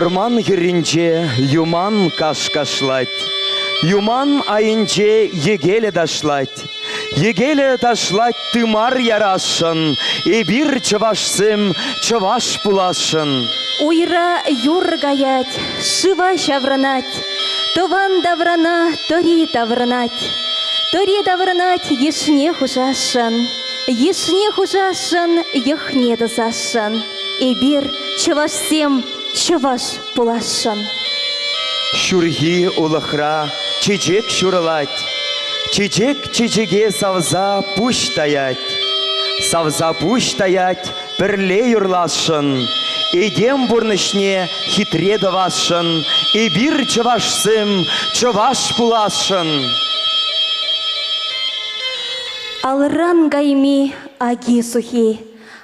Вӑрман хӗрринче юман каш кашлать. Юман айӗнче йӗкелӗ ташлать. Йӗкелӗ ташлать тымар ярасшӑн. Эпир, чӑвашсем, чӑваш пуласшӑн. Уйра юр каять, шыва ҫаврӑнать, Тӑван таврана тӑри таврӑнать. Тӑри таврӑнать йышне хушасшӑн, Йышне хушасшӑн, йӑхне тӑсасшӑн. Эпир, чӑвашсем, чӑваш пуласшӑн. Ҫурхи улӑхра чечек ҫурӑлать, Чечек чечеке савса пуҫ таять. Савса пуҫ таять, пӗрле юрласшӑн, Этем пурнӑҫне хитре тӑвасшӑн, Эпир, чӑвашсем, чӑваш пуласшӑн. Алран кайми аки-сухи,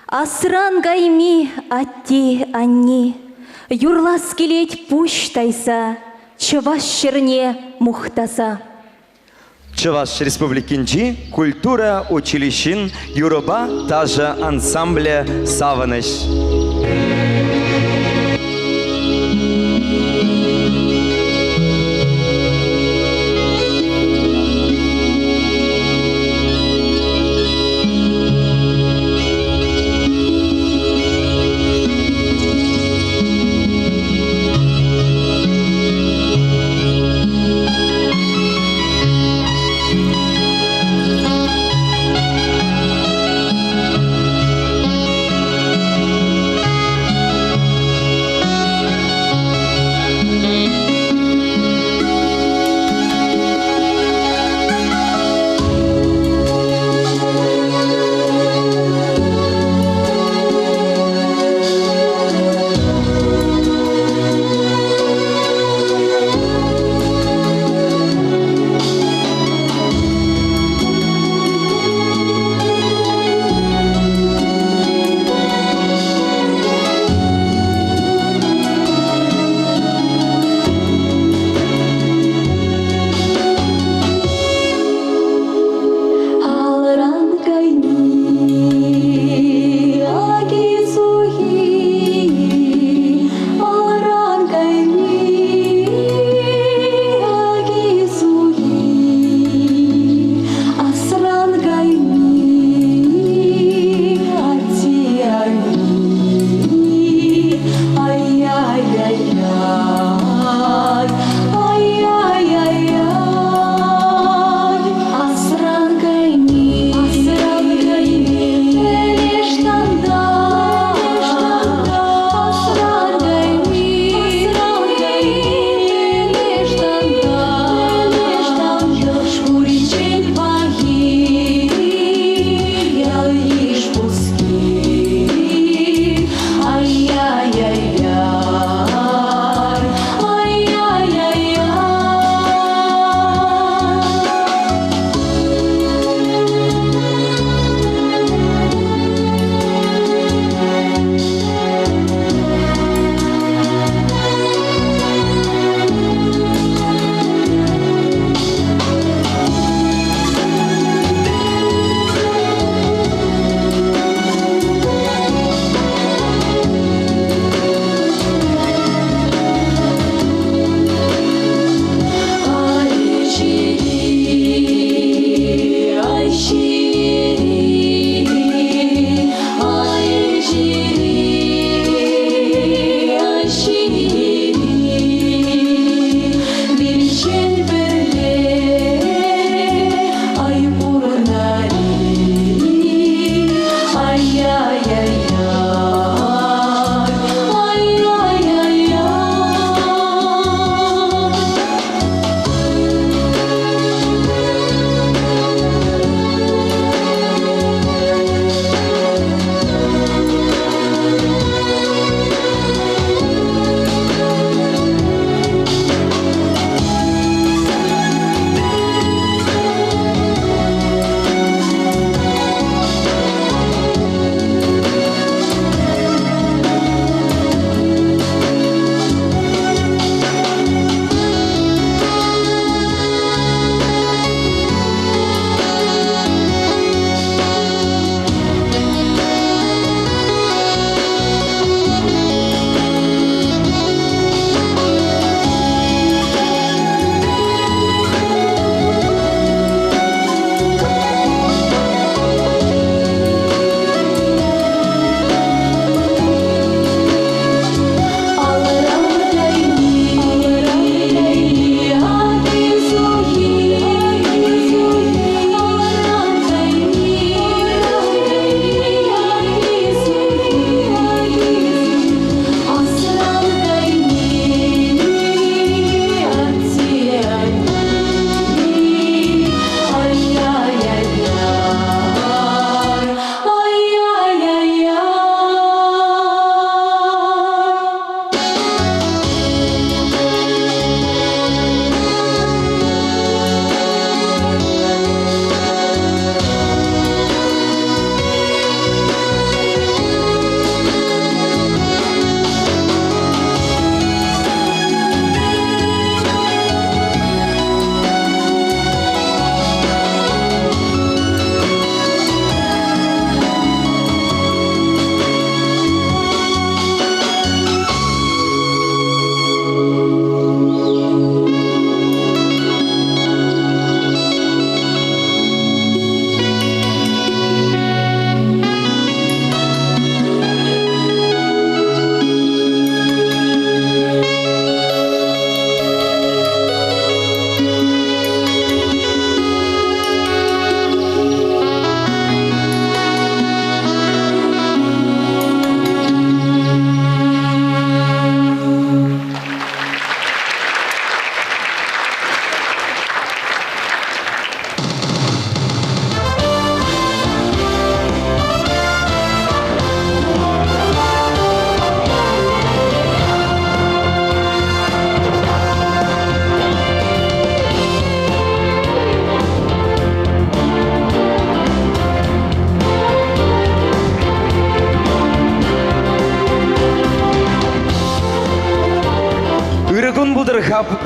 Асран кайми атти-анни, Юрлас килет пуҫ тайса, Чӑваш ҫӗрне мухтаса. Чӑваш Республикинчи культура училищин юрӑпа ташӑ ансамблӗ «Савӑнӑҫ».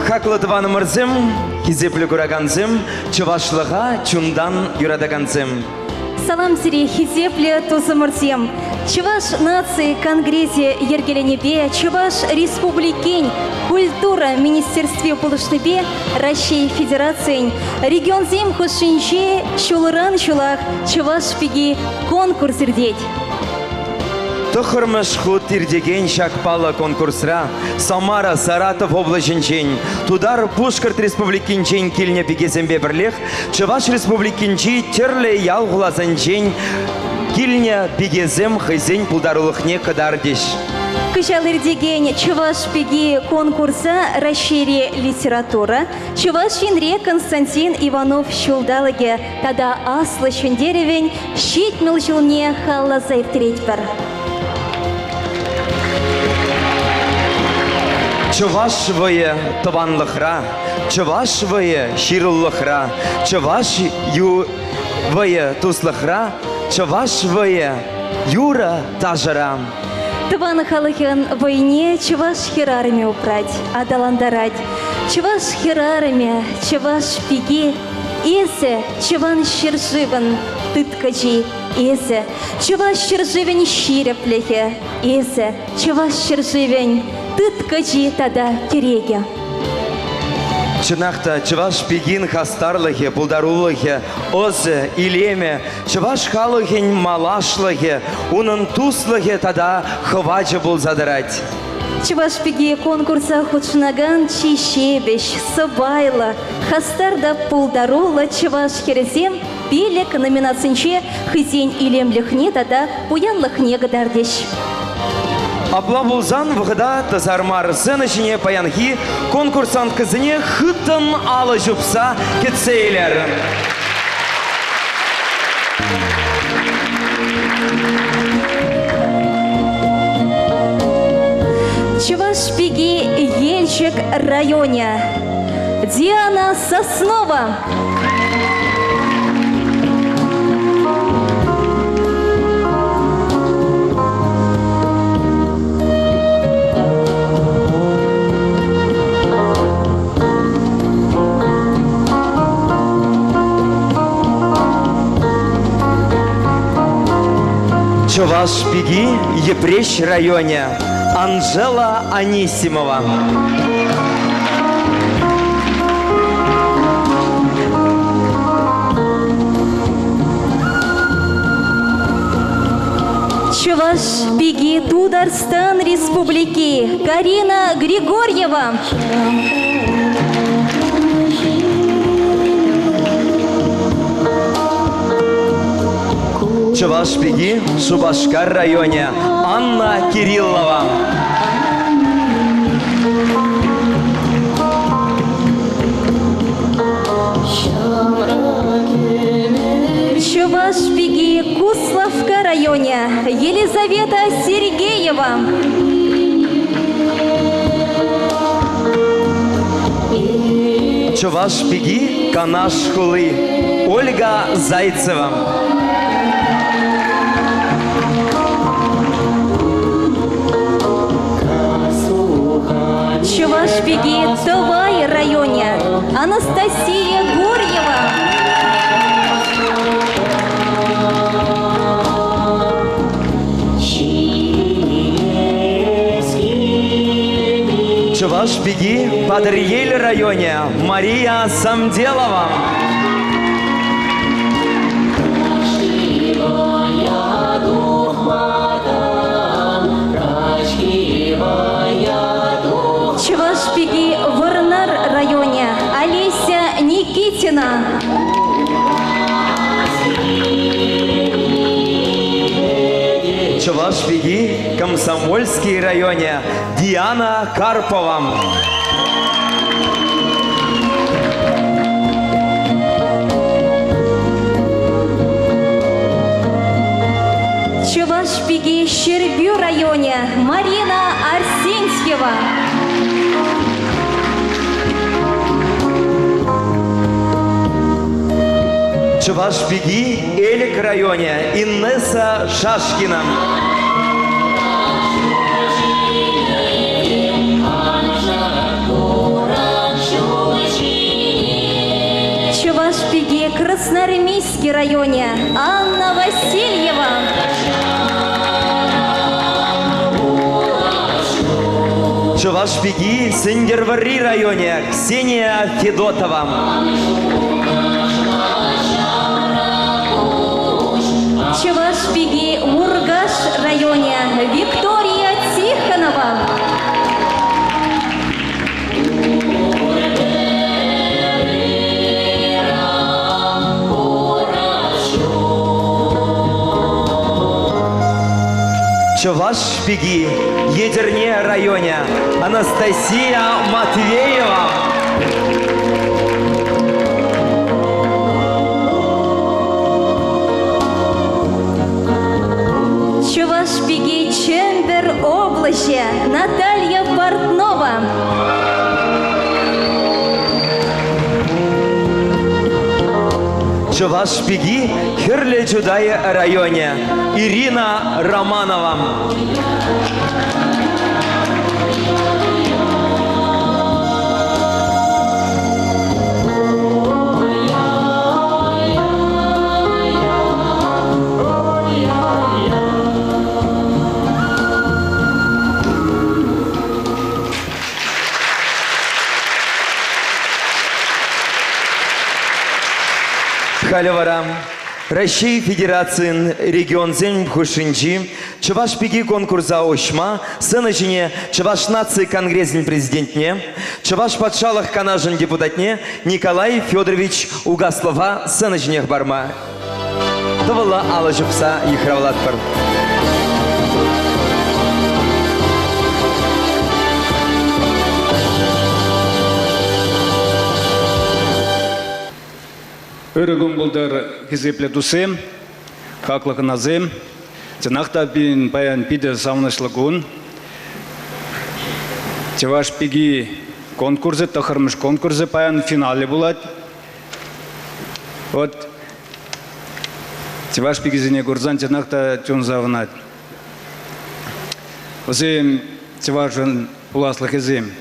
Хаклӑ тӑванӑмӑрсем, хисеплӗ куракансем, чӑвашлӑха чунтан юратакансем. Салам сире, хисеплӗ тусӑмӑрсем! Чӑваш наци конгресӗ йӗркеленипе Чӑваш Республикин Культура министерстви пулӑшнипе Раҫҫей Федерацийӗн регионсем хушшинче ҫулран ҫулах Чӑваш пики конкурс иртет. Тӑххӑрмӗш хут иртекен ҫак паллӑ конкурсра Самара, Саратов облаҫӗнчен, Тутар Пушкӑрт Республикинчен килнӗ пикесемпе пӗрлех Чӑваш Республикинчи тӗрлӗ ял-хуласенчен килнӗ пикесем хӑйсен пултарулӑхне кӑтартӗҫ. Кӑҫал иртекен Чӑваш пики конкурса Раҫҫейре литература, Чӑваш Енре Константин Иванов ҫулталӑкӗ тата Аслӑ Ҫӗнтерӗвӗн 70 ҫулне халласа ирттеретпӗр. Чӑваш вӑйӗ тӑванлӑхра, чӑваш вӑйӗ ҫыруллӑхра, чӑваш ю вӑйӗ туслӑхра, чӑваш вӑйӗ юрӑ ташӑра. Тӑван халӑхӑн вӑйне чӑваш хӗрарӑмӗ упрать, аталантарать. Чӑваш хӗрарӑмӗ, чӑваш пики, эсӗ чӑван ҫӗршывӑн тыткӑчи, эсӗ чӑваш ҫӗршывӗн ҫирӗплӗхӗ, эсӗ чӑваш ҫӗршывӗн тыткӑчи тата тӗрекӗ. Чӑнах та, чӑваш пикин хастарлӑхӗ, пултарулӑхӗ, ӑсӗ, илемӗ, чӑваш халӑхӗн малашлӑхӗ, унӑн туслӑхӗ тата хӑвачӗ пулса тӑрать. Чӑваш пики конкурса хутшӑнакан чи ҫепӗҫ, сӑпайлӑ, хастар та пултаруллӑ чӑваш хӗрӗсем пилӗк номинацинче хӑйсен илемлӗхне тата пуянлӑхне кӑтартӗҫ. Апла пулсан вӑхӑта тӑсар мар сцена ҫине паянхи конкурсанткӑсене хыттӑн алӑ ҫупса кӗтсе илер. Чӑваш пики Елчӗк районӗ. Диана Соснова. Чӑваш пики Йӗпреҫ районӗ Анжела Анисимова. Чӑваш пики Тутарстан Республики Карина Григорьева. Чӑваш пики Шупашкар районӗ Анна Кириллова. Чӑваш пики Куславкка районӗ Елизавета Сергеева. Чӑваш пики Канаш хули Ольга Зайцева. Чӑваш пики Тӑвай районӗ Анастасия Гурьева. Чӑваш пики Патӑрьел районӗ Мария Самделова. Чӑваш пики Вӑрнар районӗ Олеся Никитина. Чӑваш пики Комсомольски районӗ Диана Карпова. Чӑваш пики Ҫӗрпӳ районӗ Марина Арсентьева. Чӑваш пики Элӗк районӗ Инесса Шашкина. пики Красноармейски районӗ Анна Васильева. Чӑваш пики Сӗнтӗрвӑрри районӗ Ксения Федотова. Чӑваш пики Муркаш районӗ Виктория Тихонова. Чӑваш пики Етӗрне районӗ Анастасия Матвеева. Чӑваш пики Чӗмпӗр облаҫӗ Наталья Портнова. Чӑваш пики Хӗрлӗ Чутай районӗ Ирина Романова. Халӗ вара Раҫҫей Федерацийӗн регионсен хушшинчи Чӑваш пики конкурса уҫма сцена ҫине Чӑваш наци конгресӗн президентне, Чӑваш патшалӑх канашӗн депутатне Николай Федорович Угаслова сцена ҫине хӑпарма тӑвӑллӑ алӑ ҫупса йыхравлатпӑр. Ырӑ кун пултӑр, хисеплӗ туссем, хаклӑ хӑнасем. Чӑнах та пирӗн паян питӗ савӑнӑҫлӑ кун. Чӑваш пики конкурсӗ, тӑххӑрмӗш конкурсӗ паян финалӗ пулать. Вот чӑваш пикисене курсан чӑнах та чун савӑнать. Вӗсем чӑвашӑн пуласлӑхӗсем.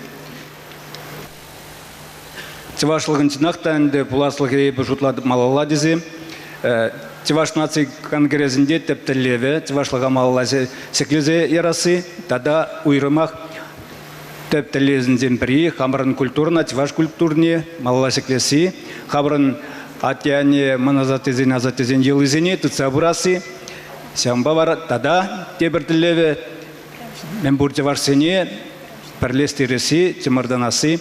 Чӑвашлӑхӑн чӑнах та ӗнтӗ пуласлӑхӗ эпӗ шутлатӑп малалла тесе. Чӑваш наци конгресӗнче тӗп тӗллевӗ чӑвашлӑха малалла ҫӗклесе ярасси тата уйрӑмах тӗп тӗллевсенчен пӗри хамӑрӑн культурӑна, чӑваш культурине малалла ҫӗклесси, хамӑрӑн атте-анне, мӑн асаттесен, асаттесен йӑлисене тытса пырасси. Ҫавӑнпа вара тата тепӗр тӗллевӗ мӗнпур чӑвашсене пӗрлештересси, чӑмӑртанасси.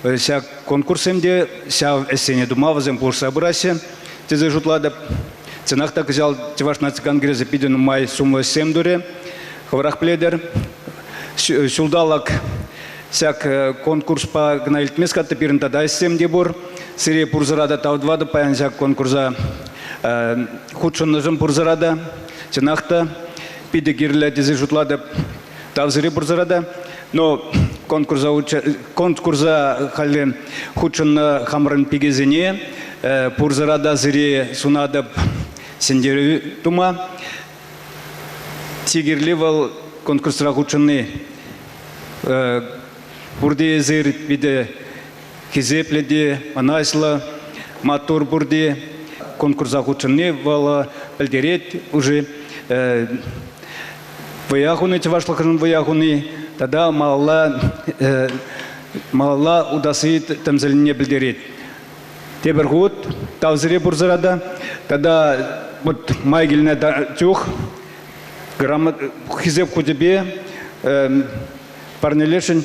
Ҫак конкурссем те ҫав ӗҫсене тума вӗсем пулӑшса пыраҫҫӗ тесе шутлатӑп. Чӑнах та кӑҫал Чӑваш наци конгресӗ питӗ нумай сумлӑ ӗҫсем турӗ. Хӑвӑрах пӗлетӗр, ҫулталӑк ҫак конкурспа кӑна илтмест-ха пирӗн тата ӗҫсем те пур. Сире пурсӑра та тав тӑватӑп паян ҫак конкурса хутшӑннӑшӑн пурсӑра та. Чӑнах та питӗ кирлӗ тесе шутлатӑп. Тав сире пурсӑра та. Но конкурса, конкурса халӗ хутшӑннӑ хамӑрӑн пикесене пурсӑра та сире сунатӑп ҫӗнтерӳ тума. Чи кирли вӑл конкурсра хутшӑнни. Пурте эсир питӗ хисеплӗ те ӑнаҫлӑ, маттур пурте. Конкурса хутшӑнни вӑл пӗлтерет уже вӑя хуни, чӑвашлӑхшӑн вӑя хуни тата малалла малалла утасси тӗмсӗлнине пӗлтерет. Тепӗр хут тав сире пурсӑра та тата вот май килнӗ чух хисеп хучӗпе парнелешӗн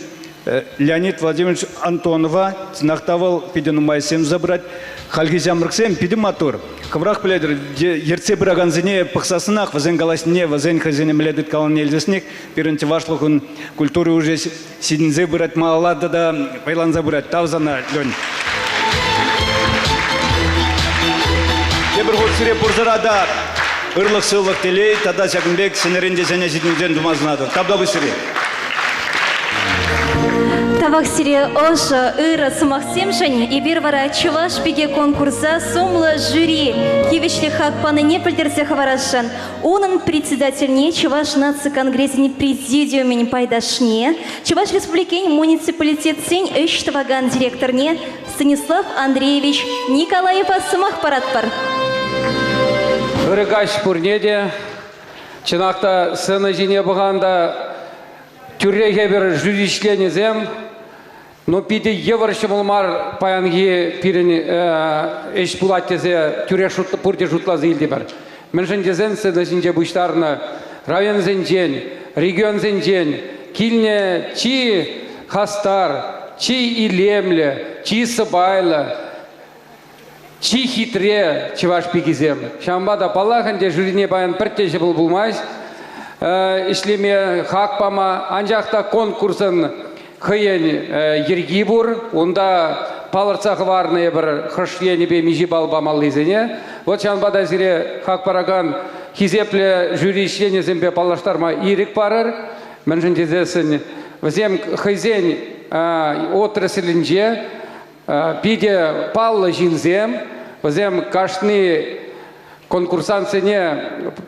Леонид Владимирович Антонова чӑнах та вӑл питӗ нумай туса пырать. Хальхи ҫамрӑксем питӗ маттур. Хӑвӑрах пӗлетӗр, ертсе пыракансене пӑхсассӑнах вӗсен калаҫнине, вӗсен хӑйсене мӗнле тыткаланине илтеснех пирӗн чӑвашлӑхӑн культури уже ҫитӗнсе пырать малалла тата вӑйланса пырать. Тав сана, Лень. Тепӗр хут сире пурсӑра та ырлӑх-сывлӑх, телей тата ҫакӑн пек ҫӗнӗрен те ҫӗнӗ ҫитӗнӳсем тума сунатӑп. Тавтапуҫ сире. Тавах сире ӑшӑ, ырӑ сӑмахсемшӗн. Эпир вара Чӑваш пике конкурса сумлӑ жюри тивӗҫ. тивӗҫлӗ хак панине пӗлтерсе хӑварасшӑн. Унӑн председательне Чӑваш наци конгресӗн президиумӗн пайташне, Чӑваш Республикин муниципалитетсен ӗҫ тӑвакан директорне Станислав Андреевич Николаева сӑмах паратпӑр. Ырӑ каҫ пурне те. Чӑнах та сцена ҫине пӑхан та тӳрех эпир жюри членӗсем. Ну, питӗ йывӑр ҫӑмӑл мар паянхи пирӗн ӗҫ пулать тесе тӳрех пурте шутласа илтӗмӗр. Мӗншӗн тесен сцена ҫинче пуҫтарнӑ районсенчен, регионсенчен килнӗ чи хастар, чи илемлӗ, чи сӑпайлӑ, чи хитре чӑваш пикисем. Ҫавӑнпа та, паллах ӗнтӗ, жюрине паян пӗртте ҫӑмӑл пулмасть ӗҫлеме, хак пама. Анчах та конкурсӑн хӑйӗн йӗрки пур. Унта палӑртса хӑварнӑ эпир хӑш енӗпе миҫе балл памаллисене. Вот ҫавӑнпа та сире хак паракан хисеплӗ жюри членӗсемпе паллаштарма ирӗк парӑр. Мӗншӗн тесессӗн вӗсем хӑйсен отраслӗнче питӗ паллӑ ҫынсем. Вӗсем кашни конкурсантсене,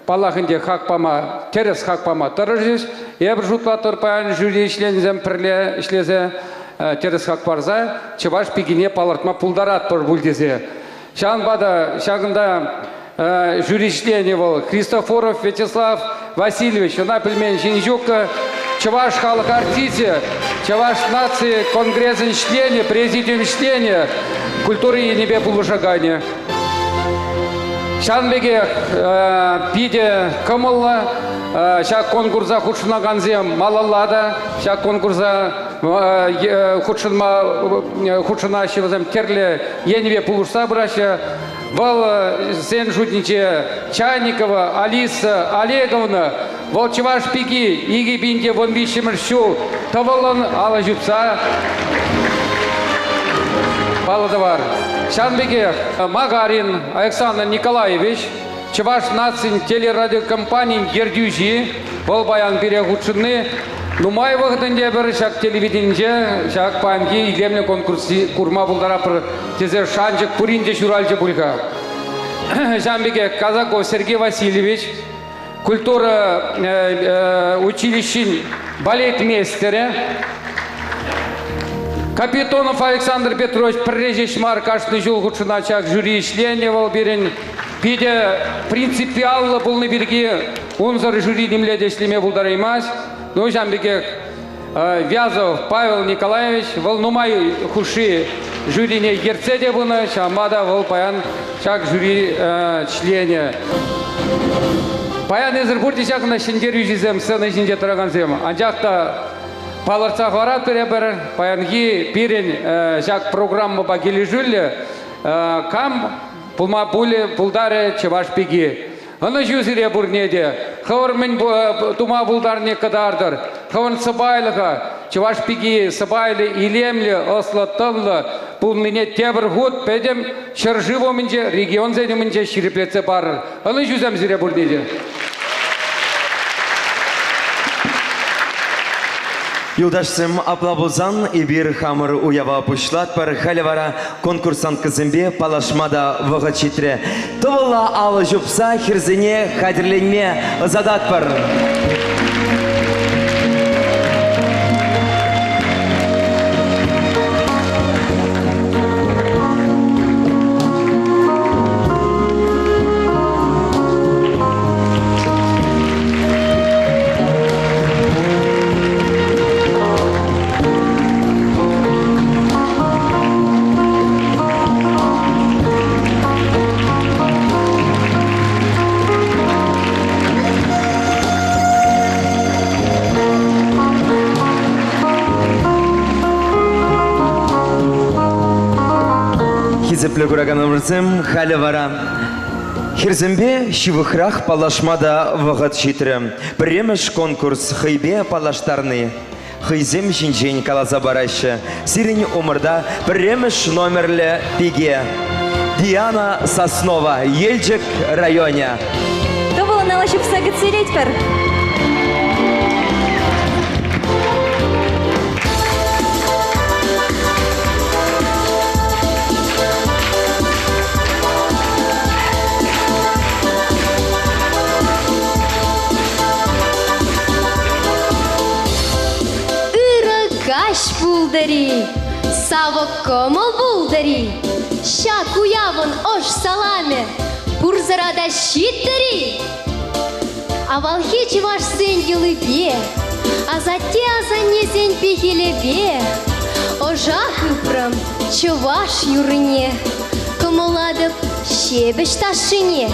паллах ӗнтӗ, хак пама, тӗрӗс хак пама тӑрӑшӗҫ. Эпир шутлатпӑр, паян жюри членӗсем пӗрле ӗҫлесе тӗрӗс хак парса чӑваш пикине палӑртма пултаратпӑр пуль тесе. Ҫавӑнпа та ҫакӑнта жюри членӗ вӑл Христофоров Вячеслав Васильевич, ӑна пӗлмен ҫын ҫук. Чӑваш халӑх артисчӗ, Чӑваш наци конгресӗн членӗ, президиум членӗ, культура енӗпе пулӑшаканӗ. Ҫавӑн пекех питӗ кӑмӑллӑ ҫак конкурса хутшӑнакансем малалла та ҫак конкурса хутшӑнма хутшӑнаҫҫӗ вӗсем тӗрлӗ енӗпе пулӑшса пыраҫҫӗ. Вӑл сен шутӗнче Чайникова Алиса Олеговна, вӑл чӑваш пики 2013-мӗш ҫул тӑвӑллӑн алӑ ҫупса паллӑ тӑвар. Ҫавӑн пекех Магарин Александр Николаевич, Чӑваш нацин телерадиокомпанин ертӳҫи, вӑл паян пире хутшӑнни нумай вӑхӑт ӗнтӗ пӗр ҫак телевиденинче ҫак паянхи илемлӗ конкурс курма пултаратпӑр тесе шанчӑк пурин те ҫуралчӗ пуль-ха. Ҫавӑн пекех Казаков Сергей Васильевич, культура училищин балетмейстерӗ, Капитонов Александр Петрович пӗрре ҫеҫ мар кашни ҫул хутшӑнать ҫак жюри членӗ вӑл пирӗн питӗ принципиаллӑ пулнӑ пирки унсӑр жюри нимле те ӗҫлеме пултараймасть. Ну, ҫавӑн пекех Вязов Павел Николаевич, вӑл нумай хушши жюрине ертсе те пынӑ, ҫавӑнпа та вӑл паян ҫак жюри членӗ. Паян эсир пурте ҫакна ҫӗнтерӳҫӗсем сцена ҫинче тӑракансем, анчах та палӑртса хӑваратпӑр эпир, паянхи пирӗн ҫак программӑпа килӗшӳллӗ кам пулма пулӗ, пултарӗ чӑваш пики. Ӑнӑҫу сире пурне те. Хӑвӑр мӗн тума пултарни кӑтартӑр. Хӑвӑн сӑпайлӑха, чӑваш пики сӑпайлӑ, илемлӗ, ӑслӑ-тӑнлӑ пулнине тепӗр хут пӗтӗм ҫӗршыв умӗнче, регионсен умӗнче ҫирӗплетсе парӑр. Ӑнӑҫусем сире пурне те. Юлташсем, апла пулсан эпир хамӑр уява пуҫлатпӑр. Халӗ вара конкурсанткӑсемпе паллашма та вӑхӑт ҫитрӗ. Тӑвӑлла алӑ ҫупса хӗрсене хатӗрленме ӑсататпӑр. Хисеплӗ кураканӑмӑрсем, халӗ вара хӗрсемпе ҫывӑхрах паллашма та вӑхӑт ҫитрӗ. Пӗрремӗш конкурс хӑйпе паллаштарни. Хӑйсем ҫинчен каласа параҫҫӗ. Сирӗн умӑрта пӗрремӗш номерлӗ пике. Диана Соснова, Елчӗк районӗ. Тӑвӑлӑн алӑ ҫупса кӗтсе илетпӗр. пултӑр-и, савӑк кӑмӑл пултӑр-и, ҫак уявӑн ӑш саламӗ пурсӑра та ҫиттӗр-и? Авалхи чӑвашсен йӑлипе, асатте-асаннесен пехилӗпе ӑша хыпрӑм чӑваш юррине, кӑмӑллатӑп ҫепӗҫ ташшине.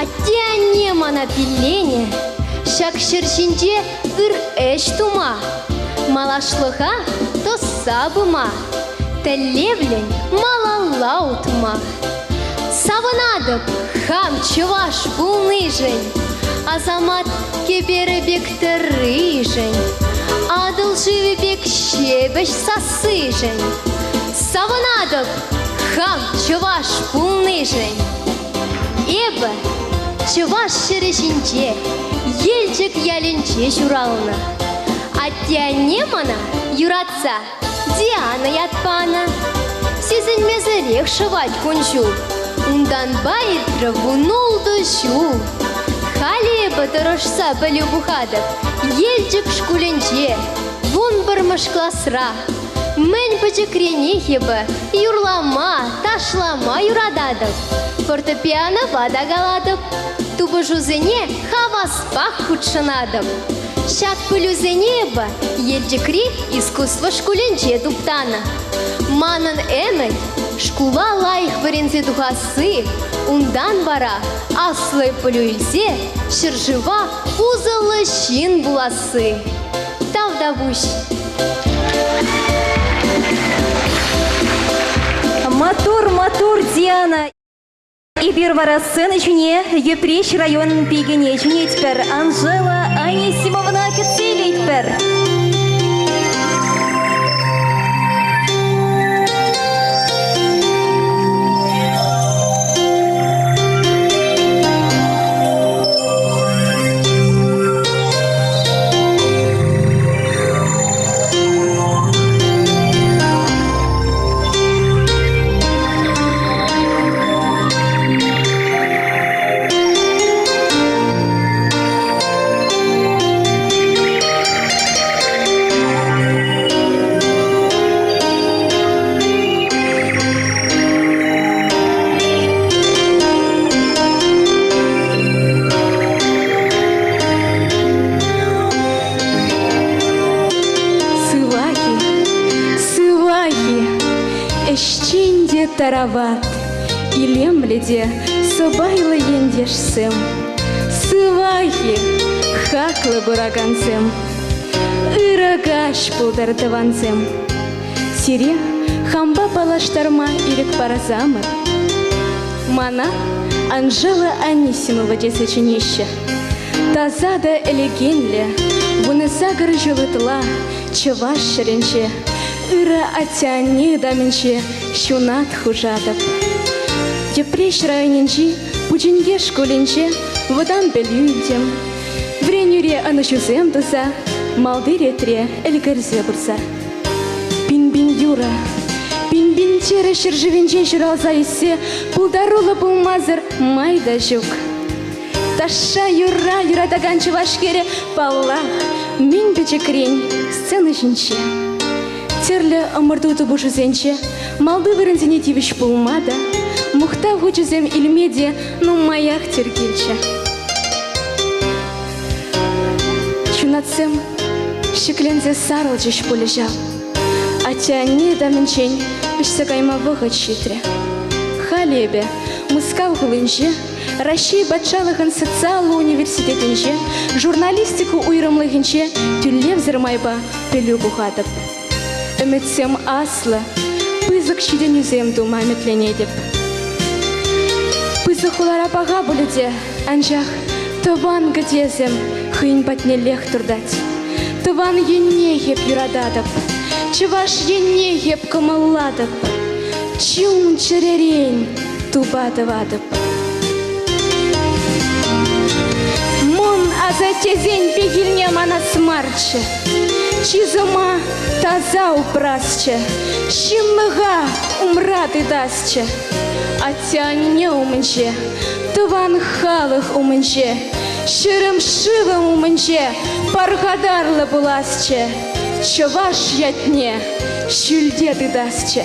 Атте-анне мана пилленӗ ҫак ҫӗр ҫинче ыр ӗҫ тума, малашлӑха тӑсса пыма, тӗллевлӗн малалла утма. Савӑнатӑп хам чӑваш пулнишӗн, Асамат кӗперӗ пек тӑрришӗн, Атӑл шывӗ пек ҫепӗҫ сассишӗн. Савӑнатӑп хам чӑваш пулнишӗн. Эпӗ чӑваш ҫӗрӗ ҫинче, Елчӗк ялӗнче ҫуралнӑ. Атте-анне мана юратса Диана ят панӑ. Сисӗнмесӗрех шӑвать кун-ҫул. Унтанпа иртрӗ вунултӑ ҫул. Халӗ эпӗ тӑрӑшса пӗлӳ пухатӑп Елчӗк шкулӗнче, вунпӗрмӗш класра. Мӗн пӗчӗкренех эпӗ юрлама, ташлама юрататӑп. Фортепианопа та калатӑп. Тупӑшусене хаваспах хутшӑнатӑп. Ҫак пӗлӳсене эпӗ Елчӗкри искусство шкулӗнче туптанӑ. Манӑн ӗмӗт шкула лайӑх вӗренсе тухасси, унтан вара аслӑ пӗлӳ илсе ҫӗршыва усӑллӑ ҫын пуласси. Тавтапуҫ! Маттур, маттур, Диана! Эпир вара сцена ҫине Йӗпреҫ район пикине чӗнетпӗр. Анжела Анисимовна кӗтсе илетпӗр. Сывах-и, сывах-и, Ӗҫчен те тарават, илемлӗ те сӑпайлӑ ентешсем. Сывах-и, хаклӑ куракансем! Ырӑ каҫ пултӑр, тӑвансем! Сире хампа паллаштарма ирӗк парсамӑр. Мана Анжела Анисимова тесе чӗнеҫҫӗ. Таса та ӗлекенлӗ, 18 ҫул ытла чӑваш ҫӗрӗнче ырӑ атте-анне ытамӗнче ҫунат хушатӑп. Йӗпреҫ районӗнчи Пучинке шкулӗнче вӑтам пӗлӳ илтӗм. Вӗренӳре ӑнӑҫусем туса малти ретре ӗлкӗрсе пырса. Пин-пин юрӑ, пин-пин чӗрӗ ҫӗршывӗнче ҫуралса ӳссе пултаруллӑ пулмасӑр май та ҫук. Ташша юрра юратакан чӑваш хӗрӗ, паллах, мӗн пӗчӗкрен сцена ҫинче. Тӗрлӗ ӑмӑрту-тупӑшусенче малти вырӑнсене тивӗҫ пулма та, мухтав хучӗсем илме те нумаях тӳр килчӗ. Ҫунатсем ҫӗкленсе сарӑлчӗҫ пулӗ ҫав. Атте-анне ытамӗнчен вӗҫсе кайма вӑхӑт ҫитрӗ. Халӗ эпӗ Мускав хулинче Раҫҫей патшалӑхӑн социаллӑ университетӗнче журналистика уйрӑмлӑхӗнче тӳлевсӗр майпа пӗлӳ пухатӑп. Ӗмӗтсем аслӑ, пысӑк ҫитӗнӳсем тума ӗмӗтленетӗп. Пысӑк хулара паха пулӗ те, анчах тӑван кӗтесӗм хӑйӗн патнеллех туртать. Тӑван еннех эп юрататӑп, чӑваш еннех эп кӑмӑллатӑп. Чун-чӗререн тупа тӑватӑп. Мӑн асаттесен пехилне манас марччӗ, чысӑма таса упрасчӗ, ҫынлӑха умра тытасчӗ. Атте-анне умӗнче, тӑван халӑх умӗнче, ҫӗрӗм-шывӑм умӗнче пархатарлӑ пуласчӗ, чӑваш ятне. ҫӳлте тытасчӗ.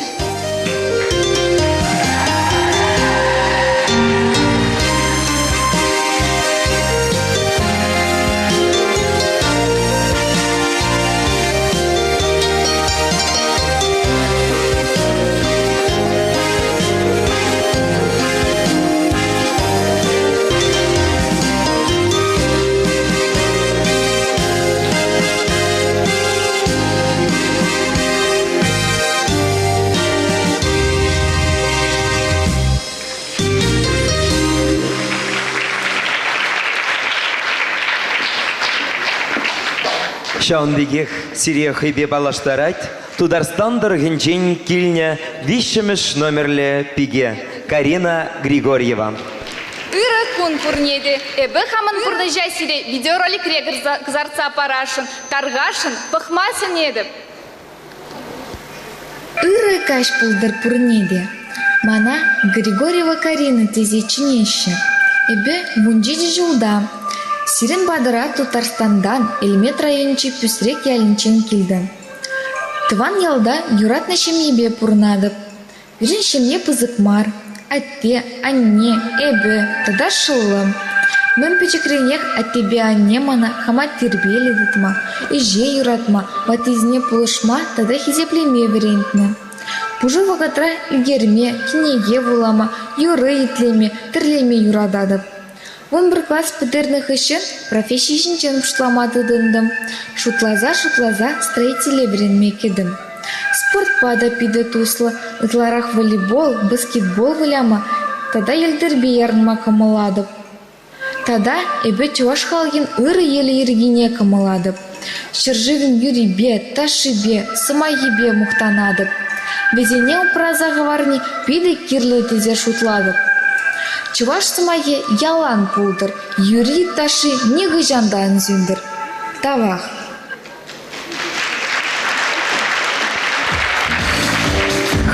Ҫавӑн пекех сире хӑйпе паллаштарать Тутарстан тӑрӑхӗнчен килнӗ виҫҫӗмӗш номерлӗ пике Карина Григорьева. Ырӑ кун пурне те! Эпӗ хамӑн пурнӑҫа сире видеороликре кӑтартса парасшӑн, тархасшӑн, пӑхма сӗнетӗп. Ырӑ каҫ пултӑр пурне те. Мана Григорьева Карина тесе чӗнеҫҫӗ. Эпӗ 17 ҫулта. Сирӗн патӑра Тутарстантан Элмет районӗнчи Пӳсрек ялӗнчен килтӗм. Тӑван ялта юратнӑ ҫемьепе пурӑнатӑп. Пирӗн ҫемье пысӑк мар. Атте, анне, эпӗ тата шӑллӑм. Мӗн пӗчӗкренех аттепе анне мана хама тирпейлӗ тытма, ӗҫе юратма, ваттисене пулӑшма тата хисеплеме вӗрентнӗ. Пушӑ вӑхӑтра ӳкерме, кӗнеке вулама, юрӑ итлеме, тӗрлеме юрататӑп. 11 класс пӗтернӗ хыҫҫӑн професси ҫинчен шутлама тытӑнтӑм. Шутласа-шутласа строителе вӗренме кӗтӗм. Спортпа та питӗ туслӑ, ытларах волейбол, баскетбол выляма тата йӗлтӗрпе ярӑнма кӑмӑллатӑп. Тата эпӗ чӑваш халӑхӗн ырӑ йӑли-йӗркине кӑмӑллатӑп. Ҫӗршывӑн юррипе, ташшипе, сӑмахӗпе мухтанатӑп. Вӗсене упраса хӑварни питӗ кирлӗ тесе шутлатӑп. Чӑваш сӑмахӗ ялан пултӑр, юрри-ташши нихӑҫан та ан сӳнтӗр. Тавах.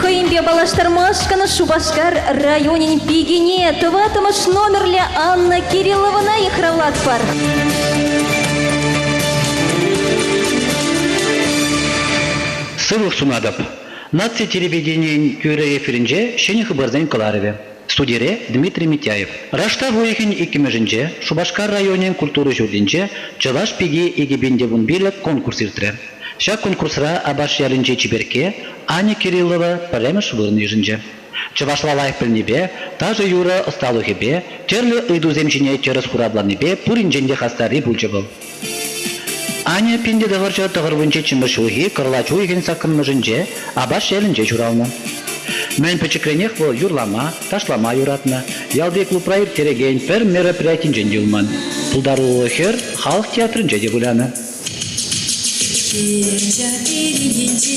Хӑйӗнпе паллаштармашкӑн Шупашкар районӗн пикине тӑваттӑмӗш номерлӗ Анна Кирилловӑна йыхравлатпӑр. Сывлӑх сунатӑп. Наци телевиденийӗн тӳрӗ эфирӗнче ҫӗнӗ хыпарсен кӑларӑвӗ. Студире Дмитрий Митяев. Раштав уйӑхӗн иккӗмӗшӗнче Шупашкар районӗн культура ҫуртӗнче Чӑваш пики 2015 конкурс иртрӗ. Ҫак конкурсра Апаш ялӗнчи чиперкке Аня Кириллова пӗрремӗш вырӑн йышӑнчӗ. Чӑвашла лайӑх пӗлнипе, ташӑ-юрӑ ӑсталӑхӗпе, тӗрлӗ ыйтусем ҫине тӗрӗс хуравланипе пуринчен те хастарри пулчӗ вӑл. Аня 1997 ҫулхи кӑрлач уйӑхӗн саккӑрмӗшӗнче Апаш ялӗнче ҫуралнӑ. Мӗн пӗчӗкренех вӑл юрлама, ташлама юратнӑ, ялти клубра ирттерекен пӗр мероприятинчен те юлман. Пултаруллӑ хӗр халӑх театрӗнче те вылянӑ. Хӗрача перӗненче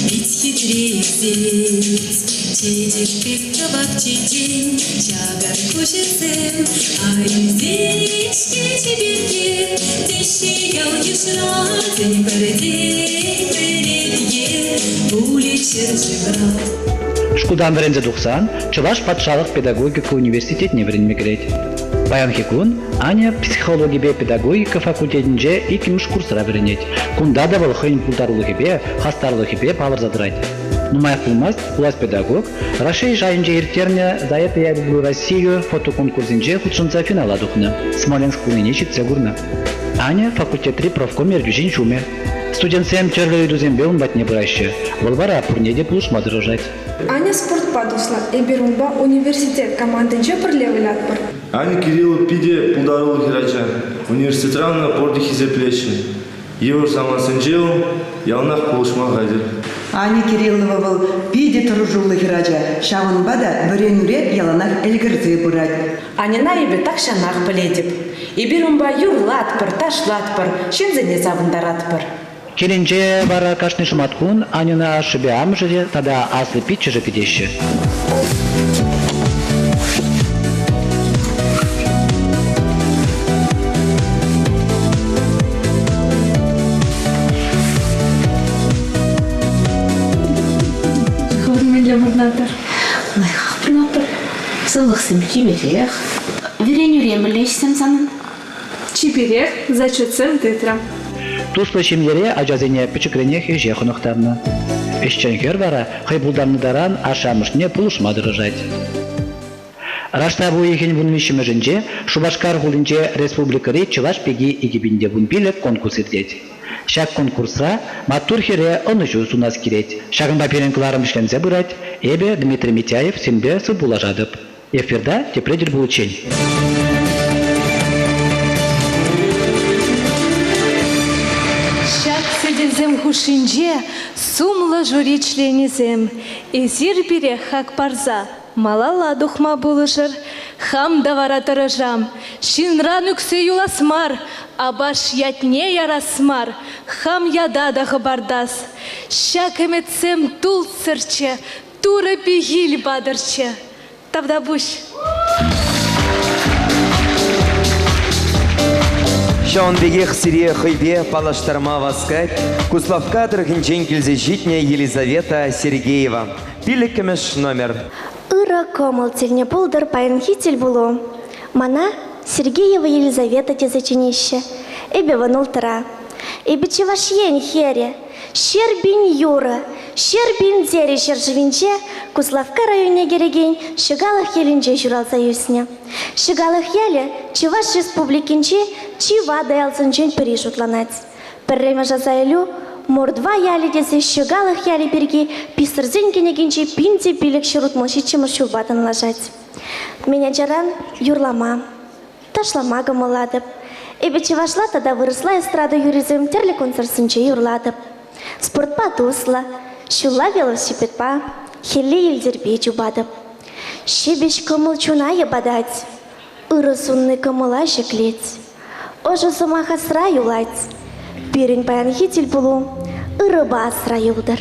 пит хитре ӳсет, Чечек пек кӑвак чечен чакӑр куҫӗсем. Ай, ӳсет-ҫке чиперкке, теҫҫӗ ял-йышра, Тен, пӗртен-пӗрет е пулӗ ҫӗршывра. Шкултан вӗренсе тухсан Чӑваш патшалӑх педагогика университетне вӗренме кӗрет. Паянхи кун Аня психологипе педагогика факультетӗнче иккӗмӗш курсра вӗренет. Кунта та вӑл хӑйӗн пултарулӑхӗпе, хастарлӑхӗпе палӑрса тӑрать. Нумаях пулмасть пулас педагог Раҫҫей шайӗнче ирттернӗ «За это я люблю Россию» фотоконкурсӗнче хутшӑнса финала тухнӑ, Смоленск хулине ҫитсе курнӑ. Аня факультетри профком ертӳҫин ҫумӗ. Студентсем тӗрлӗ ыйтусемпе ун патне пыраҫҫӗ. Вӑл вара пурне те пулӑшма тӑрӑшать. Аня спортпа туслӑ. Эпир унпа университет командинче пӗрле вылятпӑр. Аня Кириллова питӗ пултаруллӑ хӗрача. Университетра ӑна пурте хисеплеҫҫӗ. Йывӑр самантсенче вӑл яланах пулӑшма хатӗр. Аня Кириллова вӑл питӗ тӑрӑшуллӑ хӗрача. Ҫавӑнпа та вӗренӳре яланах ӗлкӗрсе пырать. Аньӑна эпӗ тахҫанах пӗлетӗп. Эпир унпа юрлатпӑр, ташлатпӑр, ҫынсене савӑнтаратпӑр. Килӗнче вара кашни шӑматкун Аньӑна ашшӗпе амӑшӗ те тата аслӑ пиччӗшӗ кӗтеҫҫӗ. Хӑвӑр мӗнле пурӑнатӑр? Лайӑхах пурӑнатпӑр. Сывлӑхсем чиперех. Вӗренӳре мӗнле ӗҫсем санӑн? Чиперех зачетсем тытрӑм. Туслӑ ҫемьере ачасене пӗчӗкренех ӗҫе хӑнӑхтарнӑ. Ӗҫчен хӗр вара хӑй пултарнӑ таран ашшӗ-амӑшне пулӑшма тӑрӑшать. Раштав уйӑхӗн вунвиҫҫӗмӗшӗнче Шупашкар хулинче республикӑри Чӑваш пики 2015 конкурс иртет. Ҫак конкурсра маттур хӗре ӑнӑҫу сунас килет. Ҫакӑнпа пирӗн кӑларӑм вӗҫленсе пырать. Эпӗ, Дмитрий Митяев, сирӗнпе сывпуллашатӑп. Эфирта тепре тӗл пуличчен. Ҫак сӗтелсем хушшинче сумлӑ жюри членӗсем. Эсир пире хак парса Малалла тухма пулӑшӑр. Хам та вара тӑрӑшам. Ҫынран ӳксе юлас мар, апаш ятне ярас мар, хам ята та хӑпартас. Ҫак ӗмӗтсем тултсӑрччӗ, Турӑ пехил патӑрччӗ. Тавтапуҫ. Ҫавӑн пекех сире хӑйпе паллаштарма васкать Куславкка тӑрӑхӗнчен килсе ҫитнӗ Елизавета Сергеева. Пиллӗкмӗш номер. Ырӑ кӑмӑл тӗлне пултӑр паянхи тӗлпулу. Мана Сергеева Елизавета тесе чӗнеҫҫӗ. Эпӗ вунулттӑра. Эпӗ Чӑваш Ен хӗрӗ. 100 000 юрӑ, 100 000 тӗрӗ ҫӗршывӗнче Куславкка районне кӗрекен Ҫӑкалӑх ялӗнче ҫуралса ӳснӗ. Ҫӑкалӑх ялӗ Чӑваш Республикинчи чи ватӑ ялсенчен пӗри шутланать. Пӗрремӗш асаилӳ Мордва ялӗ тесе Ҫӑкалӑх ялӗ пирки писарсен кӗнекинчи 1567 ҫулпа танлашать. Мӗн ачаран юрлама, ташлама кӑмӑллатӑп. Эпӗ чӑвашла тата вырӑсла эстрада юррисем тӗрлӗ концертсенче юрлатӑп. Спортпа туслӑ, ҫулла велосипедпа, хӗлле йӗлтӗрпе чупатӑп. Ҫепӗҫ кӑмӑл чуна йӑпатать, ырӑ сунни кӑмӑла ҫӗклет. Ӑшӑ сӑмах асра юлать. Пирӗн паянхи тӗлпулу ырӑпа асра юлтӑр.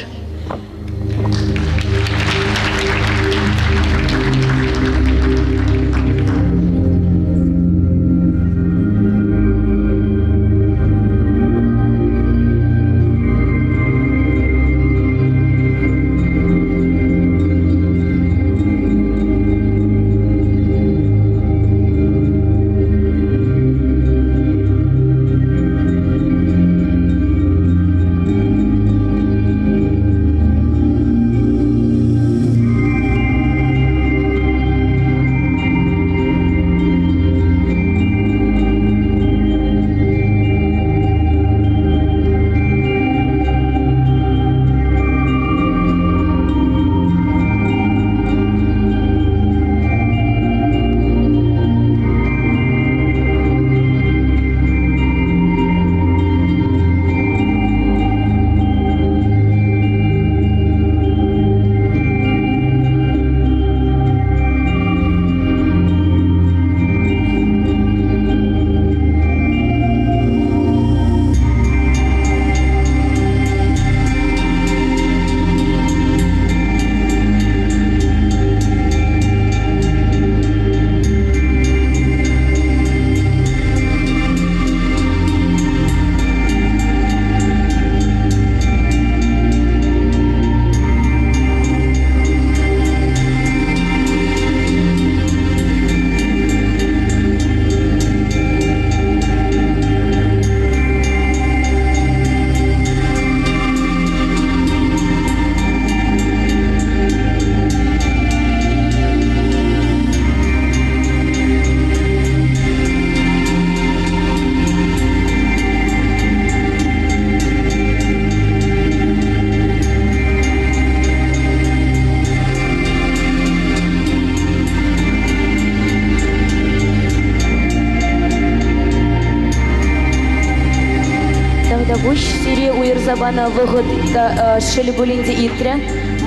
Тавтапуҫ сире уйӑрса панӑ вӑхӑт та шел пулин те иртрӗ.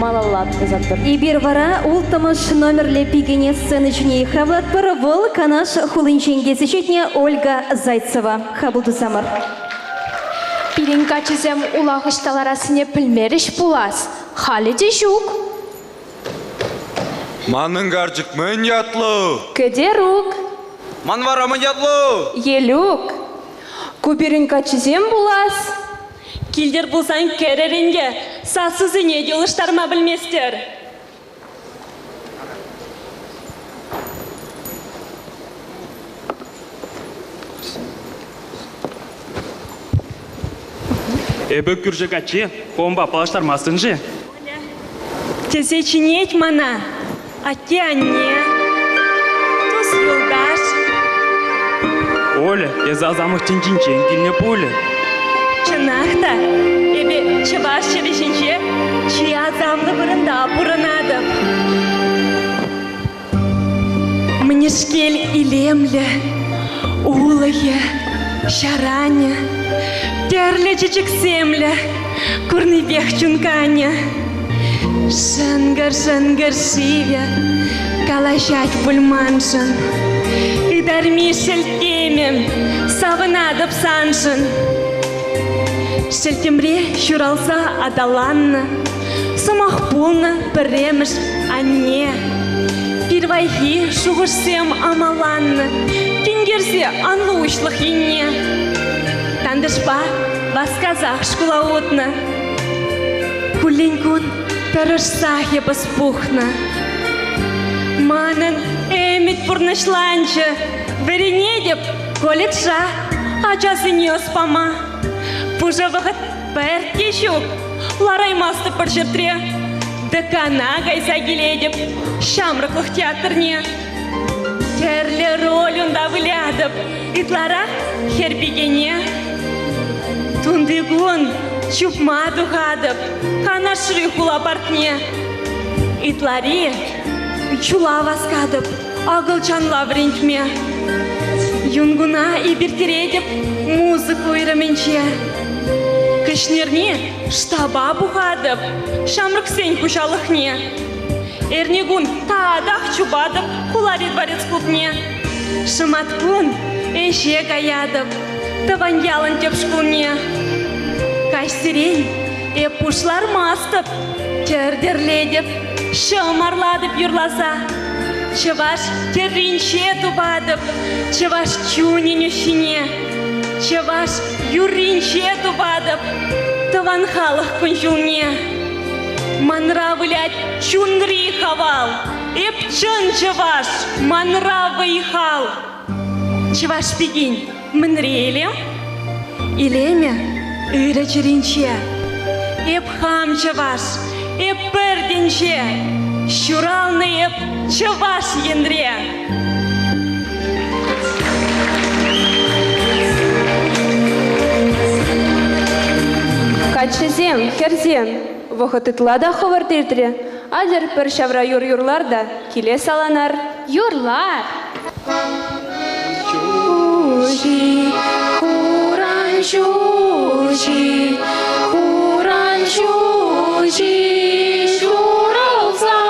Малалла тӑсатпӑр. Эпир вара улттӑмӗш номерлӗ пикене сцена ҫине йыхравлатпӑр. Вӑл Канаш хулинчен килсе ҫитнӗ Ольга Зайцева. Хапӑл тусамӑр. Пирӗн каччӑсем улах ӑҫта ларассине пӗлмерӗҫ пулас. Халӗ те ҫук. Манӑн карчӑк мӗн ятлӑ? Кӗтерук. Ман вара мӗн ятлӑ? Елюк. Ку пирӗн каччӑсем пулас. Килтӗр пулсан кӗрӗр ӗнтӗ, сассусене те улӑштарма пӗлместӗр. Эпӗ кӳршӗ каччи, хӑвӑнпа паллаштармастӑн-ши? Тесе чӗнет мана атте-анне, тус-юлташ. Оля, эсӗ асамлӑх тӗнчинчен килнӗ пулӗ. Чӑнах та, эпӗ чӑваш ҫӗрӗ ҫинче чи асамлӑ вырӑнта пурӑнатӑп. Мӗнешкел илемлӗ улӑхӗ, ҫаранӗ, тӗрлӗ чечексемлӗ, курнипех чун канӗ. Шӑнкӑр-шӑнкӑр шывӗ калаҫать пуль маншӑн. Ытарми шелттемӗм, савӑнатӑп саншӑн. Шелттемре ҫуралса аталаннӑ Сӑмах пулнӑ пӗрремӗш анне. Пирвайхи шухӑшсем амаланнӑ, тинкерсе анлӑ уҫлӑх енне. Тантӑшпа васкасах шкула утнӑ. Куллен-кун тӑрӑшсах эп ӑс пухнӑ. Манӑн ӗмӗт пурнӑҫланчӗ, вӗренетӗп колледжа ачасене ӑс пама. Пушӑ вӑхӑт Пӗртте ҫук, лараймастӑп пӗр ҫӗртре. ДКна кайса килетӗп, ҫамрӑклӑх театрне. Тӗрлӗ роль унта вылятӑп, ытларах хӗр-пикене. Тунти кун чупма тухатӑп Канашри хула паркне. Ытлари чула васкатӑп акӑлчанла вӗрентме. Юнкуна эпир кӗретӗп музыка уйрӑмӗнче. Кӗҫнерни штаба пухатӑп ҫамрӑксен хуҫалӑхне. Эрнекун татах чупатӑп хулари дворец клубне. Шӑматкун ӗҫе каятӑп тӑван ялӑн тӗп шкулне. Каҫсерен эп пуҫлармастӑп, тӗр-тӗрлетӗп, ҫӑм арлатӑп юрласа. Чӑваш тӗрринче тупатӑп чӑваш чунӗн уҫҫине. Чӑваш юрринче тупатӑп тӑван халӑх кун-ҫулне. Манра вылять чунри хавал, эп чӑн чӑваш, манра вӑй-хал. Чӑваш пикин мӗнре илем? Илемӗ ырӑ чӗринче. Эп хам чӑваш, эп пӗр тӗнче, ҫуралнӑ эп Чӑваш Енре. Каччӑсем, хӗрсем, вӑхӑт ытла та хӑвӑрт иртрӗ. Атьӑр пӗр ҫавра юр юрлар та киле саланар. Юрлар! Ҫулҫи, хуран ҫулҫи, хуран ҫулҫи ҫурӑлса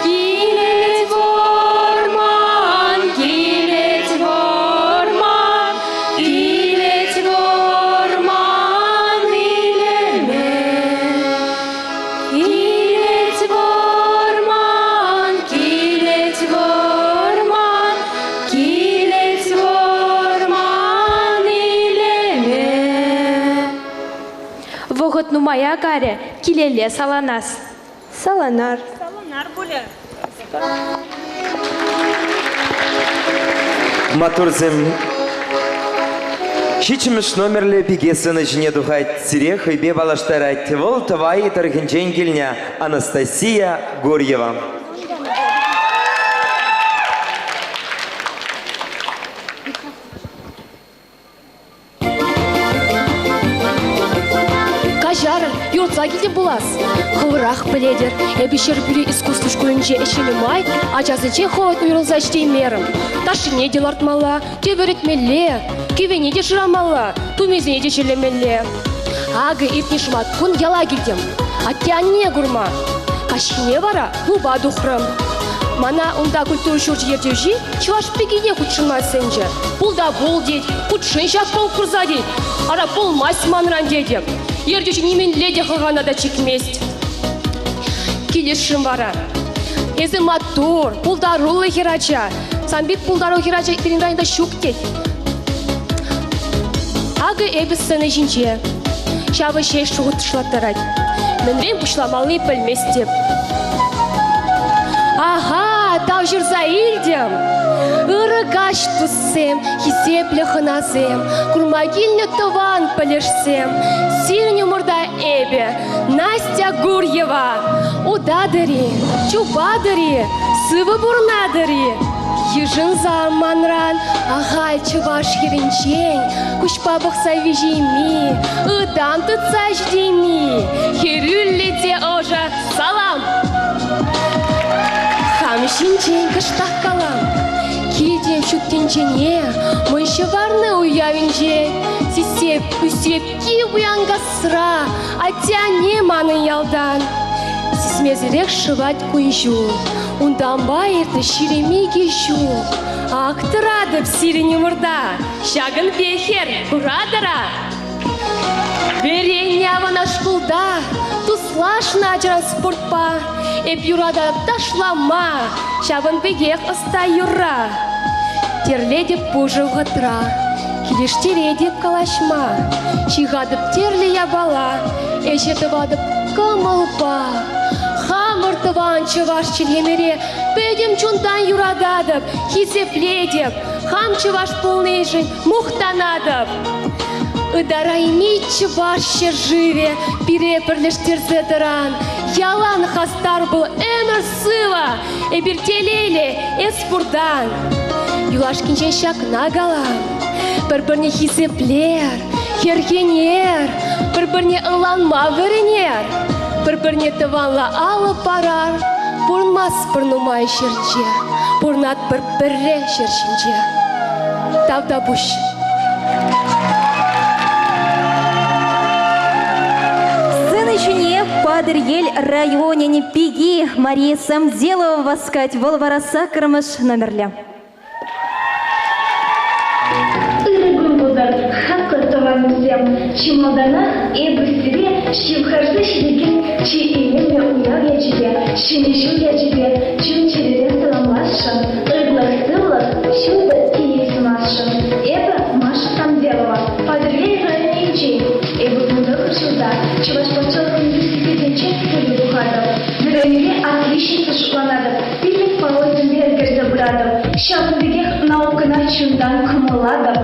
килет вӑрман, килет вӑрман, килет вӑрман илеме. Килет вӑрман, килет вӑрман, килет вӑрман илеме. Вӑхӑт нумая карӗ, килелле саланас. Саланар. Саланар пулӗ. Маттурсем. Ҫиччӗмӗш номерлӗ пике сцена ҫине тухать, сире хӑйпе паллаштарать. Вӑл Тӑвай тӑрӑхӗнчен килнӗ Анастасия Гурьева. Каҫарӑр, юртса килтӗм пулас. Хӑвӑрах пӗлетӗр, эпӗ Ҫӗрпӳри искусство шкулӗнче ӗҫленӗ май ачасенчен хӑвӑрт уйрӑлса ҫитеймерӗм. Ташшине те лартмалла, те вӗретмелле, кӗвӗне те шырамалла, тумӗсене те ҫӗлемелле. Акӑ иртнӗ шӑматкун яла килтӗм. Атте-анне курма. Каҫхине вара клуба тухрӑм. Мана унта культура ҫурчӗ ертӳҫи чӑваш пикине хутшӑнма сӗнчӗ. Пул та пул тет, хутшӑн ҫак конкурса тет. Ара пулмасть манран тетӗп. Ертӳҫӗ нимӗнле те хӑлхана та чикмест. Килӗшрӗм вара. Эсӗ маттур, пултаруллӑ хӗрача. Сан пек пултаруллӑ хӗрача пирӗн районта ҫук тет. Акӑ эпӗ сцена ҫинче. Ҫавӑ ҫеҫ шухӑшлаттарать. Мӗнрен пуҫламалли пӗлместӗп. Аха, тавҫӑрса илтӗм. Ырӑ каҫ, туссем, хисеплӗ хӑнасем, курма килнӗ тӑван пӗлӗшсем. Сирӗн умӑрта Эпӗ Настя Гурьева. Утатӑр-и, чупатӑр-и, сывӑ пурӑнатӑр-и? Йышӑнсам манран ахаль чӑваш хӗрӗнчен куҫпа пӑхса виҫейми, ытам тытса ҫитейми, хӗрӳллӗ те ӑшӑ салам! Хам ҫинчен кӑштах калам. Килтӗм ҫут тӗнчене, мӑн ҫӑварни уявӗнче сиссе ӳсеп кив Пуянкасра, атте-анне манӑн ялтан. Сисмесӗрех шӑвать кун-ҫул, унтанпа иртрӗ 22 ҫул. Ак тӑратӑп сирӗн умӑрта, ҫакӑн пек хӗр, куратӑр-а? Вӗреннӗ авана шкулта, туслашнӑ ачаран спортпа. Эп юрататӑп ташлама, ҫавӑн пекех ӑста юрра. Тӗрлетӗп пушӑ вӑхӑтра, килӗштеретӗп калаҫма. Ҫыхатӑп тӗрлӗ япала, ӗҫе тӑватӑп кӑмӑлпа. Хамӑр тӑван чӑваш чӗлхемӗре пӗтӗм чунтан юрататӑп, хисеплетӗп. Хам чӑваш пулнишӗн мухтанатӑп. Ытарайми чӑваш ҫӗршывӗ пире пӗрлештерсе тӑран. Ялан хастар пул, ӗмӗр сывӑ! Эпир телейлӗ, эс пуртан. Юлашкинчен ҫакна калам. Пӗр-пӗрне хисеплер, хӗрхенер, пӗр-пӗрне ӑнланма вӗренер, пӗр-пӗрне тӑванла алӑ парар. Пурӑнмастпӑр нумай ҫӗрте, пурӑнатпӑр пӗрре ҫӗр ҫинче. Тавтапуҫ. Сцена ҫине Патӑрьел районӗн пики Мария Самделова васкать. Вӑл вара саккӑрмӗш номерлӗ. Ырӑ кун пултӑр, хаклӑ тӑванӑмсем! Чи малтанах эпӗ сире ҫывхарса ҫитекен чи илемлӗ уяв ячӗпе, Ҫӗнӗ ҫул ячӗпе чун-чӗререн саламласшӑн, ырлӑх-сывлӑх, ҫутӑ телей сунасшӑн. Эпӗ Маша Самделова, Патӑрьел районӗнчен. Эпӗ 19 ҫулта Чӑваш патшалӑх университетӗнче пӗлӳ пухатӑп. Вӗренӳре отличница шутланатӑп. Пилӗк паллӑсемпе ӗлкӗрсе пыратӑп. Ҫавӑн пекех наукӑна чунтан кӑмӑллатӑп.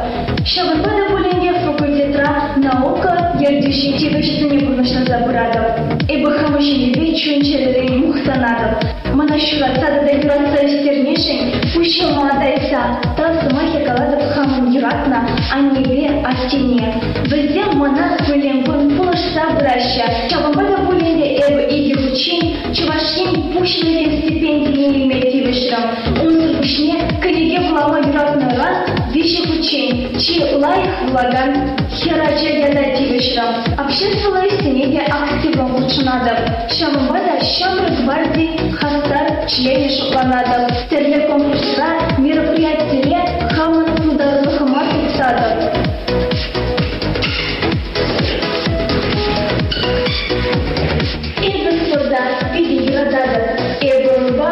Ҫавӑнпа та пулин те факультетра наука ертӳҫи тивӗҫӗсене пурнӑҫласа пыратӑп. Эпӗ хам ҫемьепе чун-чӗререн мухтанатӑп. Мана ҫуратса тата юратса ӳстернишӗн пуҫӑма тайса тав сӑмахӗ калатӑп хамӑн юратнӑ аннепе аттене. Вӗсем мана куллен-кун пулӑшса пыраҫҫӗ. Ҫавӑнпа та пулин те эпӗ икӗ хутчен Чӑваш Ен Пуҫлӑхӗн стипендине илме тивӗҫрӗм. Унсӑр пуҫне кӗнеке вулама юратнӑран виҫӗ хутчен чи лайӑх вулакан хӗрача ята тивӗҫрӗм. Обществӑлла ӗҫсене те активлӑ хутшӑнатӑп. Ҫавӑнпа та Ҫамрӑк гварди хастар членӗ шутланатӑп. Тӗрлӗ конкурсра, мероприятире хамӑн пултарулӑхӑма туптатӑп. Эпӗ спорта питӗ юрататӑп. Эпӗ унпа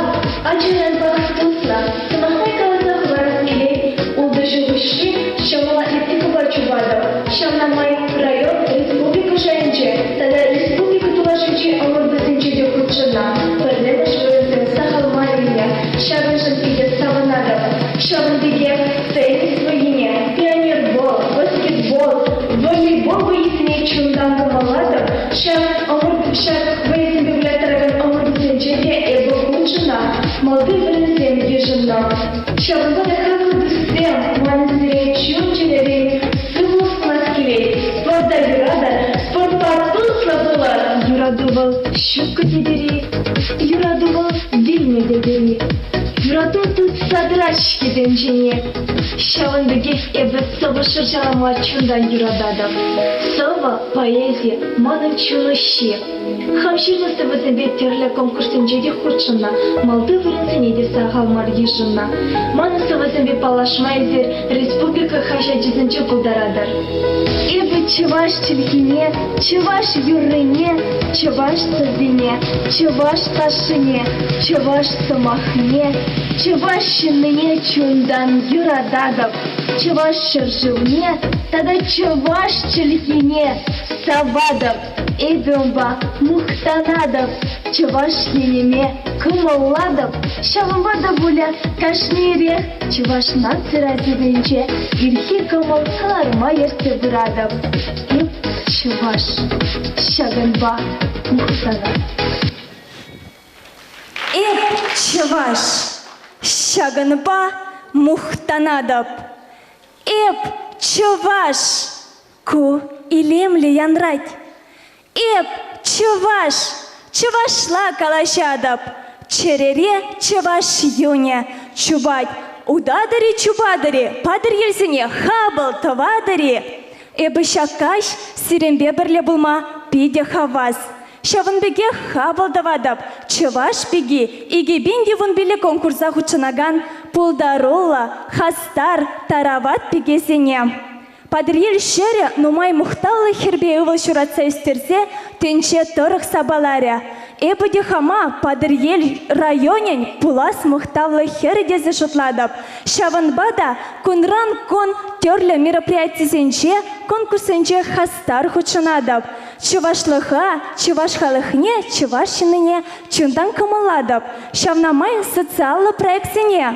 ачаранпах туслӑ. Сӑмах май каласа хӑварас килет, ултӑ ҫул хушши ҫӑмӑл атлетикӑпа чупатӑп. Ҫавна май район, республика шайӗнче тата республика тулашӗнчи ӑмӑртусенче те хутшӑннӑ. Пӗрремӗш вырӑнсем сахал мар илнӗ. Ҫакӑншӑн питӗ савӑнатӑп. Ҫавӑн пекех теннис вӑййине, пионербол, баскетбол, волейбол вӑййисене чунтан кӑмӑллатӑп. Ҫак ӑмӑрт ҫак вӑйӑсемпе выляттаракан ӑмӑртусенче те эпӗ хутшӑннӑ, малти вырӑнсем йышӑннӑ. Ҫавӑнпа та хаклӑ туссем, ман сире чун-чӗререн сывлӑх сунас килет. Спорта юратӑр, спортпа туслӑ пулӑр! Юрату вӑл ҫуккӑ тетӗр-и? Юрату вӑл вилнӗ тетӗр-и? Юрату тытса тӑрать-ҫке тӗнчене. Ҫавӑн пекех эпӗ сӑвӑ шӑрҫалама чунтан юрататӑп. Сӑвӑ, поэзи, манӑн чун уҫҫи. Хам ҫырнӑ сӑвӑсемпе тӗрлӗ конкурссенче те хутшӑннӑ, малти вырӑнсене те сахал мар йышӑннӑ. Манӑн сӑвӑсемпе паллашма эсир республика хаҫачӗсенче пултаратӑр. Эпӗ чӑваш чӗлхине, чӑваш юррине, чӑваш сӑввине, чӑваш ташшине, чӑваш сӑмахне, чӑваш ҫыннине чунтан юрататӑп, чӑваш ҫӗршывне тата чӑваш чӗлхине саватӑп. Эпӗ унпа мухтанатӑп, чӑваш енӗме кӑмӑллатӑп. Ҫавӑнпа та пулӗ кашни ирех Чӑваш наци радиовӗнче ирхи кӑмӑл кӑларӑма ертсе пыратӑп. Эп. чӑваш, ҫакӑнпа мухтанатӑп. Эп чӑваш, ҫакӑнпа мухтанатӑп. Эп чӑваш, ку илемлӗ янрать. Эп чӑваш, чӑвашла калаҫатӑп. Чӗрере чӑваш юнӗ чупать. Утатӑр-и, чупатӑр-и, Патӑрьелсене хапӑл тӑватӑр-и? Эпӗ ҫак каҫ сирӗнпе пӗрле пулма питӗ хавас. Ҫавӑн пекех хапӑл тӑватӑп Чӑваш пики 2015 конкурса хутшӑнакан пултаруллӑ, хастар, тарават пикесене. Патӑрьел ҫӗрӗ нумай мухтавлӑ хӗрпе ывӑл ҫуратса ӳстерсе тӗнче тӑрӑх сапаларӗ. Эпӗ те хама Патӑрьел районӗн пулас мухтавлӑ хӗрӗ тесе шутлатӑп. Ҫавӑнпа та кунран-кун тӗрлӗ мероприятисенче, конкурссенче хастар хутшӑнатӑп. Чӑвашлӑха, чӑваш халӑхне, чӑваш ҫыннине чунтан кӑмӑллатӑп. Ҫавна май социаллӑ проектсене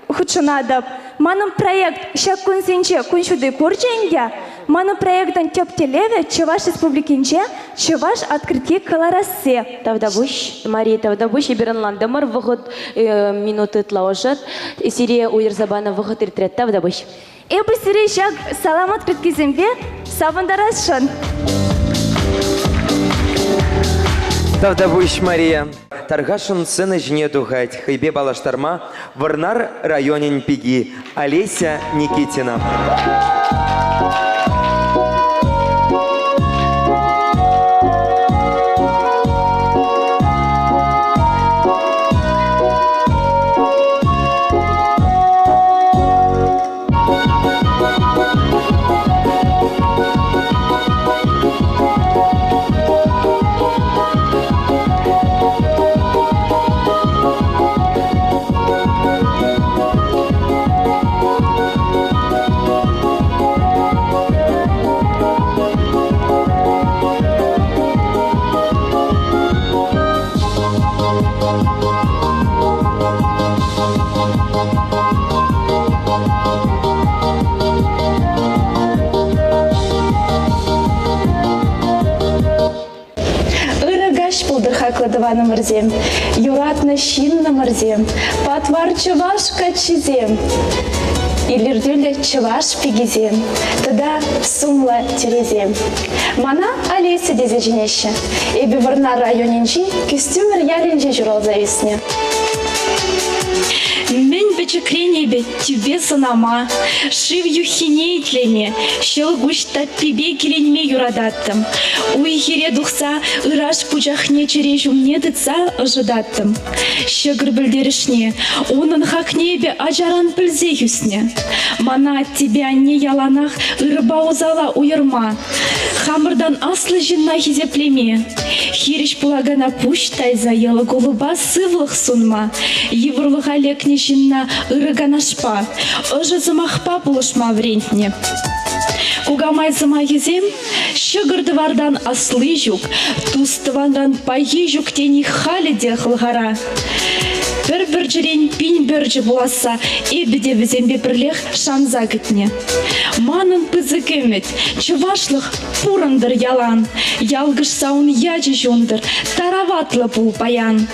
хутшӑнатӑп. Манӑн проект ҫак кунсенче кун ҫути курчӗ ӗнтӗ. Манӑн проектӑн тӗп тӗллевӗ Чӑваш Республикинче чӑваш открытки кӑларасси. Тавтапуҫ, Мария, тавтапуҫ. Эпир ӑнлантӑмӑр, вӑхӑт минут ытла ӑшӑт. Сире уйӑрса панӑ вӑхӑт иртрӗ. Тавтапуҫ. Эпӗ сире ҫак салам открыткисемпе савӑнтарасшӑн. Тавтапуҫ, Мария. Тархасшӑн сцена ҫине тухать хӑйпе паллаштарма Вӑрнар районӗн пики Олеся Никитина. Ырӑ каҫ пултӑр, хаклӑ тӑванӑмӑрсем, юратнӑ ҫыннӑмӑрсем, патвар чӑваш каччисем, илӗртӳллӗ чӑваш пикисем тата сумлӑ тӳресем. Мана Олеся тесе чӗнеҫҫӗ. Эпӗ Вӑрнар районӗнчи Кӳстӳмӗр ялӗнче ҫуралса ӳснӗ. Мӗн пӗчӗкрен эпӗ тӳпе сӑнама, шыв юххине итлеме, ҫӑл куҫ таппипе киленме юрататтӑм. Уй-хире тухса ыраш пучахне чӗре ҫумне тытса ӑшӑтаттӑм. Ҫӑкӑр пӗлтерӗшне, унӑн хакне эпӗ ачаран пӗлсех ӳснӗ. Мана аттепе анне яланах ырӑпа усала уйӑрма, Хамӑртан аслӑ ҫынна хисеплеме, хирӗҫ пулакана пуҫ тайса йӑлӑ-кулӑпа сывлӑх сунма, йывӑрлӑха лекнӗ ҫынна ырӑ канашпа, ӑшӑ сӑмахпа пулӑшма вӗрентнӗ. Кукамай сӑмахӗсем ҫӑкӑр-тӑвартан асли ҫук, тус-тӑванран пахи ҫук тени халӗ те хӑлхара. Пӗр пӗрчӗрен пин пӗрчӗ пуласса эпӗ те вӗсемпе пӗрлех шанса кӗтнӗ. Манӑн пысӑк ӗмӗт, чӑвашлӑх пурӑнтӑр ялан, ялкӑшса ун ячӗ ҫунтӑр, тараватлӑ пул паян.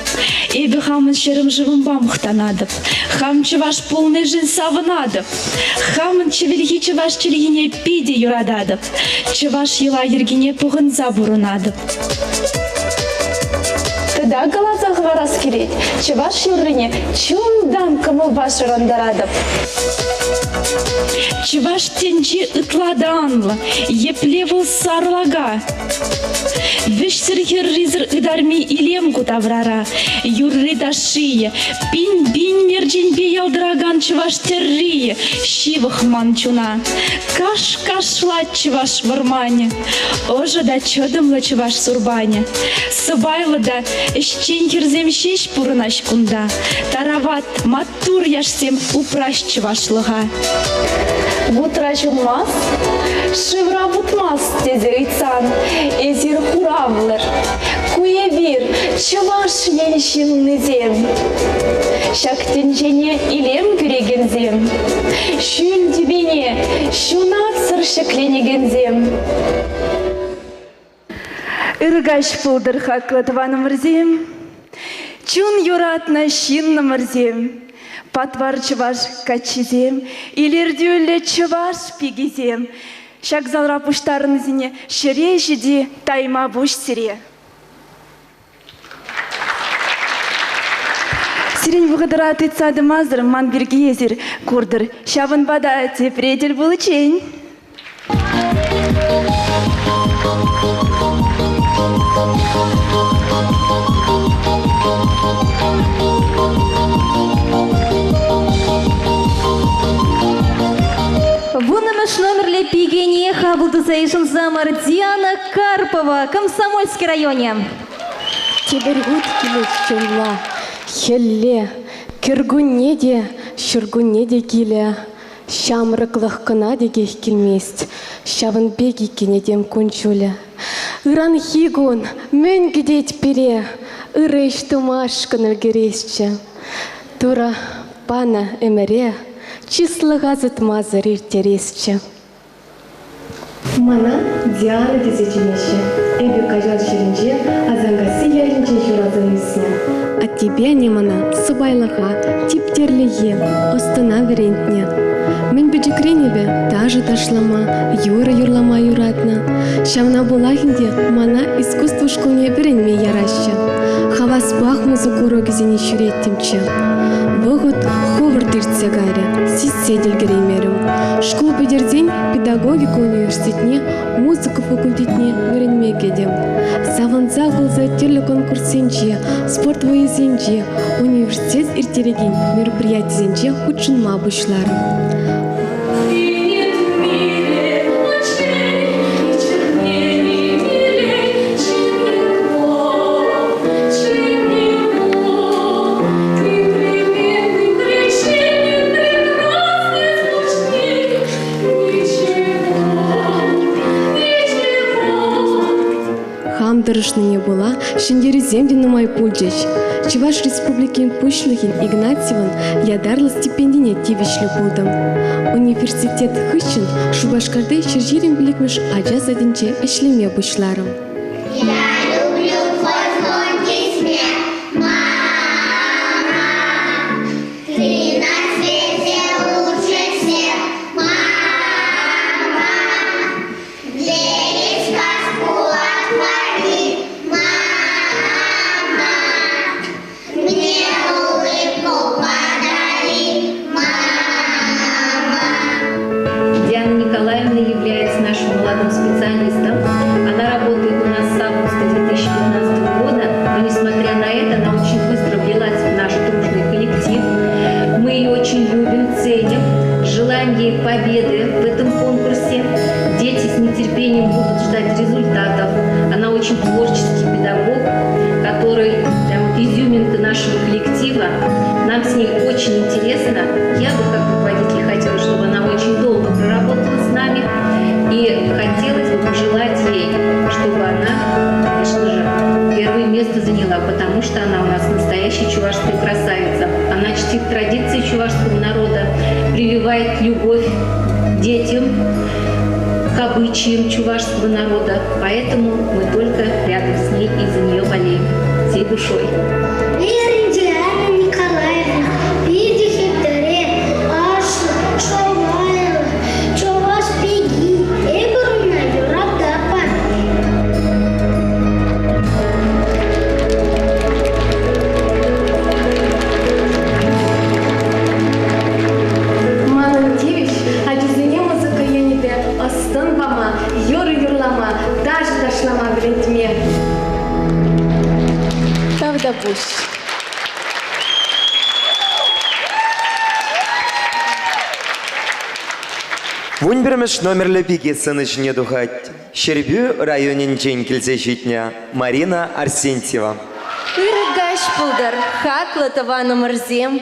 Эпӗ хамӑн ҫӗрӗм-шывӑмпа мухтанатӑп, хам чӑваш пулнишӗн савӑнатӑп, хамӑн чӗвӗлхи чӑваш чӗлхине питӗ юрататӑп, чӑваш йӑла-йӗркине пӑхӑнса пурӑнатӑп. Тата каласа хӑварас килет, чӑваш юррине чунтан кӑмӑлпа шӑрантаратӑп. Чӑваш тӗнчи ытла та анлӑ, епле вӑл сарлака. Вӗҫсӗр-хӗррисӗр ытарми илем ку таврара. Юрри-ташшийӗ, пин-пин мерченпе ялтӑракан чӑваш тӗррийӗ ҫывӑх ман чуна. Каш-кашлать чӑваш вӑрманӗ, ӑшӑ та чӑтӑмлӑ чӑваш сурпанӗ. Сӑпайлӑ та ӗҫчен хӗрсем ҫеҫ пурӑнаҫ кунта. Тарават, маттур яшсем упраҫ чӑвашлӑха. Вутра ҫунмас, шывра путмас тесе ыйтсан эсир хуравлӑр. Ку эпир, Чӑваш Ен ҫыннисем. Ҫак тӗнчене илем кӳрекенсем, ҫӳл тӳпене ҫунатсӑр ҫӗкленекенсем. Ыркаҫ пултӑр хаклӑ тӑванӑмӑрсем, чун юратнӑ ҫыннӑмӑрсем, патвар чӑваш каччисем, илӗртӳллӗ чӑваш пикисем. Ҫак залра пуҫтарӑннисене ҫӗре ҫити тайма пуҫ сире. Сирӗн вӑхӑтӑра тытса тӑмасӑр ман пирки эсир куртӑр. Ҫавӑнпа та тепре тӗл пуличчен. Вуннӑмӗш номерлӗ пикене хапӑл туса йышӑнсамӑр Диана Карпова, Комсомольски районӗ. Тепӗр хут килет ҫулла, хӗлле, кӗркунне те, ҫуркунне те килӗ. Ҫамрӑклӑх кӑна текех килмест, ҫавӑн пек иккен этем кун-ҫулӗ. Ыранхи кун мӗн кӗтет пире? Ырӑ ӗҫ тумашкӑн ӗлкӗресчӗ. Турӑ панӑ ӗмӗре чыслӑха сутмасӑр ирттересчӗ. Мана Диана тесе чӗнеҫҫӗ. Эпӗ Каҫал ҫӗрӗнче Асанкасси ялӗнче ҫуралса ӳснӗ. Аттепе анне мана сӑпайлӑха, типтерлӗхе, ӑс-тӑна вӗрентнӗ. Мӗн пӗчӗкрен эпӗ ташӑ ташлама, юрӑ юрлама юратнӑ. Ҫавна пулах ӗнтӗ мана искусство шкулне вӗренме яраҫҫӗ. Хаваспах музыка урокӗсене ҫӳреттӗмччӗ. Вӑхӑт хӑвӑрт иртсе кайрӗ, сиссе те ӗлкӗреймерӗм. Шкул пӗтерсен педагогика университетне музыка факультетне вӗренме кӗтӗм. Савӑнса кулса тӗрлӗ конкурссенче, спорт вӑййисенче, университет ирттерекен мероприятисенче хутшӑнма пуҫларӑм. Хам тӑрӑшнине пула ҫӗнтерӳсем те нумай пулчӗҫ. Чӑваш Республикин Пуҫлӑхӗн Игнатьевӑн ятарлӑ стипендине тивӗҫлӗ пултӑм. Университет хыҫҫӑн Шупашкарти 125-мӗш ача садӗнче ӗҫлеме пуҫларӑм. Я люблю твой звонкий смех, мама. Ты на свете лучше всех, мама. Двери сказку отвори, мама. Мне улыбку подари, мама. Диана Николаевна является нашим молодым специалистом. Она работает у нас с августа 2015 года, но несмотря на это, она очень быстро влилась в наш дружный коллектив. Мы ее очень любим, ценим, желаем ей победы в этом конкурсе. Дети с нетерпением будут ждать результатов. Она очень творческий педагог, который прям вот изюминка нашего коллектива. Нам с ней очень интересно. Я бы как руководитель хотела, чтобы она очень долго проработала с нами. И хотелось бы пожелать ей, чтобы она, конечно же, первое место заняла, потому что она у нас настоящая чувашская красавица. Она чтит традиции чувашского народа, прививает любовь к детям, к обычаям чувашского народа. Поэтому мы только рядом с ней и за нее болеем всей душой. Диана Николаевна, питӗ хитре, аслӑ, сӑпайлӑ, чӑваш пики. Эпир ӑна юрататпӑр. Манӑн тивӗҫ ачасене музыка енӗпе ӑс-тӑн пама, юрӑ юрлама, ташӑ ташлама вӗрентме. Тавтапуҫ. Вунпӗрмӗш номерлӗ пике сцена ҫине тухать. Ҫӗрпӳ районӗнчен килсе ҫитнӗ Марина Арсентьева. Ырӑ каҫ пултӑр, хаклӑ тӑванӑмӑрсем!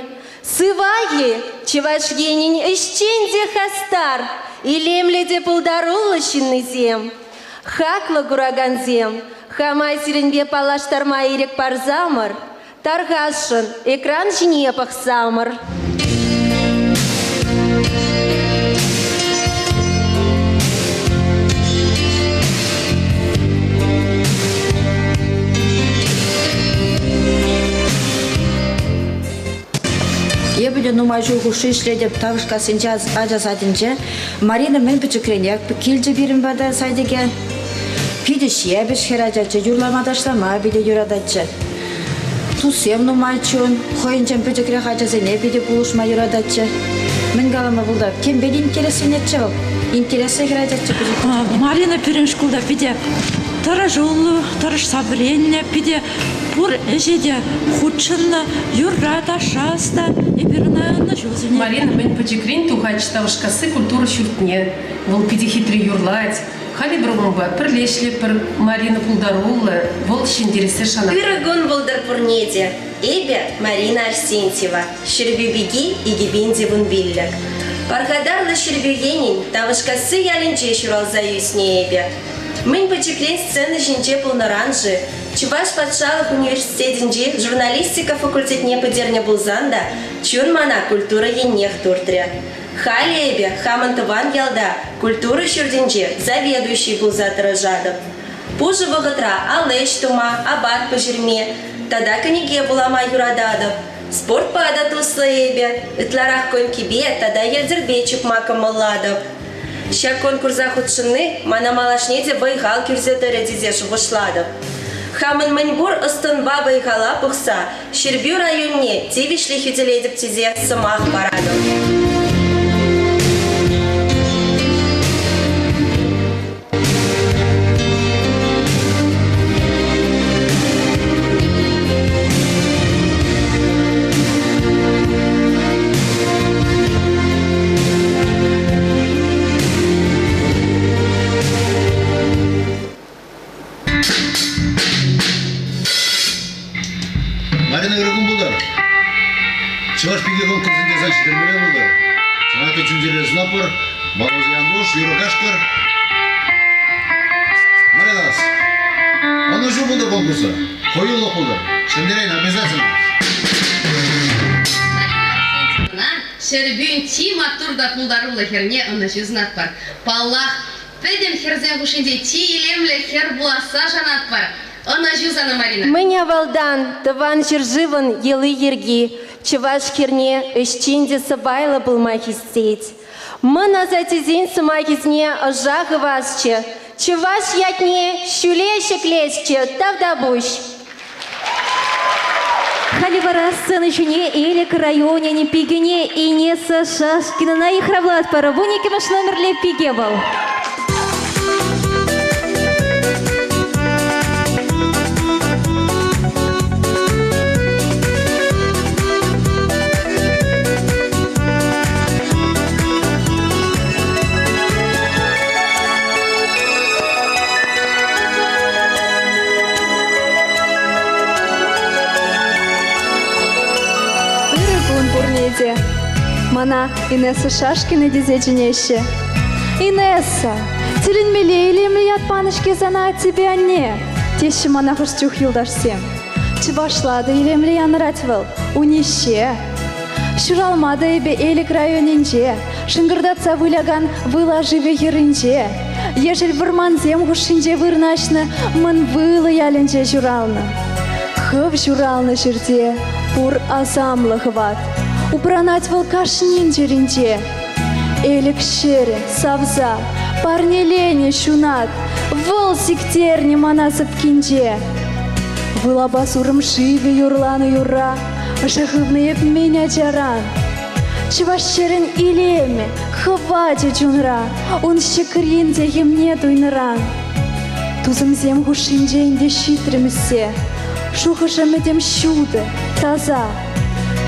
Сывах-и, Чӑваш Енӗн ӗҫчен те хастар, илемлӗ те пултаруллӑ ҫыннисем! Хаклӑ куракансем, хама сирӗнпе паллаштарма ирӗк парсамӑр, тархасшӑн, экран ҫине пӑхсамӑр. нумай ҫул хушши ӗҫлетӗп Тавӑшкассинчи ача садӗнче. Марина мӗн пӗчӗкренех килчӗ пирӗн пата садике. Питӗ ҫепӗҫ хӗрачаччӗ, юрлама-ташлама питӗ юрататчӗ. Туссем нумайччӗ ун, хӑйӗнчен пӗчӗкрех ачасене питӗ пулӑшма юрататчӗ. Мӗн калама пултарать, темпе те интересленетчӗ вӑл. Интереслӗ хӗрачаччӗ пӗчӗк чухне. Марина пирӗн шкулта питӗ тӑрӑшуллӑ, тӑрӑшса вӗреннӗ, питӗ пур ӗҫе те хутшӑннӑ, юрра-ташша ӑста. Эпир ӑна ӑнӑҫу сӗнетпӗр. Марина мӗн пӗчӗкрен тухать Тавӑшкасси культура ҫуртне. Вӑл питӗ хитре юрлать. Халӗ эпир унпа пӗрле ӗҫлетпӗр. Марина пултаруллӑ, вӑл ҫӗнтерессе шанатпӑр. Ырӑ кун пултӑр пурне те. Эпӗ Марина Арсентьева, Ҫӗрпӳ пики 2015. Пархатарлӑ Ҫӗрпӳ енӗн Тавӑшкасси ялӗнче ҫуралса ӳснӗ эпӗ. Мӗн пӗчӗкрен сцена ҫинче пулнӑран-ши Чӑваш патшалӑх университетӗнчи журналистика факультетне пӗтернӗ пулсан та чун мана культура еннех туртрӗ. Халӗ эпӗ хамӑн тӑван ялта культура ҫуртӗнче заведующий пулса тӑрӑшатӑп. Пушӑ вӑхӑтра ал ӗҫ тума, апат пӗҫерме тата кӗнеке вулама юрататӑп. Спортпа та туслӑ эпӗ, ытларах конькипе тата йӗлтӗрпе чупма кӑмӑллатӑп. Ҫак конкурса хутшӑнни мана малашне те вӑй-хал кӳрсе тӑрӗ тесе шухӑшлатӑп. Хамӑн мӗнпур ӑс-тӑнпа вӑй-хала пухса Ҫӗрпӳ районне тивӗҫлӗ хӳтӗлетӗп тесе сӑмах паратӑп. Марина ырӑ кун пултӑр. Чӑваш пики конкурсӗнче сан ҫитермелле пултӑр. Сана та чун-чӗре сунатпӑр. Баллӑсен Антош, Юрӑ Кашкӑр. Маринас, ӑнӑҫу пултӑр конкурса. Хӑюлӑх пултӑр. Ҫӗнтерен обязательно. Ҫӗрпӳн чи маттур та пултаруллӑ хӗрне ӑнӑҫу сунатпӑр. Паллах, Пӗтӗм хӗрсен хушшинче чи илемлӗ хӗр пуласса шанатпӑр. Ӑнӑҫу сана, Марина! Мӗн авалтан Тӑван ҫӗршывӑн йӑли-йӗрки чӑваш хӗрне ӗҫчен те сӑпайлӑ пулма хистет. Мӑн асаттесен сӑмахӗсене ӑша хывасчӗ, чӑваш ятне ҫӳле ҫӗклесчӗ. Тавтапуҫ! Халӗ вара сцена ҫине Элӗк районӗн пикине Инесса Шашкинӑна йыхравлатпӑр. 12-мӗш номерлӗ пике вӑл. Ырӑ кун пурне те. Мана Инесса Шашкина тесе чӗнеҫҫӗ. Инесса, тӗлӗнмелле илемлӗ ят панӑ-ҫке сана аттепе анне, теҫҫӗ мана хӑш чух юлташсем. Чӑвашла та илемлӗ янӑрать вӑл, Униҫҫе. Ҫуралма та эпӗ Элӗк районӗнче, шӑнкӑртатса вылякан Выла шывӗ хӗрринче, ешӗл вӑрмансем хушшинче вырнаҫнӑ Мӑн Вылӑ ялӗнче ҫуралнӑ. Хӑв ҫуралнӑ ҫӗрте пур асамлӑ хӑват, упранать вӑл кашнин чӗринче. Элӗк ҫӗрӗ савса парнеленӗ ҫунат, вӑл сиктернӗ мана сӑпкинче. Вылапа сурӑм шывӗ юрланӑ юрра Ӑша хывнӑ эп мӗн ачаран. Чӑваш ҫӗрӗн илемӗ, хӑвачӗ чунра, ун ҫӑкрин техӗмне туйнӑран. Тусӑмсем хушшинче ӗнтӗ ҫитрӗм ӳссе, шухӑш-ӗмӗтӗм ҫутӑ, таса.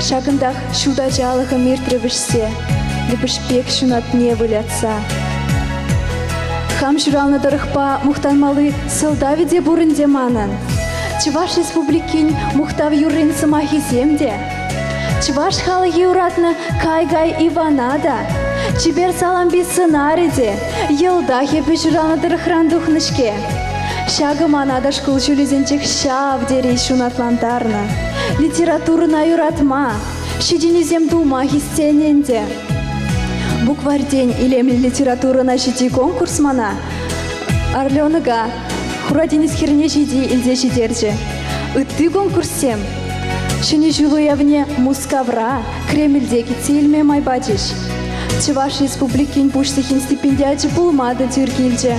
Ҫакӑнтах ҫут ачалӑхӑм иртрӗ вӗҫсе, лӗпӗш пек ҫунатне вылятса. Хам ҫуралнӑ тӑрӑхпа мухтанмалли сӑлтавӗ те пур ӗнтӗ манӑн. Чӑваш Республикин мухтав юррин сӑмахӗсем те, чӑваш халӑхӗ юратнӑ Кай-кай Ивана та, чипер Салампи сӑнарӗ те йӑлтах эпӗ ҫуралнӑ тӑрӑхран тухнӑ-ҫке. Ҫакӑ мана та шкул ҫулӗсенчех ҫав тери ҫунатлантарнӑ. Литературӑна юратма, ҫитӗнӳсем тума хистенӗ ӗнтӗ. Букварьтен илемлӗ литературӑна ҫити конкурс мана Орленока Хура тинӗс хӗрне ҫити илсе ҫитерчӗ. Ытти конкурссем. Ҫӗнӗ ҫул уявне Мускавра, Кремльте кӗтсе илме май пачӗҫ. Чӑваш Республикин Пуҫлӑхӗн стипендиачӗ пулма та тӳр килчӗ.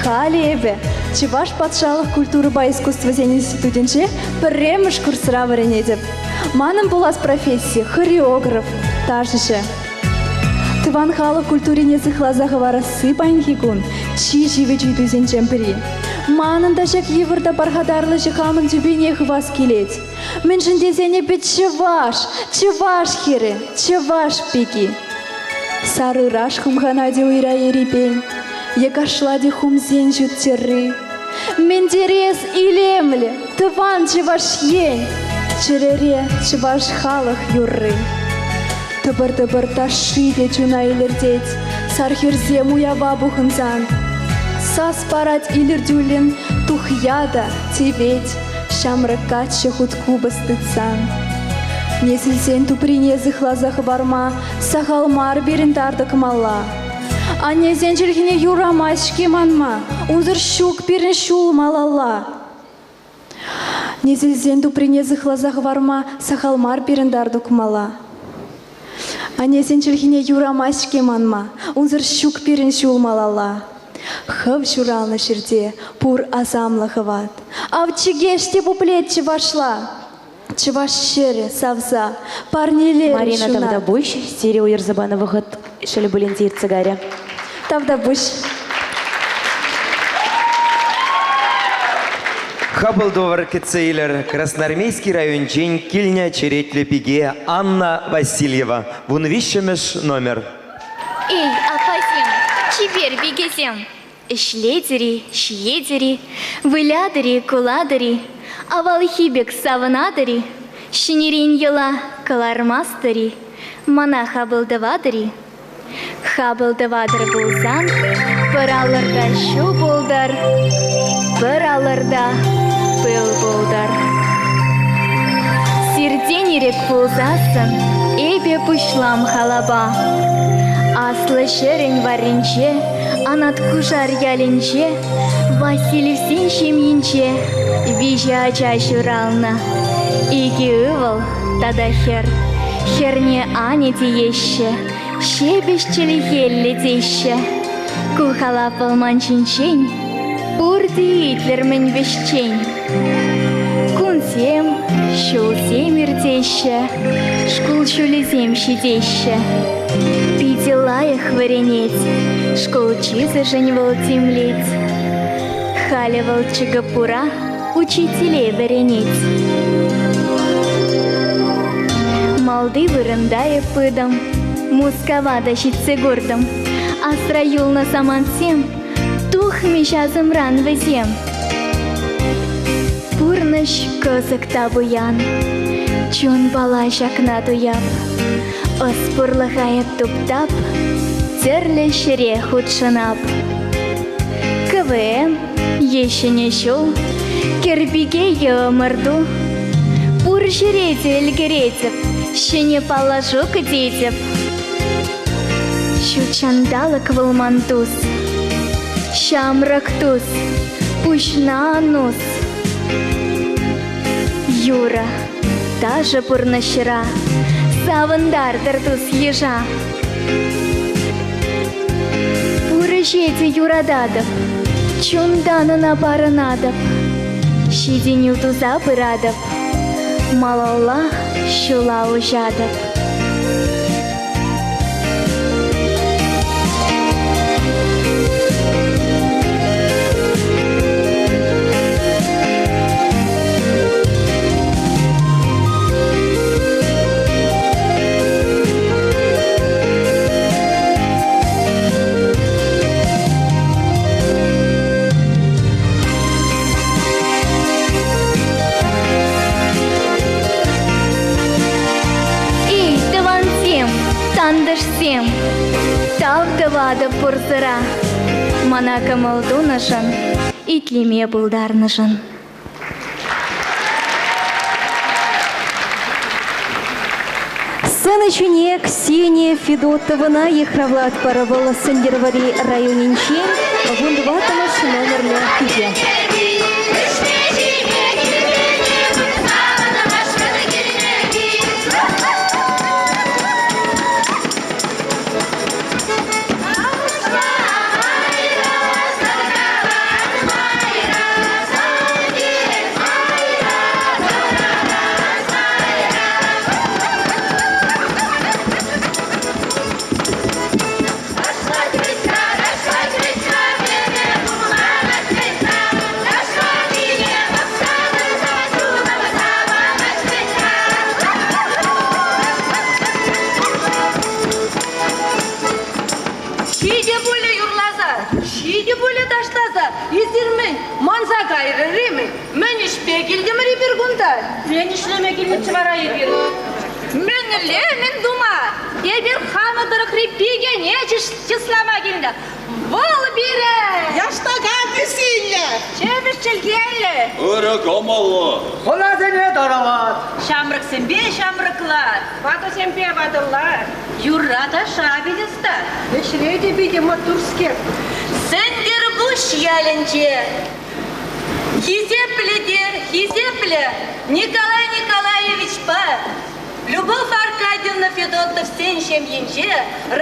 Халӗ эпӗ Чӑваш патшалӑх культурӑпа искусствӑсен институтӗнче пӗрремӗш курсра вӗренетӗп. Манӑн пулас професси хореограф, ташӑҫӑ. Тӑван халӑх культурине сыхласа хӑварасси паянхи кун чи ҫивӗч ыйтусенчен пӗри. Манӑн та ҫак йывӑр та пархатарлӑ ӗҫе хамӑн тӳпене хывас килет. Мӗншӗн тесен эпӗ чӑваш, чӑваш хӗрӗ, чӑваш пики. Сар ыраш хумханать уйра ерипен, е кашлать хумсен ҫут тӗрри. Ментерес илемлӗ тӑван Чӑваш Ен, чӗрере чӑваш халӑх юрри. Тӑпӑр-тӑпӑр ташши те чуна илӗртет, сар хӗрсем уява пухӑнсан. Сас парать илӗртӳллӗн тухья та тивет, ҫамрӑк каччӑ хут купӑс тытсан. Несӗлсен туприне сыхласа хӑварма сахал мар пирӗн тар тӑкмалла. Аннесен чӗлхине юрамасть-ҫке манма, унсӑр ҫук пирӗн ҫул малалла. Несӗлсен туприне сыхласа хӑварма сахал мар пирӗн тар тӑкмалла. Аннесен чӗлхине юрамасть-ҫке манма, унсӑр ҫук пирӗн ҫул малалла. Хӑв ҫуралнӑ ҫӗрте пур асамлӑ хӑват. Ав чӗкеҫ те пуплет чӑвашла. Чӑваш ҫӗрӗ савса парнелерӗ Марина ҫуна. Тавтапуҫ, сире уйӑрса панӑ вӑхӑт шел пулин те иртсе кайрӗ. Тавтапуҫ. Хапӑл тӑвӑр кӗтсе илӗр Красноармейски районӗнчен килнӗ черетлӗ пике Анна Васильева, 13-мӗш номер. Эй, аппасем, чипер пикесем! Ӗҫлетӗр-и, ҫиетӗр-и, вылятӑр-и, кулатӑр-и, авалхи пек савӑнатӑр-и, ҫӗнӗрен йӑла кӑлармастӑр-и, мана хапӑл тӑватӑр-и? Хапӑл тӑватӑр пулсан, пӗр алӑрта ҫу пултӑр, пӗр алӑрта пыл пултӑр. Сиртен ирӗк пулсассӑн эпӗ пуҫлам халапа. Аслӑ ҫӗрӗн варринче Анат Кушар ялӗнче Васильевсен ҫемйинче виҫӗ ача ҫуралнӑ. Икӗ ывӑл тата хӗр. Хӗрне Аня тееҫҫӗ, ҫепӗҫ чӗлхеллӗ теҫҫӗ. Ку халап вӑл ман ҫинчен пурте итлӗр мӗн вӗҫчен. Кунсем, ҫулсем иртеҫҫӗ, шкул ҫулӗсем ҫитеҫҫӗ. Питӗ лайӑх вӗренет, шкул чысӗшӗн вӑл тимлет. Халӗ вӑл ЧГПУра учителе вӗренет. Малти вырӑнта эп пытӑм, Мускава та ҫитсе куртӑм. Асра юлнӑ самантсем тухмӗҫ асӑмран вӗсем. Пурнӑҫ кӑсӑк та пуян, чунпала ҫакна туяп. Ӑс пурлӑха эп туптап, тӗрлӗ ҫӗре хутшӑнап. КВН е Ҫӗнӗ ҫул, Кӗрпике е ӑмӑрту. Пур ҫӗре те ӗлкӗретӗп, ҫӗнӗ паллашу кӗтетӗп. Ҫут ҫанталӑк вӑл ман тус, ҫамрӑк тус, пуҫна ан ус. Юрӑ, ташӑ пурнӑҫра савӑнтартӑр тус-йыша. Пур ӗҫе те юрататӑп, чунтан ӑна парӑнатӑп. Ҫитӗнӳ туса пыратӑп, малалла ҫула уҫатӑп. Эй, тӑвансем, тантӑшсем, тав тӑватӑп пурсӑра. Мана кӑмӑл тунӑшӑн, итлеме пултарнӑшӑн. Сцена ҫине Ксения Федотовӑна йыхравлатпӑр. Вӑл Сӗнтӗрвӑрри районӗнчи 14-мӗш номерлӗ пике. Ҫитӗ пулӗ ташласа. Эсир мӗн, манса кайрӑр-и-мӗн? Мӗн ӗҫпе килтӗмӗр эпир кунта? Мӗн ӗҫлеме килнӗччӗ вара эпир? Мӗнле мӗн тума? Эпир хамӑр тӑрӑхри пикене чыслама килнӗ. Вӑл пире! Яштака пӳ-силлӗ! Чӗвӗш чӗлхеллӗ! Ырӑ кӑмӑллӑ! Хӑнасене тарават! Ҫамрӑксемпе ҫамрӑкла, ватӑсемпе ватӑлла, юрра-ташша пит ӑста. Ӗҫре те питӗ маттурскер. Сӗнтӗрпуҫ ялӗнче хисеплӗ те хисеплӗ Николай Николаевичпа Любовь Аркадьевна Федотовсен ҫемйинче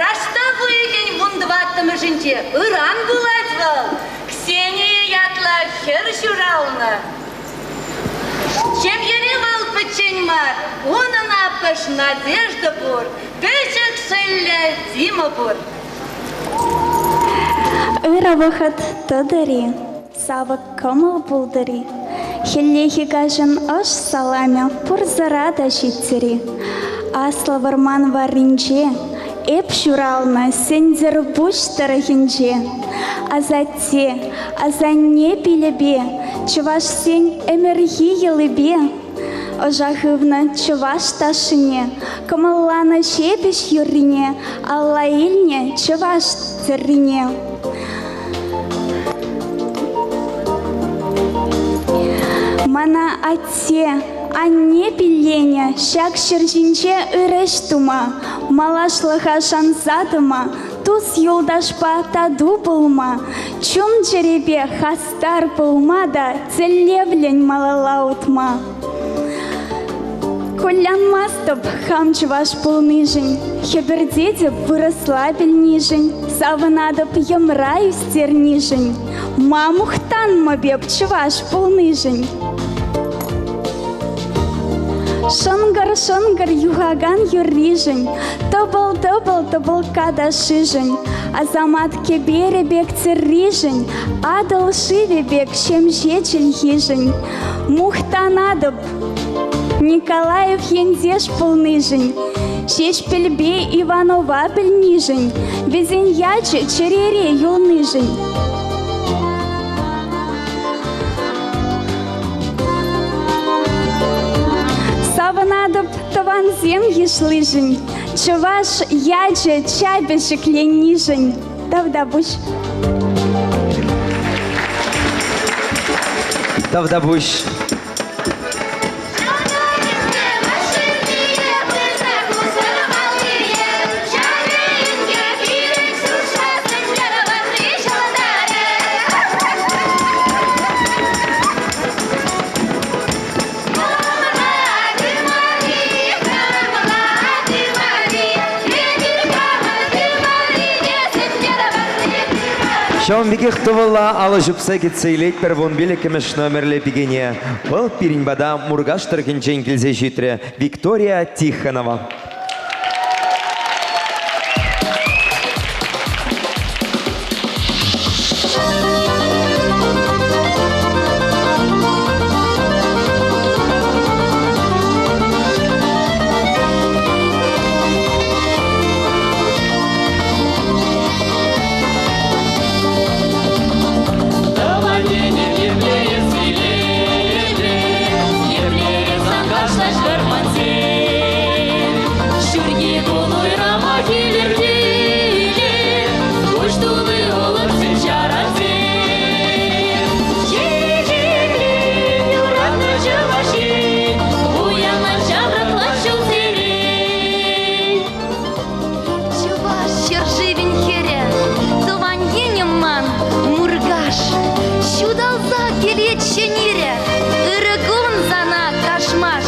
раштав уйӑхӗн вунтӑваттӑмӗшӗнче ыран пулать вӑл, Ксения ятлӑ хӗр ҫуралнӑ. Ҫемьере вӑл пӗччен мар, унӑн аппӑш Надежда пур, пӗчӗк шӑллӗ Дима пур. Ырӑ вӑхӑт тӑтӑр-и, савӑк кӑмӑл пултӑр-и, хӗллехи каҫӑн ӑш саламӗ пурсӑра та ҫиттӗр-и. Аслӑ вӑрман варринче эп ҫуралнӑ Сӗнтӗрпуҫ тӑрӑхӗнче. Асатте, асанне пилӗпе, чӑвашсен ӗмӗрхи йӑлипе ӑша хывнӑ чӑваш ташшине, кӑмӑлланӑ ҫепӗҫ юррине, алла илнӗ чӑваш тӗррине. Мана атте, анне пилленӗ ҫак ҫӗр ҫинче ыр ӗҫ тума, малашлӑха шанса тӑма, тус-юлташпа тату пулма, чун-чӗрепе хастар пулма та тӗллевлӗн малалла утма. Кулянмастӑп хам чӑваш пулнишӗн, хӗпӗртетӗп вырӑсла пӗлнишӗн, савӑнатӑп йӑмра ӳстернишӗн, ма мухтанмӑп эп чӑваш пулнишӗн. Шӑнкӑр-шӑнкӑр юхакан юрришӗн, тӑпӑл-тӑпӑл тӑпӑлкка ташшишӗн, асамат кӗперӗ пек тӗрришӗн, Атӑл шывӗ пек ҫемҫе чӗлхишӗн мухтанатӑп. Николаев ентеш пулнишӗн, Ҫеҫпӗлпе Иванова пӗлнишӗн, вӗсен ячӗ чӗрере юлнишӗн. Савӑнатӑп тӑвансем йышлишӗн, чӑваш ячӗ чапӗ ҫӗкленнишӗн. Тавтапуҫ. Тавтапуҫ. Ҫавӑн пекех тӑвӑлла алӑ ҫупса кӗтсе илетпӗр вунпиллӗкмӗш номерлӗ пикене. Вӑл пирӗн пата Муркаш тӑрӑхӗнчен килсе ҫитрӗ. Виктория Тихонова. Чӑваш ҫӗршывӗн хӗрӗ, тӑван енӗм ман Муркаш. Ҫуталса килет ҫӗнирӗ, ырӑ кун сана, Кашмаш.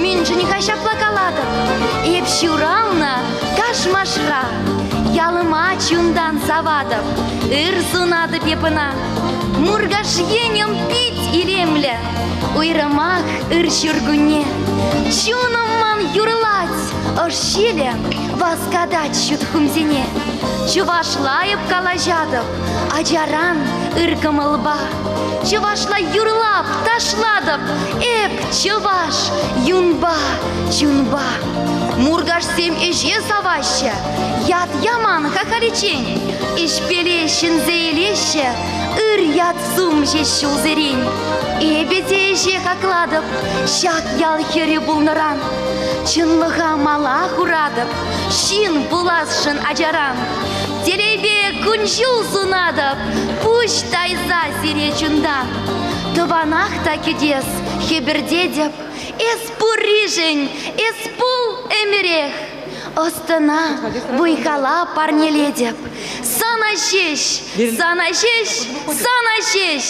Мӗншӗн-ха ҫапла калатӑп? Эп ҫуралнӑ Кашмашра. Ялӑма чунтан саватӑп, ыр сунатӑп эп ӑна. Муркаш енӗм пит илемлӗ, уйрӑмах ыр ҫуркунне. Чунӑм ман юрлать, ӑш ҫилӗ васкатать ҫут хумсене. Чӑвашла эп калаҫатӑп, ачаран ыр кӑмӑлпа. Чӑвашла юрлап, ташлатӑп, эп чӑваш, юнпа, чунпа. Муркашсем ӗҫе саваҫҫӗ, ят яман-ха халиччен. Ӗҫпеле ҫӗнсе илеҫҫӗ, ыр ят-сум ҫеҫ ҫулсерен. Эпӗ те ӗҫе хаклатӑп, ҫак ял хӗрӗ пулнӑран. Чӑнлӑха мала хуратӑп, ҫын пуласшӑн ачаран. Телейпе кун-ҫул сунатӑп, пуҫ тайса сире чунтан. Тӑванах та кӗтес, хӗпӗртетӗп, эс пурришӗн, эс пул ӗмӗрех. Ӑс-тӑна, вӑй-хала парнелетӗп. Сана ҫеҫ, сана ҫеҫ, сана ҫеҫ!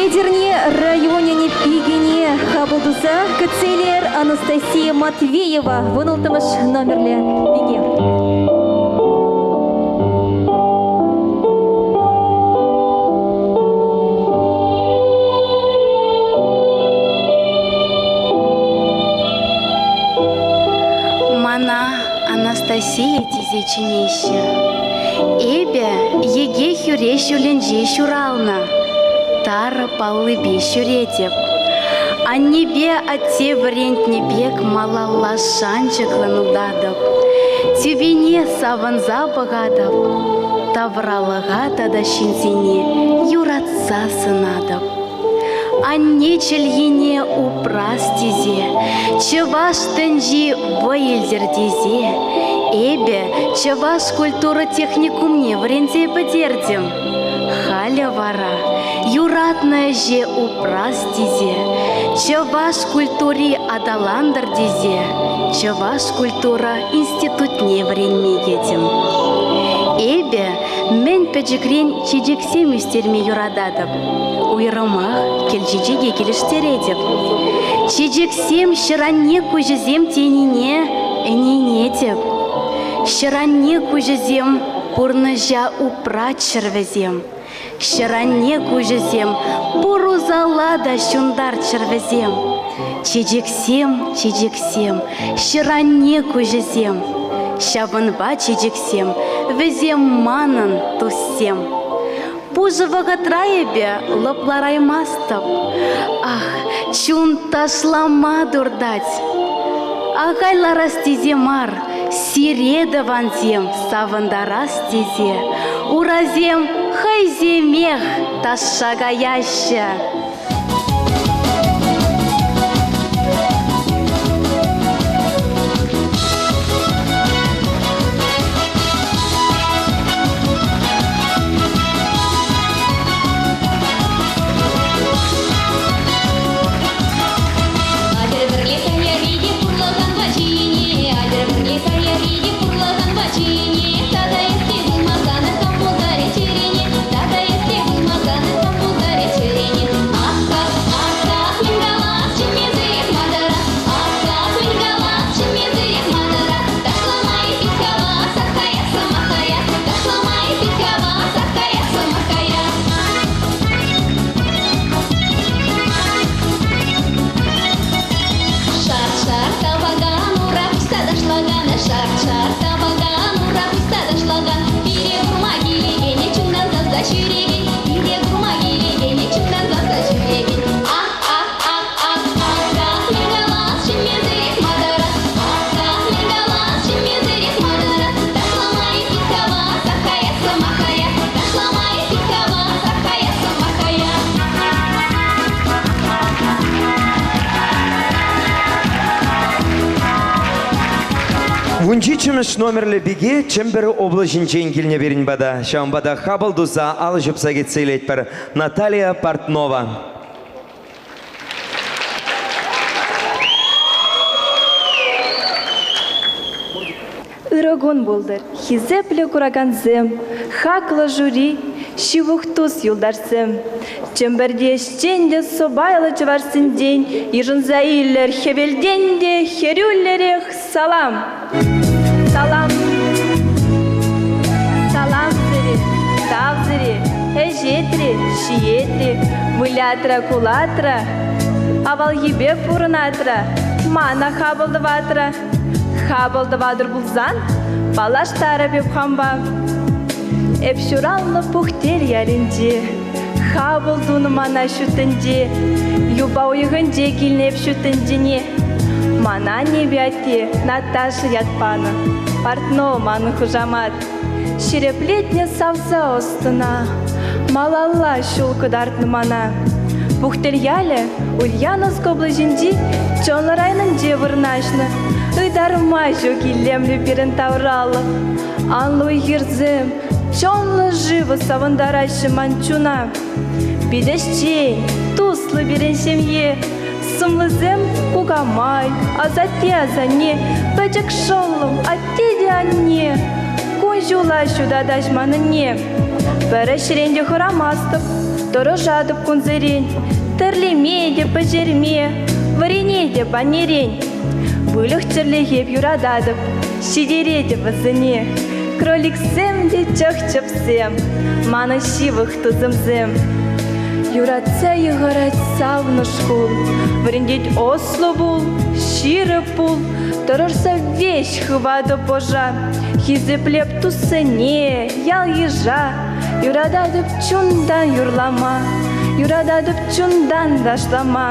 Етӗрне районӗн пикине хапӑл туса кӗтсе илер Анастасия Матвеева, вунулттӑмӗш номерлӗ пике. Мана Анастасия тесе чӗнеҫҫӗ. Эпӗ йӗке хӳре ҫулӗнче ҫуралнӑ. Тар паллипе ҫӳретӗп. Аннепе атте вӗрентнӗ пек малалла шанчӑклӑн утатӑп. Тӳпене савӑнса пӑхатӑп. Тавралӑха тата ҫынсене юратса сӑнатӑп. Анне чӗлхине упрас тесе, чӑваш тӗнчи вӑй илтӗр тесе эпӗ чӑваш культура техникумне вӗренсе пӗтертӗм. Халӗ вара юратнӑ ӗҫе упрас тесе, чӑваш культури аталантӑр тесе Чӑваш культура институтне вӗренме кӗтӗм. Эпӗ мӗн пӗчӗкрен чечексем ӳстерме юрататӑп. Уйрӑмах кӗл чечеке килӗштеретӗп. Чечексем ҫӗр-анне куҫӗсем тенине ӗненетӗп. Ҫӗр-анне куҫӗсем пурнӑҫа упраччӑр вӗсем. Ҫӗр-анне куҫӗсем пур усала та ҫунтарччӑр вӗсем. Чечексем, чечексем, ҫӗр-анне куҫӗсем. Ҫавӑнпа чечексем, вӗсем манӑн туссем. Пушӑ вӑхӑтра эпӗ лӑплараймастӑп. Ах, чун ташлама туртать. Ахаль ларас тесе мар, сире, тӑвансем, савӑнтарас тесе урасем хӑйсемех ташша каяҫҫӗ. Атьӑр пӗрле саяр-икӗ пурлӑхан пачине, Атьӑр пӗрле саяр-икӗ пурлӑхан пачине. Тата эс пулмасан кам пултарӗ чӗрене, Тата эс пулмасан кам пултарӗ чӗрене. Ах, ах, ах, ах, мӗн калас чӗнмесӗрех матӑра. Ах, ах, мӗн калас чӗнмесӗрех матӑра. Ташлама пит хавас, ах, каяс, сӑмах каяс. Ташлама пит хавас, ах, каяс, сӑмах каяс. Шар-шар тапакан ура пуҫса ташлакан, шар-шар тапакан ура пуҫса ташлакан, пире курма килекене чунтан ҫӳрекен, пире курма килекен, чунтан савса ҫӳрекен. Ах, ах, ах, ах, ах, ах, мӗн калас, чӗнмесӗрех макӑрас. Ах, ах, мӗн калас, чӗнмесӗрех макӑрас. Ташлама пит хавас, ах, каяс, сӑмах каяс. Ташлама пит хавас, ах, каяс, сӑмах каяс. Вунҫиччӗмӗш номерлӗ пике Чӗмпӗр облаҫӗнчен килнӗ пирӗн пата. Ҫавӑнпа та хапӑл туса алӑ ҫупса кӗтсе илетпӗр. Наталья Портнова. Ырӑ кун пултӑр, хисеплӗ куракансем, хаклӑ жюри, ҫывӑх тус-юлташсем. Чӗмпӗрте ӗҫчен те сӑпайлӑ чӑвашсенчен йышӑнса илӗр хӗвелтен те хӗрӳллӗрех салам! Салам! Салам сире, тав сире, ӗҫетре, ҫиетре, вылятра, кулатра, авалхипе пурӑнатра, мана хапӑл тӑватра. Хапӑл тӑватӑр пулсан, паллаштарӑп эп хампа. Эп ҫуралнӑ Пухтел ялӗнче, хапӑл тунӑ мана ҫут тӗнче. Юпа уйӑхӗнче килнӗ эп ҫут тӗнчене. Мана аннепе атте Наташа ят панӑ. Портнова манӑн хушамат. Ҫирӗплетнӗ савса ӑс-тӑна, малалла ҫул кӑтартнӑ мана. Пухтел ялӗ Ульяновск облаҫӗнчи Чӑнлӑ районӗнче вырнаҫнӑ. Ытарма ҫук илемлӗ пирӗн тавралӑх. Анлӑ уй-хирсем, чӑнлӑ шывӗ савӑнтараҫҫӗ ман чуна. Пит ӗҫчен, туслӑ пирӗн ҫемье. Сумлисем кукамай, асатте-асанне, пӗчӗк шӑллӑм, атте те анне. Кун-ҫула ҫутатаҫ манӑнне. Пӗр ӗҫрен те хӑрамастӑп, тӑрӑшатӑп кунсерен. Тӗрлеме те пӗҫерме, вӗренетӗп аннерен. Выльӑх-чӗрлӗхе юрататӑп, ҫитеретӗп вӗсене. Кроликсем те чӑх-чӗпсем, манӑн ҫывӑх тусӑмсем. Юратса йыхӑрать савнӑ шкул, вӗрентет ӑслӑ пул, ҫирӗп пул, тӑрӑшса веҫ хыватӑп ӑша. Хисеплеп туссене, ял-йыша, юрататӑп чунтан юрлама, юрататӑп чунтан ташлама.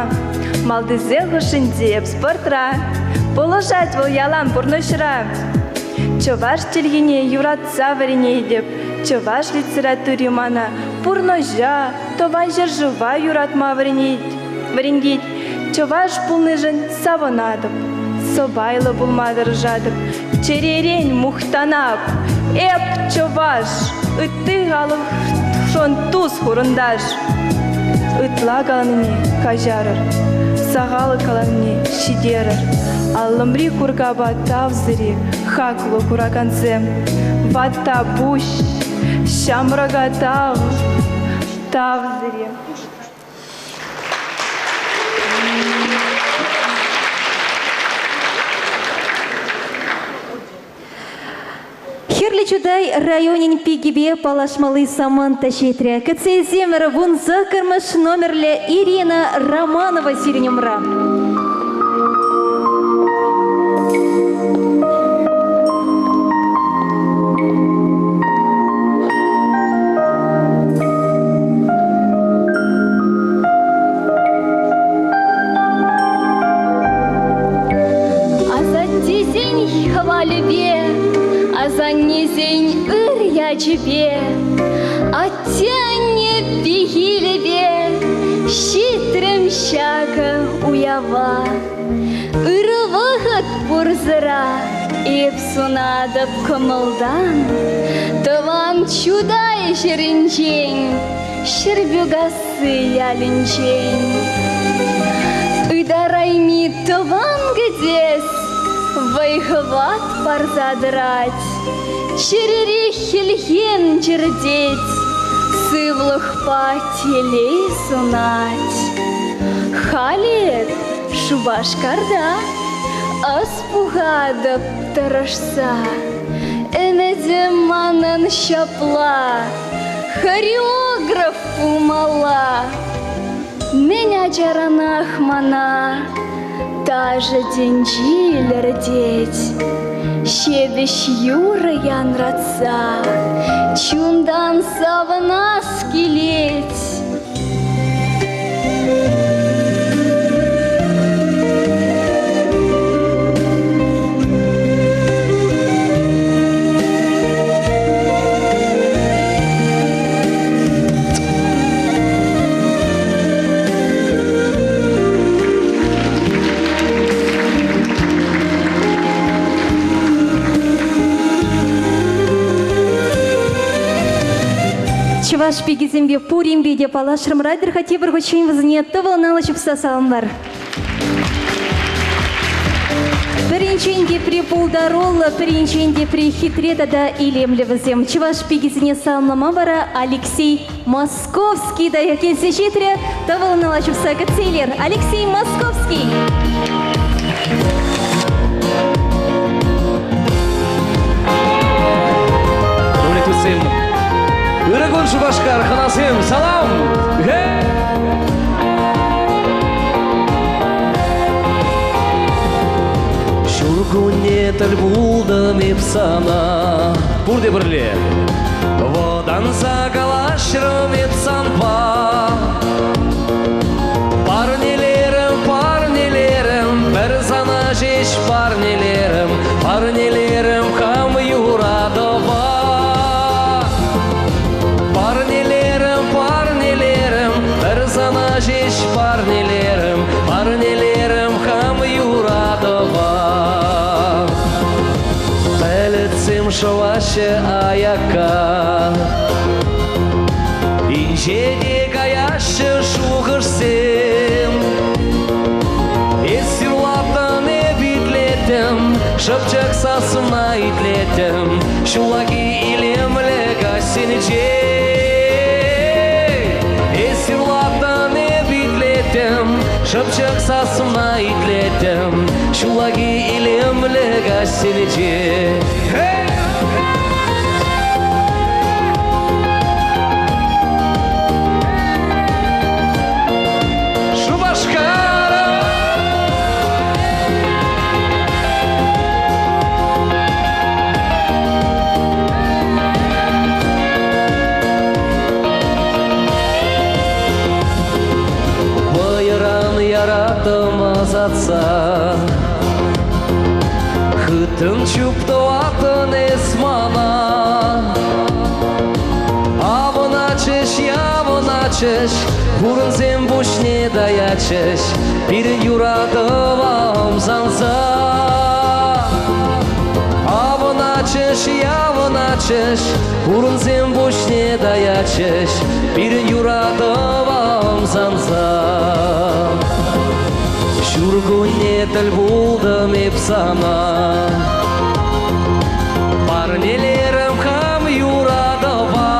Малтисен хушшинче эп спортра, пулӑшать вӑл ялан пурнӑҫра. Чӑваш чӗлхине юратса вӗренетӗп, чӑваш литератури мана пурнӑҫа, тӑван ҫӗршыва юратма вӗренет, вӗрентет. Чӑваш пулнишӗн савӑнатӑп, сӑпайлӑ пулма тӑрӑшатӑп, чӗререн мухтанап. Эп чӑваш, ытти халӑхшӑн тус-хурӑнташ. Ытла каланине каҫарӑр, сахал каланине ҫитерӗр. Аллӑмри куркапа тав сире, хаклӑ куракансем. Ватта пуҫ, ҫамрӑка тав, тав сире. Хӗрлӗ Чутай районӗн пикипе паллашмалли самант та ҫитрӗ. Кӗтсе илсемӗр 18-мӗш номерлӗ Ирина Романова сирӗн умра. Асаттесен хӑвалӗпе, асаннесен ыр ячӗпе, атте-анне пехилӗпе ҫитрӗм ҫакӑ уява. Ырӑ вӑхӑт пурсӑра эп сунатӑп кӑмӑлтан, тӑван Чутай ҫӗрӗнчен Ҫӗрпӳкасси ялӗнчен. Ытарайми тӑван кӗтес вӑй-хӑват парса тӑрать, чӗрере хӗлхем чӗртет, сывлӑхпа телей сунать. Халӗ эп Шупашкарта ӑс пухатӑп тӑрӑшса. Ӗмӗтӗм манӑн ҫапла, хореограф пулмалла. Мӗн ачаранах мана ташӑ тӗнчи илӗртет. Ҫепӗҫ юрӑ янратса чунтан савӑнас килет. Чӑваш пикисемпе пуринпе те паллашрӑмӑр. Айтӑр-ха тепӗр хутчен вӗсене тӑвӑлӑн алӑ ҫупса саламлар. Пӗринчен тепри пултаруллӑ, пӗринчен тепри хитре тата илемлӗ вӗсем. Чӑваш пикисене саламлама вара Алексей Московский та килсе ҫитрӗ. Тӑвӑлӑн алӑ ҫупса кӗтсе илер. Алексей Московский! Тусем, ырӑ кун, Шупашкар, хӑнасем, салам! Ҫуркунне тӗл пултӑм эп сана. Пурте пӗрле. Вӑтанса калаҫрӑм эп санпа. Парнелерӗм, парнелерӗм, пӗр сана ҫеҫ парнелерӗм, парнелерӗм хам юратӑва. Парнелерӗм, парнелерӗм, пӗр сана ҫеҫ парнелерӗм, парнелерӗм хам юратӑва. Пӗлӗтсем шӑваҫҫӗ аякка, инҫете каяҫҫӗ шухӑшсем. Эс юрлаттӑн, эп итлеттӗм, шӑпчӑк сассуна итлеттӗм, ҫуллахи илемлӗ каҫсенче. Эс юрлаттӑн, эп итлеттӗм, шӑпчӑк сассуна итлеттӗм, ҫуллахи илемлӗ каҫсенче. Hey! Шупашкара! Вӑйӑран яратӑм ӑсатса. Хыттӑн чуптӑваттӑн эс мана. Авӑначӗҫ, явӑначӗҫ, хурӑнсем пуҫне таячӗҫ, пирӗн юратӑва ӑмсанса. Авӑначӗҫ, явӑначӗҫ, хурӑнсем пуҫне таячӗҫ, пирӗн юратӑва ӑмсанса. Ҫуркунне тӗл пултӑм эп сана. Парнелерӗм хам юратӑва.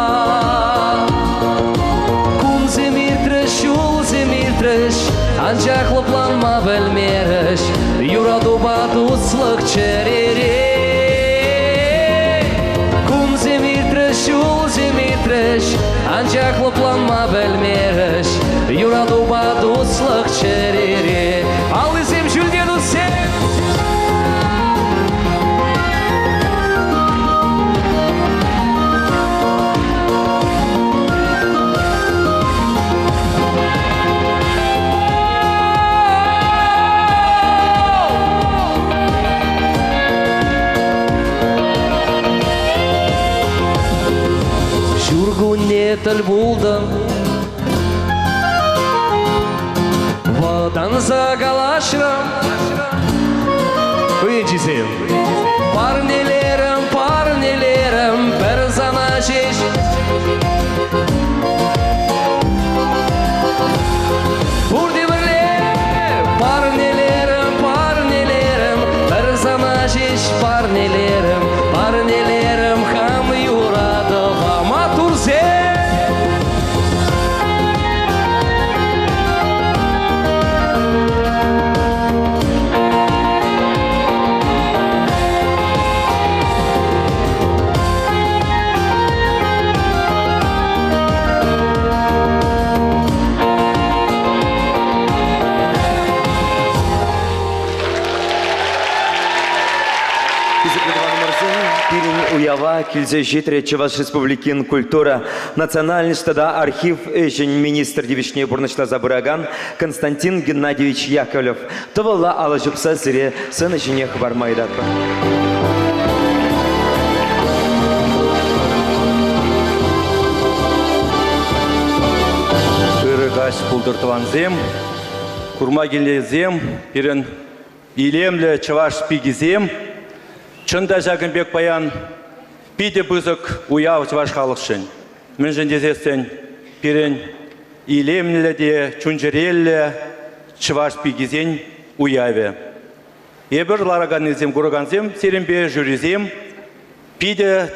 Кунсем иртрӗҫ, ҫулсем иртрӗҫ, анчах лӑпланма пӗлмерӗҫ. Юратупа туслӑх чӗрере. Кунсем иртрӗҫ, ҫулсем иртрӗҫ, анчах лӑпланма пӗлмерӗҫ. Юратупа туслӑх чӗрере. Аллисем ҫӳлте туссем! Ҫуркунне тӗл пултӑм. Вӑтанса калаҫрӑм. Пычӗсем. Парнелерӗм, парнелерӗм пӗр сана ҫеҫ. Пурте пӗрле парнелерӗм, парнелерӗм, пӗр сана ҫеҫ парнелерӗм, парнелерӗм хам юратӑва. Маттурсем! Уява килсе ҫитрӗ Чӑваш Республикин культура, национальность тата архив ӗҫӗн министр тивӗҫне пурнӑҫласа пыракан Константин Геннадьевич Яковлев. Тӑвӑлла алӑ ҫупса сире сцена ҫине хӑпарма ыйтатпӑр. Ырӑ каҫ пултӑр, тӑвансем, курма килнисем, пирӗн илемлӗ чӑваш пикисем. Чӑн та ҫакӑн пек паян питӗ пысӑк уяв чӑваш халӑхшӗн. Мӗншӗн тесессӗн пирӗн илемлӗ те чун-чӗреллӗ чӑваш пикисен уявӗ. Эпир лараканнисем, куракансем, сирӗнпе жюрисем питӗ,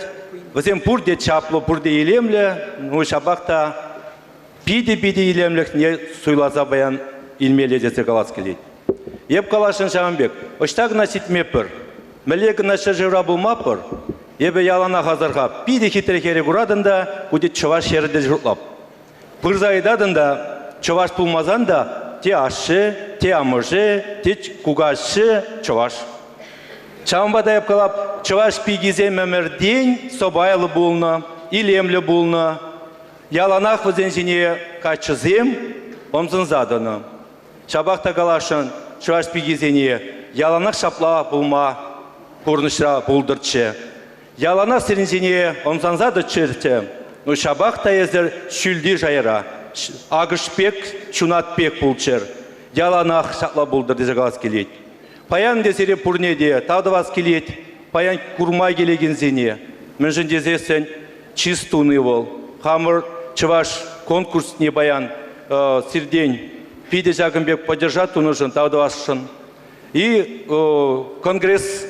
вӗсем пурте чаплӑ, пурте илемлӗ, ну ҫапах та питӗ-питӗ илемлӗхне суйласа паян илмелле тесе калас килет. Эп каласшӑн ҫавӑн пек, ӑҫта кӑна ҫитмеппӗр, мӗнле кӑна ҫӗршывра пулмаппӑр, эпӗ яланах асӑрхап, питӗ хитре хӗре куратӑн та, ку тет чӑваш хӗрӗ тесе шутлап. Пырса ыйтатӑн та, чӑваш пулмасан та те ашшӗ, те амӑшӗ, те кукашшӗ чӑваш. Ҫавӑнпа та эп калап, чӑваш пикисем ӗмӗртен сӑпайлӑ пулнӑ, илемлӗ пулнӑ. Яланах вӗсен ҫине каччӑсем ӑмсанса тӑнӑ. Ҫапах та каласшӑн, чӑваш пикисене яланах ҫапла пулма пурнӑҫра пултӑрччӗ. Яланах сирӗн ҫине ӑмсанса тӑччӗрччӗ. Ну, ҫапах та эсӗр ҫӳлти шайра, акӑш пек, ҫунат пек пулччӑр. Яланах ҫапла пултӑр тесе калас килет. Паян те сире пурне те тав тӑвас килет, паян курма килекенсене. Мӗншӗн тесессӗн чыс туни вӑл. Хамӑр чӑваш конкурсне паян сиртен питӗ ҫакӑн пек поддержать тунӑшӑн тав тӑвасшӑн. И конгресс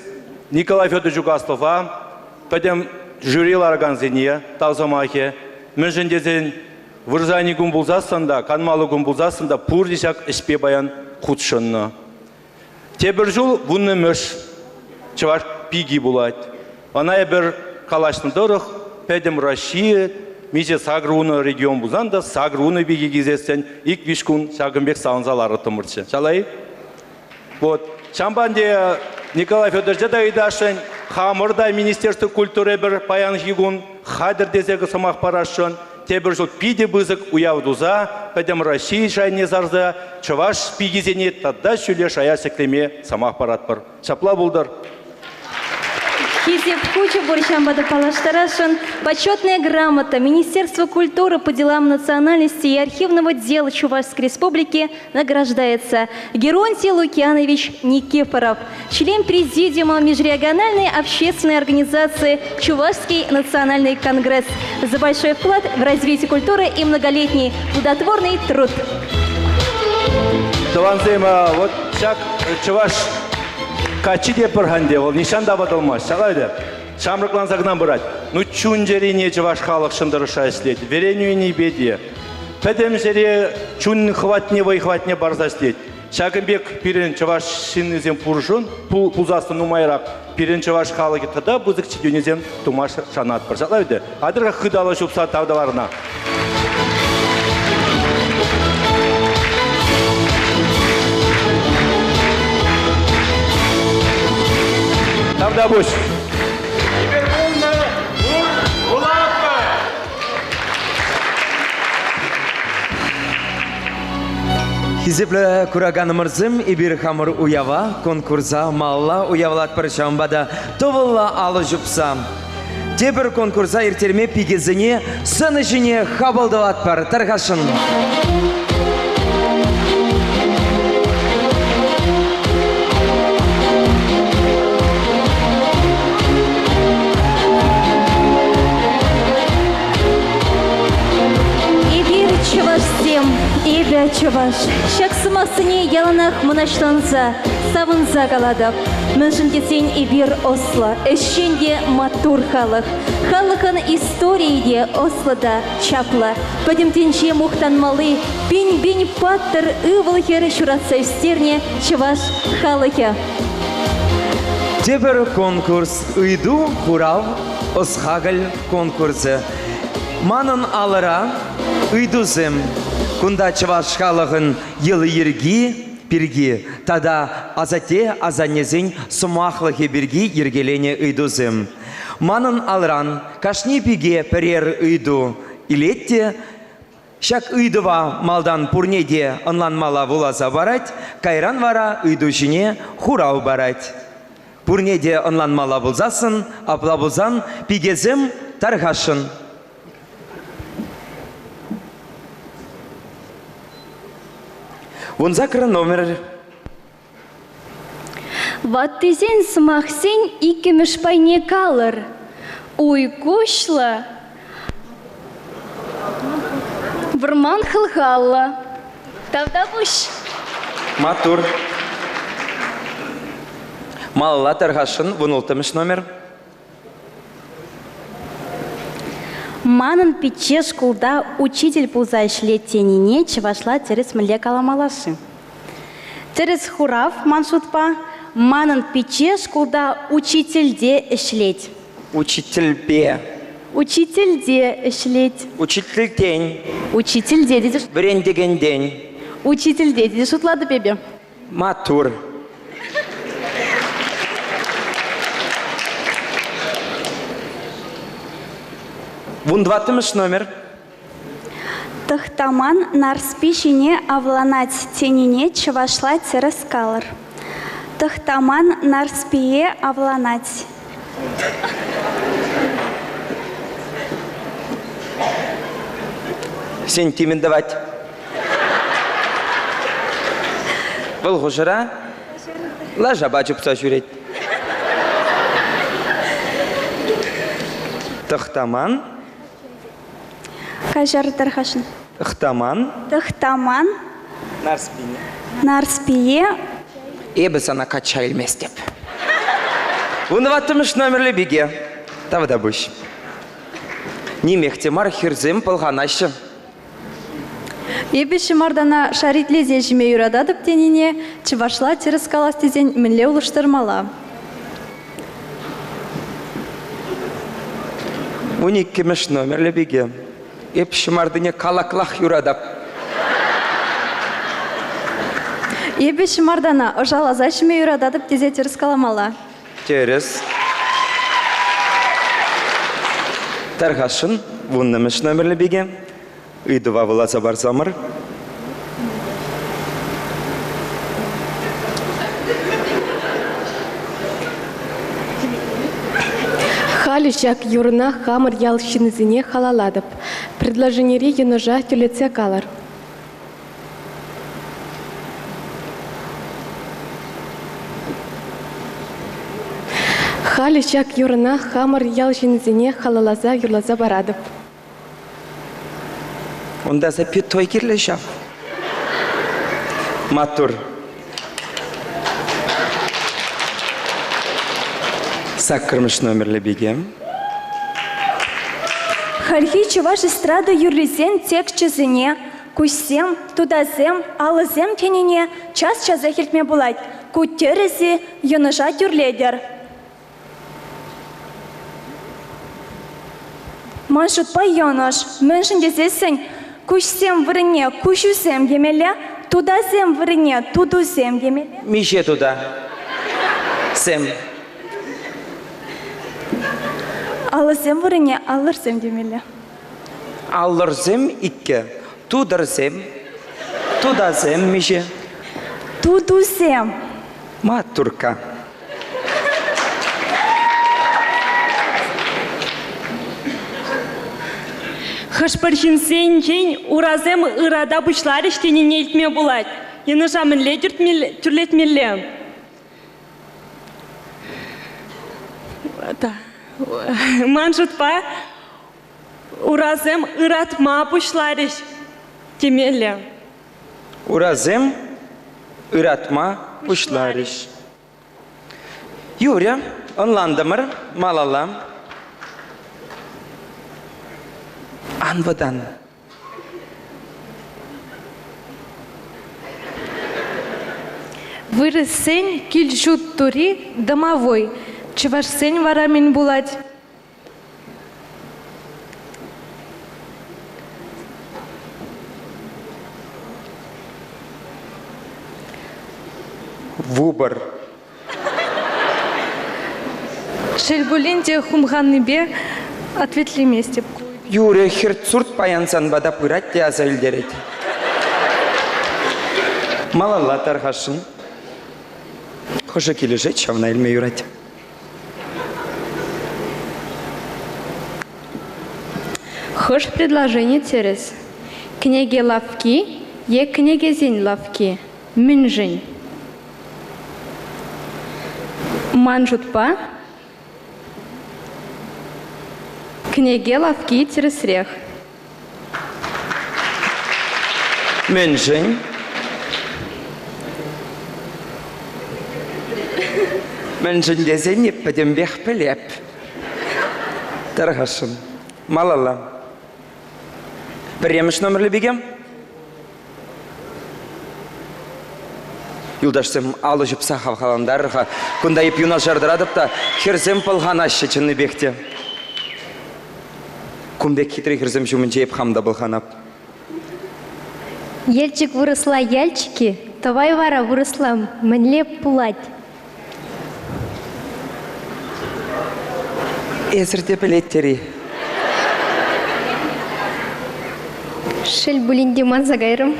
Николай Федорович Угаслова пӗтӗм жюри ларакансене тав сӑмахӗ. Мӗншӗн тесен вырсарни кун пулсассӑн та, канмалли кун пулсассӑн та пурте ҫак ӗҫпе паян хутшӑннӑ. Тепӗр ҫул вуннӑмӗш чӑваш пики пулать. Ӑна эпир калаҫнӑ тӑрӑх пӗтӗм Россия миҫе сакӑрвунӑ регион пулсан та сакӑрвунӑ пики килсессӗн ик-виҫ кун ҫакӑн пек савӑнса ларӑттӑмӑрччӗ. Ҫала-и? Вот. Ҫавӑнпа ӗнтӗ Николай Федоровича та ыйтасшӑн, хамӑр та Министерство культуры пӗр паянхи кун хатӗр тесе сӑмах парасшӑн. Тепӗр ҫул питӗ пысӑк уяв туса пӗтӗм Россия шайне сарса чӑваш пикисене тата ҫӳле шая ҫӗклеме сӑмах паратпӑр. Ҫапла пултӑр. Хисеп хучӗ пур ҫавӑнпа та паллаштарасшӑн. Почетная грамота Министерства культуры по делам национальности и архивного дела Чувашской Республики награждается Геронтий Лукьянович Никифоров, член Президиума Межрегиональной общественной организации «Чувашский национальный конгресс» за большой вклад в развитие культуры и многолетний плодотворный труд. Тӑвансем, вот ҫак чӑваш каччи те пӗр-ха ӗнтӗ, вӑл нихҫан та ватӑлмасть. Ҫапла ӗнтӗ. Ҫамрӑкланса кӑна пырать. Ну, чун-чӗрине чӑваш халӑхшӑн тӑрӑшса ӗҫлет. Вӗренӳ енӗпе те. Пӗтӗм ҫӗре чун хӑватне, вӑй-хӑватне парса ӗҫлет. Ҫакӑн пек пирӗн чӑваш ҫыннисем пуршӑн, пулсассӑн нумайрах пирӗн чӑваш халӑхӗ тата пысӑк ҫитӗнӳсем тума шанатпӑр. Ҫапла ӗнтӗ. Атьӑр-ха хытӑ ҫупса тав тӑварна. Тавтапуҫ. Эпир пулнӑ, пур, пулатпӑр! Хисеплӗ кураканӑмӑрсем, эпир хамӑр уява, конкурса малалла уявлатпӑр, ҫавӑнпа та тӑвӑллӑ алӑ ҫупса. Тепӗр конкурса ирттерме пикесене сцена ҫине хапӑл тӑватпӑр. Тархасшӑн. Эпир чӑвашсем, эпӗ чӑваш. Ҫак сӑмахсене яланах мӑнаҫланса, савӑнса калатӑп. Мӗншӗн тесен эпир ӑслӑ, ӗҫчен те маттур халӑх. Халӑхӑн историйӗ те ӑслӑ та чаплӑ. Пӗтӗм тӗнче мухтанмалли пин-пин паттӑр ывӑл-хӗр ҫуратса ӳстернӗ чӑваш халӑхӗ. Тепӗр конкурс ыйту, хурав, ӑс-хакӑл конкурсӗ. Манӑн алӑра ыйтусем. Кунта чӑваш халӑхӑн йӑли-йӗрки, пирки тата асатте-асаннесен сӑмахлӑхӗ пирки йӗркеленӗ ыйтусем. Манӑн алран кашни пике пӗрер ыйту илет те ҫак ыйтӑва малтан пурне те ӑнланмалла вуласа парать, кайран вара ыйту ҫине хурав парать. Пурне те ӑнланмалла пулсассӑн, апла пулсан пикесем тархасшӑн. Вунсаккӑр номер. Ваттисен сӑмахсен иккӗмӗш пайне калӑр. Уй куҫлӑ, вӑрман хӑлхаллӑ. Тавтапуҫ. Маттур. Малалла тархасшӑн вунулттӑмӗш номер. Манӑн пичче шкулта учитель пулса ӗҫлет тенине чӑвашла тӗрӗс мӗнле каламалла-ши? Тӗрӗс хурав, ман шутпа, манӑн пичче шкулта учительте ӗҫлет. Учительпе. Учительте ӗҫлет. Учительтен. Учительте тесе. Вӗрентекентен. Учительте тесе шутлатӑп эпӗ. Маттур. Вунтӑваттӑмӗш номер. Тӑхтаман Нарспи ҫине авланать тенине чӑвашла тӗрӗс калӑр. Тӑхтаман Нарспие авланать. Сентимент тӑвать. Вӑл хушӑра лашапа чупса ҫӳрет. Тӑхтаман. Каҫар тархасшӑн. Тӑхтаман. Тӑхтаман. Нарспине. Нарспие. Эпӗ сана качча илместӗп. Вунтӑваттӑмӗш номерлӗ пике. Тавтапуҫ. Нимех те мар хӗрсем пӑлханаҫҫӗ. Эпӗ ҫӑмартана шаритлесе ҫиме юрататӑп тенине чӑвашла тӗрӗс калас тесен мӗнле улӑштармалла? Вуниккӗмӗш номерлӗ пике. Эп ҫӑмартине калаклах юратап. Эпӗ ҫӑмартана ӑшаласа ҫиме юрататӑп тесе тӗрӗс каламалла. Тӗрӗс. Тархасшӑн, вуннӑмӗш номерлӗ пике. Ыйтӑва вуласа парсамӑр. Халӗ ҫак юрӑна хамӑр ял ҫыннисене халаллатӑп. Предложенири йӑнӑша тӳрлетсе калӑр. Халӗ ҫак юрӑна хамӑр ял ҫыннисене халалласа юрласа паратӑп. Унта запятой кирлӗ ҫав. Маттур. Саккӑрмӗш номерлӗ пике. Хальхи чӑваш эстрада юррисен тексчӗсене куҫсем, тутасем, алӑсем тенине час-часах илтме пулать. Ку тӗрӗс-и, йӑнӑша тӳрлетӗр. Ман шутпа йӑнӑш. Мӗншӗн тесессӗн куҫсем вырӑнне куҫусем темелле, тутасем вырӑнне тутусем темелле. Миҫе тута? Сем. Алӑсем вырӑнне аллӑрсем темелле. Аллӑрсем иккӗ, тутӑрсем, тутасем миҫе? Тутусем. Маттуркка. Хӑш-пӗр ҫынсенчен урасем ырата пуҫларӗҫ тенине илтме пулать. Йӑнӑша мӗнле тӳрлетмелле? Ман шутпа, урасем ыратма пуҫларӗҫ темелле. Урасем ыратма пуҫларӗҫ. Юрӗ, ӑнлантӑмӑр. Малалла. Ан вӑтан. Вырӑссен кил-ҫурт тури домовой, чӑвашсен вара мӗн пулать? Вупӑр. Шел пулин те хумханнипе ответлеместӗп. Юрӗ, хӗрт-сурт паян сан пата пырать те аса илтерет. Малалла тархасшӑн. Хӑшӗ килӗшет, ҫавна илме юрать. Хӑш предложени тӗрӗс? Кӗнеке лавкки е кӗнекесен лавкки? Мӗншӗн? Ман шутпа, кӗнеке лавкки тӗрӗсрех. Мӗншӗн? Мӗншӗн тесен эп пӗтӗмпех пӗлеп. Тархасшӑн. Малалла. Пӗрремӗш номерлӗ пикем. Юлташсем, алӑ ҫупса хавхалантарӑр-ха. Кунта эп юнашар тӑратӑп та хӗрсем пӑлханаҫҫӗ чӑннипех те. Кун пек хитре хӗрсем ҫумӗнче эп хам та пӑлханап. Елчӗк вырӑсла яльчики, Тӑвай вара вырӑсла мӗнле пулать? Эсӗр те пӗлеттӗр-и? Шел пулин те манса кайрӑм.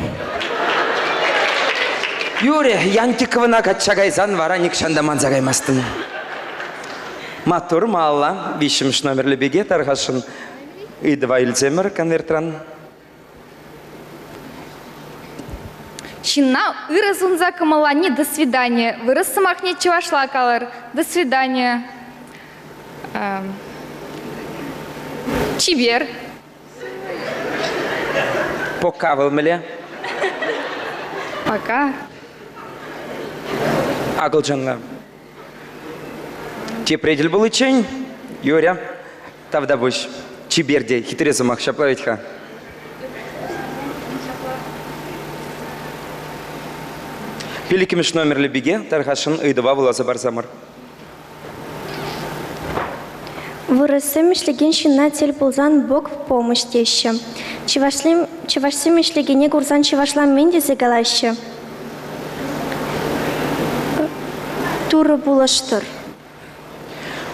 Юрӗ, Янтиковӑна качча кайсан вара нихҫан та манса каймастӑн. Маттур, малалла. Виҫҫӗмӗш номерлӗ пике тархасшӑн ыйтӑва илсемӗр конвертран. Ҫынна ырӑ сунса кӑмӑллани до свидания. Вырӑс сӑмахне чӑвашла калӑр. До свидания. Чипер. Пока вӑл мӗнле? Пока. Акӑлчанла. Тепре тӗл пуличчен, Юря, тавтапуҫ. Чипер те хитре сӑмах ҫапла вӗт-ха. Пиллӗкмӗш номерлӗ пике тархасшӑн ыйтӑва вуласа парсамӑр. Вырӑссем ӗҫлекен ҫынна тӗл пулсан Бог в помощь теҫҫӗ. Чӑвашсем, чӑвашсем ӗҫлекене курсан чӑвашла мӗн тесе калаҫҫӗ? Турӑ пулӑштӑр.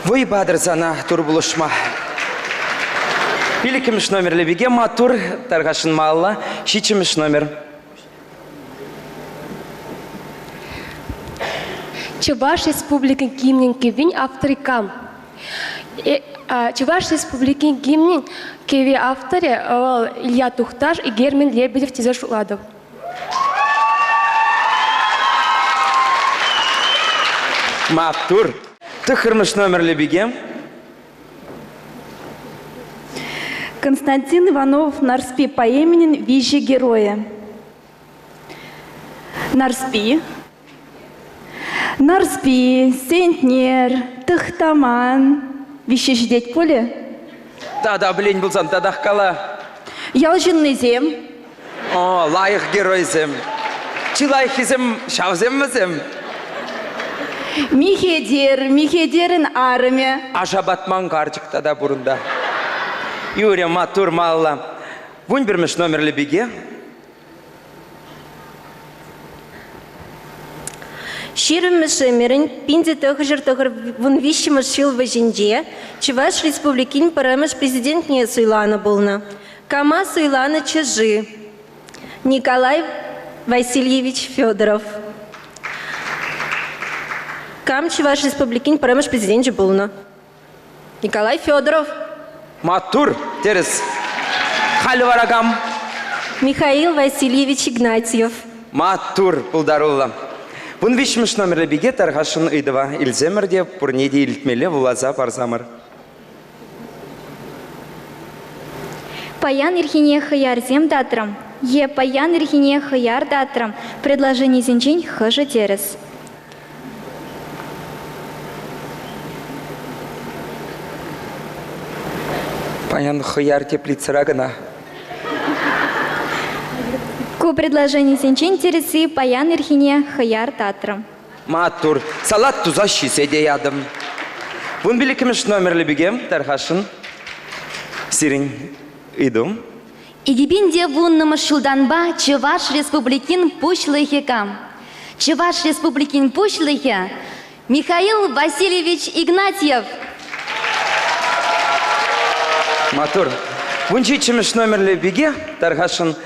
Вӑй патӑр сана Тур пулӑшма. Пиллӗкмӗш номерлӗ пике маттур тархасшӑн малалла. Ҫиччӗмӗш номер. Чӑваш Республикин гимнӗн кӗввин авторӗ кам? Чӑваш Республикин гимнӗн кӗвви авторӗ вӑл Илья Тухташ и Герман Лебедев тесе шутлатӑп. Маттур. Тӑххӑрмӗш номерлӗ пике. Константин Иванов Нарспи поэминӗн виҫӗ геройӗ. Нарспи, Нарспи, Сентнер, Тӑхтаман. Виҫҫе ҫитет пулӗ? Тата пӗлен пулсан татах кала. Ял ҫыннисем. О, лайӑх геройсем. Чи лайӑххисем ҫавсем вӗсем. Михетер, Михетерӗн арӑмӗ. Аша батман карчӑк тата пурӑнта. Юрӗ, маттур, малалла. Вунпӗрмӗш номерлӗ пике. Ҫирӗммӗш ӗмӗрӗн 1993 ҫул вӗҫӗнче Чӑваш Республикин пӗрремӗш президентне суйланӑ пулнӑ. Кама суйланӑччӗ-ши? Николай Васильевич Федоров. Кам Чӑваш Республикин пӗрремӗш президенчӗ пулнӑ? Николай Федоров. Маттур, тӗрӗс. Халӗ вара кам? Михаил Васильевич Игнатьев. Маттур, пултаруллӑ. Вунвиҫҫӗмӗш номерлӗ пике тархасшӑн ыйтӑва илсемӗр те пурне те илтмелле вуласа парсамӑр. Паян ирхине хӑярсем татрӑм е Паян ирхине хӑяр татрӑм предложенисенчен хӑшӗ тӗрӗс? Паян хӑяр теплицӑра кӑна. Ку предложенисенчен тӗрӗсси паян ирхине хӑяр татрӑм. Маттур. Салат туса ҫисе те ятӑм. Вунпиллӗкмӗш номерлӗ пике тархасшӑн. Сирӗн ыйту. 2010 ҫултанпа Чӑваш Республикин Пуҫлӑхӗ кам? Чӑваш Республикин Пуҫлӑхӗ Михаил Васильевич Игнатьев. Маттур. Вунҫиччӗмӗш номерлӗ пике тархасшӑн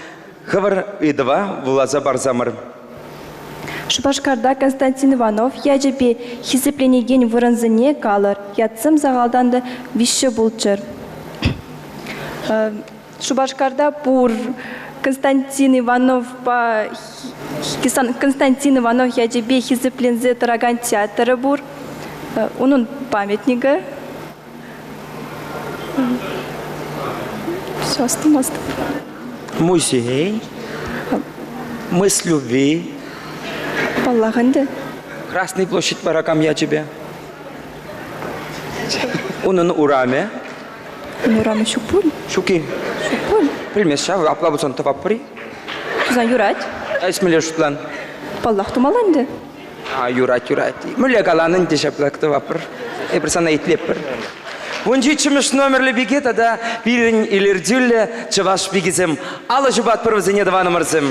хӑвӑр ыйтӑва вуласа парсамӑр. Шупашкарта Константин Иванов ячӗпе хисепленекен вырӑнсене калӑр, ятсем сахалтан та виҫҫӗ пулччӑр. Шупашкарта пур Константин Ивановпа Константин Иванов ячӗпе хисепленсе тӑракан театрӗ пур. Унӑн памятникӗ. Все, астумастӑп. Музей. Мыс любви. Паллах ӗнтӗ. Красный площадь вара кам ячӗпе? Унӑн урамӗ. Урамӗ ҫук пуль. Ҫук-и? Ҫук пуль. Пӗлмест ҫав, апла пулсан тӑватпӑр-и? Тусан юрать. Эс мӗнле шутлан? Паллах тумалла ӗнтӗ. А, юрать, юрать. Мӗнле калан ӗнтӗ ҫапла тӑватпӑр. Эпир сана итлетпӗр. Вунҫиччӗмӗш номерлӗ пике тата пирӗн илӗртӳллӗ чӑваш пикисем. Алӑ ҫупатпӑр вӗсене, тӑванӑмӑрсем.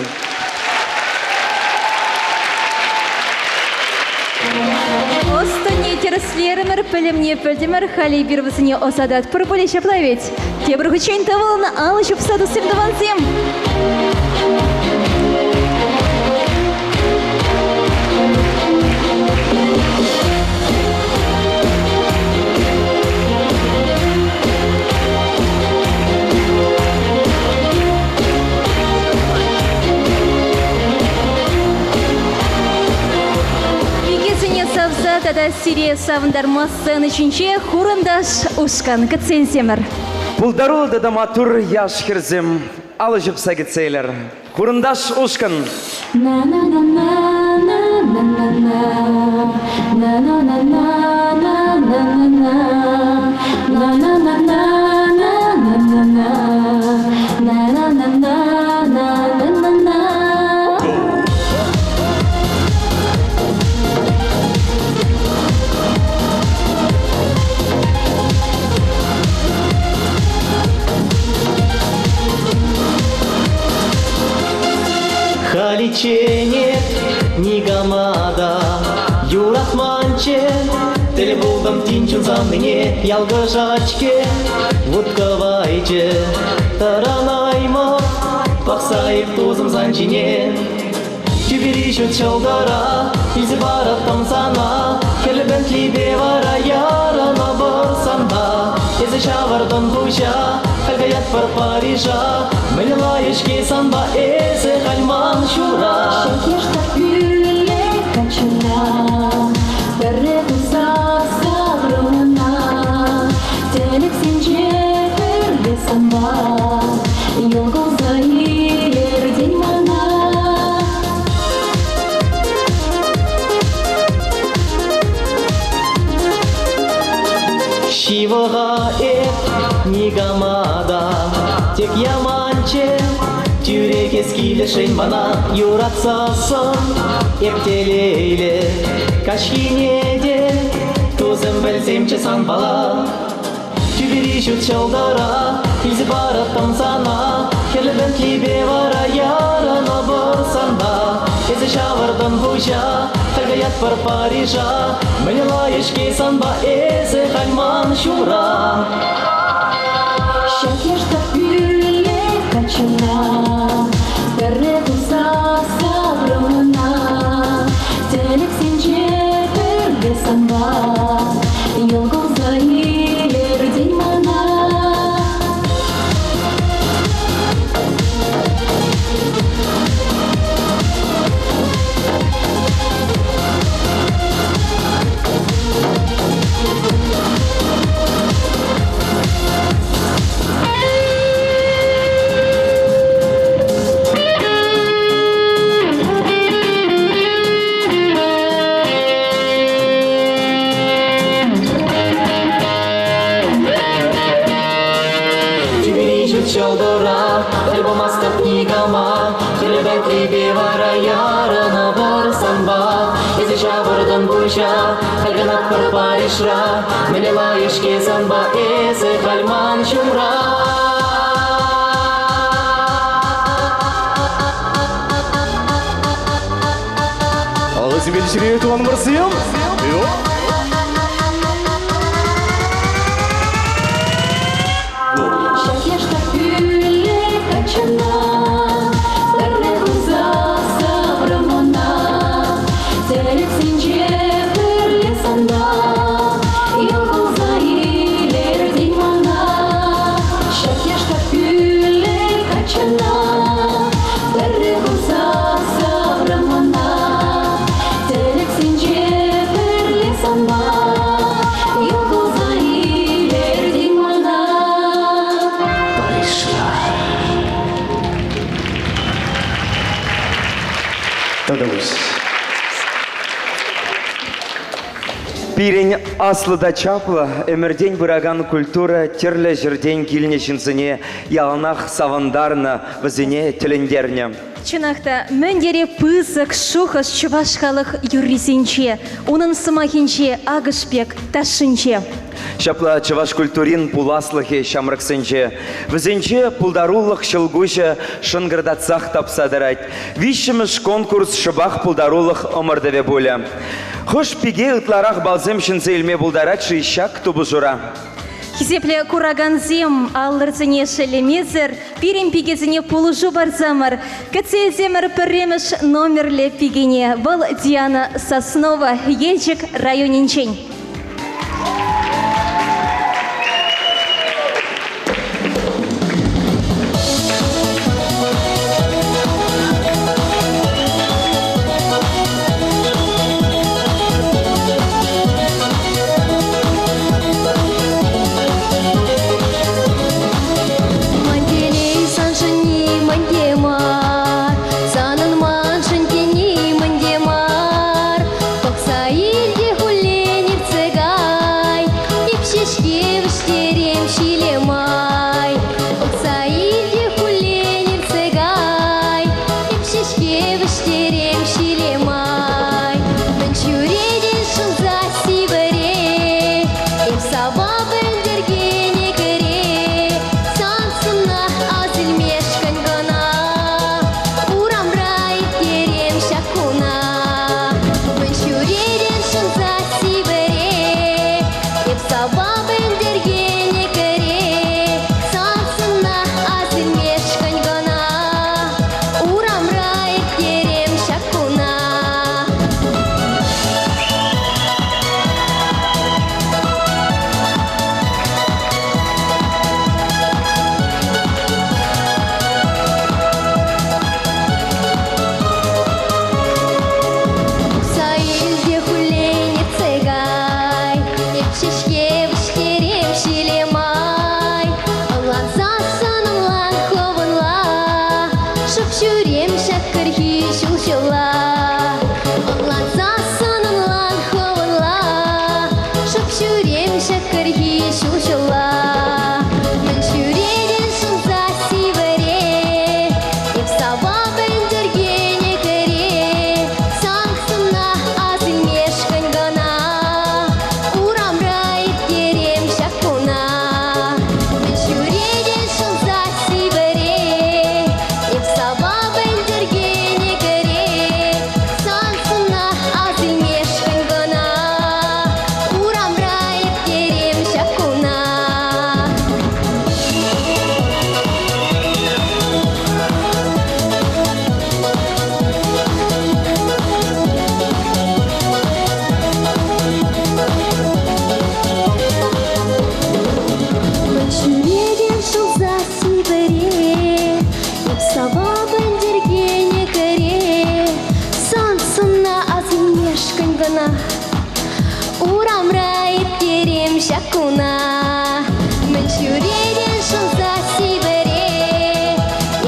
Ӑс-тӑнне тӗрӗслерӗмӗр, пӗлӗмне пӗлтӗмӗр, халӗ эпир вӗсене ӑсататпӑр пулӗ ҫапла вӗт. Тепӗр хутчен тӑвӑлнӑ алӑ ҫупса туссем тӑвансем. Пикесене савса тата сире савӑнтарма сцена ҫинче Хурӑнташ ушкӑн кӗтсенсемӗр. Пултаруллӑ тата маттур яш хӗрсем алӑ ҫупса кӗтсе илер. Хурӑнташ ушкӑн. Халиччен никама та юратманччӗ. Тӗл пултӑм тин чун савнине, ялкӑшать-ҫке вут-кӑвайчӗ. Тӑранаймӑп, пӑхса эп тусӑм сан ҫине. Тӳпери ҫут ҫӑлтӑра илсе параттӑм сана, Хӗрлӗ Бентлипе вара ярӑна пӑрсан та. Эсӗ ҫавӑртӑн пуҫа, халь каятпӑр Парижа. Мӗн лайӑх-ҫке санпа эсӗ халь ман ҫура. Ҫак яштак пӳлле каччӑна пӗрре курса саврӑм ӑна. Тӗлӗксенче пӗрле санпа йӑл кулса илӗртен мана. Ҫывӑха эп никама та тек яманччӗ. Тӳрех эс килӗшен мана юратсассӑн эп телейлӗ. Каҫхине те тусӑм пӗлсемччӗ санпала. Тӳпери ҫут ҫӑлтӑра илсе параттӑм сана. Хӗрлӗ Бентлипе вара ярӑнӑпӑр санпа. Эсӗ ҫавӑртӑн пуҫа, халь каятпӑр Парижа. Мӗн лайӑх-ҫке санпа эсӗ халь ман ҫумра. Ҫак яштак пӳлле каччӑна пӗрре курса саврӑм ӑна. Тӗлӗксенче пӗрле санпа йӑл кулса илӗртен мана. Тӳпери ҫут ҫӑлтӑра тӗл пулмастӑп никама. Хӗрлӗ Бентлипе вара ярӑнӑпӑр санпа. Эсӗ ҫавӑртӑн пуҫа, халь канатпӑр Парижра. Мӗнле лайӑх-ҫке санпа эсӗ халь ман ҫумра. Алӑсемпе ҫӳре тӑванӑмӑрсем. Ҫак яштак пӳллӗ каччӑна пӗрре курса саврӑм ӑна. Тӗлӗксенче пӗрле санпа йӑл кулса илӗртен мана. Ҫак яштак пӳллӗ каччӑна пӗрре курса саврӑм ӑна. Тӗлӗксенче пӗрле санпа йӑл кулса илӗртен мана. Парижра. Тадеуш. Пирӗн аслӑ та чаплӑ ӗмӗртен пыракан культура тӗрлӗ ҫӗртен килнӗ ҫынсене яланах савӑнтарнӑ, вӗсене тӗлӗнтернӗ. Чӑнах та, мӗн тери пысӑк шухӑш чӑваш халӑх юррисенче, унӑн сӑмахӗнче, акӑш пек ташшинче. Ҫапла чӑваш культурин пуласлӑхӗ ҫамрӑксенче. Вӗсенче пултарулӑх ҫӑлкуҫӗ шӑнкӑртатсах тапса тӑрать. Виҫҫӗмӗш конкурс шӑпах пултарулӑх ӑмӑртӑвӗ пулӗ. Хӑш пике ытларах балсем ҫӗнсе илме пултарать-ши ҫак тупӑшура? Хисеплӗ куракансем, аллӑрсене шеллемесӗр пирӗн пикесене пулӑшу парсамӑр. Кӗтсе илсемӗр пӗрремӗш номерлӗ пикене. Вӑл Диана Соснова, Елчӗк районӗнчен. Ман телей саншӑн нимӗн те мар, санӑн маншӑн те нимӗн те мар. Пӑхса ил те хуллен иртсе кай, тип ҫеҫке вӗҫтерем ҫиле май. Пӑхса ил те хуллен иртсе кай, тип ҫеҫке вӗҫтерем ҫиле май. Мӗн ҫӳретӗн шӑнса сивӗре, эп сава пӗлтӗркене кӗре, сан сӑнна ас илмешкӗн кӑна урамра ирттерем ҫак куна. Мӗн ҫӳретӗн шӑнса сивӗре, эп сава пӗлтӗркене кӗре, сан сӑнна ас илмешкӗн кӑна урамра ирттерем ҫак куна. Пӑхса ил те хуллен иртсе кай, эп ҫеҫке вӗҫтерем ҫиле май. Ӑнлансассӑн ӑнлан хӑвӑнла, шӑп ҫӳрем ҫак кӗрхи ҫулҫӑла. Ӑнлансассӑн ӑнлан хӑвӑнла, шӑп ҫӳрем ҫак кӗрхи ҫулҫӑла. Мӗн ҫӳретӗн шӑнса сивӗре, эп сава пӗлтӗркене кӗре, сан сӑнна ас илмешкӗн кӑна урамра ирттерем ҫак куна. Мӗн ҫӳретӗн шӑнса сивӗре, эп сава пӗлтӗркене кӗре, сан сӑнна ас илмешкӗн кӑна урамра ирттерем ҫак куна. Мӗн ҫӳретӗн шӑлса сивӗре, эп сава пӗлтӗркене кӗре, сан сӑнна ас илмешкӗн кӑна урамра ирттерем ҫак куна. Мӗн ҫӳретӗн шӑнса сивӗре,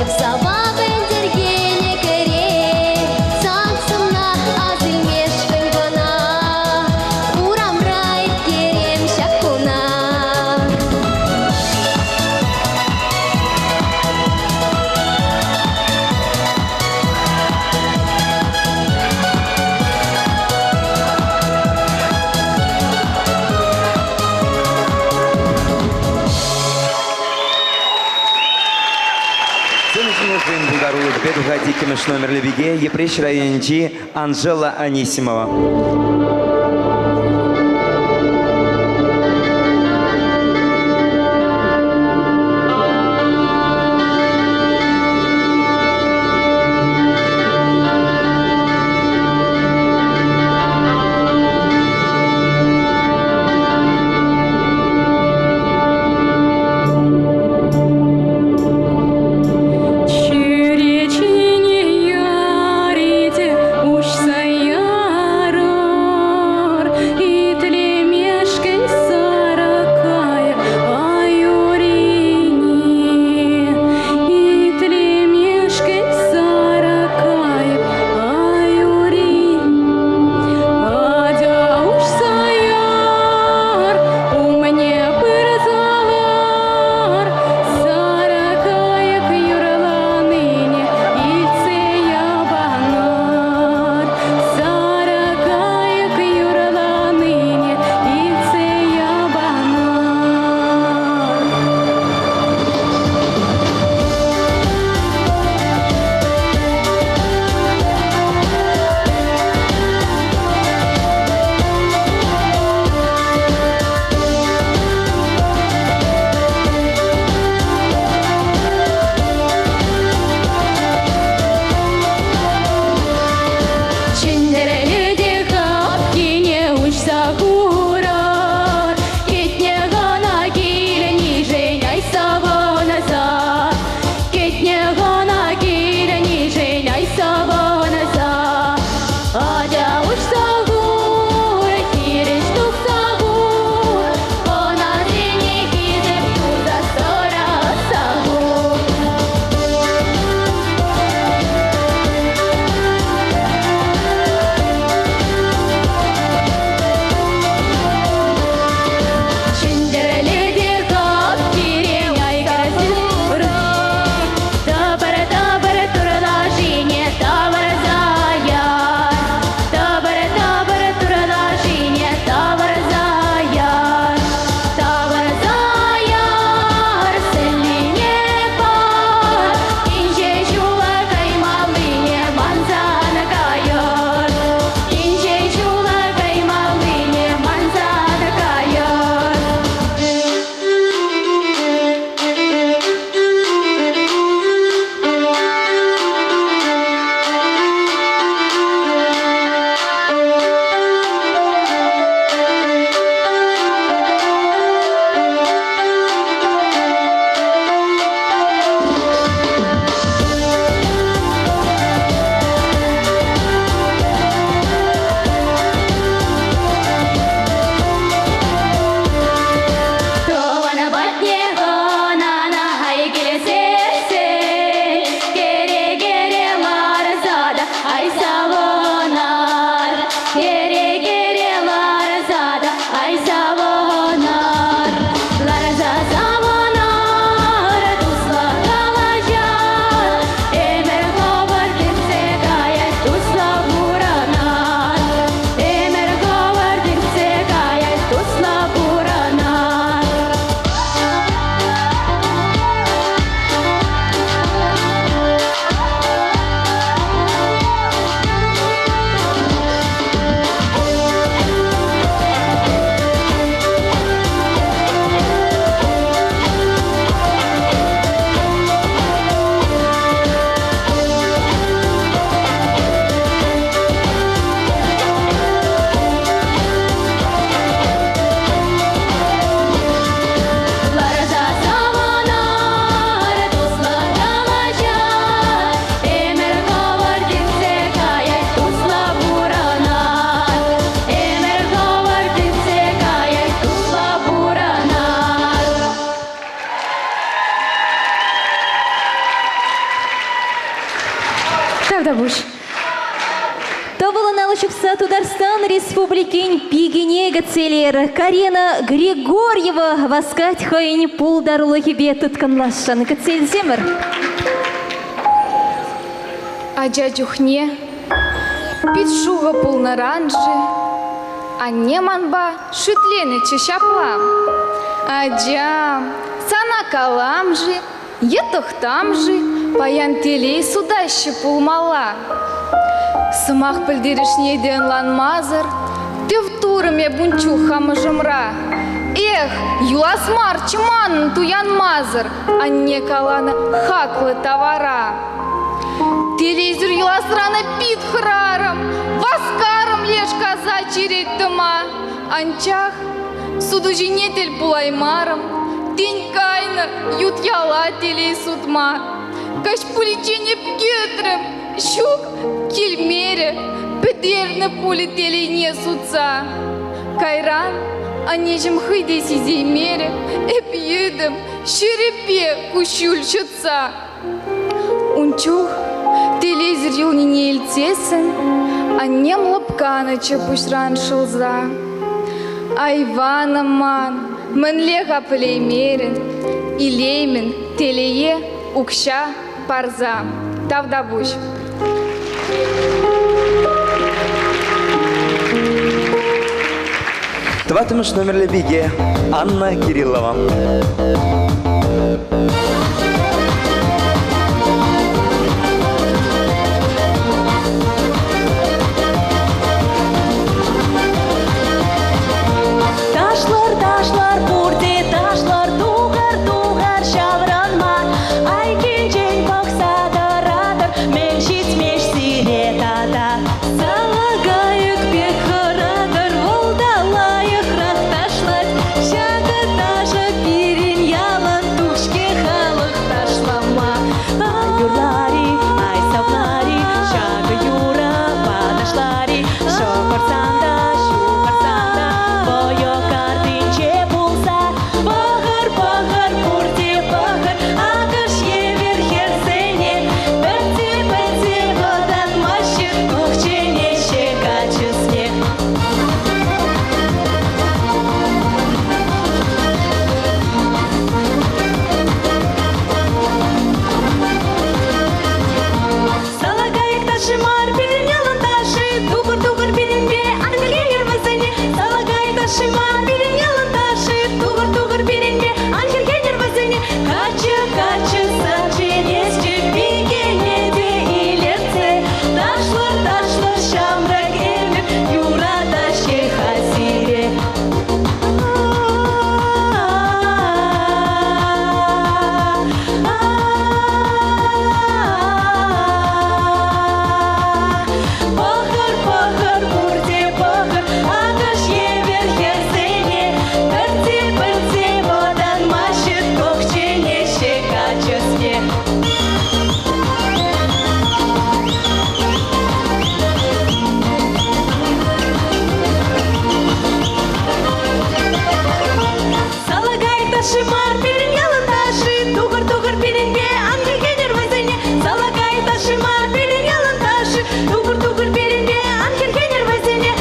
эп сава пӗлтӗркене кӗре, сан сӑнна ас илмешкӗн кӑна урамра ирттерем ҫак куна. тухать иккӗмӗш номерлӗ пике Йӗпреҫ районӗнчи Анжела Анисимова. Чӳречене ярите уҫса ярӑр, итлемешкӗн саракая ай-урине. Итлемешкӗн саракая ай-урине. Атя уҫса яр, умне пырса лар, сарӑ кайӑк юрланине илтсе яванар. Сарӑ кайӑк юрланине илтсе яванар. Чӗнтӗрлӗ те хапхине уҫса хурар, Кӗтнӗ кӑна килнишӗн ай савӑнса. Кӗтнӗ кӑна килнишӗн ай савӑнса. Атя уҫса хур, хирӗҫ тухса хур, хӑнасене хисеп туса сӑраса хур. Чӗнтӗрлӗ те хапхире ай кӗрсе Тӑпӑр-тӑпӑр турлашине тавӑрса яр. Тӑпӑр-тӑпӑр турлашине тавӑрса яр. Тавӑрса яр, сӗллине пар. Инҫе ҫула каймаллине мансан кайӑр. Инҫе ҫула каймаллине мансан кайӑр. Тӑван патне хӑнана ай килсессӗн, кӗрекере ларса та ай савӑнар. Кӗрекере ларса та ай савӑнар. Ларса савӑнар, туслӑ калаҫар, ӗмӗр хӑвӑрт иртсе каять, туслӑ пурӑнар. Ӗмӗр хӑвӑрт иртсе каять, туслӑ пурӑнар. Ларса савӑнар, туслӑ калаҫар, ӗмӗр хӑвӑрт иртсе каять, туслӑ пурӑнар. Ӗмӗр хӑвӑрт иртсе каять, туслӑ пурӑнар. Тавтапуҫ. Тӑвӑлӑн алӑ ҫупса Тутарстан Республикин пикине кӗтсе илер. Карина Григорьева васкать хӑйӗн пултарулӑхӗпе тыткӑнласшӑн. Кӗтсе илсемӗр. Ача чухне пит шухӑ пулнӑран-ши анне манпа шӳтленӗччӗ ҫапла. Ачам, сана калам-ши е тӑхтам-ши? Паян телей сутаҫҫӗ пулмалла. Сӑмах пӗлтерӗшне те ӑнланмасӑр тӗв турӑм эп ун чух хамӑшӑмра. Эх, юлас марччӗ манӑн туянмасӑр анне каланӑ хаклӑ тавара. Телейсӗр юласран пит хӑрарӑм, васкарӑм леш каса черет тӑма. Анчах сутуҫине тӗл пулаймарӑм, тен кайнӑ ют яла телей сутма. Каҫ пуличчен эп кӗтрӗм, ҫук, килмерӗ, пӗтернӗ пулӗ телейне сутса. Кайран аннеҫӗм хӑй те сисеймерӗ, эп йӗтӗм, ҫӗрӗпе куҫҫуль ҫӑтса. Ун чух телейсӗр юлнине илтсессӗн аннем лӑпканӑччӗ пуҫран шӑлса. Айванӑм ман, мӗнле-ха пӗлеймерӗн, илеймӗн телее укҫа парса. Тавтапуҫ. Тӑваттӑмӗш номерлӗ пике Анна Кириллова. Ташлар, ташлар, пурте ташлар, тухар, тухар ҫаврӑнма. Айккинчен пӑхса тӑратӑр, мӗн ҫитмест сире тата. Салакайӑк пек хӑратӑр, вӑл та лайӑхрах ташлать. Ҫакӑ ташӑ пирӗн ялан тух-ҫке халӑх ташлама. Ай юрлар-и, ай савнар-и, ҫакӑ юрӑпа ташлар-и, шӑхӑрсан та, ҫухӑрсан та, вӑйӑ картинче пулса. Пӑхӑр, пӑхӑр, пурте пӑхӑр, акӑш евӗр хӗрсене. Пӗрти-пӗрти вӑтанмаҫҫӗ, кухченеҫҫӗ каччӑсне. Салакайӑк ташши мар, пирӗн ялӑн ташши. Тухӑр-тухӑр пирӗнпе, ан хӗрхенӗр вӗсене. Салакайӑк ташши мар, пирӗн ялӑн ташши. Тухӑр-тухӑр пирӗнпе, ан хӗрхенӗр вӗсене. Каччӑ, каччӑ, сан чӗнесчӗ, пикене те илӗртсе. Ташлӑр, ташлӑр, ҫамрӑк ӗмӗр, юратаҫҫӗ-ха сире. Пӑхӑр, пӑхӑр, пурте пӑхӑр, акӑш евӗр хӗрсене. Пӗрти-пӗрти вӑтанмаҫҫӗ, тох чӗнеҫҫӗ каччӑсне. Салакайӑк ташши мар, пирӗн ялӑн ташши. Тухӑр, тухӑр пирӗнпе, ан хӗрхенӗр вӗсене. Салакайӑк ташши мар, пирӗн ялӑн ташши. Тухӑр, тухӑр пирӗнпе, ан хӗрхенӗр вӗсене.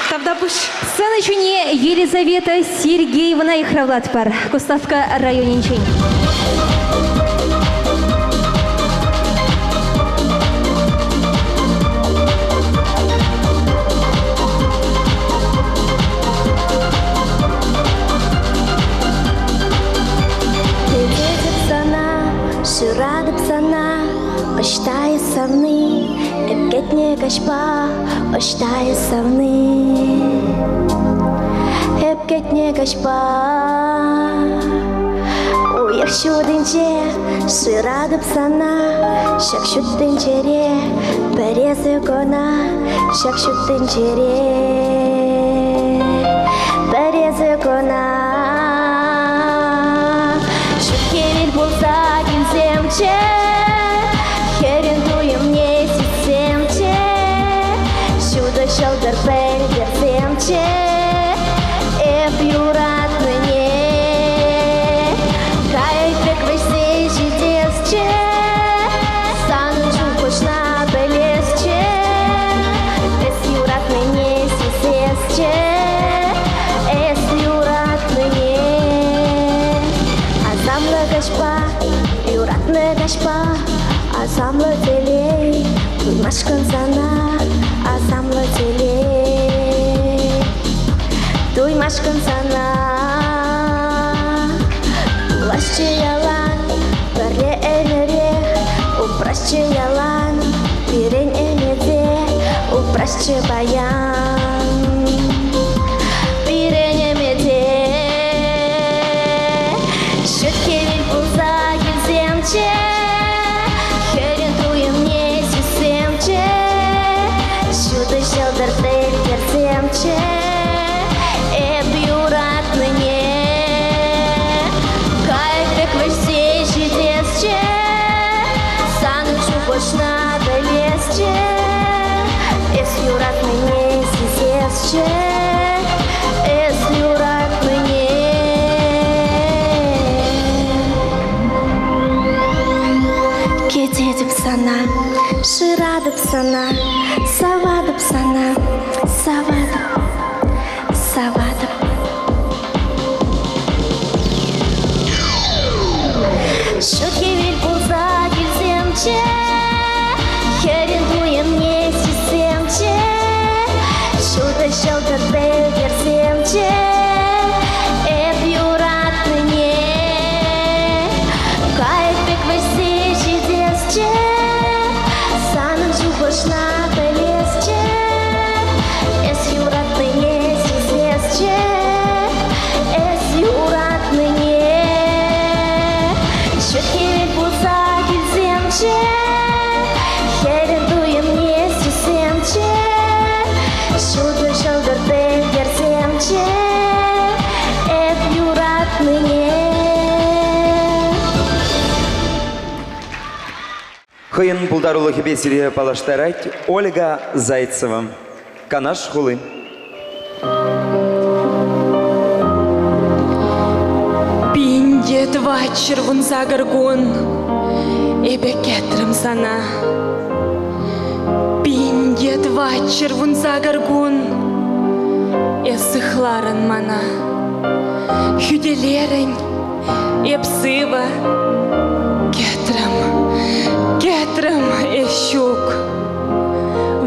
Тавтапуҫ. Сцена ҫине Елизавета Сергеевна йыхравлатпӑр Куславкка районӗнчен. Кӗтетӗп сана, шыратӑп сана, ӑҫта эс савни, эп кӗтнӗ каҫпа, ӑҫта эс савни, эп кӗтнӗ каҫпа. Уйӑх ҫутинче шыратӑп сана, ҫак ҫут тӗнчере пӗр эсӗ кӑна, ҫак ҫут тӗнчере пӗр эсӗ кӑна. Ҫут хӗвел пулса килсемччӗ, хӗрӗн туйӑмне сиссемччӗ, ҫутӑ ҫӑлтӑр пӗлтерсемччӗ, эп юратнине. Кайӑк пек вӗҫсе ҫитесчӗ, санӑн шухӑшна пӗлесчӗ, эс юратнине сисесчӗ, эс юратнине. Асамлӑ каҫпа, юратнӑ каҫпа, асамлӑ телей. Туймашкӑн сана асамлӑ телей. Туймашкӑн сана пуласчӗ ялан, пӗрле ӗмӗрех. Упрасчӗ ялан пирӗн ӗмӗте, упрасчӗ паян. Пирӗн ӗмӗте ҫут хӗвел пулса килсемччӗ, хӗрӗн туйӑмне сиссемччӗ, ҫутӑ ҫӑлтӑр тӗлтерсемччӗ, эп юратнине. Кайӑк пек вӗҫсе ҫитесчӗ, санӑн шухӑшна пӗлесчӗ, эс юратнине сисесчӗ, эс юратнине. Кӗтетӗп сана, шыратӑп сана, саватӑп сана, саватӑп, саватӑп. Ҫут хӗвел пулса килсемччӗ, хӗрӗн туйӑмне сиссемччӗ, ҫутӑ ҫӑлтӑр пӗлтерсемччӗ, эп юратнине. Кайӑк пек вӗҫсе ҫитесчӗ, санӑн шухӑшна пӗлесчӗ, эс юратнине сисесчӗ, эс юратнине. Ҫут хӗвел пулса килсемччӗ, хӗрӗн туйӑмне сиссемччӗ, ҫутӑ ҫӑлтӑр пӗлтерсемччӗ, эп юратнине. Хӑйӗн пултарулӑхӗпе сире паллаштарать Ольга Зайцева. Канаш хули. Пинте тӑватҫӗр вунсакӑр кун эпӗ кӗтрӗм сана. Пинте тӑватҫӗр вунсакӑр кун эс сыхларӑн мана. Хӳтӗлерӗн Эп сывӑ. Кӗтрӗм, кӗтрӗм, эс ҫук.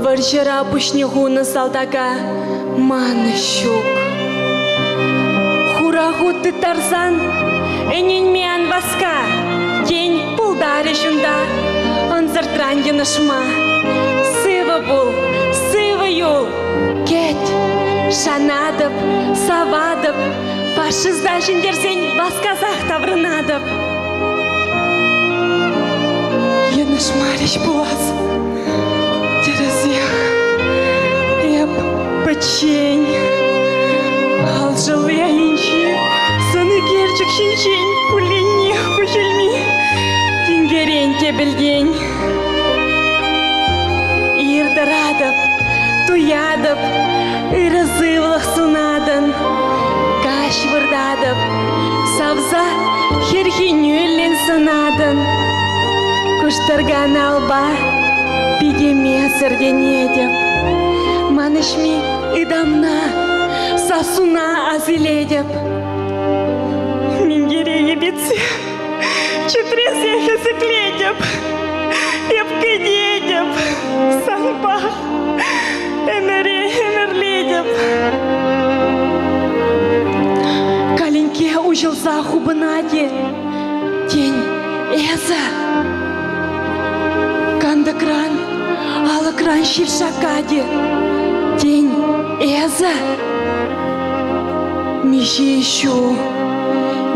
Вӑрҫӑра пуҫне хунӑ салтака ман ҫук. Хура хут тыттарсан ӗненме ан васка. Тен, пултарӗҫ унта ӑнсӑртран йӑнӑшма. Сывӑ пул, сывӑ юл, кӗт. Шанатӑп, саватӑп, Фашиста ҫӗнтерсен васкасах таврӑнатӑп. Йӑнӑшмарӗҫ пулас. Тӗрӗсех. Эп пӗччен. Алшӑлли айӗнчи сӑн ӳкерчӗк ҫинчен кулленех куҫ илми тинкерен тӗпелтен. Ир тӑратӑп, туятӑп, ырӑ сывлӑх сунатӑн. Каҫ выртатӑп, савса хӗрхенӳллӗн сӑнатӑн. Куштӑркан алпа питӗме сӗртӗнетӗп. Манӑҫми ытамна, сассуна асилетӗп. Минтере йӗпетсе Чӗтресе хӗсӗклетӗп, эп кӗтетӗп санпа ӗмӗре ӗмӗрлетӗп. Калинкке уҫӑлса хупӑнать-и, тен, эсӗ? Кантӑкран, алӑкран ҫил шаккать-и, тен, эсӗ? Миҫе ҫул,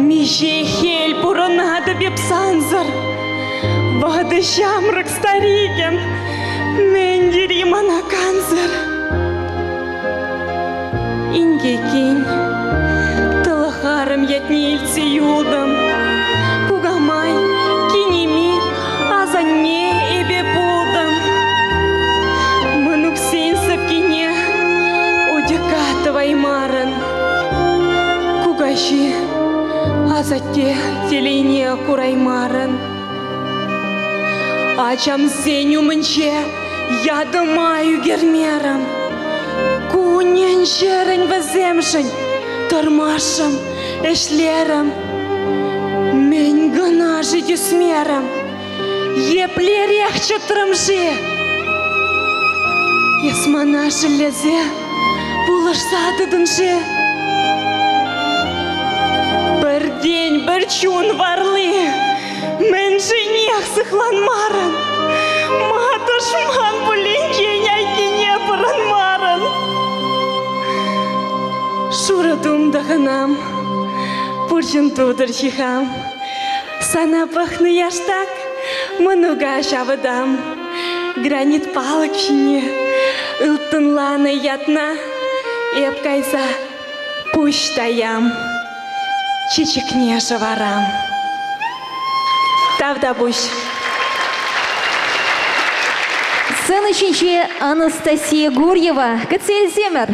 миҫе хӗл пурӑнатӑп эп сансӑр. Ватӑ ҫамрӑк старикӗм, мӗн тери мана кансӗр. Инкекен, тӑлӑх арӑм ятне илтсе юлтӑм. Кукамай, кинеми, асанне эпӗ пултӑм. Мӑнуксен сӑпкине утьӑкка тӑваймарӑн. Кукаҫи, асатте телейне кураймарӑн. Ачамсен умӗнче ятӑма ӳкермерӗм. Кунӗн-ҫӗрӗн вӗсемшӗн тӑрмашрӑм, ӗҫлерӗм. Мӗн кӑна-ши тӳсмерӗм, еплерех чӑтрӑм-ши? Эс мана шеллесе пулӑшса тытӑн-ши? Пӗртен-пӗр чун варли мӗншӗнех сыхланмарӑн? Ма тӑшман пулинчен айккине пӑрӑнмарӑн? Шурӑ тум тӑхӑнам, пурҫӑн тутӑр ҫыхам. Сана пӑхнӑ яштак мӑнука ҫавӑтам. Гранит палӑк ҫине ылтӑнланӑ ятна эп кайса пуҫ таям, чечекне шӑварам. Тавтапуҫ. Сцена ҫинче Анастасия Гурьева. Кӗтсе илсемӗр.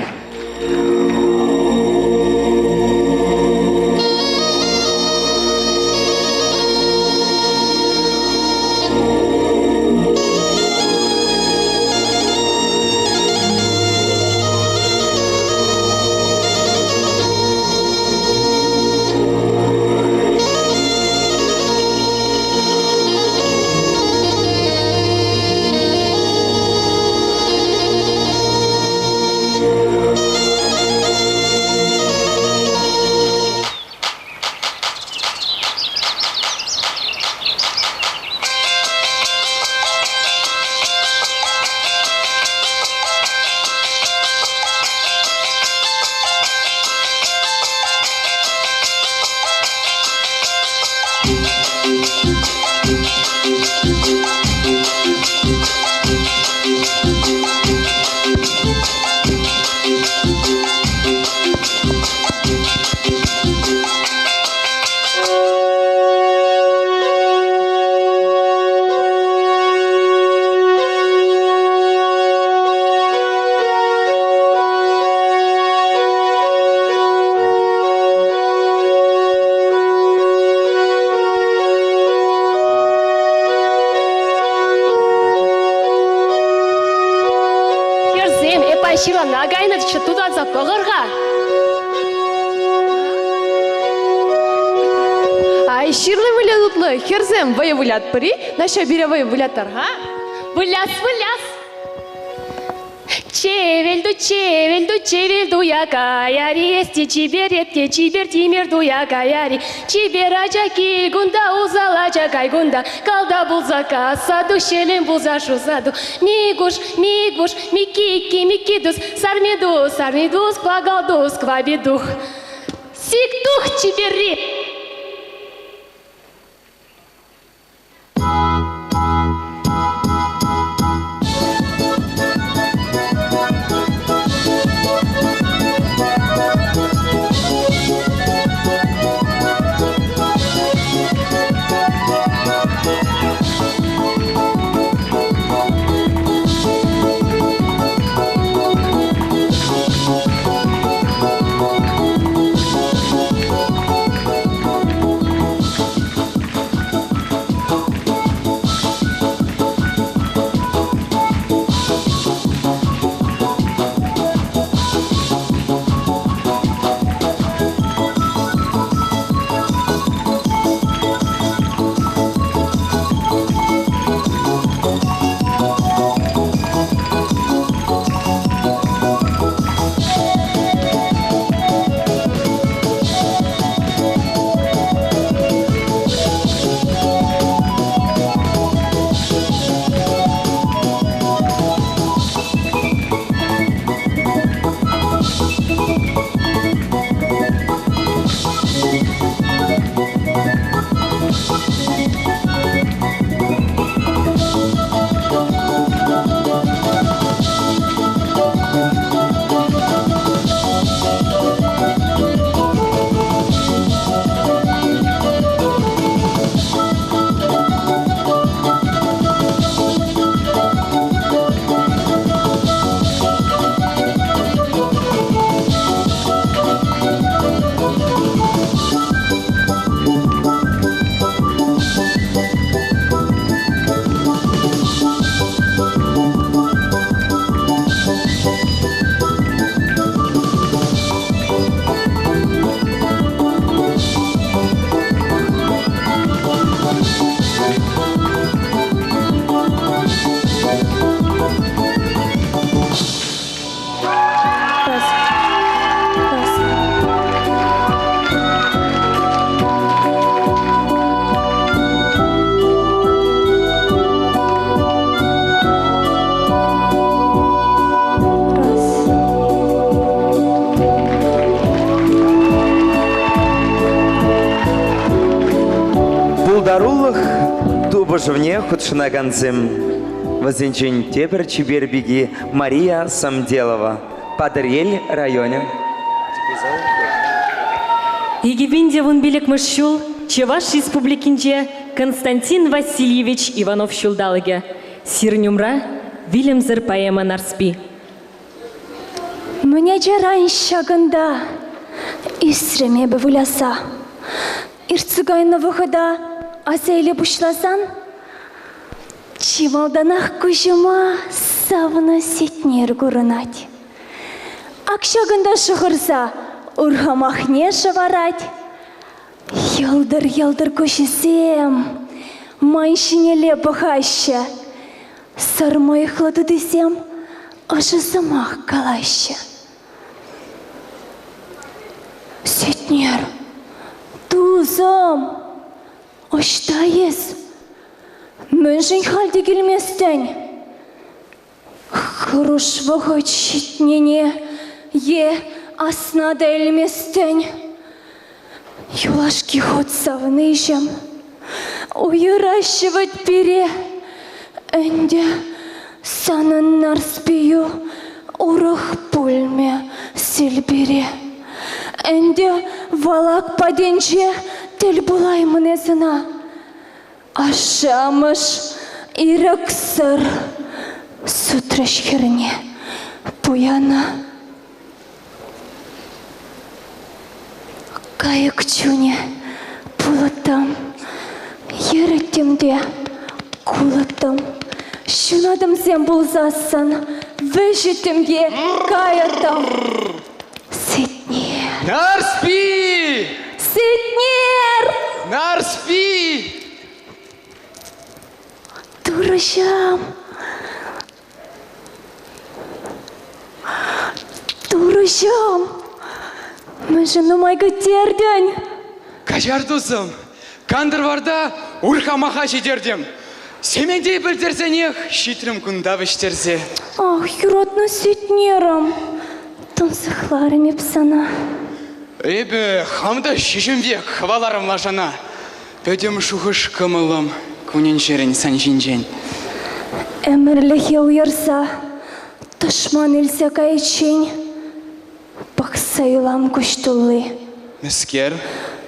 Хӗрсем, эп ай ҫырлана кайнӑччӗ, тутанса пӑхӑр-ха. Ай, ҫырли мӗнле тутлӑ. Хӗрсем, вӑйӑ вылятпӑр-и? Наҫҫа пире вӑйӑ выляттар-ха. Выляс, выляс. Чевел-ту, чевел-ту, чевел туя каяри, эс те чипер, эп те чипер, тимӗр туя каяри. Чипер ача кил кунта, усал ача кай кунта, калта пулса касса ту, ҫӗлен пулса шуса ту. Микуш, Микуш, Микки, Микки тус, сарми тус, сарми тус, квакал тус, квапи тух. Сик тух чиперри! Пултарулӑх тупӑшӑвне хутшӑнакансем вӗсенчен тепӗр чипер пики Мария Самделова, Патӑрьел районӗ. 2015 ҫул Чӑваш Республикинче Константин Васильевич Иванов ҫулталӑкӗ. Сирӗн умра вилӗмсӗр поэма Нарспи. Мӗн ачаран ҫакӑнта ӳсрӗм эпӗ выляса. Иртсе кайнӑ вӑхӑта аса иле пуҫласан чи малтанах куҫӑма савнӑ Сетнер курӑнать. Ак ҫакӑнта шӑхӑрса урхамахне шӑварать. Йӑлтӑр-йӑлтӑр куҫӗсем ман ҫинелле пӑхаҫҫӗ. Сӑр мӑйӑхлӑ тутисем ӑшӑ сӑмах калаҫҫӗ. Сетнер, тусӑм, ӑҫта эс? Мӗншӗн халь те килместӗн? Хӑруш вӑхӑт ҫитнине е асна та илместӗн. Юлашки хут савниҫӗм, уйӑраҫҫӗ вӗт пире. Ӗнтӗ санӑн Нарспию урӑх пулмӗ Силпире. Ӗнтӗ валак патӗнче тӗл пулаймӑн эс ӑна. Ашшӗ-амӑш ирӗксӗр сутрӗҫ хӗрне пуяна. Кайӑк чунӗ пулӑттӑм, йӗрӗттӗм те кулӑттӑм. Ҫунатӑмсем пулсассӑн вӗҫӗттӗм те кайӑттӑм. Сетнер. Нарспи! Сетнер! Нарспи! Турӑҫам! Турӑҫӑм! Мӗншӗн нумай кӗттертӗн? Каҫар, тусӑм, кантӑр варта урхамаха ҫитертӗм. Сементей пӗлтерсенех ҫитрӗм кунта вӗҫтерсе. Ах, юратнӑ Сетнерӗм, тунсӑхларӑм эп сана. Эпӗ хам та ҫиҫӗм пек хӑваларӑм лашана. Пӗтӗм шухӑш-кӑмӑлӑм кунӗн-ҫӗрӗн сан ҫинчен. Ӗмӗрлӗхе уйӑрса тӑшман илсе кайиччен пӑхса юлам куҫ тулли. Мӗскер?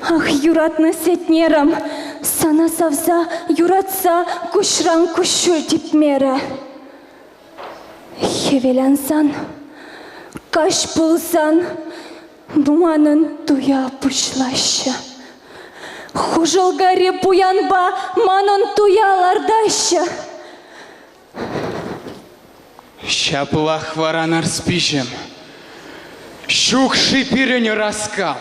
Ах, юратнӑ Сетнерӗм, сана савса, юратса куҫран куҫҫуль типмерӗ. Хӗвел ансан, каҫ пулсан манӑн туя пуҫлаҫҫӗ. Хушӑлкари пуянпа манӑн туя лартаҫҫӗ. Ҫаплах вара Нарспиҫӗм. Ҫук-ши пирӗн ӑраскал?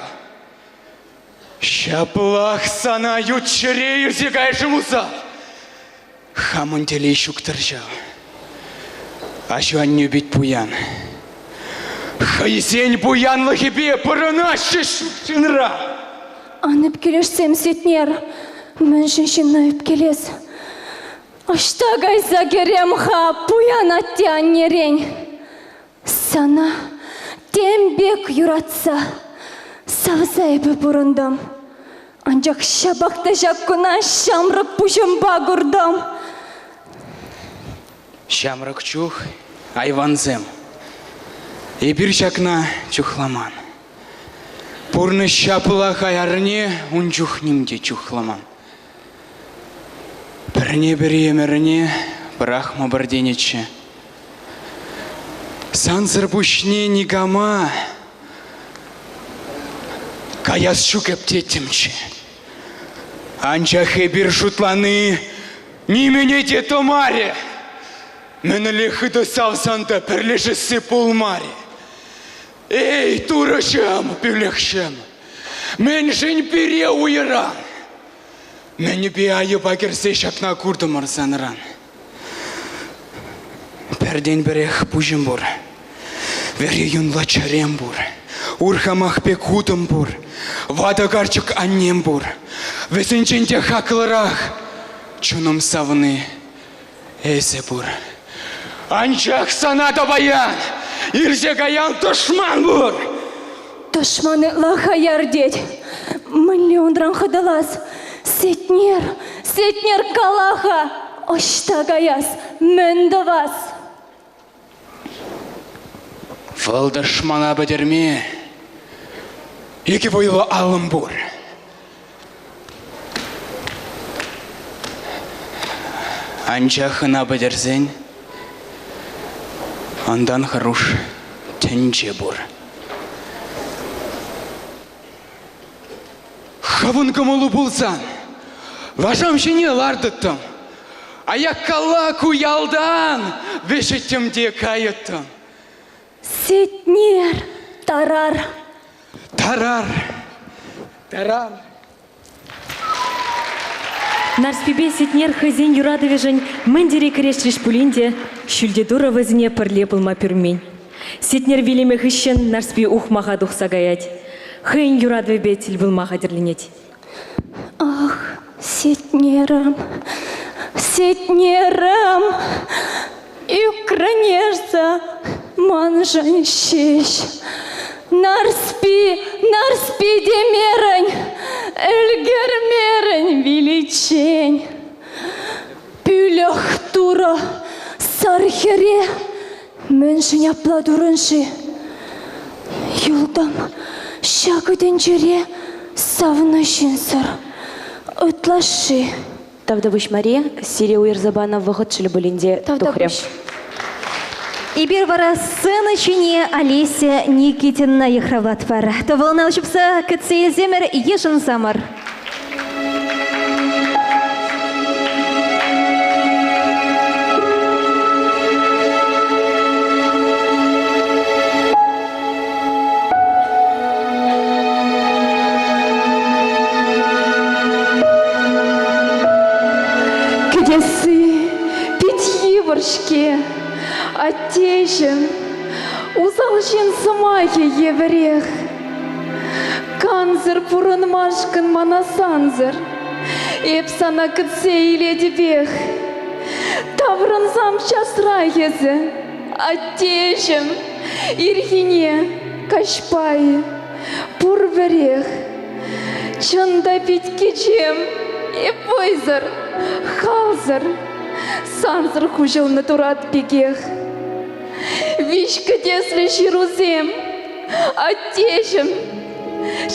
Ҫаплах сана ют ҫӗре илсе кайрӗ усал. Хамӑн телей ҫук-тӑр ҫав. Аҫу-аннӳ пит пуян. Хӑйсен пуянлӑхӗпе пурӑнаҫҫӗ ҫут ҫынра. Ан ӳпкелешсем, Сетнер. Мӗншӗн ҫынна ӳпкелес? Ӑҫта кайса кӗрем-ха пуян атте-аннерен? Сана тем пек юратса, савса эпӗ пурӑнтӑм. Анчах ҫапах та ҫак куна ҫамрӑк пуҫӑмпа куртӑм. Ҫамрӑк чух айвансем. Эпир ҫакна чухламан. Пурнӑҫ ҫапла хаярне ун чух ним те чухламан. Пӗрне-пӗри ӗмӗрне пӑрахмӑпӑр тенӗччӗ. Сансӑр пуҫне никама каяс ҫук эп теттӗмччӗ. Анчах эпир шутлани нимӗне те тӑмарӗ. Мӗнле хытӑ савсан та пӗрлешесси пулмарӗ. Эй, Турӑҫӑм, пӳлӗхҫӗм, мӗншӗн пире уйӑран? Мӗнпе айӑпа кӗрсе ҫакна куртӑмӑр санран? Пӗртен-пӗрех пуҫӑм пур, вӗри юнлӑ чӗрем пур, урхамах пек утӑм пур, ватӑ карчӑк аннем пур. Вӗсенчен те хаклӑрах чунӑм савни эсӗ пур. Анчах сана та паян ирсе каян тӑшман пур. Тӑшман ытла хаяр тет. Мӗнле унран хӑтӑлас? Сетнер! Сетнер кала-ха, ӑҫта каяс, мӗн тӑвас? Вӑл тӑшмана пӗтерме икӗ вӑйлӑ аллӑм пур. Анчах ӑна пӗтерсен унтан хӑруш тӗнче пур. Хӑвӑн кӑмӑлу пулсан лашам ҫине лартӑттӑм. Аяккалла ку ялтан вӗҫӗттӗм те кайӑттӑм. Сетнер, тарар. Тарар, тарар. Нарспипе Сетнер хӑйсен юратӑвӗшӗн мӗн тери кӗрешрӗҫ пулин те, Ҫӳлти Турӑ вӗсене пӗрле пулма пӳрмен. Сетнер вилӗмӗ хыҫҫӑн Нарспи ухмаха тухса каять. Хӑйӗн юратӑвӗпе тӗл пулма хатӗрленет. Ах, Сетнерӗм, Сетнерӗм, ӳкрӗн эсӗ маншӑн ҫеҫ. Нарспи, Нарспи темерӗн, ӗлкӗрмерӗн виличчен. Пӳлӗх Турӑ сар хӗре мӗншӗн апла турӑн-ши? Юлтӑм ҫакӑ тӗнчере савнӑ ҫынсӑр ытлашши. Тавтапуҫ, Мария, сире уйӑрса панӑ вӑхӑт шел пулин те тухрӗ. Эпир вара сцена ҫине Олеся Никитина йыхравлатпӑр. Тӑвӑлна ҫупса кӗтсе илсемӗр, йышӑнсамӑр. Кӗтесси пит йывӑр-ҫке, аттеҫӗм, усал ҫын сӑмахӗ евӗрех. Кансӗр пурӑнмашкӑн мана сансӑр, эп сана кӗтсе илетӗпех. Таврӑнсам часрах эсӗ, аттеҫӗм, ирхине, каҫпа-и, пурпӗрех. Чӑн та пит кичем, эп вӑйсӑр, халсӑр, сансӑр хуҫӑлнӑ турат пекех. Виҫ кӗтеслӗ ҫырусем, аттеҫӗм,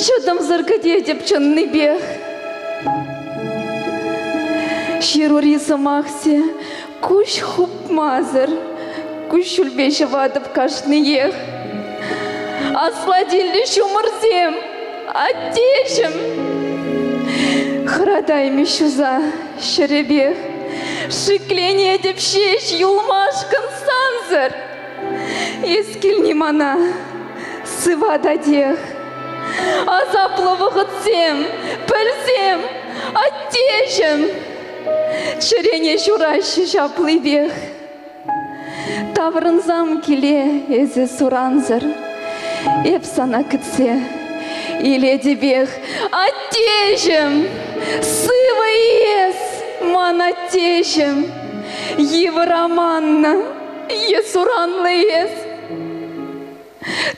чӑтӑмсӑр кӗтетӗп чӑннипех. Ҫырури сӑмахсем куҫ хупмасӑр куҫҫульпе ҫӑватӑп кашниех. Аслатиллӗ ҫумӑрсем, аттеҫӗм, хӑратаймӗҫ ҫуса ҫӗрӗпех. Шикленетӗп ҫеҫ юлмашкӑн сансӑр. Эс килни мана сывататех. Асаплӑ вӑхӑтсем, пӗлсем, аттеҫӗм, чӗрене ҫураҫҫӗ ҫаплипех. Таврӑнсам киле эсӗ сурансӑр, эп сана кӗтсе илетӗпех. Аттеҫӗм, сывӑ-и эс, ман аттеҫӗм, йывӑр аманнӑ е суранлӑ эс?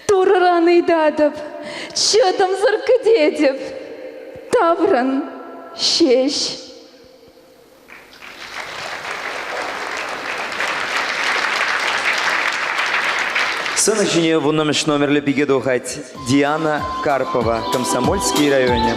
Турӑран ыйтатӑп, чӑтӑмсӑр кӗтетӗп, таврӑн ҫеҫ. Сцена ҫине вуннӑмӗш номерлӗ пике тухать Диана Карпова, Комсомольский районӗ.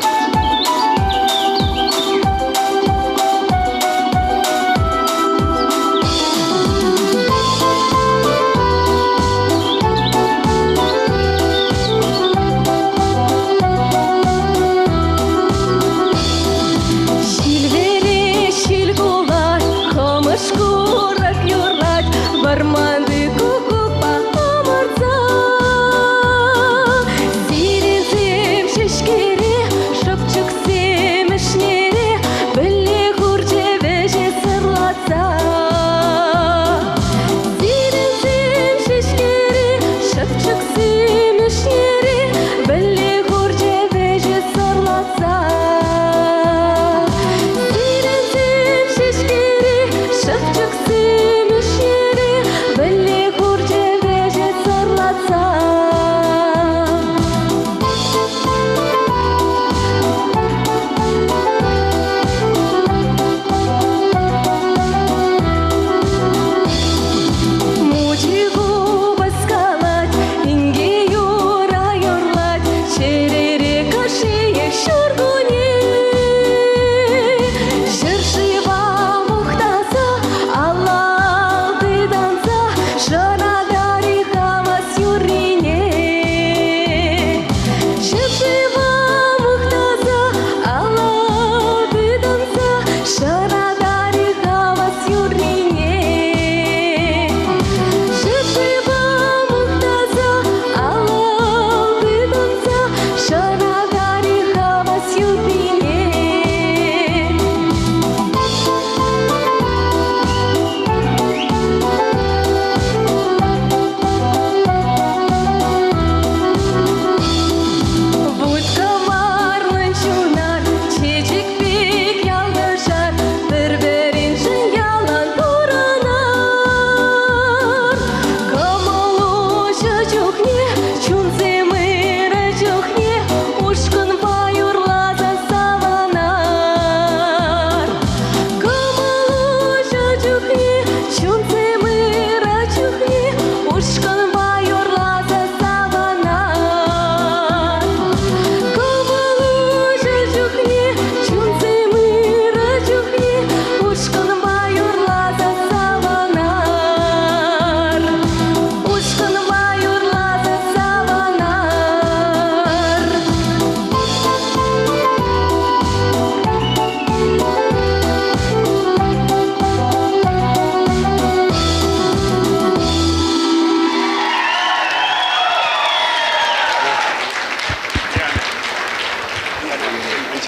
Ҫил вӗрет, ҫил кулать, хӑмӑш курӑк юрлать, вӑрманти куккукпа ӑмӑртса. Сиренсем ҫеҫкере, шӑпчӑксем.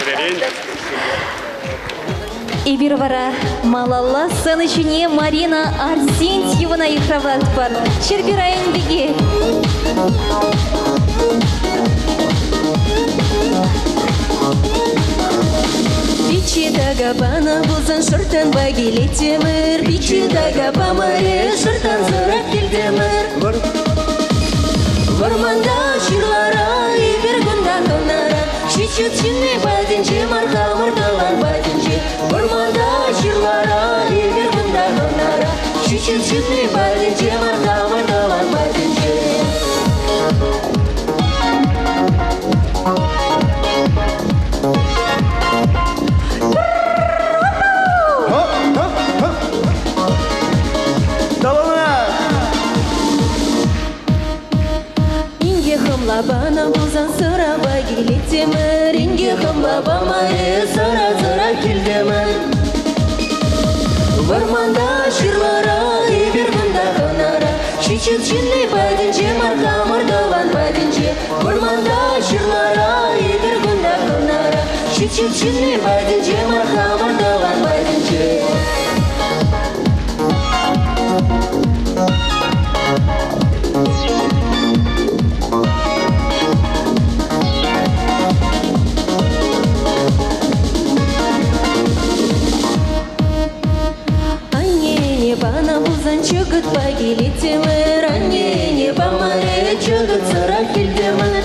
чӗререн. Эпир вара малалла сцена ҫине Марина Арсентьевӑна йыхравлатпӑр. Ҫӗрпӳ район пики. Пичи тагапана пулсан шӑрттанпа килеттӗмӗр. Пичи тагапамӑрӗ шӑрттан сӑрах килтӗмӗр. Вӑрманта ҫырлара эпир кунта хӑнара. Ҫиччӗт ҫынни патӗнче мар хамӑр тӑван патӗнче. Вӑрманта ҫырлара эпир кунта хӑнара. Ҫиччӗт ҫынни патӗнче мар хамӑр тӑван патӗнче. Инке хӑмла панӑ пулсан сӑрапа килеттӗмӗр. Инке хӑмла памарӗ, сӑра-сӑра килтӗмӗр. Вӑрманта, ҫырлара, эпир кунта хӑнара. Ҫиччӗт ҫынни патӗнче мар хамӑр тӑван патӗнче. Вӑрманта, ҫырлара, эпир кунта хӑнара. Ҫиччӗт ҫынни патӗнче мар хамӑр тӑван патӗнче. Аннене панӑ пулсан чӑкӑтпа килеттӗмӗр. Аннене памарӗ чӑкӑтсӑрах килтӗмӗр.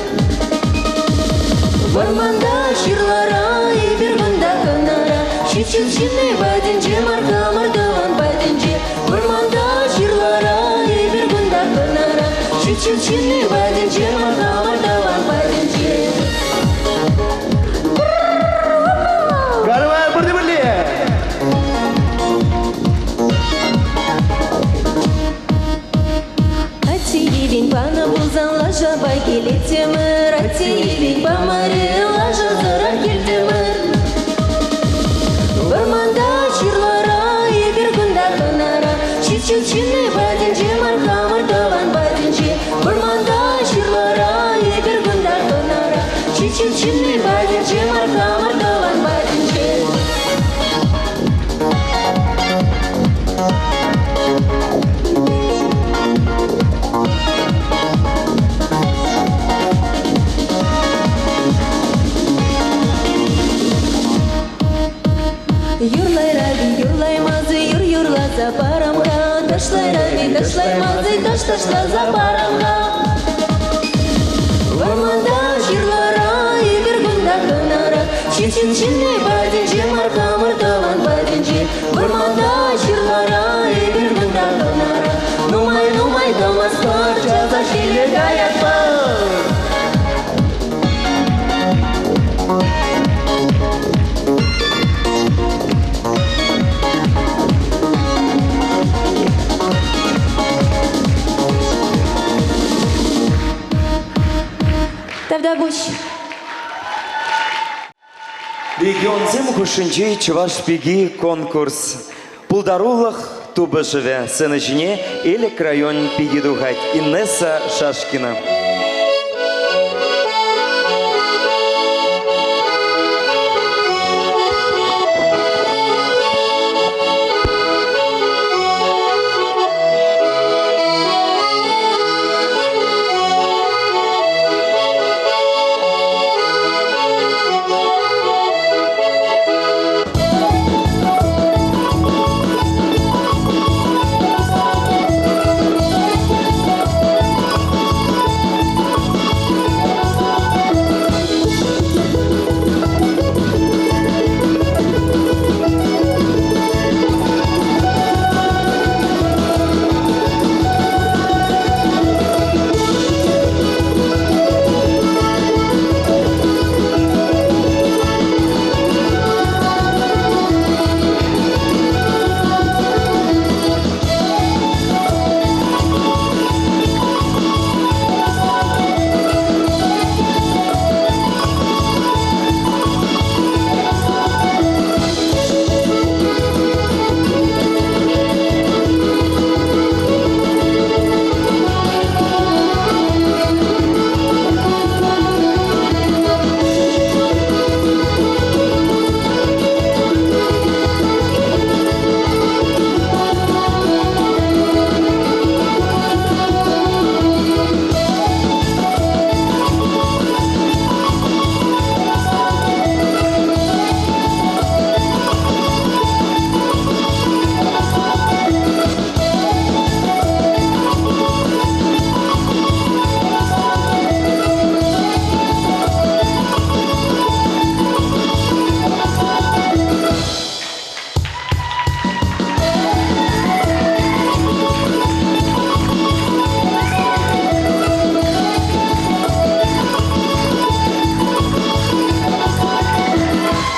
Вӑрманта, ҫырлара, эпир кунта хӑнара. Ҫиччӗт ҫынни патӗнче мар хамӑр тӑван патӗнче. Вӑрманта, ҫырлара, эпир кунта хӑнара. Ҫиччӗт ҫынни патӗнче мар хамӑр тӑван патӗнче. Карвай пурте пӗрле! Атте йӗвен панӑ пулсан лашапа килеттӗмӗр. Атте йӗвен памарӗ, лашасӑрах килтӗмӗр. Вӑрманта, ҫырлара, эпир кунта хӑнара. Ҫиччӗт ҫынни патӗнче мар хамӑр тӑван патӗнче. Вӑрманта, ҫырлара, эпир кунта хӑнара. Ҫиччӗт ҫынни патӗнче мар хамӑр тӑван патӗнче. Юрлайрави, юрлаймазы, юр юрласа парам-ха. Ташлайрави, ташлаймазы, таш ташласа парам-ха. Вӑрманта, ҫырлара, эпир кунта хӑнара. Ҫын ҫынни патӗнче мар хамӑр тӑван патӗнче. Вӑрманта, ҫырлара, эпир кунта хӑнара. Нумай-нумай тӑмастпӑр, часах киле каятпӑр. Тавтапуҫ. Регионсем хушшинчи Чӑваш пики конкурс. Пултарулӑх тупӑшӑвӗ сцена ҫине Элӗк район пики тухать Инесса Шашкина.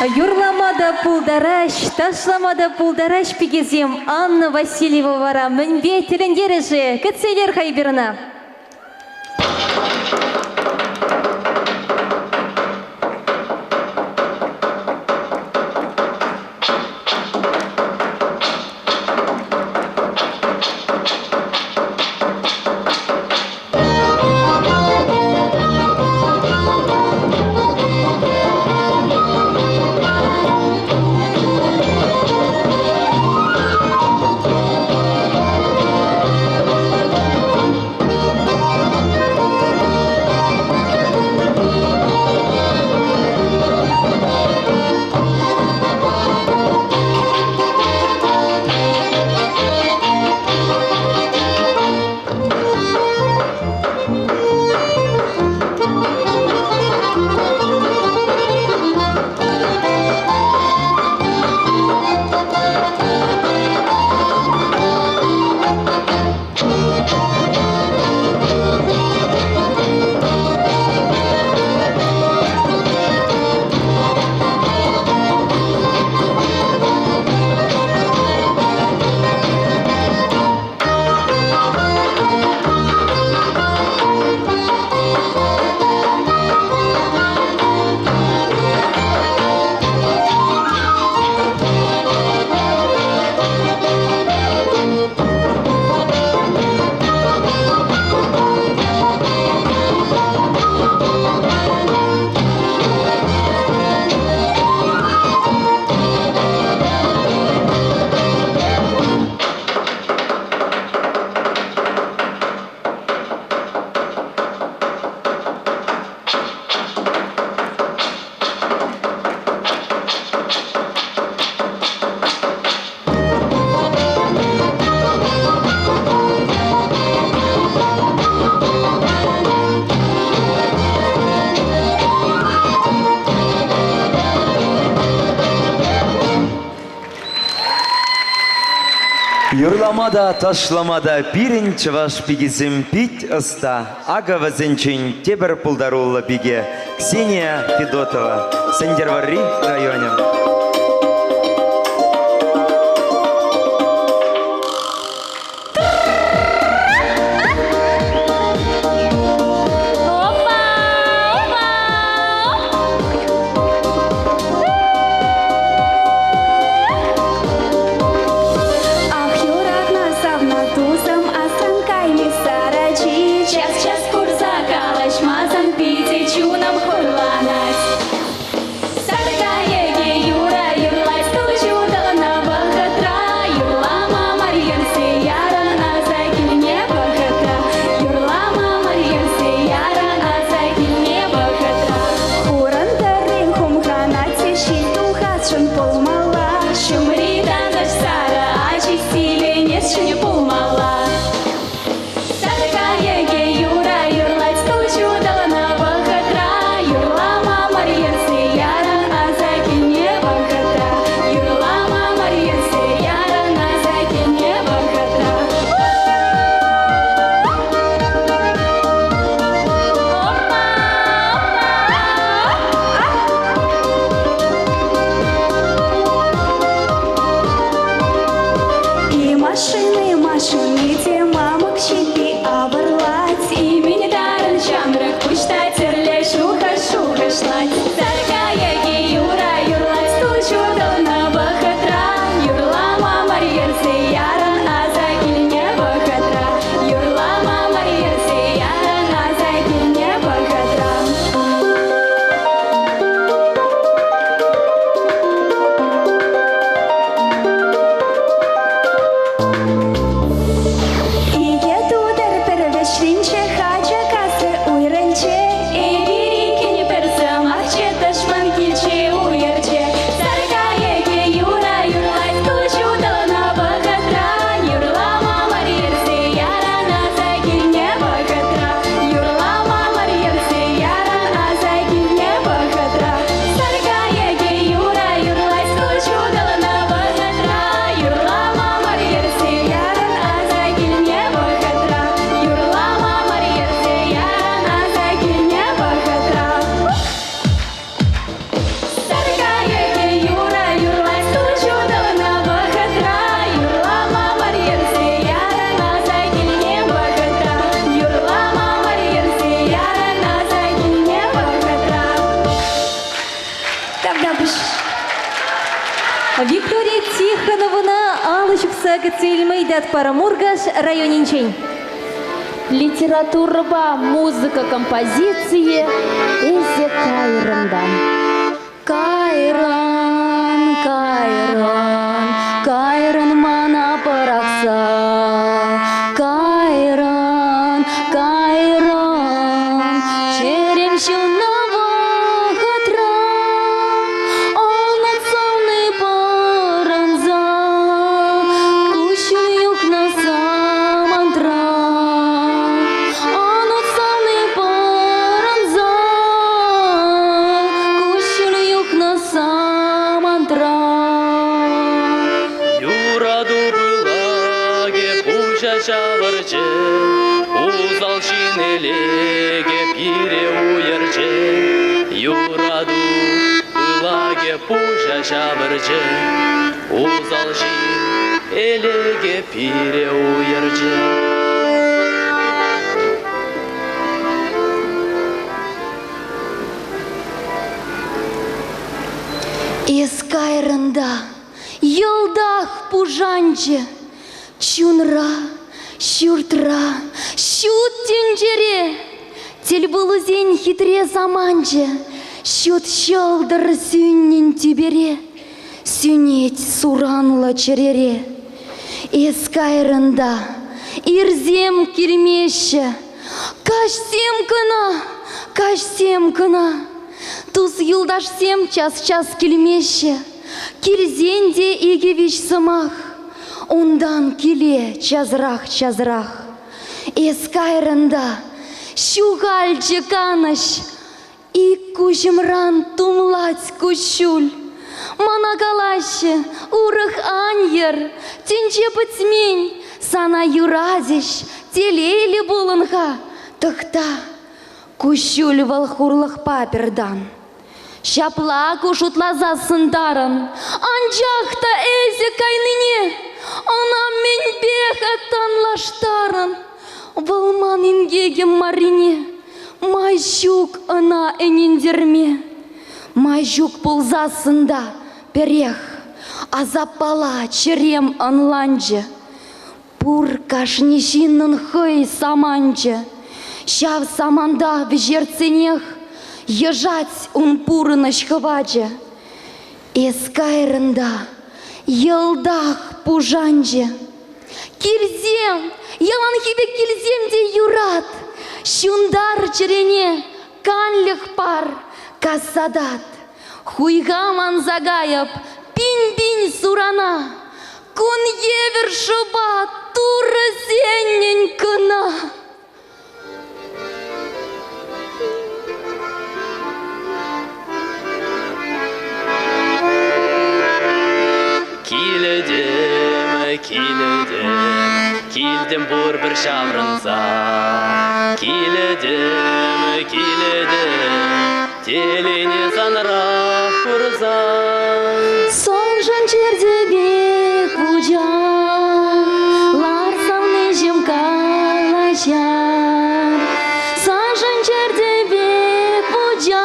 Юрлама та пултараҫ, ташлама та пултараҫ пикесем. Анна Васильева вара мӗнпе тӗлӗнтерӗ-ши? Кӗтсе илер-ха эпир ӑна. Юрлама та, ташлама та пирӗн чӑваш пикисем пит ӑста. Акӑ вӗсенчен тепӗр пултаруллӑ пике Ксения Федотова, Сӗнтӗрвӑрри районӗ. Ах, юратнӑ савнӑ тусӑм, асран кайми сарачи. Час-час курса калаҫмасан питӗ чунӑм хурланать. Саркайӑкӗ юратать. Виктория Тихоновӑна алӑ ҫупса кӗтсе илме ыйтатпӑр Муркаш районӗнчен. Литературӑпа музыка композицийӗ Эсӗ кайрӑн та. Кайран, кайран, кайран мана пӑрахса. Кайран, кайран, чӗрем ҫуннӑ вӑхӑтра Алнӑ-савни пӑрӑнса, куҫҫуль юхнӑ самантра. Алнӑ-савни пӑрӑнса, куҫҫуль юхнӑ самантра. Юрату пылакӗ пуҫа ҫавӑрчӗ, усал ҫын элекӗ пире уйӑрчӗ. Юрату пылакӗ пуҫа ҫавӑрчӗ, усал ҫын элекӗ пире уйӑрчӗ. Эс кайрӑн та йӑлтах пушанчӗ. Чунра, ҫуртра, ҫут тӗнчере тӗлпулусен хитре саманчӗ ҫут ҫӑлтӑр сӳннӗн тӳпере сӳнет суранлӑ чӗрере. Эс кайрӑн та ирсем килмеҫҫӗ, каҫсем кӑна, каҫсем кӑна. Тус-юлташсем час-час килмеҫҫӗ, килсен те икӗ-виҫ сӑмах. Унтан киле часрах-часрах. Эс кайрӑн та ҫухалчӗ канӑҫ, ик куҫӑмран тумлать куҫҫуль. Мана калаҫҫӗ, урӑх ан йӗр, тӗнче пӗтмен, сана юратӗҫ, телейлӗ пулӑн-ха, тӑхта. Куҫҫуль вӑл хурлӑхпа пӗртан. Ҫапла ку шутласассӑн тарӑн, анчах та эсӗ кайнине ӑна мӗнпе-ха танлаштарӑн? Вӑл ман инкекӗм маррине май ҫук ӑна ӗнентерме. Май ҫук пулсассӑн та пӗрех асаппала чӗрем ӑнланчӗ. Пур кашни ҫыннӑн хӑй саманчӗ. Ҫав саманта вӗҫертсенех йӑшать ун пурӑнӑҫ хӑвачӗ. Эс кайрӑн та йӑлтах пушанчӗ. Килсем, яланхи пек килсем те юрат. Ҫунтар чӗрене, канлӗх пар, касса тат. Хуйха манса кайӑп пин-пин сурана. Кун евӗр шӑпа Турӑ сеннӗн кӑна. Килӗтӗм, килӗтӗм, килтӗм пурпӗр ҫаврӑнса. Килӗтӗм, килӗтӗм, Телейне санрах курса. Саншӑн чӗртӗ пек вучах, ларсан ӗҫӗм калаҫар. Саншӑн чӗртӗ пек вучах,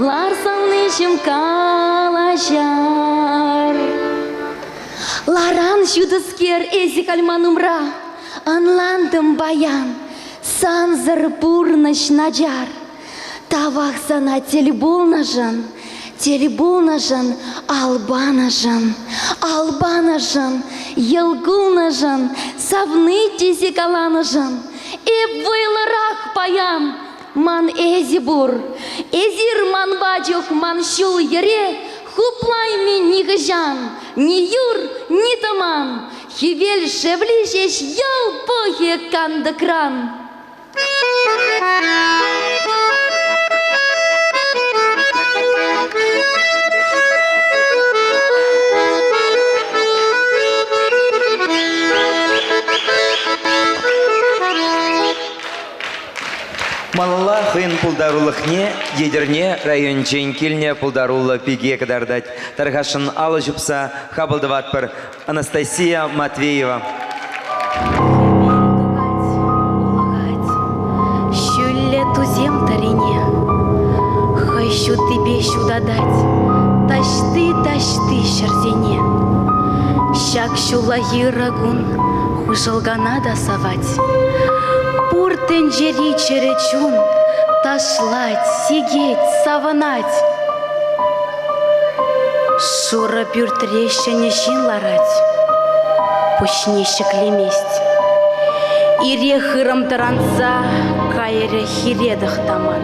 ларсан ӗҫӗм калаҫар. Ларан ҫутӑскер эсӗ халь ман умра, ӑнлантӑм паян, Сансӑр пурнӑҫ начар. Тавах сана тӗл пулнӑшӑн, тӗл пулнӑшӑн, ал панӑшӑн, ал панӑшӑн, йӑл кулнӑшӑн, савни тесе каланӑшӑн. Эп вӑйлӑрах паян, ман эсӗ пур. Эсир манпа чух ман ҫул-йӗре хуплайми нихӑҫан, ни юр, ни тӑман. Хӗвел шевли ҫеҫ йӑл пӑхӗ кантӑкран. Малалла хӑйӗн пултарулӑхне Етӗрне районӗнчен килнӗ пултаруллӑ пике кӑтартать. Тархасшӑн алӑ ҫупса хапӑл тӑватпӑр. Анастасия Матвеева. Ҫӳллӗ тусем тӑрине хӑй ҫутипе ҫутатать. таҫти-таҫти ҫӗрсене. Ҫак ҫуллахи ырӑ кун хушӑлкана та савать. Пур тӗнчери чӗрӗ чун ташлать, сикет, савӑнать. Шурӑ пӳртре ҫӗнӗ ҫын ларать, пуҫне ҫӗклемест. Ире хырӑм тӑранса кайрӗ хире тӑхтаман.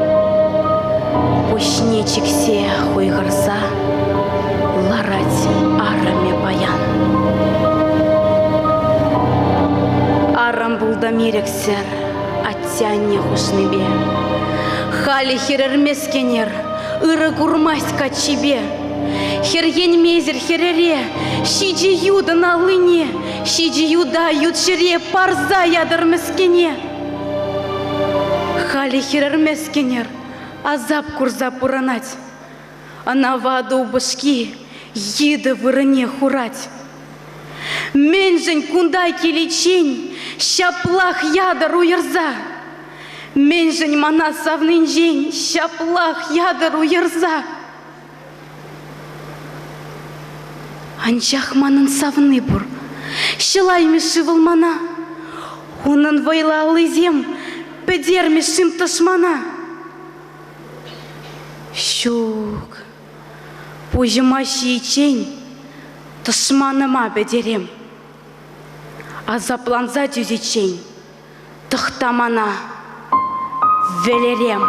Пуҫне чиксе хуйхӑрса ларать арӑмӗ паян. Арӑм пултӑм ирӗксӗр атте-анне хушнипе. Халӗ хӗрӗрмескенер ырӑ курмасть каччипе. Хӗрхенмесӗр хӗрӗре ҫичӗ ютӑн аллине, ҫичӗ юта ют ҫӗре парса ятӑр мӗскӗне. Халӗ хӗрӗрмескенер асап курса пурӑнать. Ӑна ватӑ упӑшки йытӑ вырӑнне хурать. Мӗншӗн кунта киличчен ҫаплах ятӑр уйӑрса? Мӗншӗн мана савнинчен ҫаплах ятӑр уйӑрса? Анчах манӑн савни пур. Ҫӑлаймӗ-ши вӑл мана? Унӑн вӑйлӑ аллисем пӗтермӗ-шим тӑшмана? Ҫук, пуҫӑма ҫийчен тӑшманӑма пӗтерем. Асапланса тӳсиччен тӑхта мана, вӗлерем.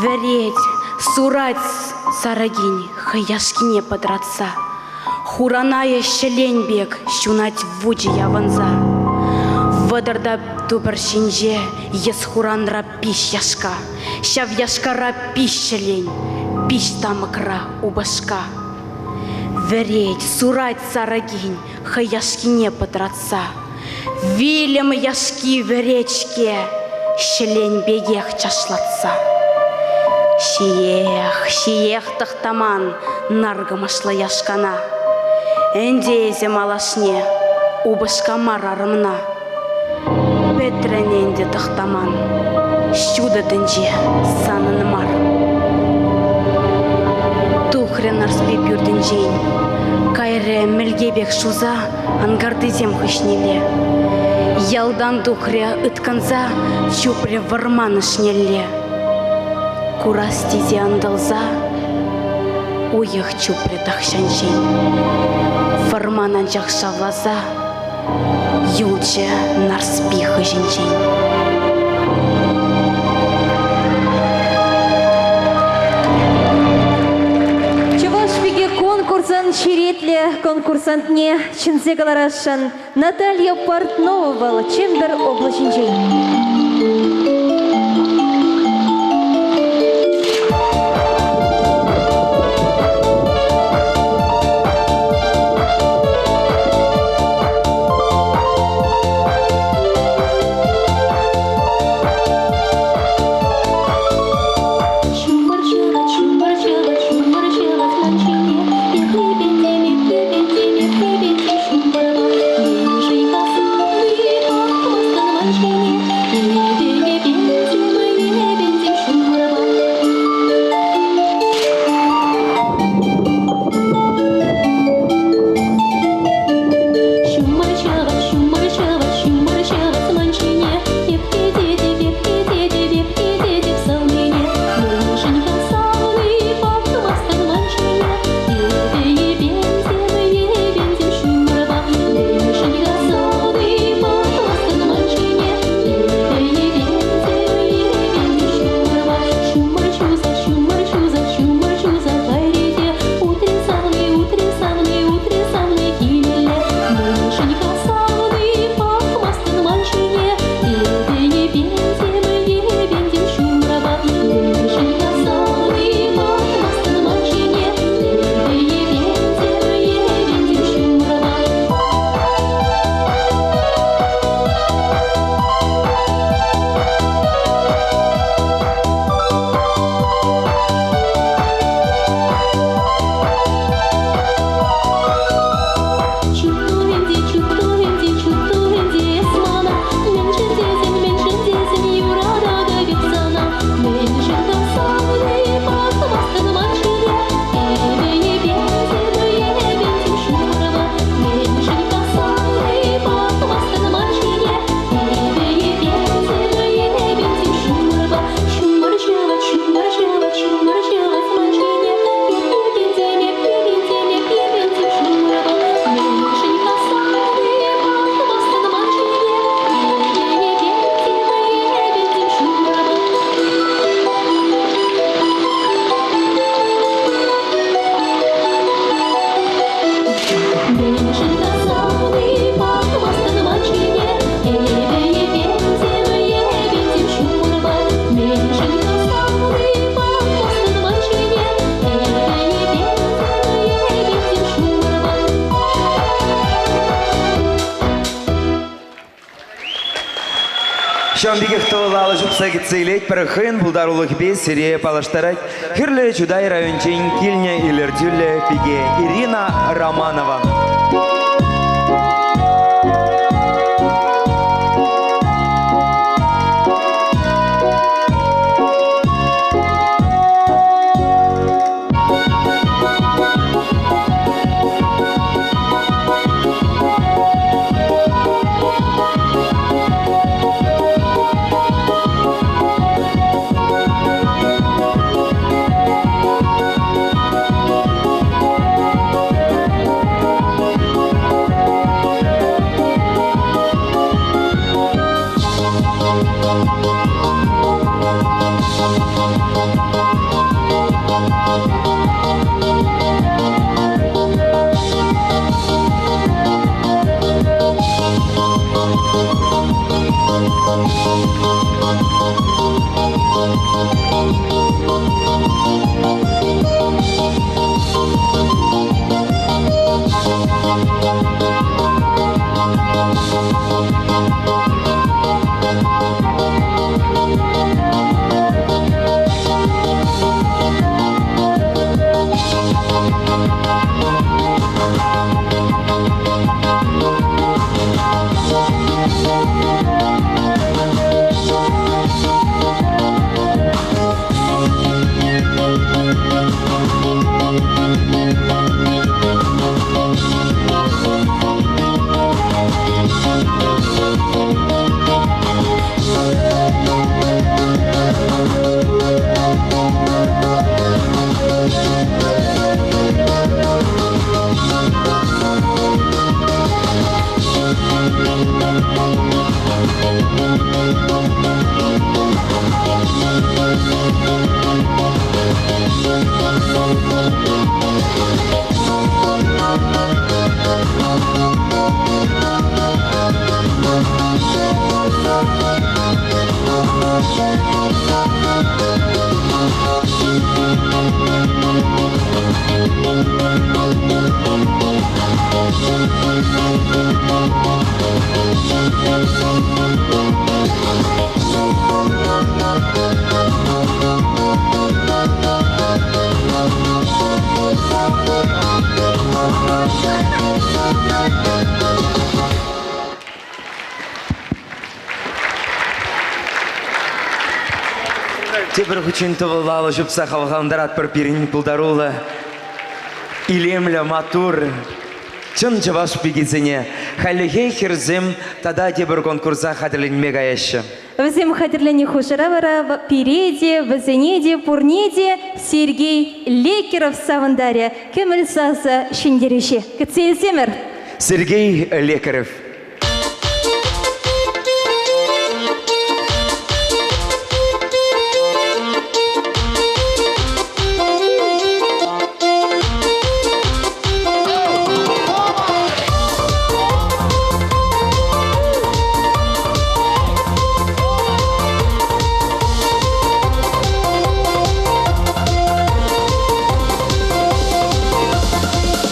Вӗрет, сурать Сарӑкин хӑй яшкине пӑтратса. Хуранайӗ ҫӗлен пек ҫунать вучӗ явӑнса. Вӑтӑрта тупӑр ҫинче йӗс хуранра пиҫ яшка, ҫав яшкара пиҫ ҫӗлен, пиҫ тамӑкра упӑшка. Вӗрет, сурать Сарӑкин хӑй яшкине пӑтратса. Вилӗм яшки вӗрет-ҫке ҫӗлен пекех чашлатса. Ҫиех, ҫиех тӑхтаман наркӑмӑшлӑ яшкана. Ӗнтӗ эсӗ малашне упӑшка мар арӑмна. Пӗтрӗн ӗнтӗ тӑхтаман, ҫутӑ тӗнче санӑн мар. Тухрӗ Нарспи пӳртӗнчен, кайрӗ мӗлке пек шуса анкартисем хыҫнелле. Ялтан тухрӗ ыткӑнса, чупрӗ вӑрман ӑшнелле. Курас тесе ӑнтӑлса уйӑх чупрӗ тахҫанччен. Вӑрман анчах шавласа юлчӗ Нарспи хыҫӗнчен. Чӑваш пики конкурсӑн черетлӗ конкурсантне чӗнсе кӑларасшӑн Наталья Портнова вӑл Чӗмпӗр облаҫӗнчен. Ҫумӑр ҫӑвать, ҫумӑр ҫӑвать, ҫумӑр ҫӑвать ман ҫине. Ехрепетем, ехрепетем, ехрепетем ҫумӑрпа. Мӗншӗн-ха сывви пӑхмастӑн ман ҫине? Ҫавӑн пекех тӑвӑл алӑ ҫупса кӗтсе илетпӗр. Хӑйӗн пултарулӑхӗпе сире паллаштарать Хӗрлӗ Чутай районӗнчен килнӗ илӗртӳллӗ пике Ирина Романова. Тепӗр хутчен тӑвӑллӑ алӑ ҫупса хавхалантаратпӑр пирӗн пултаруллӑ, илемлӗ, маттур, чӑн чӑваш пикисене. Хальлӗхе хӗрсем тата тепӗр конкурса хатӗрленме каяҫҫӗ. Вӗсем хатӗрленнӗ хушӑра вара пире те, вӗсене те, пурне те Сергей Лекеров савӑнтарӗ. Кӗмӗл сасӑ ҫӗнтерӳҫи. Кӗтсе илсемӗр! Сергей Лекарев.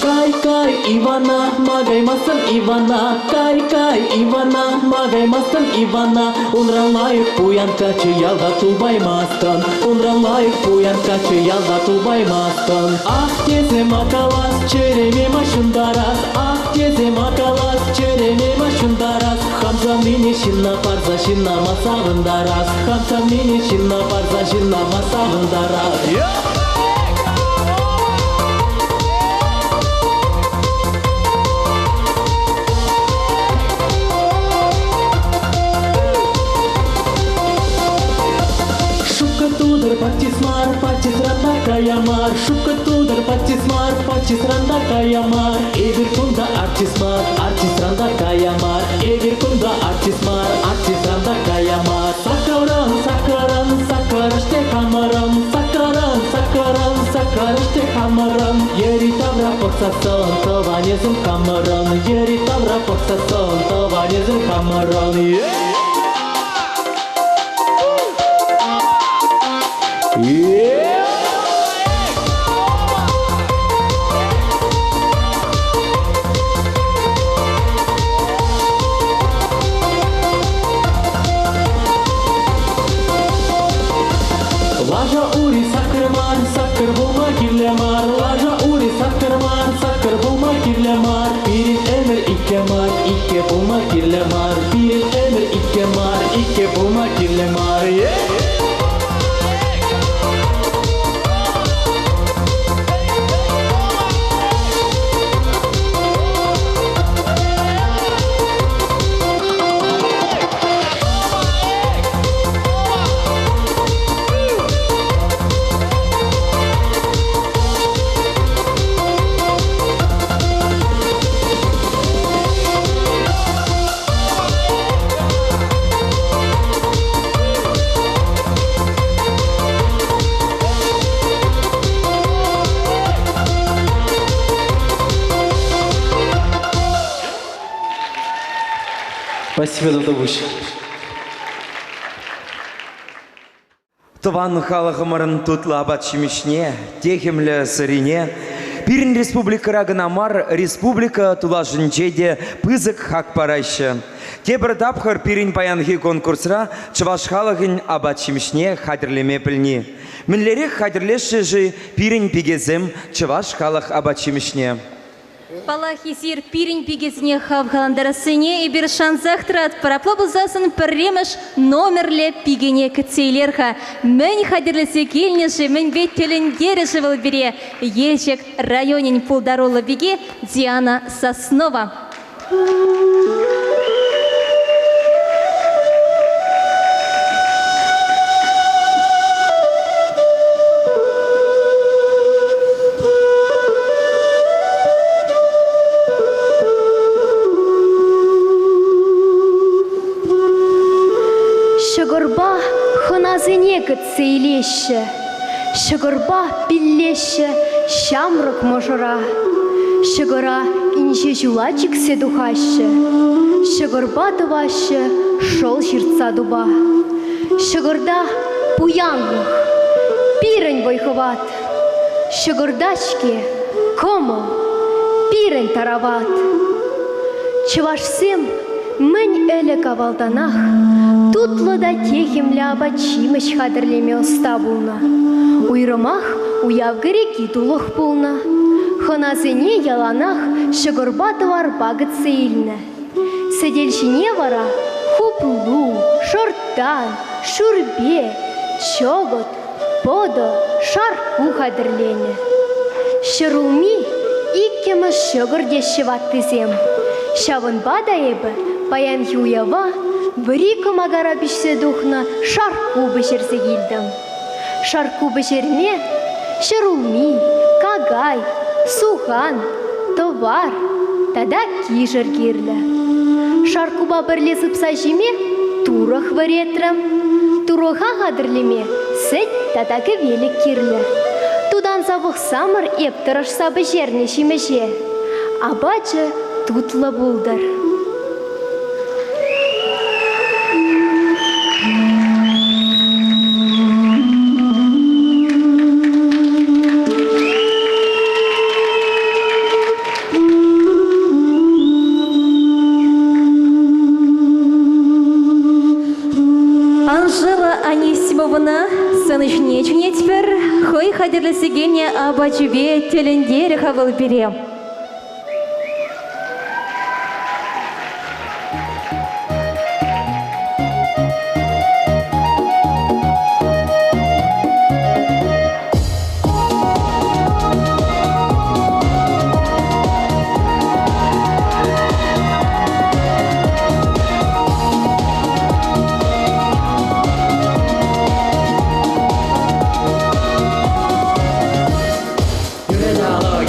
Кай, кай, Ивана, магаймастӑн Ивана. Кай, кай, Ивана, магаймастӑн Ивана. Унран лайӑх пуян каччӑ ялта тупаймастӑн. Унран лайӑх пуян каччӑ ялта тупаймастӑн. Ах тесе ма калас, чӗреме ма ҫунтарас. Ах тесе ма калас, чӗреме ма ҫунтарас. Хам савнине ҫынна парса ҫынна ма савӑнтарас. Хам савнине ҫынна парса ҫынна ма савӑнтарас. Шупка тутӑр паттис мар, паттисран та кая мар. Шупка тутӑр паттис мар, паттисран та кая мар. Эпир кунта артист мар, артистран та кая мар. Эпир кунта артист мар, артистран та кая мар. Саккӑрӑн, саккӑрӑн, саккӑрӑште хамӑрӑн. Саккӑрӑн, саккӑрӑн, саккӑрӑште хамӑрӑн. Йӗри-тавра пӑхсассӑн тӑванӗсем хамӑрӑн. Йӗри-тавра пӑхсассӑн тӑванӗсем хамӑрӑн. Yeah! пулма кирлӗ мар, пирӗн ӗмӗр иккӗ мар, иккӗ пулма кирлӗ мар. Спасибо, Тавтапуҫ. Тӑван халӑхӑмӑрӑн тутлӑ апат-ҫимӗҫне, техӗмлӗ сӑрине пирӗн республикӑра кӑна мар, республика тулашӗнче те пысӑк хак параҫҫӗ. Тепӗр тапхӑр пирӗн паянхи конкурсра чӑваш халӑхӗн апат-ҫимӗҫне хатӗрлеме пӗлни. Мӗнлерех хатӗрлеҫҫӗ-ши пирӗн пикесем чӑваш халӑх апат-ҫимӗҫне? Паллах, эсир пирӗн пикесене хавхалантарассине эпир шансах тӑратпӑр. Апла пулсассӑн пӗрремӗш номерлӗ пикене кӗтсе илер-ха. Мӗн хатӗрлесе килнӗ-ши, мӗнпе тӗлӗнтерӗ-ши вӑл пире? Елчӗк районӗн пултаруллӑ пики Диана Соснова. Ҫӑкӑрпа хӑнасене кӗтсе илеҫҫӗ, ҫӑкӑрпа пиллеҫҫӗ ҫамрӑк мӑшӑра. Ҫӑкӑра инҫе ҫула чиксе тухаҫҫӗ, ҫӑкӑрпа тӑваҫҫӗ шӑл ҫыртса тупа. Ҫӑкӑрта пуянлӑх, пирӗн вӑй-хӑват. Ҫӑкӑрта-ҫке кӑмӑл, пирӗн тарават. Чӑвашсем мӗн ӗлӗк-авалтанах тутлӑ та техӗмлӗ апат-ҫимӗҫ хатӗрлеме ӑста пулнӑ. Уйрӑмах уяв кӗреки тулӑх пулнӑ. Хӑнасене яланах ҫӑкӑрпа-тӑварпа кӗтсе илнӗ. Сӗтел ҫине вара хуплу, шӑрттан, шӳрпе, чӑкӑт, пӑтӑ, шаркку хатӗрленӗ. Ҫӗрулми иккӗмӗш ҫӑкӑр теҫҫӗ ваттисем. Ҫавӑнпа та эпӗ паянхи уява вӗри кӑмакара пиҫсе тухнӑ шаркку пӗҫерсе килтӗм. Шаркку пӗҫерме ҫӗрулми, какай, сухан, тӑвар тата кишӗр кирлӗ. Шарккупа пӗрле сыпса ҫиме турӑх вӗретрӗм. Турӑха хатӗрлеме сӗт тата кӗвелӗк кирлӗ. Тутанса пӑхсамӑр эп тӑрӑшса пӗҫернӗ ҫимӗҫе. Апачӗ тутлӑ пултӑр. Анжела Анисимовӑна сцена ҫине чӗнетпӗр. Хӑй хатӗрлесе килнӗ апачӗпе тӗлӗнтерӗ-ха вӑл пире.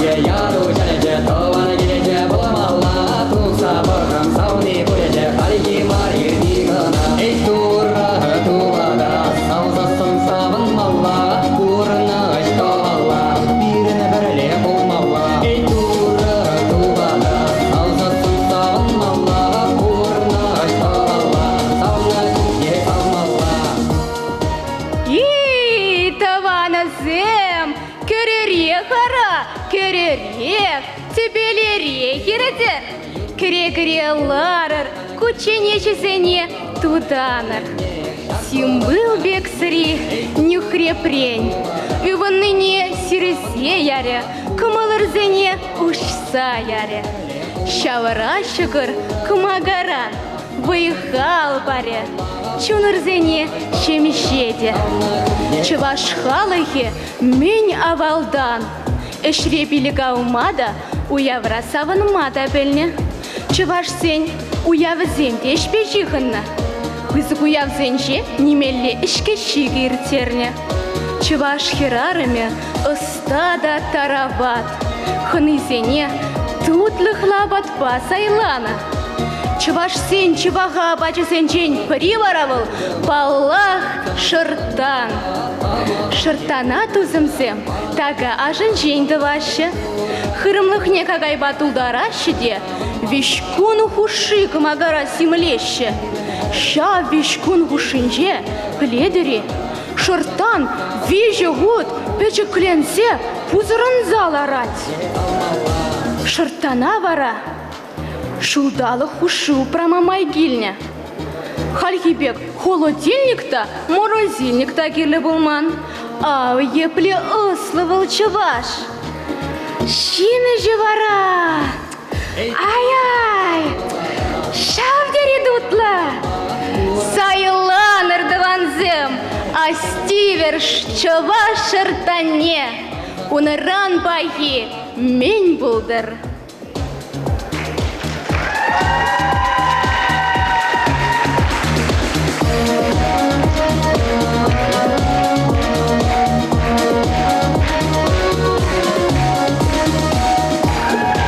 Юрӗ яру чӗлӗнче, тӑван килӗнче пулмалла. Тухса пӑхам савни пулӗче, хальхи мар ирти кӑна. Эй, Турӑ, тупата, савсассӑн савӑнмалла, пурнӑҫ тӑвалла, пирӗн пӗрле пулмалла. Эй, Турӑ, тупата, савсассӑн савӑнмалла, пурнӑҫ тӑвалла, савнӑ чухне савмалла. И, тӑванӑсем, Кӗререх ара, кӗререх, тӗпелерех иртӗр. Кӗре-кӗре ларӑр, кучченеҫӗсене тутанӑр. Симпыл пек сӑри нӳхрепрен ывӑннине сирсе ярӗ, кӑмӑлӑрсене уҫса ярӗ. Ҫавӑра ҫӑкӑр кӑмакара вӑй-хал парӗ, чунӑрсене ҫемҫетӗ. Чӑваш халӑхӗ мӗн авалтан ӗҫре пилӗк авма та, уявра савӑнма та пӗлнӗ. Чӑвашсен уявӗсем те ӗҫпе ҫыхӑннӑ. Пысӑк уявсенче нимелле ӗҫкӗ-ҫикӗ ирттернӗ. Чӑваш хӗрарӑмӗ ӑста та тарават, хӑнисене тутлӑхлӑ апатпа сайланӑ. Чӑвашсен чи паха апачӗсенчен пӗри вара вӑл, паллах, шӑрттан. Шӑрттана тусӑмсем така ашӗнчен тӑваҫҫӗ. Хырӑмлӑхне какайпа тултараҫҫӗ те виҫ кун хушши кӑмакара симлеҫҫӗ. Ҫав виҫ кун хушшинче, пӗлетӗр-и, шӑрттан виҫӗ хут пӗчӗкленсе пусӑрӑнса ларать. Шӑрттана вара ҫулталӑк хушши упрама май килнӗ. Хальхи пек холодильник та, морозильник та кирлӗ пулман. Ав епле ӑслӑ вӑл чӑваш! Ҫимӗҫӗ вара! Ай-ай! Ҫав тери тутлӑ! Сайланӑр, тӑвансем, астивӗр чӑваш шӑрттанне! Унран пахи мӗн пултӑр?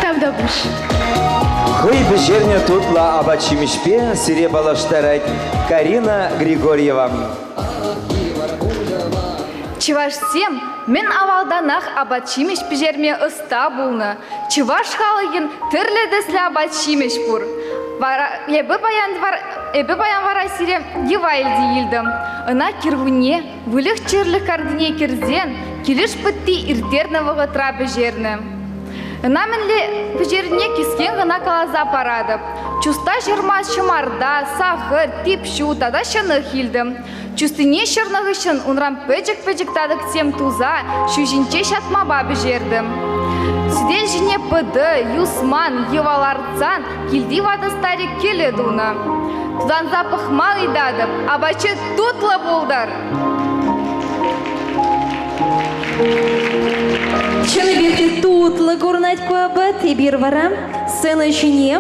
Тавтапуҫ. Хӑй пӗҫернӗ тутлӑ апат-ҫимӗҫпе сире паллаштарать Карина Григорьева. Чӑвашсем мӗн авалтанах апат-ҫимӗҫ пӗҫерме ӑста пулнӑ. Чӑваш халӑхӗн тӗрлӗ тӗслӗ апат-ҫимӗҫ пур. Вара эпӗ паян, эпӗ паян вара сире йӑва илсе килтӗм. Ӑна кӗркунне выльӑх-чӗрлӗх картине кӗрсен килӗш пӑтти ирттернӗ вӑхӑтра пӗҫернӗ. Ӑна мӗнле пӗҫернине кӗскен кӑна каласа паратӑп. Чуста ҫӑрма ҫӑмарта, сахӑр, тип ҫу тата ҫӑнӑх илтӗм. Чустине ҫӑрнӑ хыҫҫӑн унран пӗчӗк-пӗчӗк татӑксем туса ҫу ҫинче ҫатмапа пӗҫертӗм. Сӗтел ҫине пӑтӑ, юсман, йӑва лартсан килти ватӑ старик кӗлӗ тунӑ. Тутанса пӑхма ыйтатӑп, апачӗ тутлӑ пултӑр! Чӑннипех те тутлӑ курӑнать ку апат. Эпир вара сцена ҫине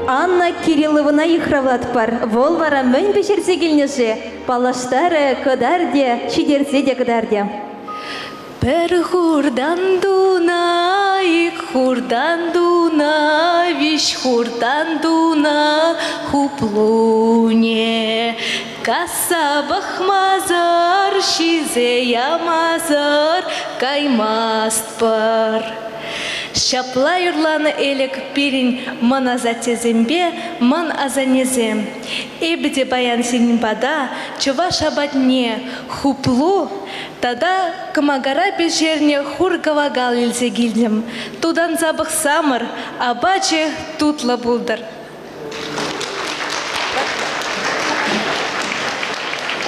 Анна Кирилловӑна йыхравлатпӑр. Вӑл вара мӗн пӗҫерсе килнӗ-ши? Паллаштарӗ, кӑтартӗ, ҫитерсе те кӑтартӗ. Пӗр хуртан тунӑ, ик хуртан тунӑ, виҫ хуртан тунӑ хуплуне. Касса пӑхмасӑр, ҫисе ямасӑр каймастпӑр. Ҫапла юрланӑ ӗлӗк пирӗн мӑн асаттесемпе мӑн асаннесем. Эпӗ те паян сирӗн пата чӑваш апатне хуплу тата кӑмакара пӗҫернӗ хур-кӑвакал илсе килтӗм. Тутанса пӑхсамӑр, апачӗ тутлӑ пултӑр.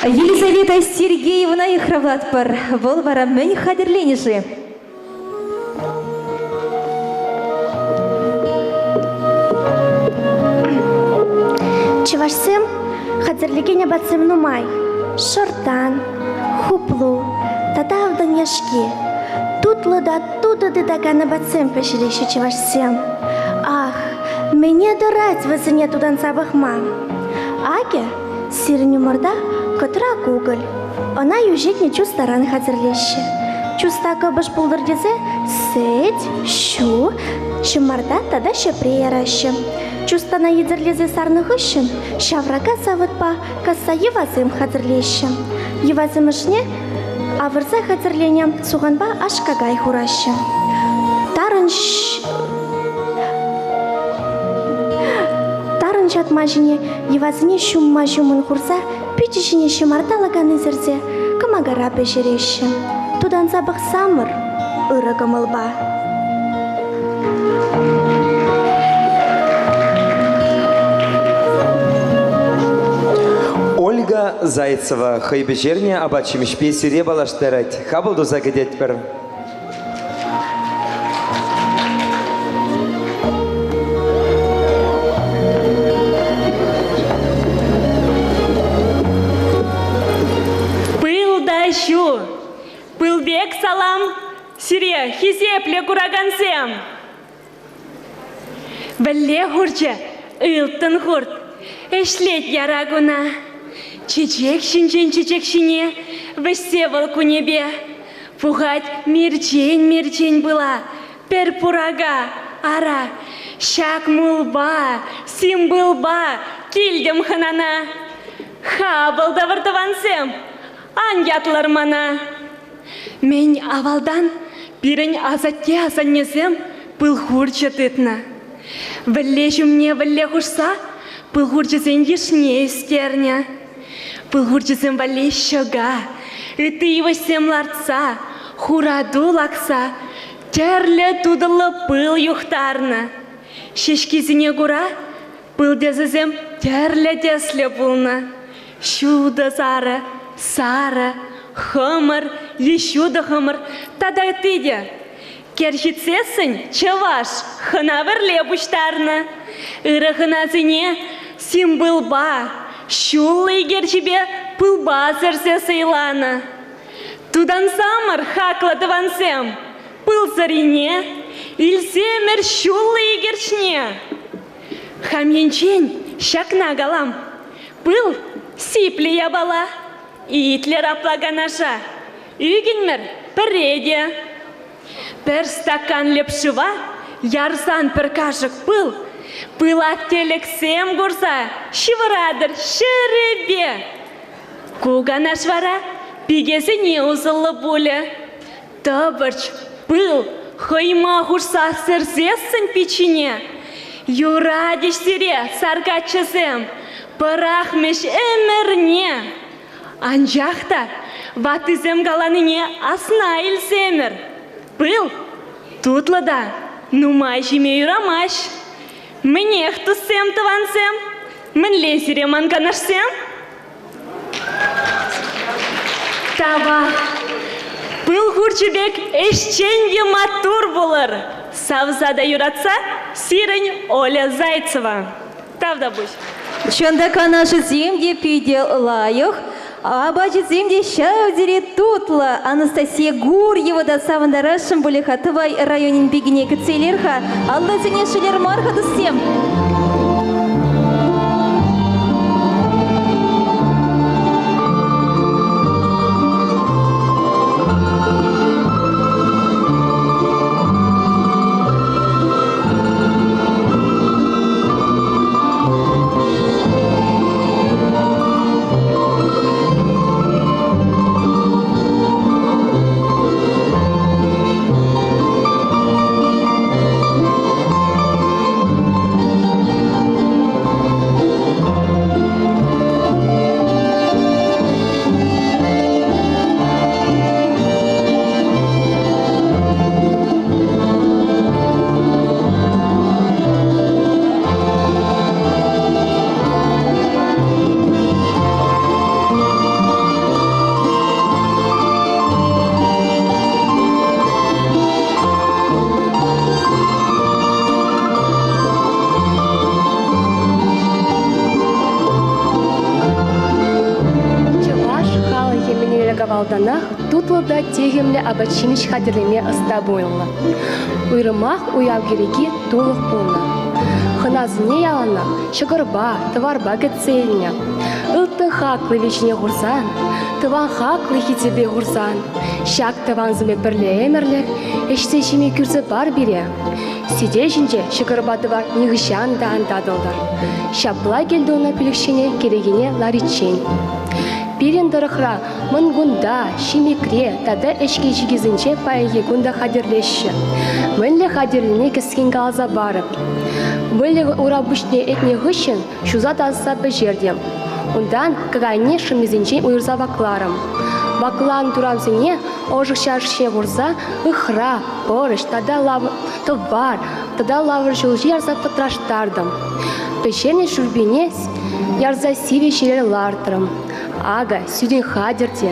Елизавета Сергеевна йыхравлатпӑр. Вӑл вара мӗн хатӗрленӗ-ши? Чӑвашсем хатӗрлекен апатсем нумай. Шӑртан, хуплу тата автан яшки. Тутлӑ та тутӑ тытакан апатсем пӗҫереҫҫӗ чӑвашсем. Ах, мӗне тӑрать вӗсене тутанса пӑхма. Акӑ, сирӗн умӑрта кӑтра кукӑль. Ӑна йӳҫӗтнӗ чустаран хатӗрлеҫҫӗ. Чуста кӑпӑш пултӑр тесе сӗт, ҫу, ҫӑмарта тата ҫӗпре яраҫҫӗ. Чустана йӗтӗрлесе сарнӑ хыҫҫӑн ҫаврака савӑтпа касса йӑвасем хатӗрлеҫҫӗ. Йӑвасем ӑшне авӑрса хатӗрленӗ суханпа аш-какай хураҫҫӗ. Тарӑн тарӑн ҫатма ҫине йӑвасене ҫумма-ҫумӑн хурса пичӗ ҫине ҫӑмарта лакани сӗрсе кӑмакара пӗҫереҫҫӗ. Тутанса пӑхсамӑр ырӑ кӑмӑлпа. Ольга Зайцева хӑй пӗҫернӗ апат-ҫимӗҫпе сире паллаштарать. Хапӑл туса кӗтетпӗр. Сире, хисеплӗ куракансем! Вӗлле хурчӗ, ылтӑн хурт, ӗҫлет яра куна. Чечек ҫинчен чечек ҫине вӗҫсе вӑл кунӗпе. Пухать мерчен-мерчен пыла, пӗр пурака, ара, ҫак мулпа, симпылпа килтӗм хӑнана. Хапӑл тӑвӑр тӑвансем, ан ятлӑр мана. Мӗн авалтан пирӗн асатте-асаннесем пыл хурчӗ тытнӑ. Вӗлле ҫумне вӗлле хушса пыл хурчӗсен йышне ӳстернӗ. Пыл хурчӗсем валли ҫӑка, ытти йывӑҫсем лартса, хурату лакса тӗрлӗ тутӑллӑ пыл юхтарнӑ. Ҫеҫкисене кура пыл тӗсӗсем тӗрлӗ тӗслӗ пулнӑ. Ҫутӑ сарӑ, сарӑ, хӑмӑр е ҫутӑ хӑмӑр тата ытти те. Кӗр ҫитсессӗн чӑваш хӑна-вӗрле пуҫтарнӑ. Ырӑ хӑнасене симпылпа, ҫуллӑ икерчӗпе пылпа сӗрсе сӑйланӑ. Тутансамӑр, хаклӑ тӑвансем, пыл сӑрине, илсемӗр ҫуллӑ икерчне. Хам енчен ҫакна калам. Пыл сиплӗ япала. Итлӗр апла канаша. Ӳкӗнмӗр пӗрре те. Пӗр стакан лӗп шыва ярсан пӗр кашӑк пыл, пылак тӗлӗксем курса ҫывӑратӑр ҫӗрӗпе. Ку канаш вара пикесене усӑллӑ пулӗ. Тӑпӑрч, пыл, хӑйма хушса сӗрсессӗн пичине. Юратӗҫ сире, сар каччӑсем, пӑрахмӗҫ ӗмӗрне. Анчах та ваттисем каланине асна илсемӗр. Пыл тутлӑ та нумай ҫиме юрамасть. Мӗнех, туссем, тӑвансем, мӗнле сире ман канашсем? Тавах! Пыл хурчӗ пек ӗҫчен те маттур пулӑр! Савса та юратса сирӗн Оля Зайцева. Тавтапуҫ. Чӑн та канашӗсем те питӗ лайӑх, апачӗсем те ҫав тери тутлӑ. Анастасия Гурьева та савӑнтарасшӑн пулӗ-ха Тӑвай районӗн пикине кӗтсе илер-ха. Аллисене шӗлер мар-ха туссем. Чӑваш халӑхӗ мӗн ӗлӗк-авалтанах тутлӑ та техӗмлӗ апат-ҫимӗҫ хатӗрлеме ӑста пулнӑ. Уйрӑмах уяв кӗреки тулӑх пулнӑ. Хӑнасене яланах ҫӑкӑрпа, тӑварпа кӗтсе илнӗ. Ылтӑн хаклӑ виҫине хурсан, тӑван хаклӑ хисепе хурсан, ҫак тӑвансемпе пӗрле ӗмӗрлӗх ӗҫсе ҫиме кӳрсе пар пире. Сӗтел ҫинче ҫӑкӑрпа тӑвар нихӑҫан та ан татӑлтӑр. Ҫапла кӗлтунӑ пилӗкҫене кӗрекене лариччен. Пирӗн тӑрӑхра Мӑнкунта, Ҫимӗкре тата ӗҫкӗ-ҫикӗсенче паянхи кун та хатӗрлеҫҫӗ. Мӗнле хатӗрлине кӗскен каласа парӑп. Выльӑх ура пуҫне ӗнтнӗ хыҫҫӑн ҫуса тасатса пӗҫертӗм. Унтан какайне шӑммисенчен уйӑрса вакларӑм. Вакланӑ турамсене ӑшӑх чашӑк хурса ыхра, пӑрӑҫ тата тӑвар тата лавр ҫулҫи ярса пӑтраштартӑм. Пӗҫернӗ шӳрпене ярса сивӗ ҫӗре лартрӑм. Акӑ, сӳтӗн хатӗр те.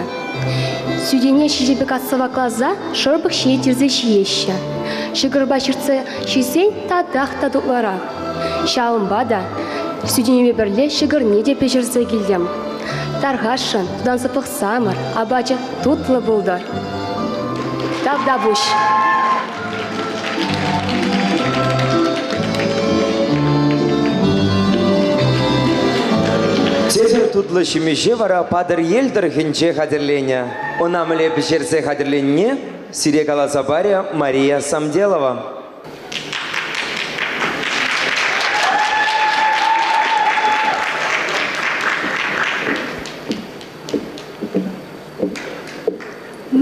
Сӳтӗне ҫиҫӗпе касса вакласа шӑрпӑк ҫине тирсе ҫиеҫҫӗ. Ҫӑкӑрпа ҫыртса ҫисен татах та тутлӑрах. Ҫавӑнпа та сӳтӗнпе пӗрле ҫӑкӑрне те пӗҫерсе килтӗм. Тархасшӑн, тутанса пӑхсамӑр, апачӗ тутлӑ пултӑр. Тавтапуҫ. Тепӗр тутлӑ ҫимӗҫе вара Патӑрьел тӑрӑхӗнче хатӗрленӗ. Ӑна мӗнле пӗҫерсе хатӗрленине сире каласа парӗ Мария Самделова.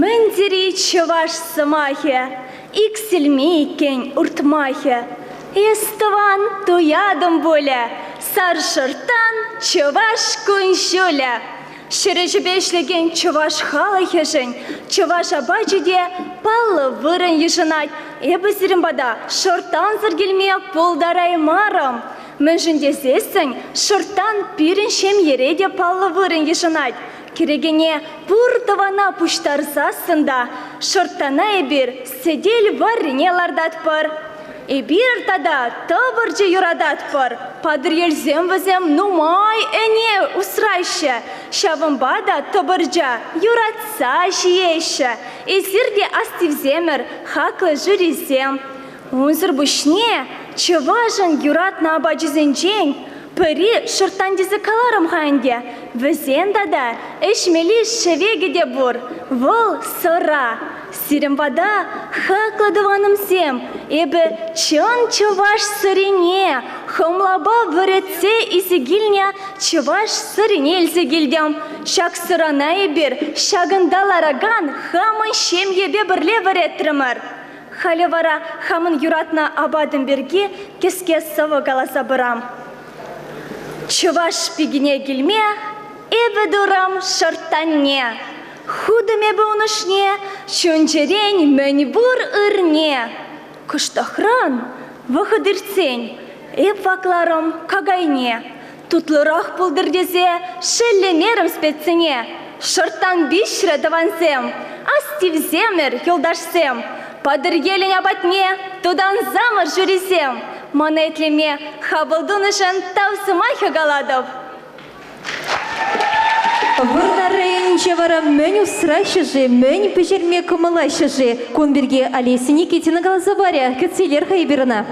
Мӗн тери чӑваш сӑмахӗ, иксӗлми иккен уртмахӗ. Эс, тӑван, туятӑн пулӗ, сар шӑрттан чӑваш кун-ҫулӗ. Ҫӗрӗҫӗпе ӗҫлекен чӑваш халӑхӗшӗн чӑваш апачӗ те паллӑ вырӑн йышӑнать. Эпӗ сирӗн пата шӑрттансӑр килме пултараймарӑм. Мӗншӗн тесессӗн шӑрттан пирӗн ҫемьере те паллӑ вырӑн йышӑнать. Кӗрекене пур тӑвана пуҫтарсассӑн та шӑрттана эпир сӗтел варрине лартатпӑр. Эпир тата тӑпӑрчӑ юрататпӑр. Патӑрьелсем вӗсем нумай ӗне усраҫҫӗ. Ҫавӑнпа та тӑпӑрча юратса ҫиеҫҫӗ. Эсир те астивсемӗр, хаклӑ жюрисем. Унсӑр пуҫне чӑвашӑн юратнӑ апачӗсенчен пӗри шӑрттан тесе каларӑм-ха ӗнтӗ. Вӗсен тата ӗҫмелли шӗвекӗ те пур. Вӑл сӑра. Сирӗн пата, хаклӑ тӑванӑмсем, эпӗ чӑн чӑваш сӑрине, хӑмлапа вӗретсе илсе килнӗ чӑваш сӑрине илсе килтӗм. Ҫак сӑрана эпир ҫакӑнта ларакан хамӑн ҫемьепе пӗрле вӗретрӗмӗр. Халӗ вара хамӑн юратнӑ апатӑм пирки кӗске сӑвӑ каласа парам. Чӑваш пикине килме эпӗ турӑм шӑрттанне. Хутӑм эпӗ ун ӑшне чун-чӗрен мӗнпур ырне. Кӑштахран, вӑхӑт иртсен, эп вакларӑм какайне. Тутлӑрах пултӑр тесе шеллемерӗм спецсене. Шӑрттан пиҫрӗ, тӑвансем, астивсемӗр, юлташсем. Патӑрьелӗн апатне тутансамӑр, жюрисем. Мана итлеме хапӑл тунӑшӑн тав сӑмахӗ калатӑп. Вӑрнар районӗнче вара мӗн усраҫҫӗ-ши, мӗн пӗҫерме кӑмӑллаҫҫӗ-ши? Кун пирки Олеся Никитина каласа парӗ. Кӗтсе илер-ха эпир ӑна.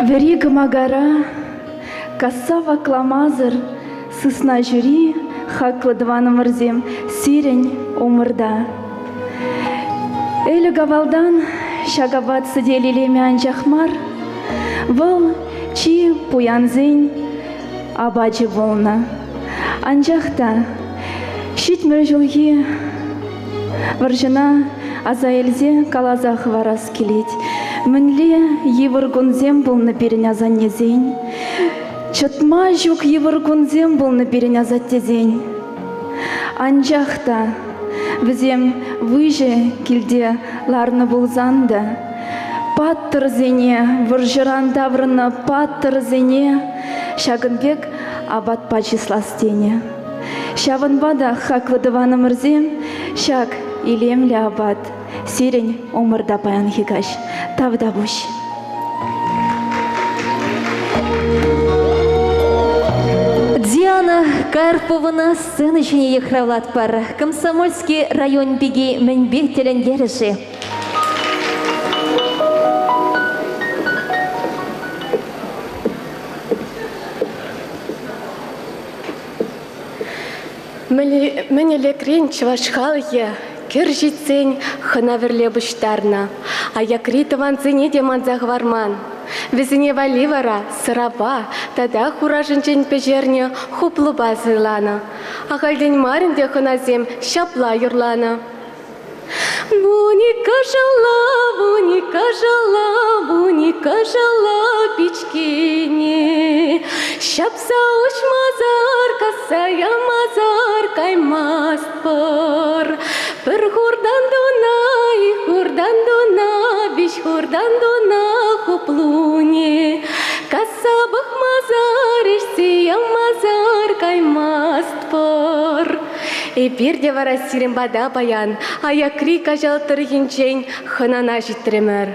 Вӗри кӑмакара Касса вакламасӑр сысна ҫури, хаклӑ тӑванӑмӑрсем, сирӗн умӑрта. Ӗлӗк-авалтан ҫак апат сӗтел илемӗ анчах мар, вӑл чи пуянсен апачӗ пулнӑ. Анчах та 70 ҫулхи вӑрҫӑна аса илсе каласа хӑварас килет. Мӗнле йывӑр кунсем пулнӑ пирӗн асаннесен, чӑтма ҫук йывӑр кунсем пулнӑ пирӗн асаттесен. Анчах та вӗсем выҫӑ килте ларнӑ пулсан та паттӑрсене, вӑрҫӑран таврӑннӑ паттӑрсене ҫакӑн пек апатпа чыслас тенӗ. Ҫавӑнпа та, хаклӑ тӑванӑмӑрсем, ҫак илемлӗ апат сирӗн умӑрта паянхи каҫ. Тавтапуҫ. Диана Карповӑна сцена ҫине йыхравлатпӑр. Комсомольски район пики мӗнпе тӗлӗнтерӗ-ши? Мӗн ӗлӗкрен чӑваш халӑхӗ кӗр ҫитсен хӑна-вӗрле пуҫтарнӑ. Аякри тӑвансене те манса хӑварман. Вӗсене валли вара сӑрапа тата хурашӗнчен пӗҫернӗ хуплупа сӑйланӑ. Ахальтен мар ӗнтӗ хӑнасем ҫапла юрланӑ. Вуниккашалла, вуниккашалла, вуниккашалла пичкене Ҫапса уҫмасӑр, касса ямасӑр каймастпӑр. Пӗр хуртан туна, ик хуртан туна, виҫ хуртан туна хуплуне Касса пӑхмасӑр, ӗҫсе ямасӑр каймастпӑр. Эпир те вара сирӗн пата паян аякри Каҫал тӑрӑхӗнчен хӑнана ҫитрӗмӗр.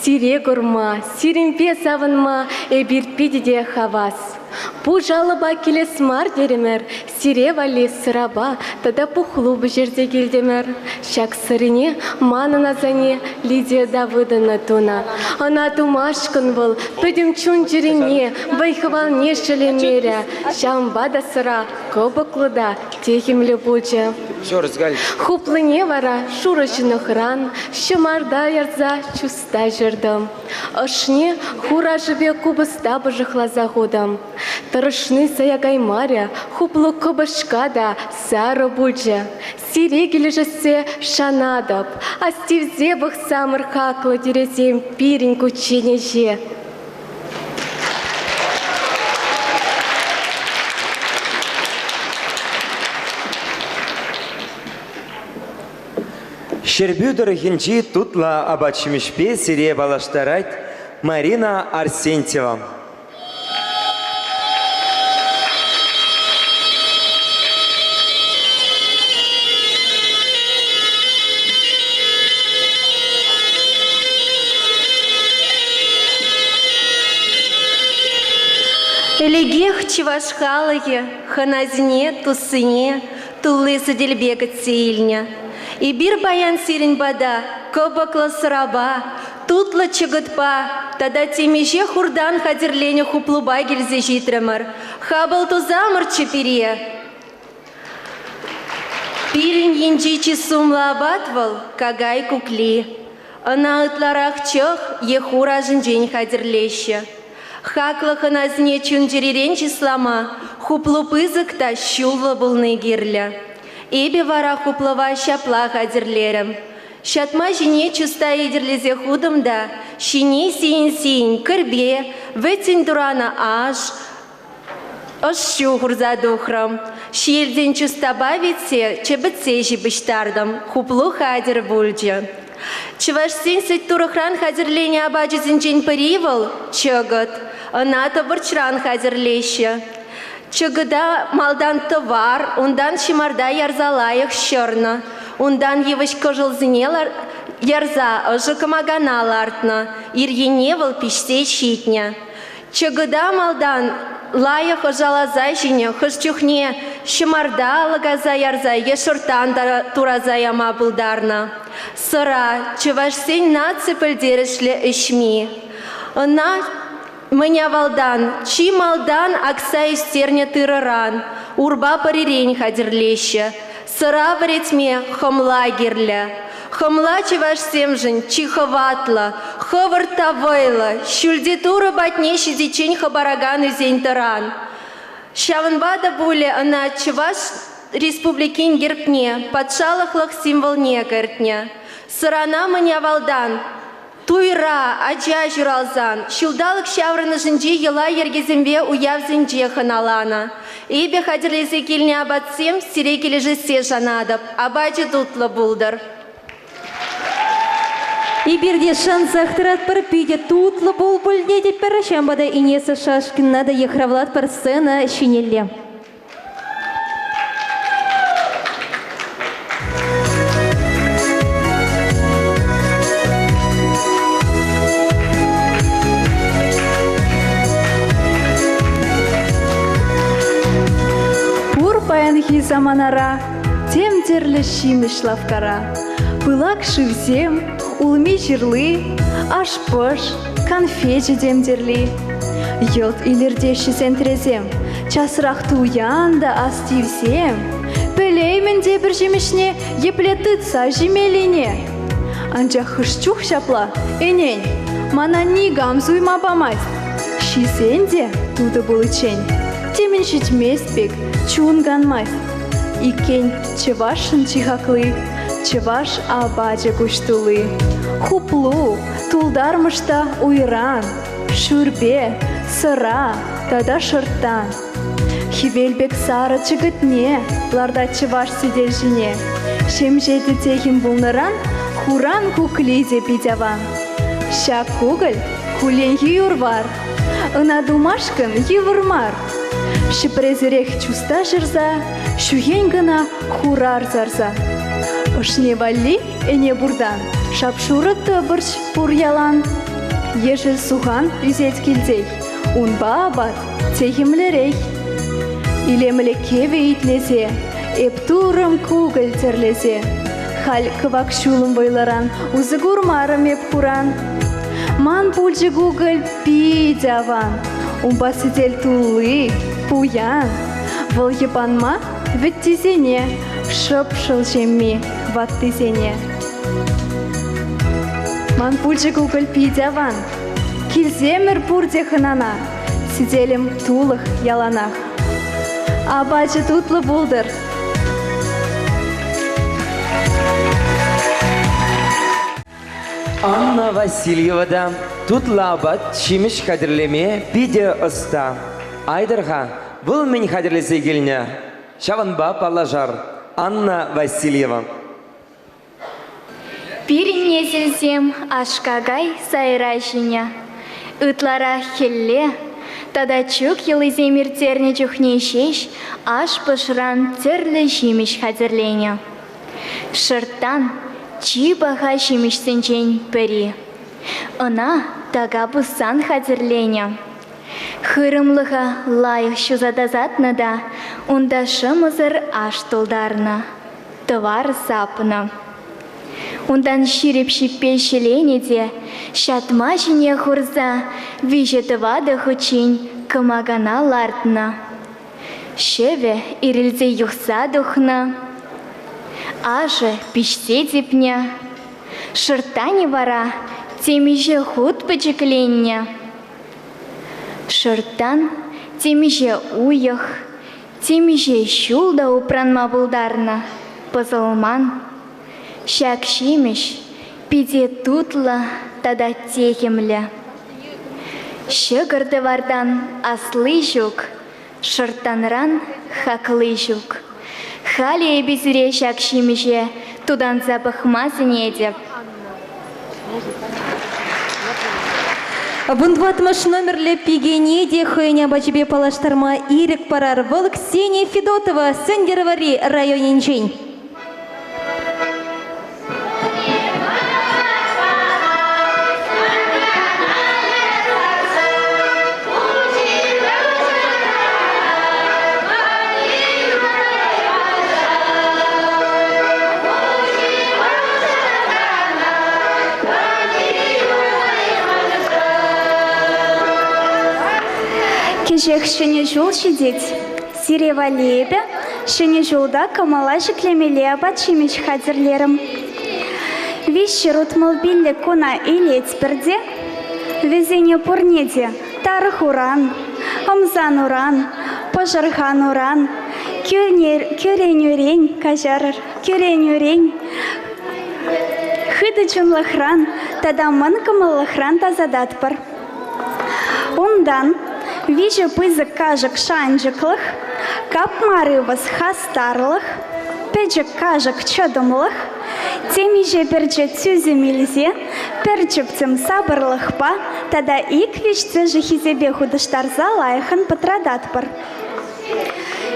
Сире курма, сирӗнпе савӑнма эпир питӗ те хавас. Пуш алӑпа килес мар терӗмӗр, сире валли сӑрапа тата пухлу пӗҫерсе килтӗмӗр. Ҫак сӑрине манӑн асанне Лидия Давыдовна тунӑ. Ӑна тумашкӑн вӑл пӗтӗм чун-чӗрине, вӑй-хӑвалне шеллемерӗ. Ҫавӑнпа та сӑра кӑпӑклӑ та техӗмлӗ пулчӗ. Хуплине вара шурӑ ҫӑнӑхран ҫӑмарта ярса чуста ҫӑртӑм. Ӑшне хурашӗпе купӑста пӑшӑхласа хутӑм. Тӑрӑшни сая каймарӗ, хуплу кӑпӑшка та сарӑ пулчӗ. Сире килӗшессе шанатӑп. Астивсе пӑхсамӑр хаклӑ тӳресем пирӗн кучченеҫе. Ҫӗрпӳ тӑрӑхӗнчи тутлӑ апат-ҫимӗҫпе сире паллаштарать Марина Арсентьева. Ӗлӗкех чӑваш халӑхӗ хӑнасене, туссене тулли сӗтелпе кӗтсе илнӗ. Эпир паян сирӗн пата кӑпӑклӑ сӑрапа, тутлӑ чӑкӑтпа тата темиҫе хуртан хатӗрленӗ хуплупа килсе ҫитрӗмӗр. Хапӑл тусамӑрччӗ пире. Пирӗн енчи чи сумлӑ апат вӑл какай кукли. Ӑна ытларах чӑх е хур ашӗнчен хатӗрлеҫҫӗ. Хаклӑ хӑнасене чун-чӗререн чыслама хуплу пысӑк та ҫуллӑ пулни кирлӗ. Эпӗ вара хуплӑва ҫапла хатӗрлерӗм. Ҫатма ҫине чуста етӗрлесе хутӑм та ҫине сийӗн-сийӗн кӗрпе, вӗттӗн туранӑ аш, ӑш ҫу хурса тухрӑм. Ҫиелтен чустапа витсе чӗпӗтсе ҫыпӑҫтартӑм, хуплу хатӗр пулчӗ. Чӑвашсен сӗт-турӑхран хатӗрленӗ апачӗсенчен пӗри вӑл – чӑкӑт. Ӑна тӑпӑрчран хатӗрлеҫҫӗ. Чӑкӑта малтан тӑвар, унтан ҫӑмарта ярса лайӑх ҫӑрнӑ. Унтан йывӑҫ кӑшӑлсене ярса ӑшӑ кӑмакана лартнӑ. Ир енне вӑл пиҫсе ҫитнӗ. Чӑкӑта малтан лайӑх ӑшаласа ҫинӗ, хӑш чухне ҫӑмарта лӑкаса ярса е шӑрттан тураса яма пултарнӑ. Сӑра чӑвашсен наци пӗлтерӗшлӗ ӗҫми. Ӑна мӗн авалтан, чи малтан акса ӳстернӗ тырӑран, урпа пӑрирен хатӗрлеҫҫӗ. Сӑра вӗретме хӑмла кирлӗ. Хӑмла чӑвашсемшӗн чи хӑватлӑ, хӑвӑрт та вӑйлӑ, ҫӳлти Турӑ патне ҫитиччен хӑпаракан ӳсен-тӑран. Ҫавӑнпа та пулӗ ӑна Чӑваш Республикин гербне, патшалӑхлӑх символне кӗртнӗ. Сӑрана мӗн авалтан Туйра ача ҫуралсан ҫулталӑк ҫаврӑнӑшӗнчи йӑла-йӗркесемпе уявсенче хӑналанӑ. Эпӗ хатӗрлесе килнӗ апатсем сире килӗшессе шанатӑп. Апачӗ тутлӑ пултӑр. Эпир те шансах тӑратпӑр, питӗ тутлӑ пул пуль тетӗпӗр. Ҫавӑнпа та Инесса Шашкина та йыхравлатпӑр сцена ҫинелле. Пур паянхи саманара тем тӗрлӗ ҫимӗҫ лавккара. Пылак шывсем, улми-ҫырли, аш-пӑш, канфечӗ тем тӗрли. Йӑлт илӗртеҫҫӗ сентресем, часрах туян та астивсем. Пӗлеймӗн те пӗр ҫимӗҫне епле тытса ҫимеллине. Анчах хӑш чух ҫапла, ӗнен, мана никам суйма памасть. Ҫисен те тутӑ пуличчен темӗн ҫитмест пек, чун канмасть. Иккен, чӑвашшӑн чи хакли, чӑваш апачӗ куҫ тулли. Хуплу, тултармӑш та уйран, шӳрпе, сӑра тата шӑрттан. Хӗвел пек сарӑ чӑкӑтне лартать чӑваш сӗтел ҫине. Ҫемҫе те техӗм пулнӑран хуран кукли те пит аван. Ҫак кукӑль кулленхи юр-вар, ӑна тумашкӑн йывӑр мар. Ҫӗпресерех чуста ҫӑрса, ҫӳхен кӑна хурар сарса. Ӑшне валли ӗне пуртан шап-шурӑ тӑпӑрч пур ялан. Ешӗл сухан ӳсет килтех, унпа апат техӗмлӗрех. Илемлӗ кӗвӗ итлесе, эп турӑм кукӑль тӗрлесе. Халь кӑвак ҫулӑм вӑйлӑран усӑ курмарӑм эп хуран. Ман пулчӗ кукӑль питӗ аван, унпа сӗтел тулли, пуян. Вӑл йӑпанма вӗттисене, шӑп-шӑл ҫемми ваттисене. Ман пулчӗ кукӑль пит аван, килсемӗр пурте хӑнана, сӗтелӗм тулӑх яланах. Апачӗ тутлӑ пултӑр. Анна Васильева та тутлӑ апат ҫимӗҫ хатӗрлеме питӗ ӑста. Айтӑр-ха, вӑл мӗн хатӗрлесе килнӗ? Ҫавӑнпа паллашар. Анна Васильева. Пирӗн несӗлсем аш-какай сайра ҫинӗ. Ытларах хӗлле тата чӳк йӑлисем ирттернӗ чухне ҫеҫ аш-пӑшран тӗрлӗ ҫимӗҫ хатӗрленӗ. Шӑрттан чи паха ҫимӗҫсенчен пӗри. Ӑна така пуссан хатӗрленӗ. Хырӑмлӑха лайӑх ҫуса тасатнӑ та унта шӑмӑсӑр аш тултарнӑ, тӑвар сапнӑ. Унтан ҫирӗп ҫиппе ҫӗленӗ те ҫатма ҫине хурса виҫӗ-тӑватӑ хутчен кӑмакана лартнӑ. Ҫӑвӗ ирӗлсе юхса тухнӑ, ашӗ пиҫсе типнӗ, шӑрттанӗ вара темиҫе хут пӗчӗкленнӗ. Шӑрттан темиҫе уйӑх, темиҫе ҫул та упранма пултарнӑ, пӑсӑлман. Ҫак ҫимӗҫ питӗ тутлӑ тата техӗмлӗ. Ҫӑкӑр-тӑвартан асли ҫук, шӑрттанран хакли ҫук. Халӗ эпӗ сире ҫак ҫимӗҫе тутанса пӑхма сӗнетӗп. Вунтӑваттӑмӗш номерлӗ пикене те хӑйӗн апачӗпе паллаштарма ирӗк парар. Вӑл Ксения Федотова Сӗнтӗрвӑрри районӗнчен. Кӗҫех Ҫӗнӗ ҫул ҫитет. Сире валли эпӗ Ҫӗнӗ ҫулта кӑмӑла ҫӗклемелли апат-ҫимӗҫ хатӗрлерӗм. 365 куна илетпӗр те вӗсене пурне те тарӑхуран, ӑмсануран, пӑшӑрхануран, кӳренӳрен, каҫарӑр, кӳренӳрен, хытӑ чунлӑхран тата мӑн кӑмӑллӑхран тасататпӑр. Унтан виҫӗ пысӑк кашӑк шанчӑклӑх, капмар ывӑс хастарлӑх, пӗчӗк кашӑк чӑтӑмлӑх, темиҫе пӗрчӗ тӳсӗм илсе пӗр чӗптӗм сапӑрлӑхпа тата ик-виҫ тӗшӗ хисепе хутӑштарса лайӑххӑн пӑтрататпӑр.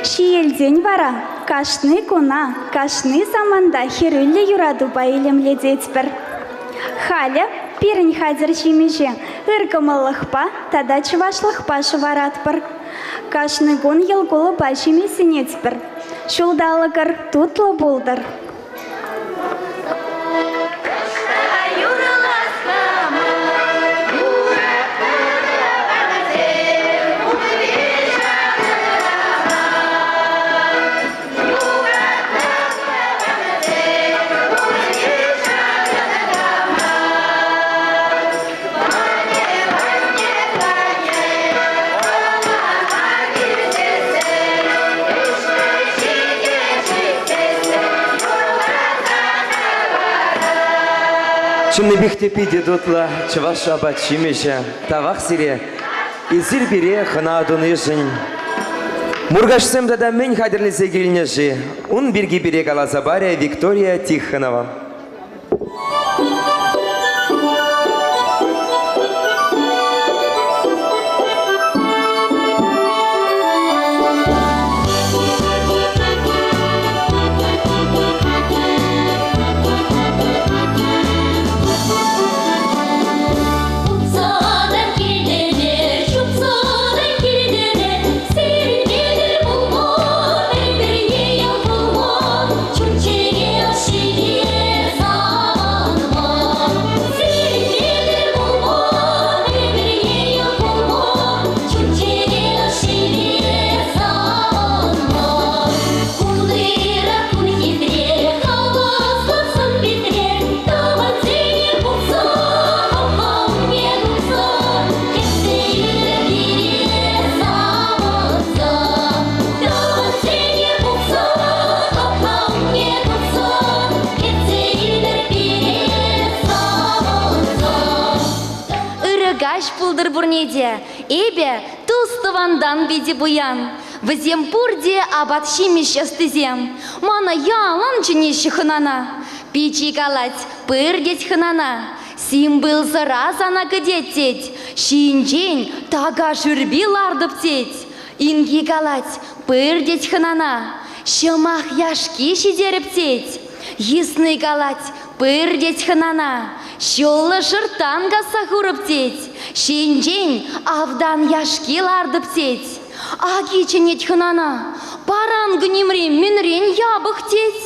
Ҫиелтен вара кашни куна, кашни саманта хӗрӳллӗ юратупа илемлететпӗр. Халӗ пирӗн хатӗр ҫимӗҫе ыр кӑмӑллӑхпа тата чӑвашлӑхпа шӑваратпӑр. Кашни кун йӑл кулӑпа ҫиме сӗнетпӗр. Ҫулталӑкӑр тутлӑ пултӑр! Чӑннипех те питӗ тутлӑ чӑваш апат-ҫимӗҫӗ. Тавах сире. Эсир пире хӑна тунишӗн. Муркашсем тата мӗн хатӗрлесе килнӗ-ши? Ун пирки пире каласа парӗ Виктория Тихонова. пултӑр пурне те. Эпӗ тус-тӑвантан питӗ пуян. Вӗсем пурте апат-ҫимӗҫ ӑстисем. Мана ялан чӗнеҫҫӗ хӑнана. Пичи калать, пыр тет хӑнана. Сим-пыл сӑра сана кӗтет тет. Ҫийӗнчен така шӳрпи лартӑп тет. Инки калать, пыр тет хӑнана. Ҫӑмах яшки ҫитерӗп тет. Йысни калать, пыр тет хӑнана. Ҫуллӑ шӑрттан касса хурӑп тет. Ҫийӗнчен автан яшки лартӑп тет. Аки чӗнет хӑнана. Паранкӑ нимри мӗнрен япӑх тет.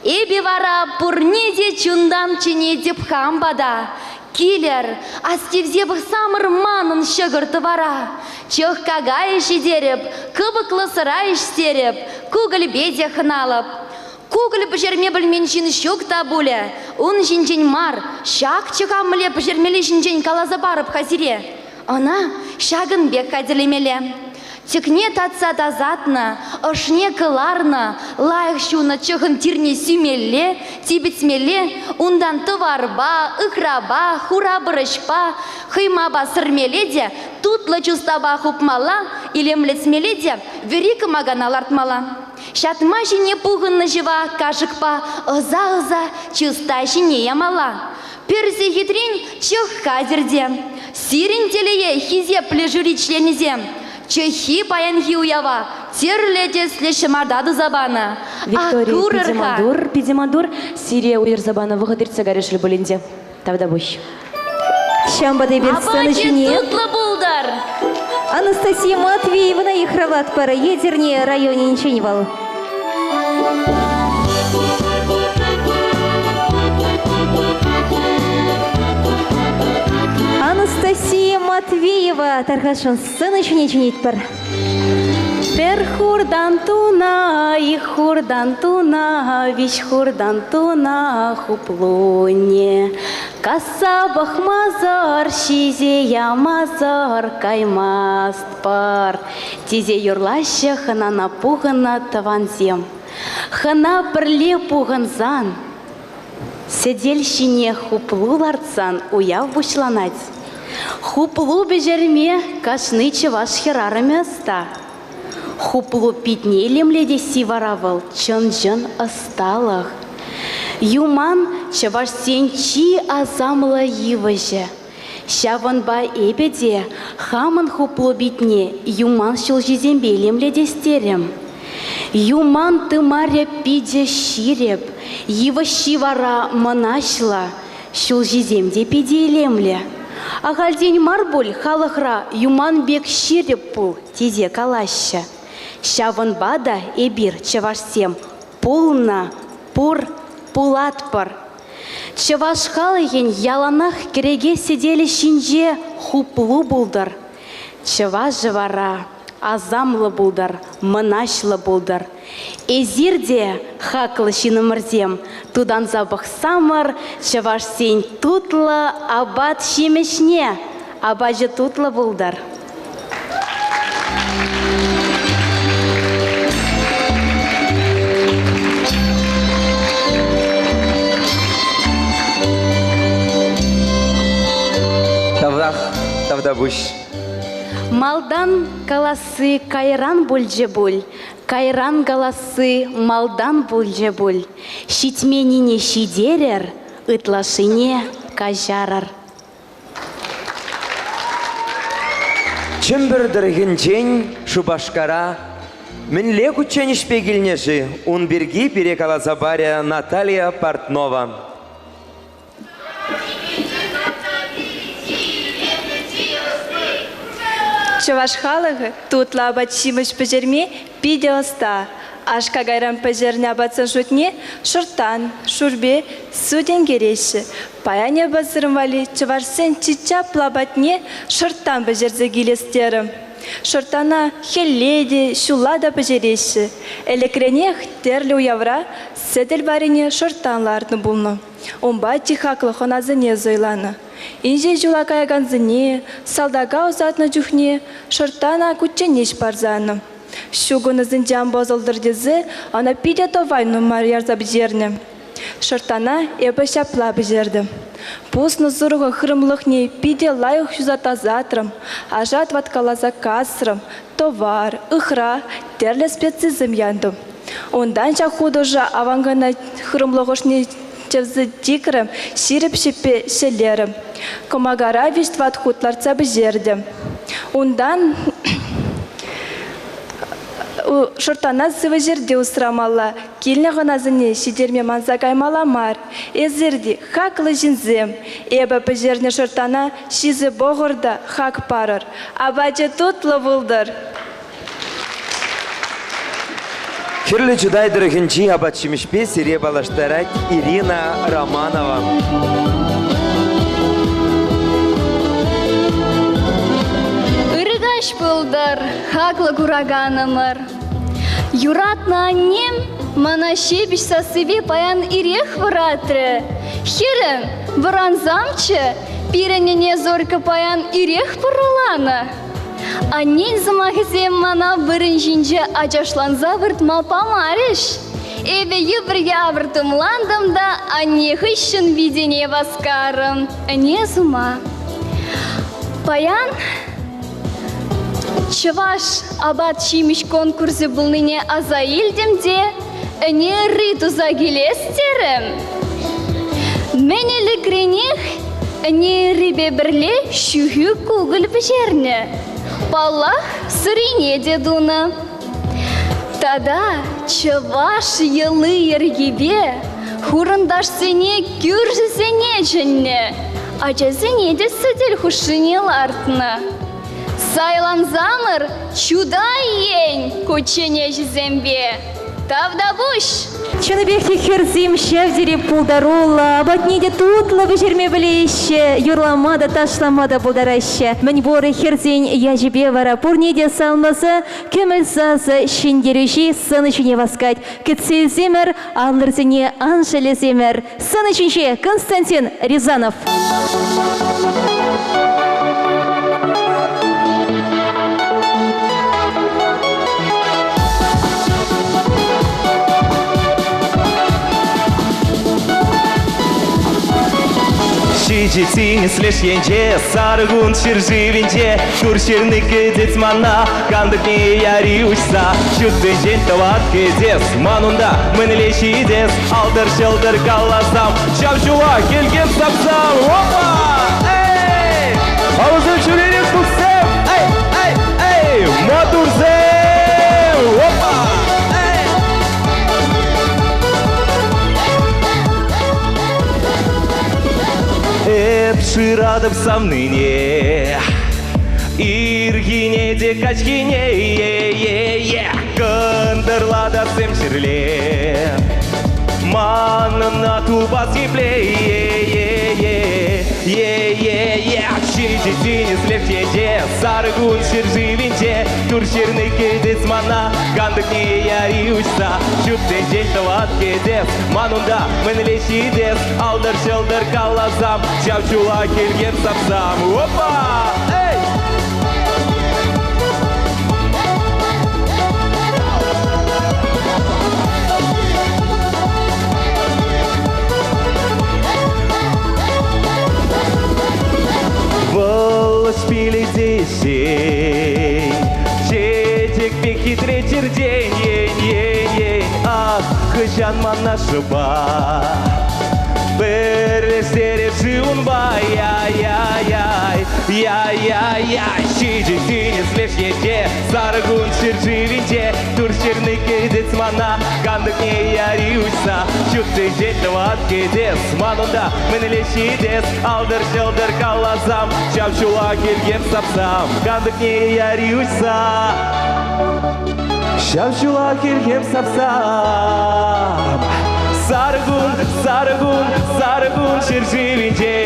Эпӗ вара пурне те чунтан чӗнетӗп хам пата. Килӗр, астивсе пӑхсамӑр манӑн ҫӑкӑр-тӑвара. Чӑх какайӗ ҫитерӗп, кӑпӑклӑ сӑра ӗҫтерӗп, кукӑльпе те хӑналӑп. Кукӑль пӗҫерме пӗлмен ҫын ҫук та пулӗ. Ун ҫинчен мар, ҫак чӑха мӗнле пӗҫермелли ҫинчен каласа парӑп-ха сире. Ӑна ҫакӑн пек хатӗрлемелле. Тӗкне татса тасатнӑ, ӑшне кӑларнӑ, лайӑх ҫунӑ чӑхӑн тирне сӳмелле, типӗтмелле, унтан тӑварпа, ыхрапа, хура пӑрӑҫпа, хӑймапа сӗрмелле те тутлӑ чустапа хупмалла, илемлетмелле те вӗри кӑмакана лартмалла. Ҫатма ҫине пухӑннӑ ҫӑва кашӑкпа ӑса-ӑса чуста ҫине ямалла. Пӗр сехетрен чӑх хатӗр те. Сирӗн телее, хисеплӗ жюри членӗсем, чӑххи паянхи уява тӗрлӗ тӗслӗ ҫӑмарта туса панӑ. Виктория, Курӑр-ха. питӗ маттур, питӗ маттур. Сире уйӑрса панӑ вӑхӑт иртсе кайрӗ пулин те. Тавтапуҫ. Ҫавӑнпа та эпир сцена Апачӗ ҫине тутлӑ пултӑр! Анастасия Матвеевӑна йыхравлатпӑр. Етӗрне районӗнчен вӑл. Анастасия Матвеева тархасшӑн сцена ҫине чӗнетпӗр. Пӗр хуртан туна, ик хуртан туна, виҫ хуртан туна хуплуне. Касса пӑхмасӑр, ҫисе ямасӑр каймастпӑр, тесе юрлаҫҫӗ хӑнана пухӑннӑ тӑвансем. Хӑна пӗрле пухӑнсан, сӗтел ҫине хуплу лартсан уяв пуҫланать. Хуплу пӗҫерме кашни чӑваш хӗрарӑмӗ ӑста. Хуплу питне илемлетесси вара вӑл чӑн-чӑн ӑсталӑх. Юман чӑвашсен чи асамлӑ йывӑҫӗ. Ҫавӑнпа эпӗ те хамӑн хуплу питне юман ҫулҫисемпе илемлетес терӗм. Юман тымарӗ питӗ ҫирӗп, йывӑҫҫи вара мӑнаҫлӑ, ҫулҫисем те питӗ илемлӗ. Ахальтен мар пуль халӑхра юман пек ҫирӗп пул тесе калаҫҫӗ. Ҫавӑнпа та эпир, чӑвашсем, пулнӑ, пур, пулатпӑр. Чӑваш халӑхӗн яланах кӗреке сӗтелӗ ҫинче хуплу пултӑр. Чӑвашӗ вара асамлӑ пултӑр, мӑнаҫлӑ пултӑр. Эсир те, хаклӑ ҫыннӑмӑрсем, тутанса пӑхсамӑр чӑвашсен тутлӑ апат-ҫимӗҫне. Апачӗ тутлӑ пултӑр. Тавах, тавтапуҫ. Малтан каласси кайран пулчӗ пуль, кайран каласси малтан пулчӗ пуль. Ҫитменнине ҫитерӗр, ытлашшине каҫарӑр. Чӗмпӗр тӑрӑхӗнчен Шупашкара мӗнле кучченӗҫпе килнӗ-ши? Ун пирки пире каласа парӗ Наталья Портнова. Чӑваш халӑхӗ тутлӑ апат-ҫимӗҫ пӗҫерме питӗ ӑста. Аш-какайран пӗҫернӗ апатсен шутне шӑрттан, шӳрпе, сутӗн кӗреҫҫӗ. Паян эпӗ сирӗн валли чӑвашсен чи чаплӑ апатне шӑрттан пӗҫерсе килес терӗм. Шӑрттана хӗлле те, ҫулла та пӗҫереҫҫӗ. Ӗлӗкренех тӗрлӗ уявра сӗтел варрине шӑрттан лартнӑ пулнӑ. Унпа чи хаклӑ хӑнасене суйланӑ. Инҫе ҫула каякансене салтака ӑсатнӑ чухне шӑрттана кучченеҫ парса янӑ. Ҫу кунӗсенче ан пӑсӑлтӑр тесе ӑна питӗ тӑвай нумай ярса пӗҫернӗ. Шӑрттана эпӗ ҫапла пӗҫертӗм. Пуснӑ сурӑхӑн хырӑмлӑхне питӗ лайӑх ҫуса тасатрӑм, аша тӑваткаласа касрӑм, тӑвар, ыхра, тӗрлӗ специсем янтӑм. Унтан ҫак хутӑша аван кӑна хырӑмлӑх ӑшне чӗвсе чикрӗм, ҫирӗп ҫиппе ҫӗлерӗм. Кӑмакара виҫ-тӑват хут лартса пӗҫертӗм. Унтан шӑрттана сывӑ ҫӗрте усрамалла, килнӗ хӑнасене ҫитерме манса каймалла мар. Эсир те, хаклӑ ҫынсем, эпӗ пӗҫернӗ шӑрттана ҫисе пӑхӑр та хак парӑр. Апачӗ тутлӑ пултӑр! Хӗрлӗ Чутай тӑрӑхӗнчи апат-ҫимӗҫпе сире паллаштарать Ирина Романова. Ырӑ каҫ пултӑр, хаклӑ кураканӑмӑр. Юратнӑ аннем мана ҫепӗҫ сассипе паян ирех вӑратрӗ. Хӗрӗм, вӑрансамччӗ, пирӗн ӗне Зорька паян ирех пӑруланӑ. Аннен сӑмахӗсем мана вырӑн ҫинче ачашланса выртма памарӗҫ. Эпӗ йӑпӑр-япӑр тумлантӑм та анне хыҫҫӑн витене васкарӑм, ӗне сума. Паян чӑваш апат-ҫимӗҫ конкурсӗ пулнине аса илтӗм те ӗне ырри туса килес терӗм. Мӗн ӗлӗкренех ӗне ыррипе пӗрле ҫӳхӳ кукӑль пӗҫернӗ. Паллах, сӑрине те тунӑ. Тата чӑваш йӑли-йӗркипе хурӑнташсене кӳршӗсене чӗннӗ, ачасене те сӗтел хушшине лартнӑ. Сайлансамӑр Чутай ен кучченеҫӗсемпе. Тавтапуҫ! Чӑннипех те хӗрсем ҫав тери пултаруллӑ, апатне те тутлӑ пӗҫерме пӗлеҫҫӗ, юрлама та, ташлама та пултараҫҫӗ. Мӗнпур хӗрсен ячӗпе вара пурне те саламласа кӗмӗл сасӑ ҫӗнтерӳҫи сцена ҫине васкать. Кӗтсе илсемӗр, аллӑрсене ан шеллесемӗр. Сцена ҫинче Константин Рязанов. Ҫичӗ тинӗс леш енче, сарӑ кун ҫӗршывӗнче, Тур ҫырни кӗтет мана, кантӑкне яри уҫса, Ҫут тӗнчен тӑват кӗтес, ман унта мӗнле ҫитес, Алтӑр-ҫӑлтӑр каласам, ҫав ҫула хӗлхем сапсам. Опа! Эй! Алӑсем ҫӳлерех туссем! Эй, эй, эй! Матурсем! Опа! Эй! Эп шыратӑп савнине, Ирхине те каҫхине, е-е-е, Кӑнтӑрла та ҫӗрле. Манӑн тупас епле, е-е-е, е-е-е. Ҫичӗ тинӗс леш енче, сарӑ кун ҫӗршывӗнче, Тур ҫырни кӗтес мана, кантӑкне яри уҫса, Ҫут тӗнчен тӑват кӗтес, ман унта мӗнле ҫитес, Алтӑр-ҫӑлтӑр каласам, ҫав ҫула хӗлхем сапсам. Опа! Эй! Вӑл ӗҫпилетеҫҫен, чечек пек хитре чӗртен, ен-ен-ен, ах, хӑҫан мана шӑпа пӗрлештерет-ши унпа, яй-яй-яй, яй-яй-яй, ҫичӗ тинӗс леш енче, сарӑ кун ҫӗршывӗнче, Тур ҫырни кӗтет мана, кантӑкне яри уҫса, ҫут тӗнчен тӑват кӗтес, ман унта мӗнле ҫитес, алтӑр-ҫӑлтӑр каласам, ҫав ҫула хӗлхем сапсам, кантӑкне яри уҫса. Ҫав ҫула хӗлхем сапсам, сарӑ кун, сарӑ кун, сарӑ кун ҫӗршывӗнче.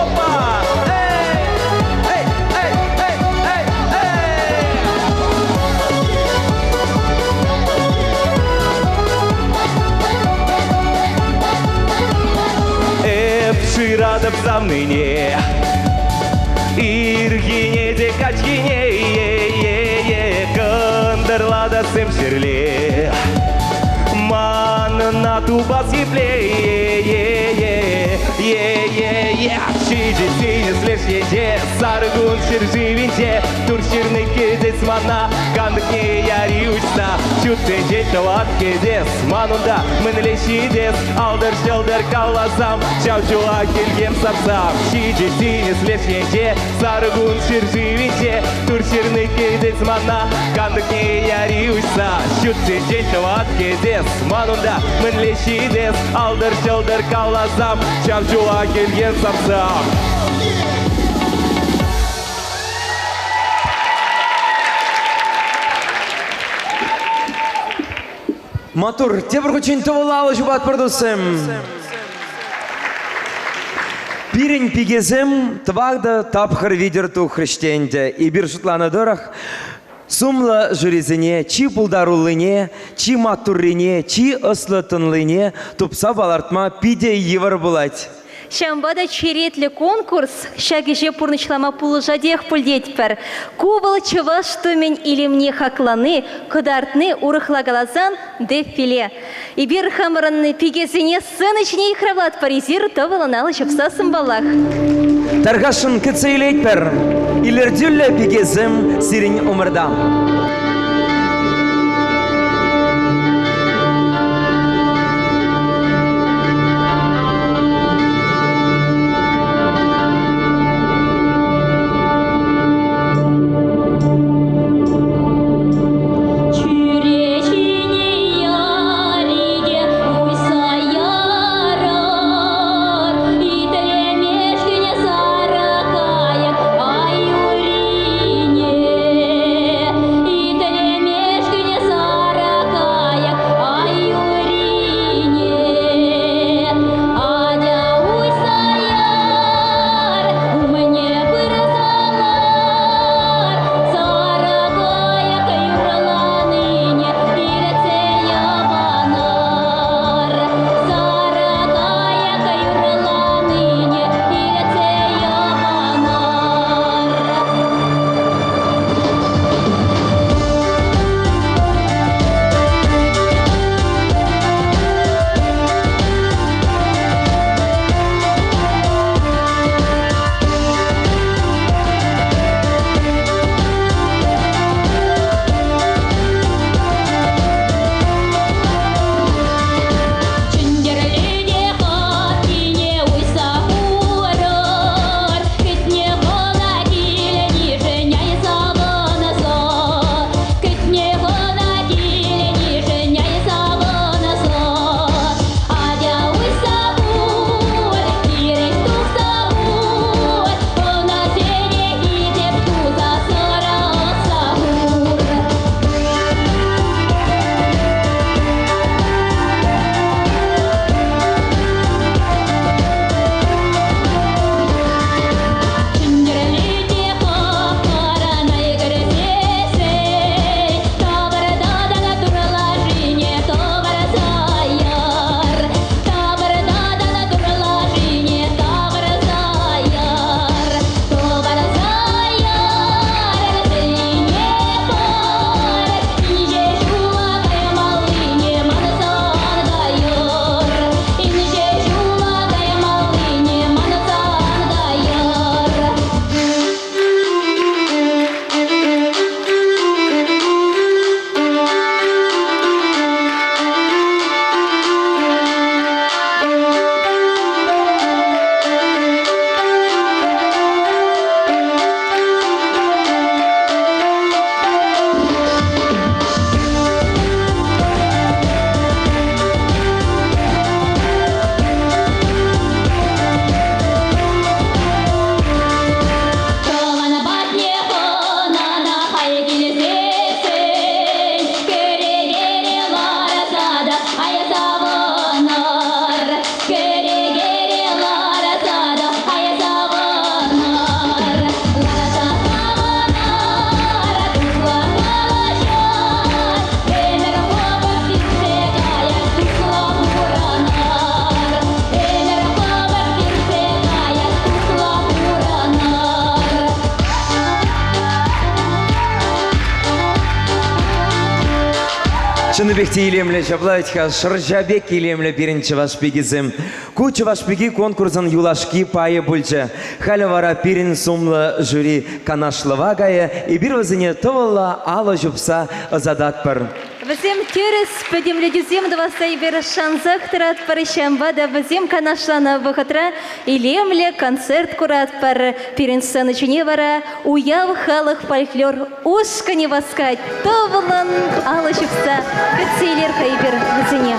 Опа! Эй! Эй, эй, эй, эй, эй! Эп шыратӑп савнине, Ирхине те каҫхине, е-е-е, кӑнтӑрла. тӑвансем ҫӗрле. Манӑн тупас епле, е-е-е-е-е. Ҫичӗ тинӗс леш енче, сарӑ кун ҫӗршывӗнче, Тур ҫырни кӗтес мана, кантӑкне яри уҫса, Ҫут тӗнчен тӑват кӗтес, ман унта мӗнле ҫитес, Алтӑр ҫӑлтӑр каласам, ҫав ҫула хӗлхем сапсам. Ҫичӗ тинӗс леш енче, сарӑ кун ҫӗршывӗнче, Тур ҫырни кӗтес мана, кантӑкне яри уҫса, Ҫут тӗнчен тӑват кӗтес, ман унта мӗнле ҫитес, Алтӑр ҫӑлтӑр каласам, ҫав ҫула хӗлхем сапсам. Матур, тепӗр хутчен тӑвӑллӑ ҫупатпӑр, туссем. Пирӗн пикесем тӑватӑ тапхӑр витӗр тухрӗҫ те ӗнтӗ. Эпир шутланӑ тӑрӑх, сумлӑ жюрисене чи пултаруллине, чи маттуррине, чи ӑслӑ-тӑнлине тупса палӑртма питӗ йывӑр пулать. Ҫавӑнпа та черетлӗ конкурс ҫак ӗҫе пурнӑҫлама пулӑшатех пуль тетпӗр. Ку вӑл чӑваш тумӗн илемне хаклани, кӑтартни, урӑхла каласан, дефиле. Эпир хамӑрӑн пикесене сцена ҫине йыхравлатпӑр, эсир тӑвӑлӑн алӑ ҫупсассӑн паллах. Тархасшӑн кӗтсе илетпӗр. Илӗртӳллӗ пикесем сирӗн умӑрта. Чӳречине ярике уҫса ярар, Итлемешкӗн сарӑ кайӑк ай урине. Чӑннипех те илемлӗ ҫапла вӗт-ха, шӑрҫа пек илемлӗ пирӗн чӑваш пикисем. Ку чӑваш пики конкурсӑн юлашки пайӗ пулчӗ. Халӗ вара пирӗн сумлӑ жюри канашлӑва кайӗ, эпир вӗсене тӑвӑллӑ алӑ ҫупса ӑсататпӑр. Вӗсем тӗрӗс пӗтӗмлетӳсем тӑвасса эпир шансах тӑратпӑр, ҫавӑнпа та вӗсем канашланӑ вӑхӑтра илемлӗ концерт куратпӑр. Пирӗн сцена ҫине вара Уяв халӑх фольклор ушкӑнӗ васкать. Тӑвӑллӑн алӑ ҫупса кӗтсе илер-ха эпир вӗсене.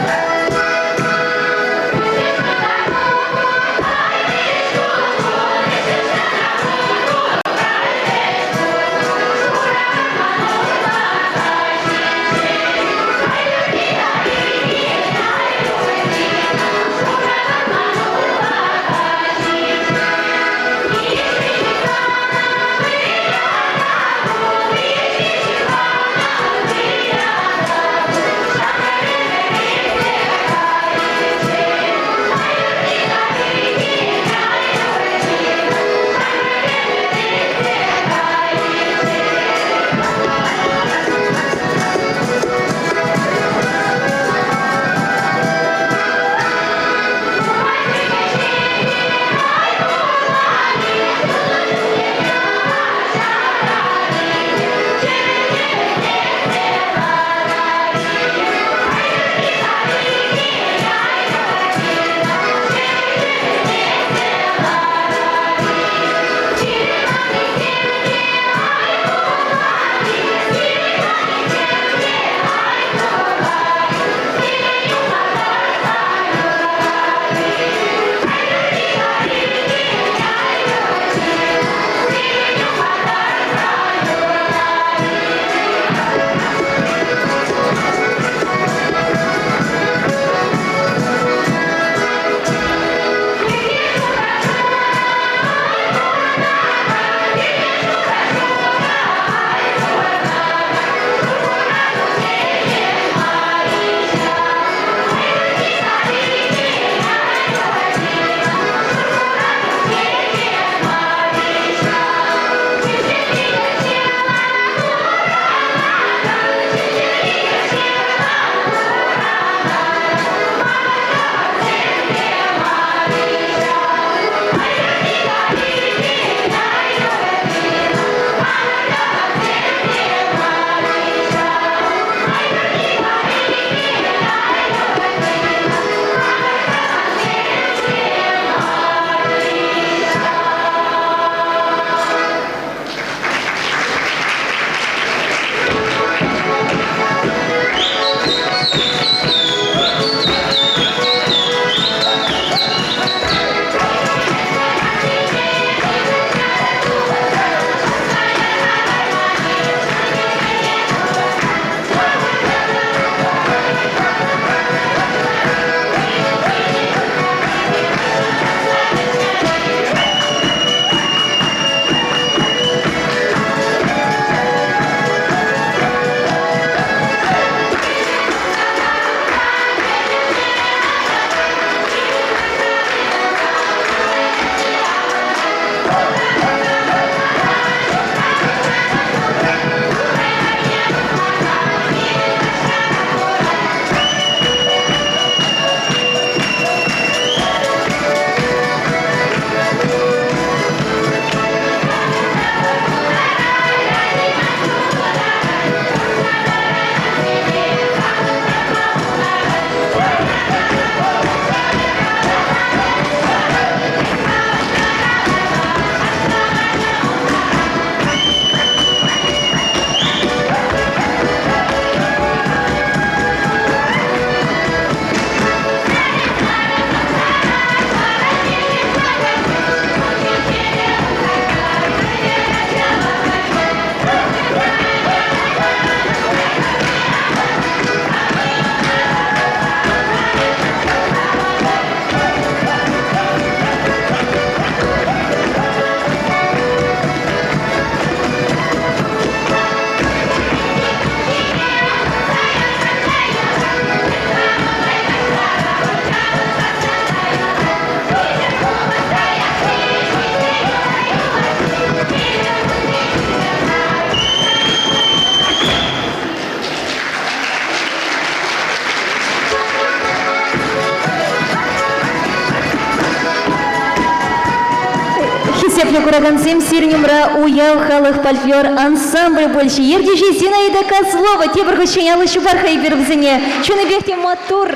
Хисеплӗ куракансем, сирӗн умра Уяв халӑх фольклор ансамблӗ пулчӗ. Ертӳҫи Зинаида Козлова тепӗр хутчен алӑ ҫупар-ха эпир вӗсене. Чунӗпех те маттур,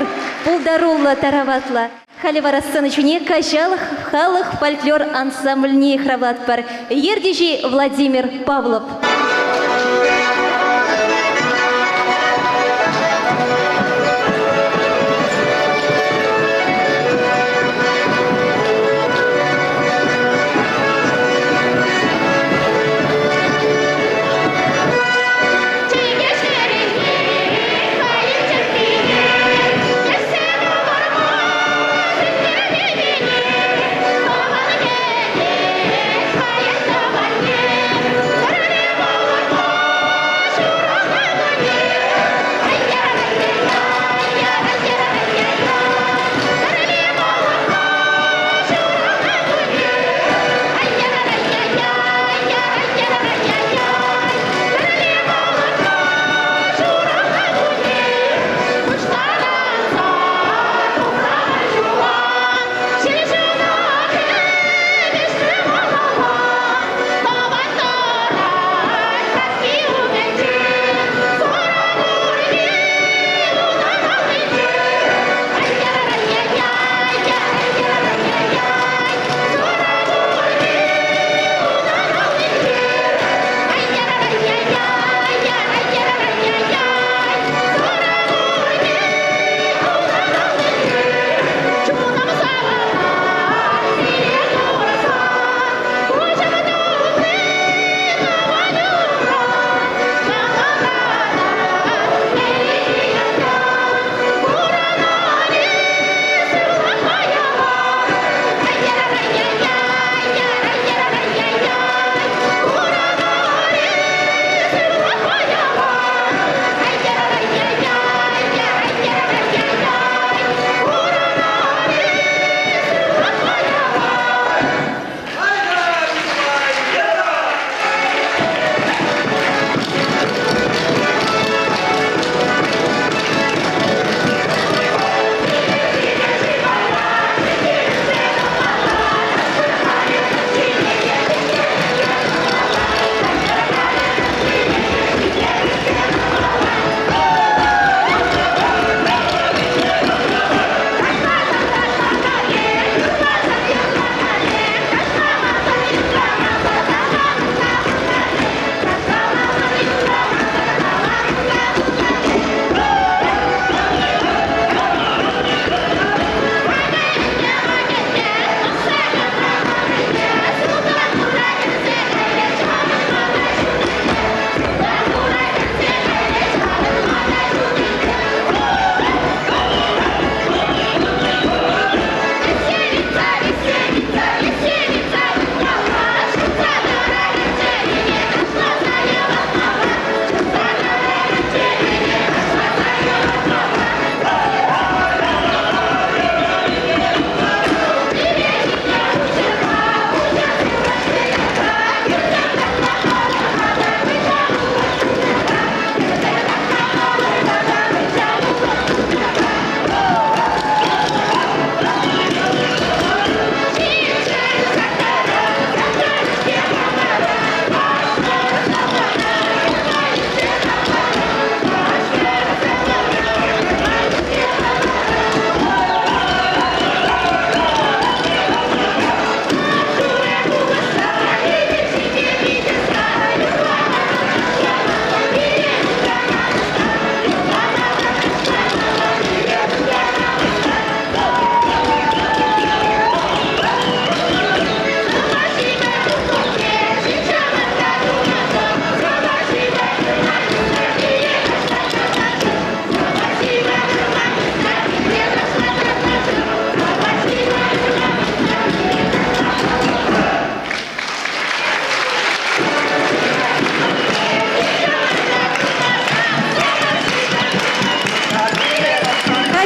пултаруллӑ, тараватлӑ. Халӗ вара сцена ҫине Каҫал халӑх фольклор ансамбльне йыхравлатпӑр. Ертӳҫи Владимир Павлов.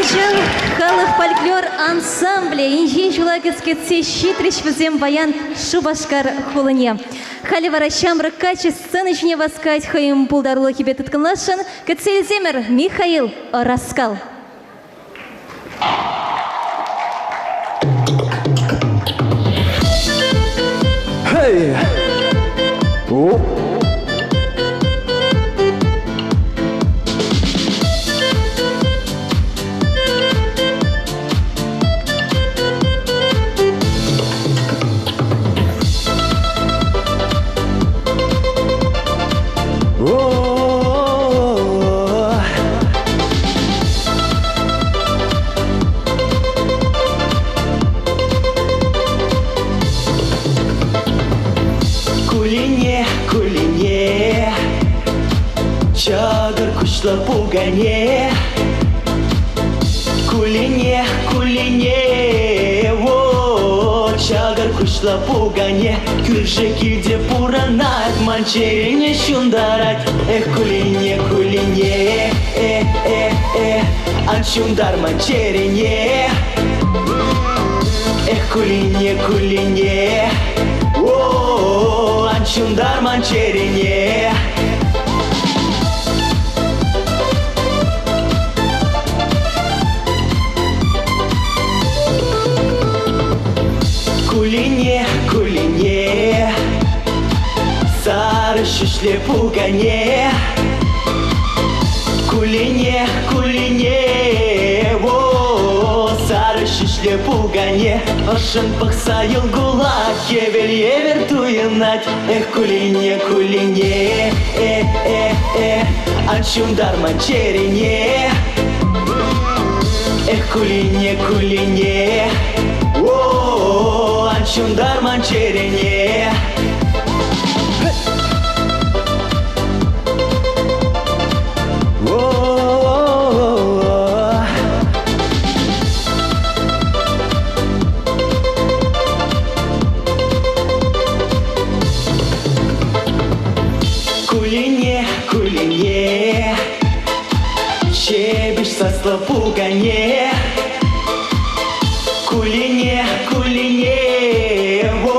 Каҫал халӑх фольклор ансамблӗ инҫе ҫула кӗскетсе ҫитрӗҫ вӗсем паян Шупашкар хулине. Халӗ вара ҫамрӑк каччӑ сцена ҫине васкать хӑйӗн пултарулӑхӗпе тыткӑнласшӑн. Кӗтсе илсемӗр Михаил Ӑраскал. Хей! Оп! Кулине, кулине, чакӑр куҫлӑ пукане. Кулине, кулине, о, чакӑр куҫлӑ пукане. Кӳршӗ килте пурӑнать, ман чӗрене ҫунтарать. Эх, кулине, кулине, э, э, э, ан ҫунтар ман чӗрене. Эх, кулине, кулине, о, ан ҫунтар ман чӗрене. Кулине, кулине, сарӑ ҫӳҫлӗ пукане. Кулине, кулине, о, сарӑ ҫӳҫлӗ пукане. Ӑшшӑн пӑхса йӑл кулать, хӗвел евӗр туйӑнать. Эх, кулине, кулине, э, э, э, ан ҫунтар ман чӗрене. Эх, кулине, кулине, о, ан ҫунтар ман чӗрене. Кулине, кулине, ҫепӗҫ саслӑ пукане. Кулине, кулине, о,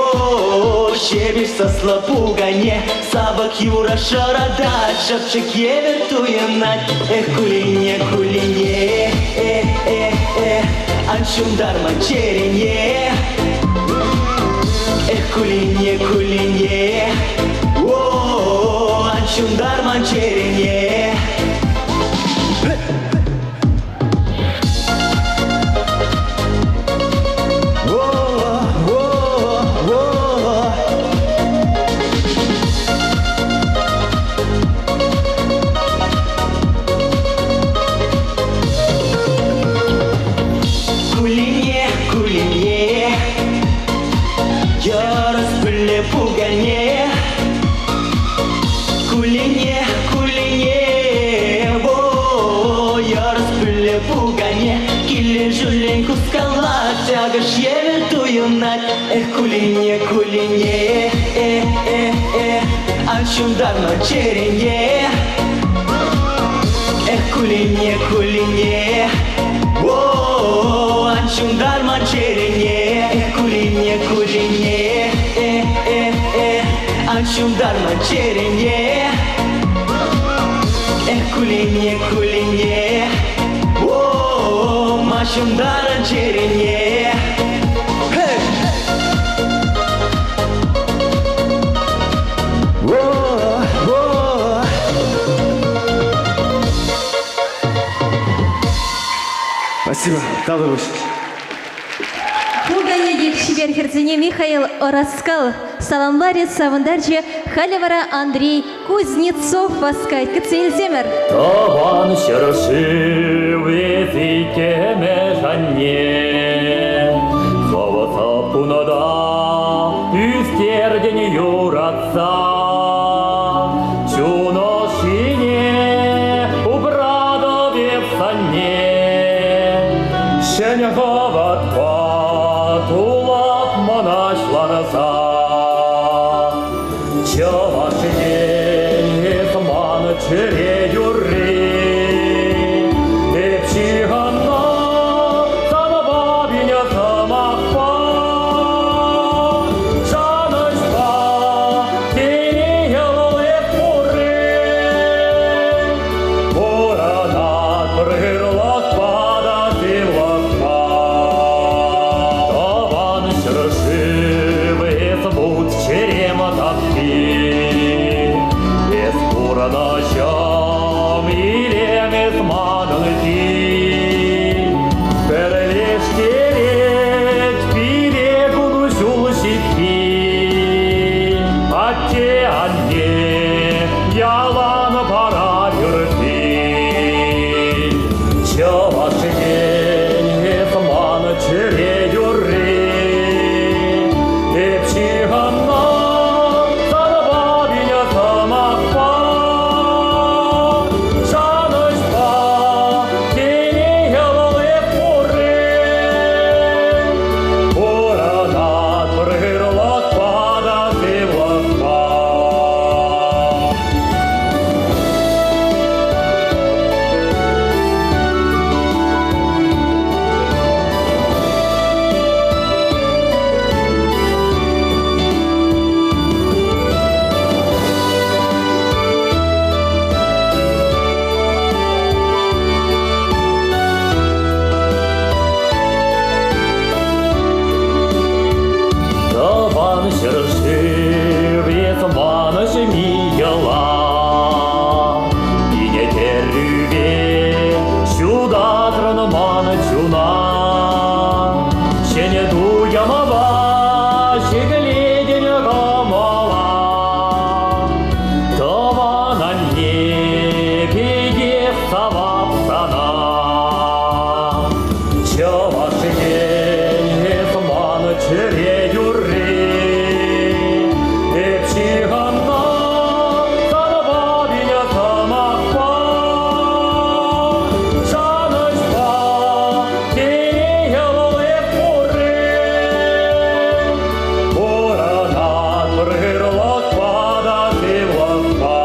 ҫепӗҫ саслӑ пукане. Савӑк юрӑ шӑратать, шӑпчӑк евӗр туйӑнать. Эх, кулине, кулине, э, э, э, ан ҫунтар ман чӗрене. Эх, кулине, кулине, о, ан ҫунтар ман чӗрене. Кулине, кулине, йӑрӑс пӳллӗ пукане. Кулине, кулине, о, йӑрӑс пӳллӗ пукане. Килӗшӳллӗн хускалать, акӑш евӗр туйӑнать. Эх, кулине, кулине, э, э, э, ан ҫунтар ман чӗрене. Эх, кулине, кулине, о, ан ҫунтар ман чӗрене. Эх, кулине, кулине, э, э, э, ан ҫунтар ман чӗрене. Эх, кулине, кулине, о, ма ҫунтарӑн чӗрене. Хей! О, о. Спасибо. Тавтапуҫ. Пукане пек чипер хӗрсене Михаил Ӑраскал саламларӗ, савӑнтарчӗ. Халӗ вара Андрей Кузнецов васкать. Кӗтсе илсемӗр. Тӑван ҫӗршыв иккӗмӗш анне, Хӑвӑ саппуна та ӳстертӗн юратса. Чун ӑшшине упратӑп эп санне. Ҫӗнӗ хӑватпа тулать мӑнаҫланса. Чӑваш Ен эс ман чӗре юрри. Эп ҫыхӑннӑ санпа пин сӑмахпа. Шанӑҫпа телейлӗ эс пурри. Пурӑнатпӑр ырлӑхпа та сывлӑхпа. Тӑван ҫӗршыв эс вут чӗре. эс манӑн кил. Пӗрлештерет пире кун-ҫул ҫитти. Атте-анне ялан парать ырри. Чӑваш Ен, эс ман чӗре юрри. Эп ҫыхӑннӑ санпа пин сӑмахпа. Шанӑҫпа телее вӑл эп пурри. Пурӑнатпӑр ырлӑхпа та сывлӑхпа. Тӑван ҫӗршыв эс манӑҫми йӑла. Пине-террӳпе ҫутатрӑн ман чуна. Ҫӗнӗ туйӑмпа ҫӗклетӗн кӑмӑла. Тӑван анне пекех савап сана. Чӑваш Ен, эс ман чӗре юрри. Эп ҫыхӑннӑ санпа пин сӑмахпа. Шанӑҫпа телее вӑл эп пурри. Пурӑнатпӑр ырлӑхпа та сывлӑхпа.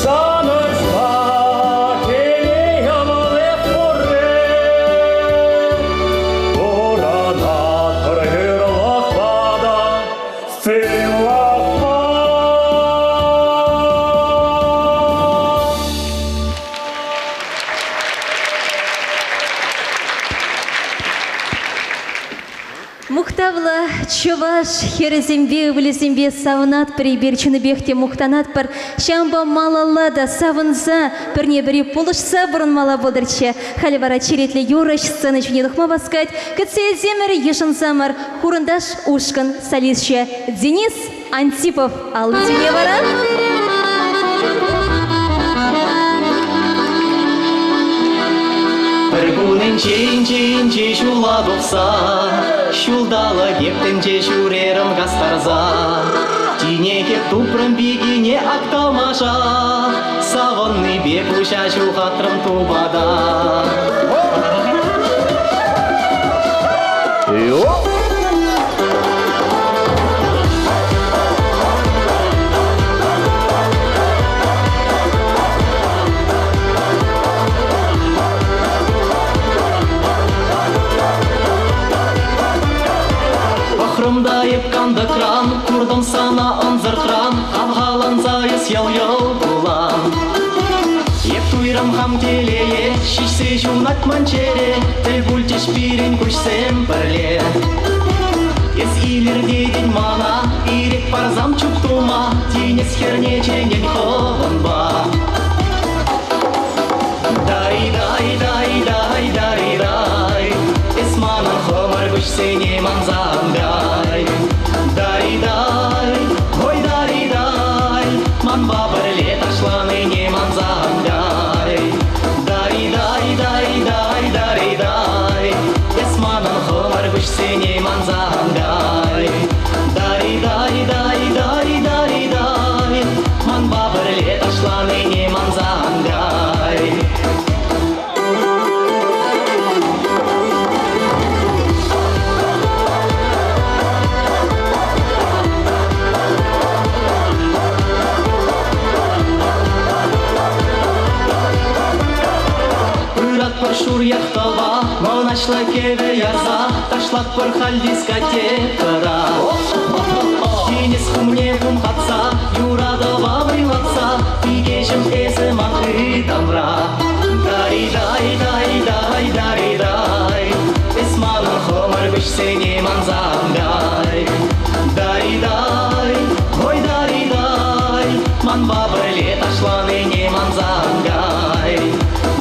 Шанӑҫпа телее вӑл эп пурри. Пурӑнатпӑр ырлӑхпа та сывлӑхпа. Мухтавлӑ чӑваш хӗрӗсемпе ывӑлӗсемпе савӑнатпӑр эпир, чӑннипех те мухтанатпӑр. Ҫавӑнпа малалла та савӑнса, пӗрне-пӗри пулӑшса пурӑнмалла пултӑрччӗ. Халӗ вара черетлӗ юрӑҫ сцена ҫине тухма васкать. Кӗтсе илсемӗр, йышӑнсамӑр Хурӑнташ ушкӑн солисчӗ Денис Антипов аллисене вара. Пӗр кунӗнче инҫе-инҫе ҫула тухса, Ҫулталӑк эп тӗнче ҫӳрерӗм кастарса. Тинех эп тупрӑм пикене ак тамаша, Савӑннипе пуҫа ҫухатрӑм тупата. Пӑхрӑм та эп кантӑкран, куртӑм сана ӑнсӑртран, хавхаланса эс йӑл-йӑл кулан. Эп туйрӑм хам телее, ҫиҫсе ҫунать ман чӗре, тӗл пулчӗҫ пирӗн куҫсем пӗрле. Эс илӗртетӗн мана, ирӗк парсам чуп тума, тинӗс хӗрне чӗнен хӑвӑнпа. Дай-дай-дай-дай-дай-дай, эс манӑн хӑмӑр куҫсене манса ан кай. Дай-дай, ой, дай-дай, манпа пӗрле ташланине манса ан кай. Дай-дай-дай-дай-дай-дай, эс манӑн хӑмӑр куҫсене манса ан кай. Дай-дай-дай-дай-дай-дай, манпа пӗрле ташланине манса ан кай. Пыратпӑр шур яхтӑпа, мӑнаҫлӑ кӗвӗ ярса, ташлатпӑр халь дискотекӑра. Тинӗс хумне хумхатса, юратӑва вӑйлатса, пикеҫӗм эсӗ ман ытамра. Дай-дай-дай. Дари-дай, дари-дай, эс манӑн хӑмӑр куҫсене манса ан кай. Дари-дай, ой, дари-дай, манпа пӗрле ташланине манса ан кай.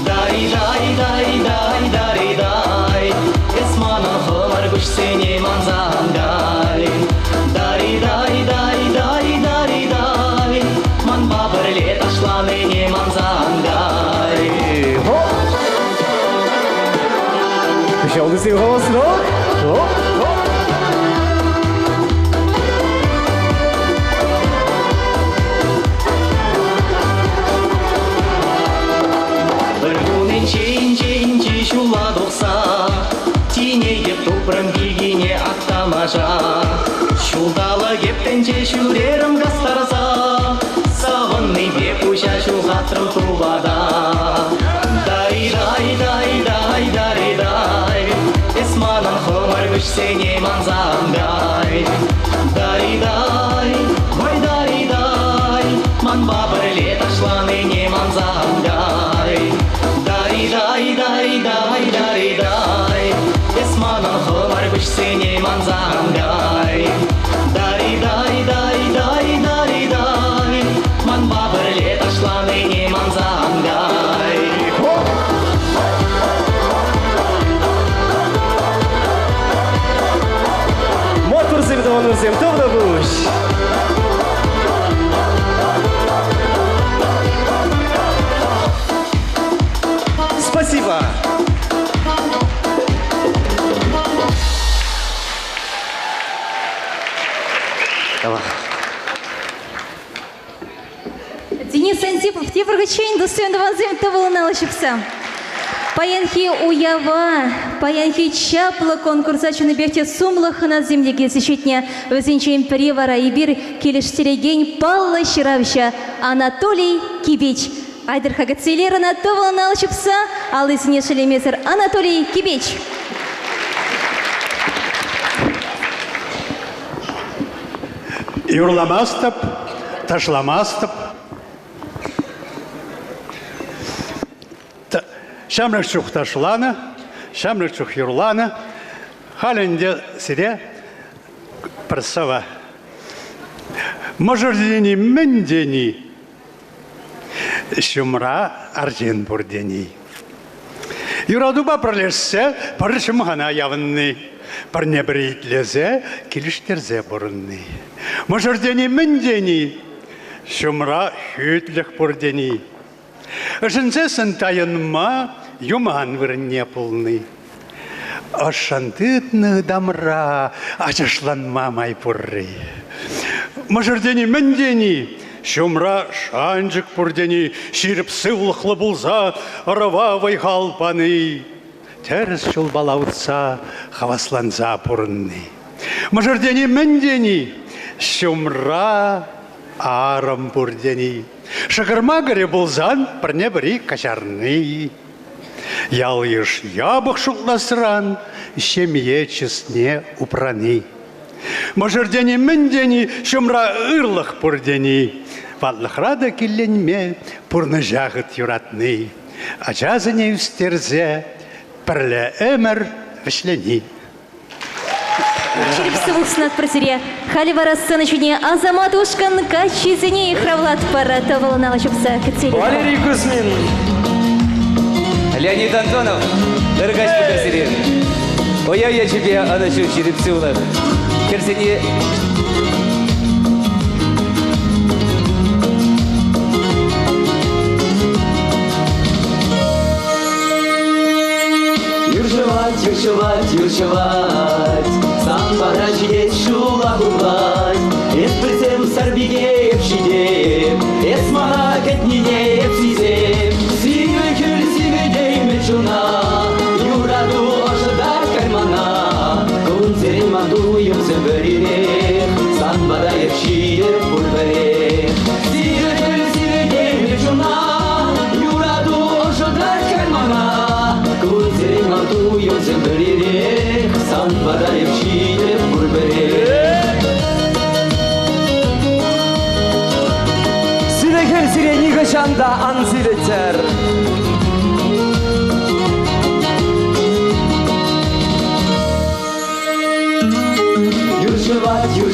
Дари-дай, дари-дай, дари-дай, эс манӑн хӑмӑр куҫсене манса ан кай. Дари-дай, дари-дай, дари-дай, манпа пӗрле ташланине манса ан кай. Кӑҫалтисен хавасрах. Хоп, хоп. Пӗр кунӗнчен ҫула тухса Тинеке тупрӑм пикине ак тамаша. Ҫулталӑк эп тӗнче ҫӳрерӗм кастарса, Савӑннипе пуҫа ҫухатрӑм тупата. Дай-дай-дай-дай, дай-дай, Эс манӑн хӑмӑр куҫсене манса ан кай. Дай-дай, ой, дай-дай, Манпа пӗрле ташланине манса ан кай. Дай-дай-дай-дай, дай-дай, Эс манӑн хӑмӑр куҫсене манса ан кай. Дай-дай-дай-дай, дай-дай, Манпа пӗрле ташланине манса ан кай. Моторсем, тӑванӑмсем, тӑвнӑ пуҫ! Спасибо! Давай. Денис Антипов тепӗр хутчен туссем тӑвансем тӑвӑлӑн алӑ ҫупса. Паянхи уява, паянхи чаплӑ конкурса чӑннипех те сумлӑ хӑнасем те килсе ҫитнӗ. Вӗсенчен пӗри вара эпир килӗштерекен паллӑ ҫыравҫӑ Анатолий Кибеч. Айтӑр-ха кӗтсе илер ӑна тӑвӑлӑн алӑ ҫупса, аллисене шеллемесӗр Анатолий Кибеч. Юрламастӑп, ташламастӑп. Ҫамрӑк чух ташланӑ, ҫамрӑк чух юрланӑ. Халь ӗнтӗ сире пӗр сӑвӑ. Мӑшӑр тени мӗн тени? Ҫумра арҫын пур тени. Юратупа пӗрлешсе пӗр ҫӑмхана явӑнни, пӗрне-пӗри итлесе, килӗштерсе пурӑнни. Мӑшӑр тени мӗн тени? Ҫумра хӳтлӗх пур тени. Ӗшенсессӗн тайӑнма юман вырӑнне пулни. Ӑшшӑн тытнӑ ытамра ачашланма май пурри. Мӑшӑр тени мӗн тени? Ҫумра шанчӑк пур тени, ҫирӗп сывлӑхлӑ пулса ӑрӑва вӑй-хал пани. Тӗрӗс ҫулпала утса хавасланса пурӑнни. Мӑшӑр тени мӗн тени? Ҫумра арӑм пур тени. Шӑкӑр-макӑрӗ пулсан пӗрне-пӗри каҫарни. Ял-йыш япӑх шутласран ҫемье чысне упрани. Мӑшӑр тени мӗн тени, ҫумра ырлӑх пур тени. Ватлӑхра та килленме пурнӑҫа хыт юратни. Ачасене ӳстерсе пӗрле ӗмӗр вӗҫлени. Ҫирӗп сывлӑх сунатпӑр сире. Халӗ вара сцена ҫине Асамат ушкӑн каччисене йыхравлатпӑр. Тӑвӑлӑн алӑ ҫупса кӗтсе илетпӗр. Валерий Кузьмин, Леонид Антонов, ыр каҫ пултӑр сире. Уяв ячӗпе ӑнӑҫу ҫирӗп сывлӑх. Хӗрсене Юр ҫӑвать, юр ҫӑвать, юр ҫӑвать, Сан пата ҫитет ҫула хуплать. Эс пӗлсем сарпике эп ҫитеп, Эс мана кӗтнине эп сисеп. Сивӗ хӗл сивӗтеймӗ чуна, Юрату ӑшӑтать каймана. Кунсерен ман туйӑмсем вӗрирех, Сан пата эп ҫитеп пурпӗрех. Сивӗ хӗл сивӗтеймӗ чуна, Юрату ӑшӑтать каймана. Кунсерен ман туйӑмсем пӗрирех, Сан пата эп ҫитеп пурпӗрех. Сивӗ хӗл сире нихӑҫан та ан сивӗттӗр.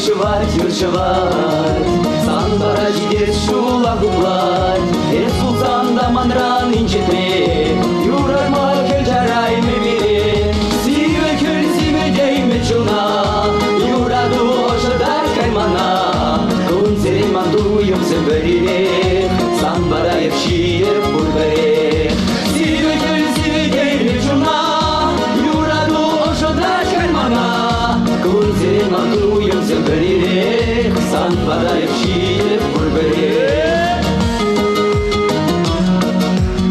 ҫӑвать, юр ҫӑвать. Сан вара ҫитес ҫула хуплать. Эс пулсан та манран инҫетре, юратма хӗл чараймӗ пире. Сивӗ хӗл сивӗтеймӗ чуна, юрату ӑшӑтать каймана. Кунсерен ман туйӑмсем пӗрирех, сан вара эп ҫиеп пурпӗрех. Сивӗ хӗл сивӗтеймӗ чуна, юрату ӑшӑтать каймана. Кунсерен ман туйӑмсем пӗрирех, сан вара эп ҫиеп пурпӗрех.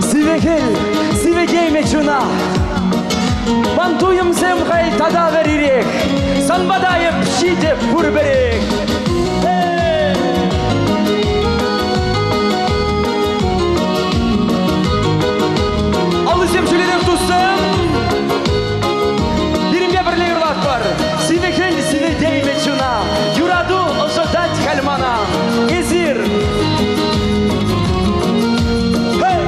Сивӗ хӗл, сивӗтеймӗ чуна. Ман туйӑмсем халь тата вӗрирех. Санпа та эп ҫитӗп пурпӗрех. Аллисем ҫӳлерех туссем. Пирӗнпе пӗрле юрлатпӑр. Сивӗ хӗл сивӗтеймӗ чуна. Юрату ӑшӑтать халь мана. Эсир. Hey!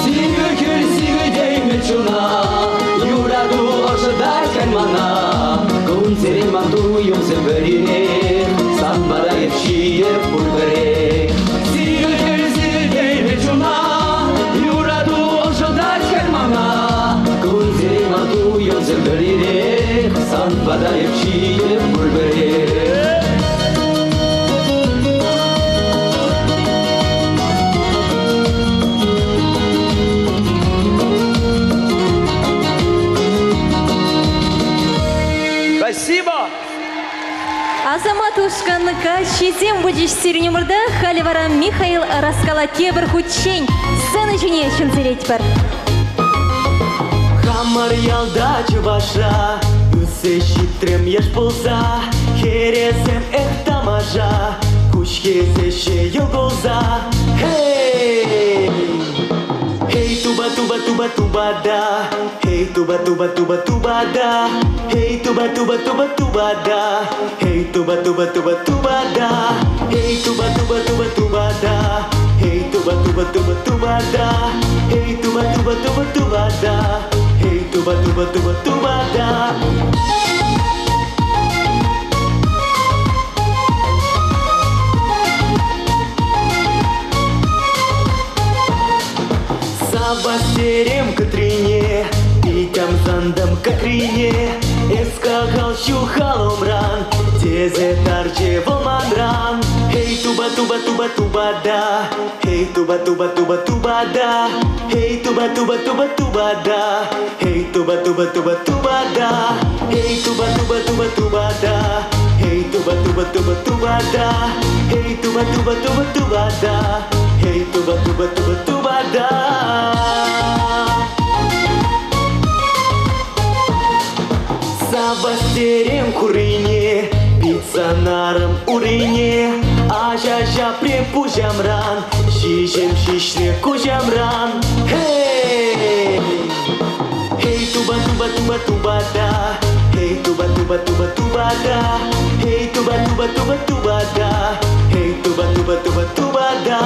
Сивӗ хӗл сивӗтеймӗ чуна, юрату ӑшӑтать халь мана. Кунсерен ман туйӑмсем пӗрирех, сан вара эп ҫиеп пурпӗрех. Сивӗ хӗл сивӗтеймӗ чуна, юрату ӑшӑтать халь мана. Кунсерен ман туйӑмсем пӗрирех, сан вара эп ҫиеп пурпӗрех. Спасибо! Асамат ушкӑн каччисем пулчӗҫ сирӗн умӑрта. Халӗ вара Михаил Раскала тепӗр хутчен сцена ҫине чӗнсе Хамӑр ялта чӑвашра ӳссе ҫитрӗм яш пулса. Хӗресем эх тамаша, куҫ хӗсеҫҫӗ йӑл кулса. Хей! Хей, туба, туба, туба, туба, да. Хей, туба, туба, туба, туба, да. Хей, туба, туба, туба, туба, да. Хей, туба, туба, туба, туба, да. Хей, туба, туба, туба, туба, да. Хей, туба, туба, туба, туба, да. Хей, туба, туба, туба, туба, да. Хей, туба, туба, туба, туба, да. Савастерем Катрине, Питям зандам Катрине, Эскахал щухаломран, Тезе тарче волманран. Хей, туба, туба, туба, туба, да. Хей, туба, туба, туба, туба, да. Хей, туба, туба, туба, туба, да. Хей, туба, туба, туба, туба, да. Хей, туба, туба, туба, туба, да. Хей, туба, туба, туба, туба, да. Хей, туба, туба, туба, туба, да. Хей, туба, туба, туба, туба, да. Савастерем курине, пиццанарым урине, Ажа-жа пужамран, Шишем шишне кужамран. Хей! Хей, туба, туба, туба, туба, да. Хей, туба, туба, туба, туба, да. Хей, туба, туба, туба, туба, да. Хей, туба, туба, туба, туба, да.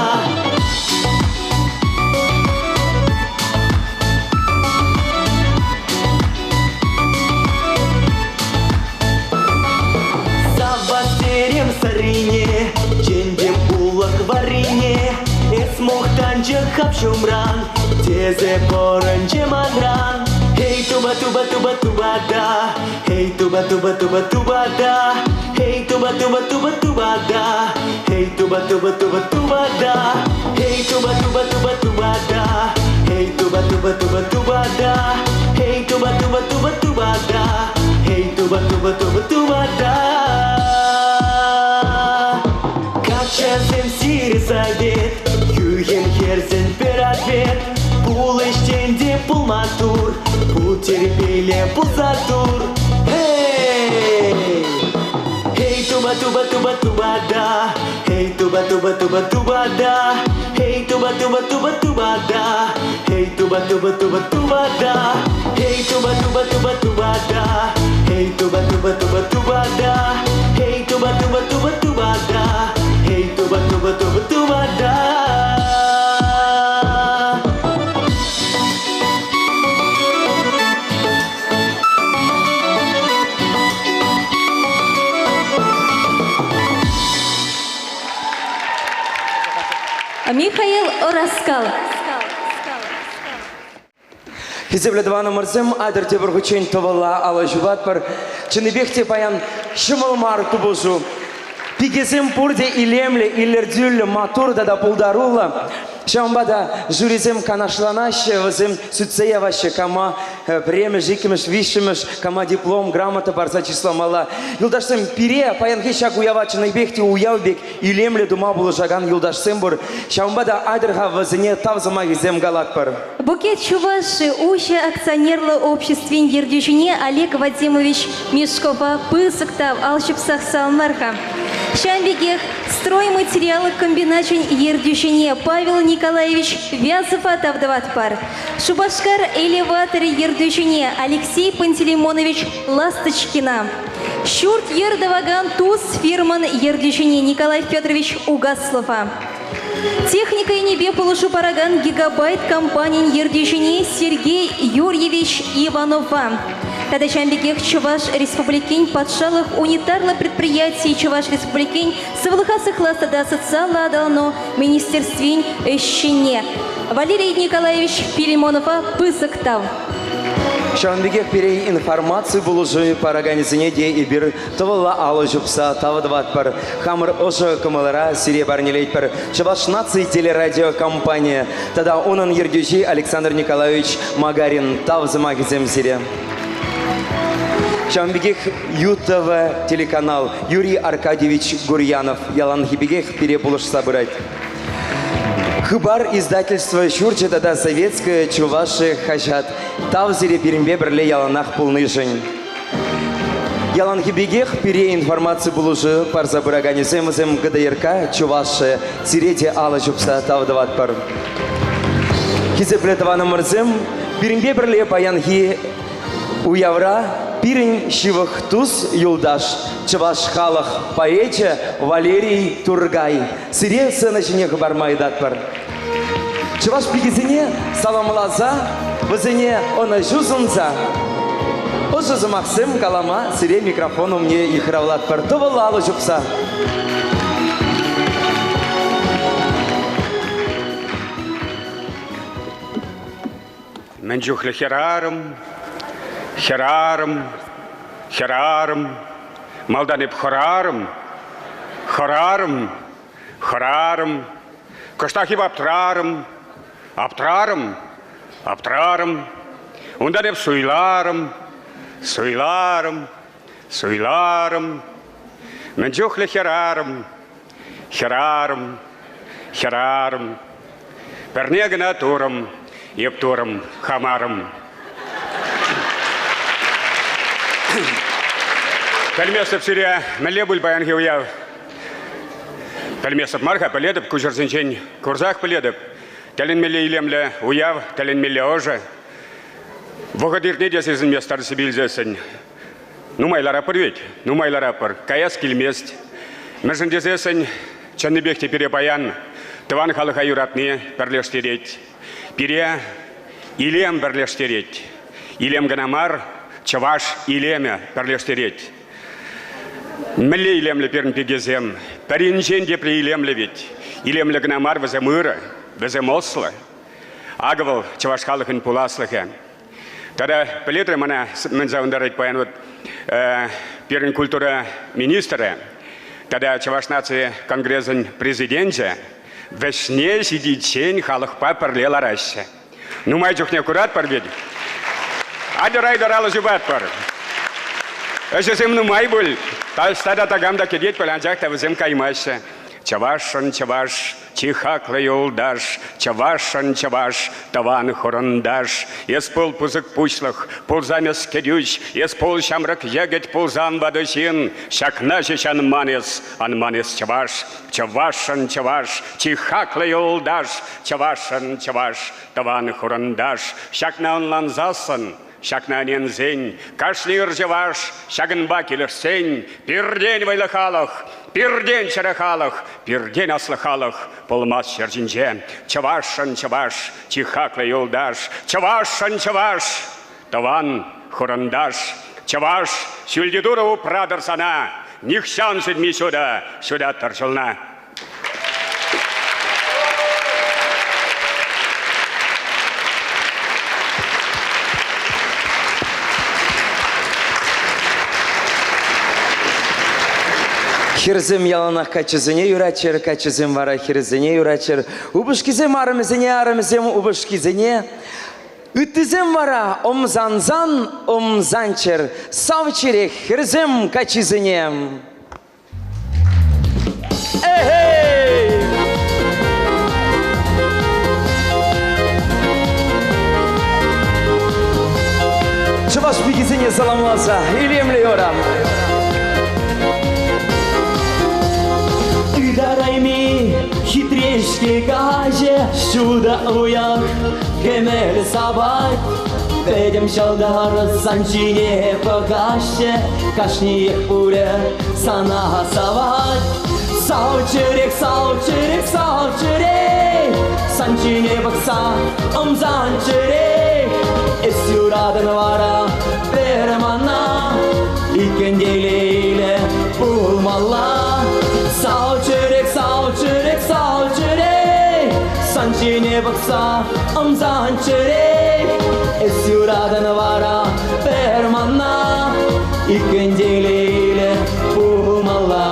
Савастерем сарине, чендем улах варине, Эс мухтанчы хапшумран, тезе поранче манран. Хей, туба, туба, туба, туба, да. Хей, туба, туба, туба, туба, да. Хей, туба, туба, туба, туба, да. Хей, туба, туба, туба, туба, да. Хей, туба, туба, туба, туба, да. Хей, туба, туба, туба, туба, да. Хей, туба, туба, туба, туба, да. Хей, туба, туба, туба, туба, да. Каччасем сире совет, Юхем херсен пер ответ. Пул ӗҫчен пул маттур, пул терпейле пул сатур. Хей! Хей, туба, туба, туба, туба, да. Хей, туба, туба, туба, туба, да. Хей, туба, туба, туба, туба, да. Хей, туба, туба, туба, туба, да. Хей, туба, туба, туба, туба, да. Хей, туба, туба, туба, туба, да. Хей, туба, туба, туба, туба, да. Хей, туба, туба, туба, туба, да. Ӑраскал. Хисеплӗ тӑванӑмӑрсем, атьӑр тепӗр хутчен тӑвӑлла алӑ ҫупатпӑр. Чӑннипех те паян ҫӑмӑл мар тупӑшу. Пикесем пурте илемлӗ, илӗртӳллӗ, маттур тата пултаруллӑ. Ҫавӑнпа та жюрисем канашланаҫҫӗ, вӗсем сӳтсе яваҫҫӗ, кама пӗрремӗш, иккӗмӗш, виҫҫӗмӗш, кама диплом, грамота парса чысламалла. Юлташсем, пире паянхи ҫак уява чӑннипех те уяв пек илемлӗ тума пулӑшакан юлташсем пур. Ҫавӑнпа та атьӑр-ха вӗсене тав сӑмахӗсем калатпӑр. Букет Чуваши уҫӑ акционерлӑ обществин ертӳҫине Олег Вадимович Мешкова пысӑк тав ал ҫупсах саламлар-ха. Ҫавӑн пекех стройматериал комбиначӗн ертӳҫине Павел Николаевич Вязова тав тӑватпӑр. Шупашкар элеваторӗ ертӳҫине Алексей Пантелеймонович Ласточкина. Ҫурт-йӗр тӑвакан тус фирмӑн ертӳҫине Николай Федорович Угаслова. Техника енӗпе пулӑшу паракан Гигабайт компанин ертӳҫине Сергей Юрьевич Иванова тата ҫавӑн пекех Чӑваш Республикин патшалӑх унитарлӑ предприятийӗ Чӑваш Республикин сывлӑха сыхлас тата социаллӑ аталану министерствин ӗҫченне Валерий Николаевич Филимонова пысӑк тав. Ҫавӑн пекех пире информаци пулӑшӑвӗ параканӗсене те эпир тӑвӑллӑ алӑ ҫупса тав тӑватпӑр. Хамӑр ӑшӑ кӑмӑлӑра сире парнелетпӗр. Чӑваш наци телерадиокомпанийӗ тата унӑн ертӳҫи Александр Николаевич Магарин тав сӑмахӗсем сире. Ҫавӑн пекех ЮТВ телеканал Юрий Аркадьевич Гурьянов яланхи пекех пире пулӑшса пырать. Хыпар издательство ҫурчӗ тата Советская Чувашия хаҫат тав сире пирӗнпе пӗрле яланах пулнишӗн. Яланхи пекех пире информаци пулӑшу парса пыраканӗсем вӗсем ГДРК Чувашия сире те алӑ ҫупса тав тӑватпӑр. Хисеплӗ тӑванӑмӑрсем, пирӗнпе пӗрле паянхи уявра пирӗн ҫывӑх тус юлташ, чӑваш халӑх поэчӗ Валерий Тургай сире сцена ҫине хӑпарма ыйтатпӑр. Чӑваш пикисене саламласа, вӗсене ӑнӑҫу сунса ӑшӑ сӑмахсем калама сире микрофон умне йыхравлатпӑр. Тӑвӑллӑ алӑ ҫупса. Мӗн чухлӗ хӗрарӑм, хӗрарӑм, хӗрарӑм. Малтан эп хӑрарӑм, хӑрарӑм, хӑрарӑм. Кӑштах эп аптрарӑм, аптрарӑм, аптрарӑм. Унтан эп суйларӑм, суйларӑм, суйларӑм. Мӗн чухлӗ хӗрарӑм, хӗрарӑм, хӗрарӑм. Пӗрне кӑна турӑм, эп турӑм, хамарӑм. Пӗлместӗп сире, мӗнле пуль паянхи уяв? Пӗлместӗп мар-ха, пӗлетӗп, куҫӑрсенчен курсах пӗлетӗп. Тӗлӗнмелле илемлӗ уяв, тӗлӗнмелле ӑшӑ. Вӑхӑт иртни те сисӗнмест тарсипе илсессӗн. Нумай ларатпӑр вӗт, нумай ларатпӑр. Каяс килмест. Мӗншӗн тесессӗн чӑннипех те пире паян тӑван халӑха юратни пӗрлештерет. Пире илем пӗрлештерет. Илем кӑна мар, чӑваш илемӗ пӗрлештерет. Мӗнле илемлӗ пирӗн пикесем? Пӗринчен тепри илемлӗ вӗт. Илемлӗ кӑна мар, вӗсем ырӑ, вӗсем ӑслӑ. Акӑ вӑл чӑваш халӑхӗн пуласлӑхӗ. Тата пӗлетӗр мана мӗн савӑнтарать паян вот пирӗн культура министрӗ тата Чӑваш наци конгресӗн президенчӗ вӗҫне ҫитиччен халӑхпа пӗрле лараҫҫӗ. Нумай чухне куратпӑр вӗт. Атьӑр-айтӑр алӑ ҫупатпӑр. Ӗҫӗсем нумай пуль. Таҫта та такам та кӗтет пуль, анчах та вӗсем каймаҫҫӗ. Чӑвашшӑн чӑваш, чи хаклӑ юлташ, чӑвашшӑн чӑваш, тӑван хурӑнташ. Эс пул пысӑк пуҫлӑх, пулсан эс кӗтӳҫ, эс пул ҫамрӑк йӗкӗт, пулсан ватӑ ҫын. Ҫакна ҫеҫ ан ман эс, ан ман эс чӑваш. Чӑвашшӑн чӑваш, чи хаклӑ юлташ, чӑвашшӑн чӑваш, тӑван хурӑнташ. Ҫакна ӑнлансассӑн, ҫакна ӗненсен, кашни ыр чӑваш ҫакӑнпа килӗшсен, пиртен вӑйлӑ халӑх, пиртен чӗрӗ халӑх, пиртен аслӑ халӑх пулмасть ҫӗр ҫинче. Чӑвашшӑн чӑваш, чи хаклӑ юлташ, чӑвашшӑн чӑваш, тӑван хурӑнташ. Чӑваш, ҫӳлти Турӑ упратӑр сана, нихҫан сӳнми ҫутӑ ҫутаттӑр ҫулна. Хӗрсем яланах каччӑсене юратчӑр, каччӑсем вара хӗрсене юратчӑр. Упӑшкисем арӑмӗсене, арӑмӗсем упӑшкисене. Ыттисем вара ӑмсансан ӑмсанччӑр, савччӑрех хӗрсем каччисене. Эй! Чӑваш пикисене саламласа илемлӗ юрам. Ытарайми хитре-ҫке каҫӗ, ҫутӑ уйӑх кӗмӗл сапать. Пӗтӗм ҫӑлтӑр сан ҫине пӑхаҫҫӗ, кашниех пулӗ сана савать. Сав чӗрек, сав чӗрек, сав чӗрек, сан ҫине пӑхса ӑмсан чӗрек. Эс юратӑн вара пӗр мана, иккӗн телейлӗ пулмалла. Сав чӗрек, сав чӗрек, сав чӗрек, сан ҫине пӑхса ӑмсан чӗрек. Эс юратӑн вара пӗр мана, иккӗн телейлӗ пулмалла.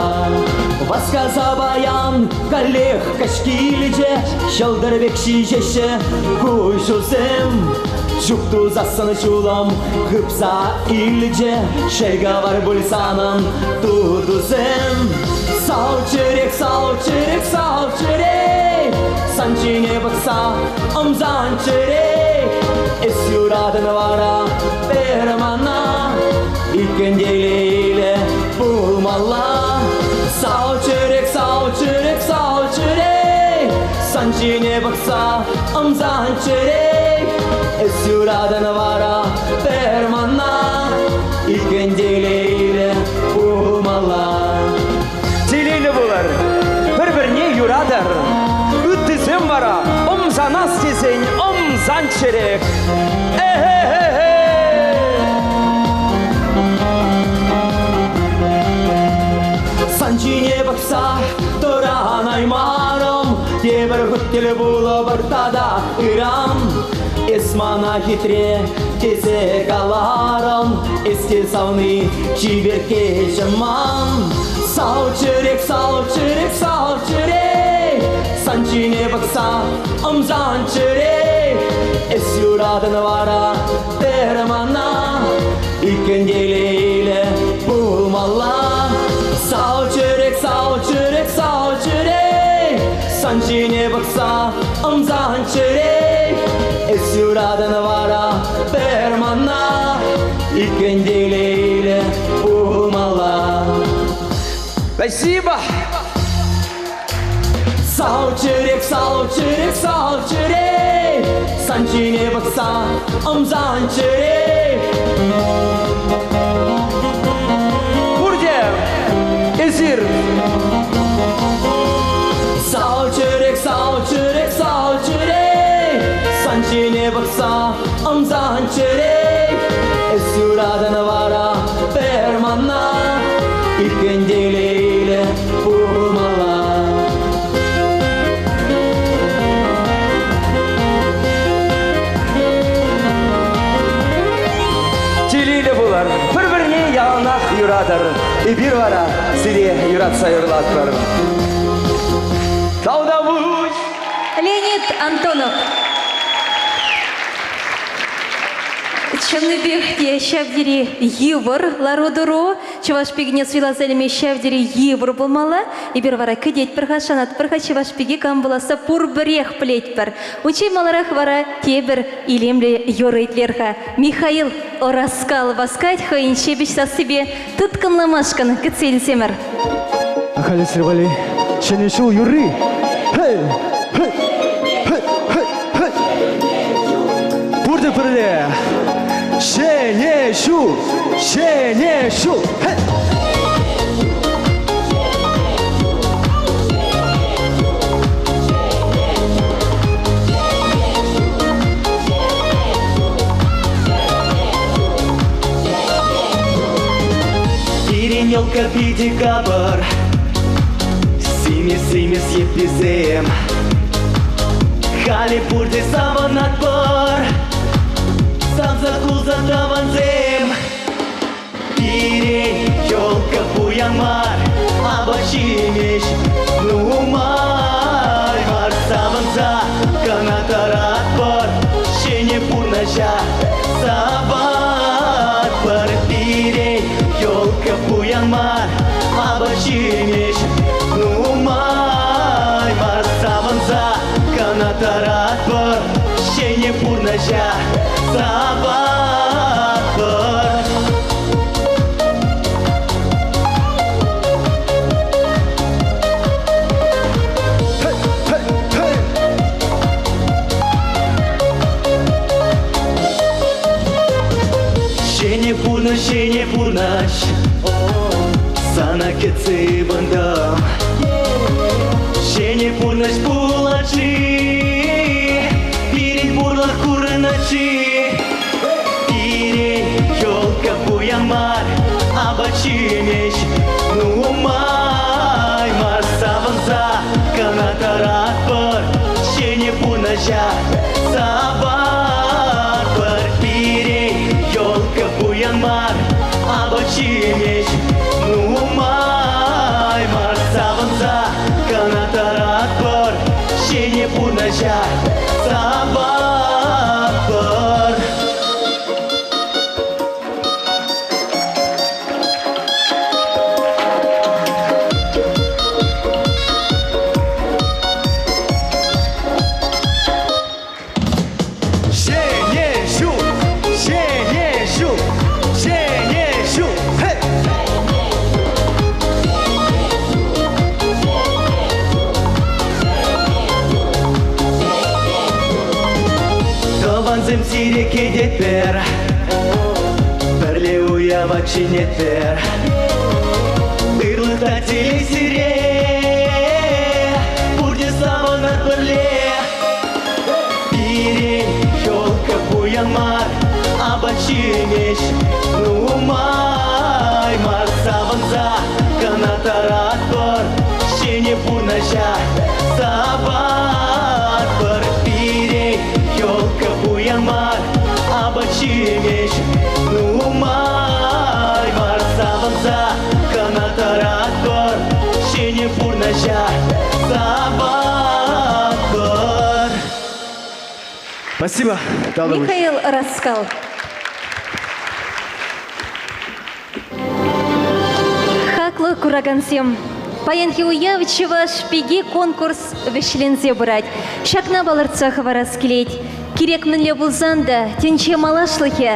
Васкаса паян каллех каҫ килчӗ, ҫӑлтӑр пек ҫиҫеҫҫӗ куҫусем. Чуп тусассӑн ҫулӑм хыпса илчӗ, шӗкӗвар пуль санӑн тутусем. Сав чӗрек, сав чӗрек, сав чӗрек, сан ҫине пӑхса ӑмсан чӗрек. Эс юратӑн вара пӗр мана, иккӗн телейлӗ пулмалла. Сав чӗрек, сав чӗрек, сав чӗрек, сан ҫине пӑхса ӑмсан чӗрек. Эс юратӑн вара пӗр мана, иккӗн телейлӗ пулмалла. Телейлӗ пулӑр, пӗр-пӗрне юратӑр. Ыттисем вара ӑмсанас тесен ӑмсанччӑрех. Эхе-хе-хе! Сан ҫине пӑхса тӑранаймарӑм, тепӗр хут тӗл пулӑпӑр тата ыран. Эс мана хитре тесе каларӑн, эс те савни чиперккеҫӗм ман. Сав чӗрек, сав чӗрек, сав чӗрек, сан ҫине пӑхса ӑмсан чӗрек. Эс юратӑн вара пӗр мана, иккӗн телейлӗ пулмалла. Сав чӗрек, сав чӗрек, сав чӗрек, сан ҫине пӑхса ӑмсан чӗрек. Эс юратӑн вара пӗр мана, иккӗн телейлӗ пулмалла. Спасибо! Сав чӗрек, сав чӗрек, сав чӗрек, сан ҫине пӑхса ӑмсан чӗрек. Пурте эсир Сав чӗрек, сав чӗрек, сав чӗрек, сан ҫине пӑхса ӑмсан чӗрек. Эс юратӑн вара пӗр мана, иккӗн телейлӗ пулмалла. Телейлӗ пулӑр, пӗр-пӗрне яланах юратӑр. Эпир вара сире юратса юрлатпӑр. Тавтапуҫ! Леонид Антонов. Чӑннипех те ҫав тери йывӑр лару-тӑру. Чӑваш пикине суйласа илме ҫав тери йывӑр пулмалла. Эпир вара кӗтетпӗр-ха, шанатпӑр-ха чӑваш пики кам пуласса пурпӗрех пӗлетпӗр. Унччен маларах вара тепӗр илемлӗ юрӑ итлер-ха. Михаил Ӑраскал васкать хӑйӗн ҫепӗҫ сассипе тыткӑнламашкӑн кӗтсе илсемӗр. Ахаль валли Ҫӗнӗ ҫул юрри. Хей! Хей! Хей! Хей! Хей! Пурте пӗрле! Ҫӗнӗ ҫул! Ҫӗнӗ ҫул! Хей! Пирӗн елка питӗ капӑр, симӗс-симӗс йӗпписем. Халӗ пурте савӑнатпӑр, савса кулса тӑвансем. Пирӗн елка пуян мар, апат. Апат-ҫимӗҫ нумай мар савӑнса кӑна тӑратпӑр. Ҫӗнӗ пурнӑҫа саватпӑр. Пирӗн елка пуян мар, апат-ҫимӗҫ нумай мар савӑнса кӑна тӑратпӑр. Ҫӗнӗ пурнӑҫа саватпӑр. Ҫӗнӗ пурнӑҫ, ҫӗнӗ пурнӑҫ, сана кӗтсе ывӑнтӑм. Ҫӗнӗ пурнӑҫ пулать-ши, пирӗн пурлӑх курӑнать-ши? Пирӗн елка пуян мар, апат-ҫимӗҫ нумай мар савӑнса кӑна тӑратпӑр. Ҫӗнӗ пурнӑҫа саватпӑр. Пирӗн елка пуян мар, апат-ҫимӗҫ нумай мар савӑнса кӑна тӑратпӑр. Ҫӗнӗ пурнӑҫа саватпӑр. Ҫӗнӗ ҫул! Ҫӗнӗ ҫул! Ҫӗнӗ ҫул! Хей! Тӑвансем сире кӗтетпӗр, пӗрле уява чӗнетпӗр. Ырлӑх та телей сире, пурте савӑнар пӗрле. Пирӗн елка пуян мар, апат-ҫимӗҫ нумай мар савӑнса кӑна тӑратпӑр. Ҫӗнӗ пурнӑҫа саватпӑр. Пирӗн елка пуян мар, апат-ҫимӗҫ нумай мар савӑнса кӑна тӑратпӑр. Ҫӗнӗ пурнӑҫа саватпӑр. Спасибо, Талович. Михаил Раскал. Хаклӑ куракансем, паянхи уяв Чӑваш пики конкурс вӗҫленсе пырать. Ҫакна палӑртса хӑварас килет. Кирек мӗнле пулсан та тӗнче малашлӑхӗ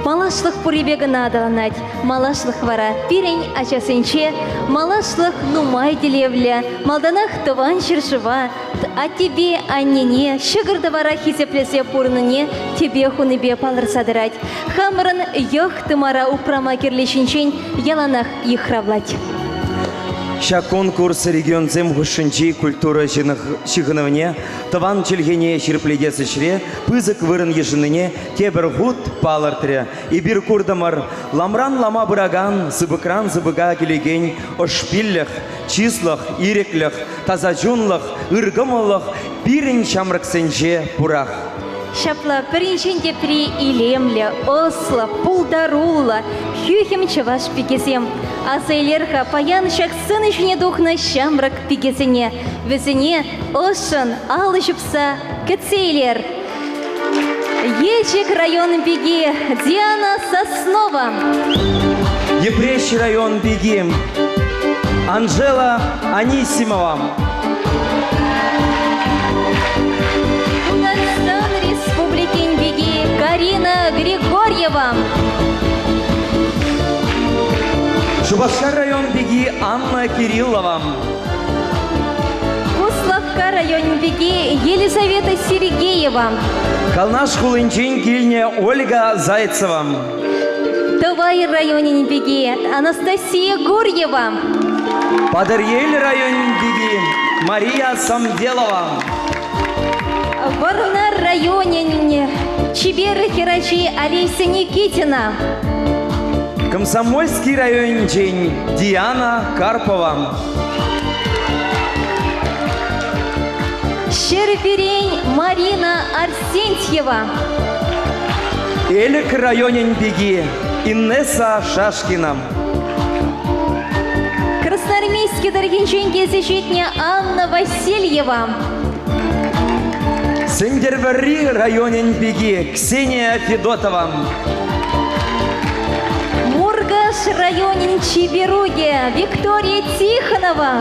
малашлӑх пуррипе кӑна аталанать. Малашлӑх вара пирӗн ачасенче малашлӑх нумай тӗллевлӗ. Малтанах тӑван ҫӗршыва, аттепе аннене ҫӑкӑр-тӑвара хисеплесе пурӑннине тӗпе хунипе палӑрса тӑрать. Хамӑрӑн йӑх тымара упрама кирли ҫинчен яланах йыхравлать. Ҫак конкурс регионсем хушшинчи культура ҫыхӑнӑвне, тӑван чӗлхене ҫирӗплетес ӗҫре пысӑк вырӑн йышӑннине тепӗр хут палӑртрӗ. Эпир куртӑмӑр, ламран лама пыракан, сыпӑкран сыпӑка килекен ӑшпиллӗх, чыслӑх, ирӗклӗх, таса чунлӑх, ыркӑмӑллӑх пирӗн ҫамрӑксенче пурах. Ҫапла пӗринчен тепри илемлӗ, ӑслӑ, пултаруллӑ, хӳхӗм чӑваш пикесем. Аса илер-ха паян ҫак сцена ҫине тухнӑ ҫамрӑк пикесене. Вӗсене ӑшшӑн алӑ ҫупса кӗтсе илер. Елчӗк район пики Диана Соснова. Йӗпреҫ район пики Анжела Анисимова. Тутарстан Республикин пики Карина Григорьева. Шупашкар район пики Анна Кириллова. Куславкка районӗн пики Елизавета Сергеева. Канаш хулинчен килнӗ Ольга Зайцева. Тӑвай районӗн пики Анастасия Гурьева. Патӑрьел районӗн пики Мария Самделова. Вӑрнар районӗн чипер хӗрачи Олеся Никитина. Комсомольски районӗнчен Диана Карпова. Ҫӗрпӳрен Марина Арсентьева. Элӗк районӗн пики Инесса Шашкина. Красноармейски тӑрӑхӗнчен килсе ҫитнӗ Анна Васильева. Сӗнтӗрвӑрри районӗн пики Ксения Федотова. Муркаш районӗн чиперукӗ Виктория Тихонова.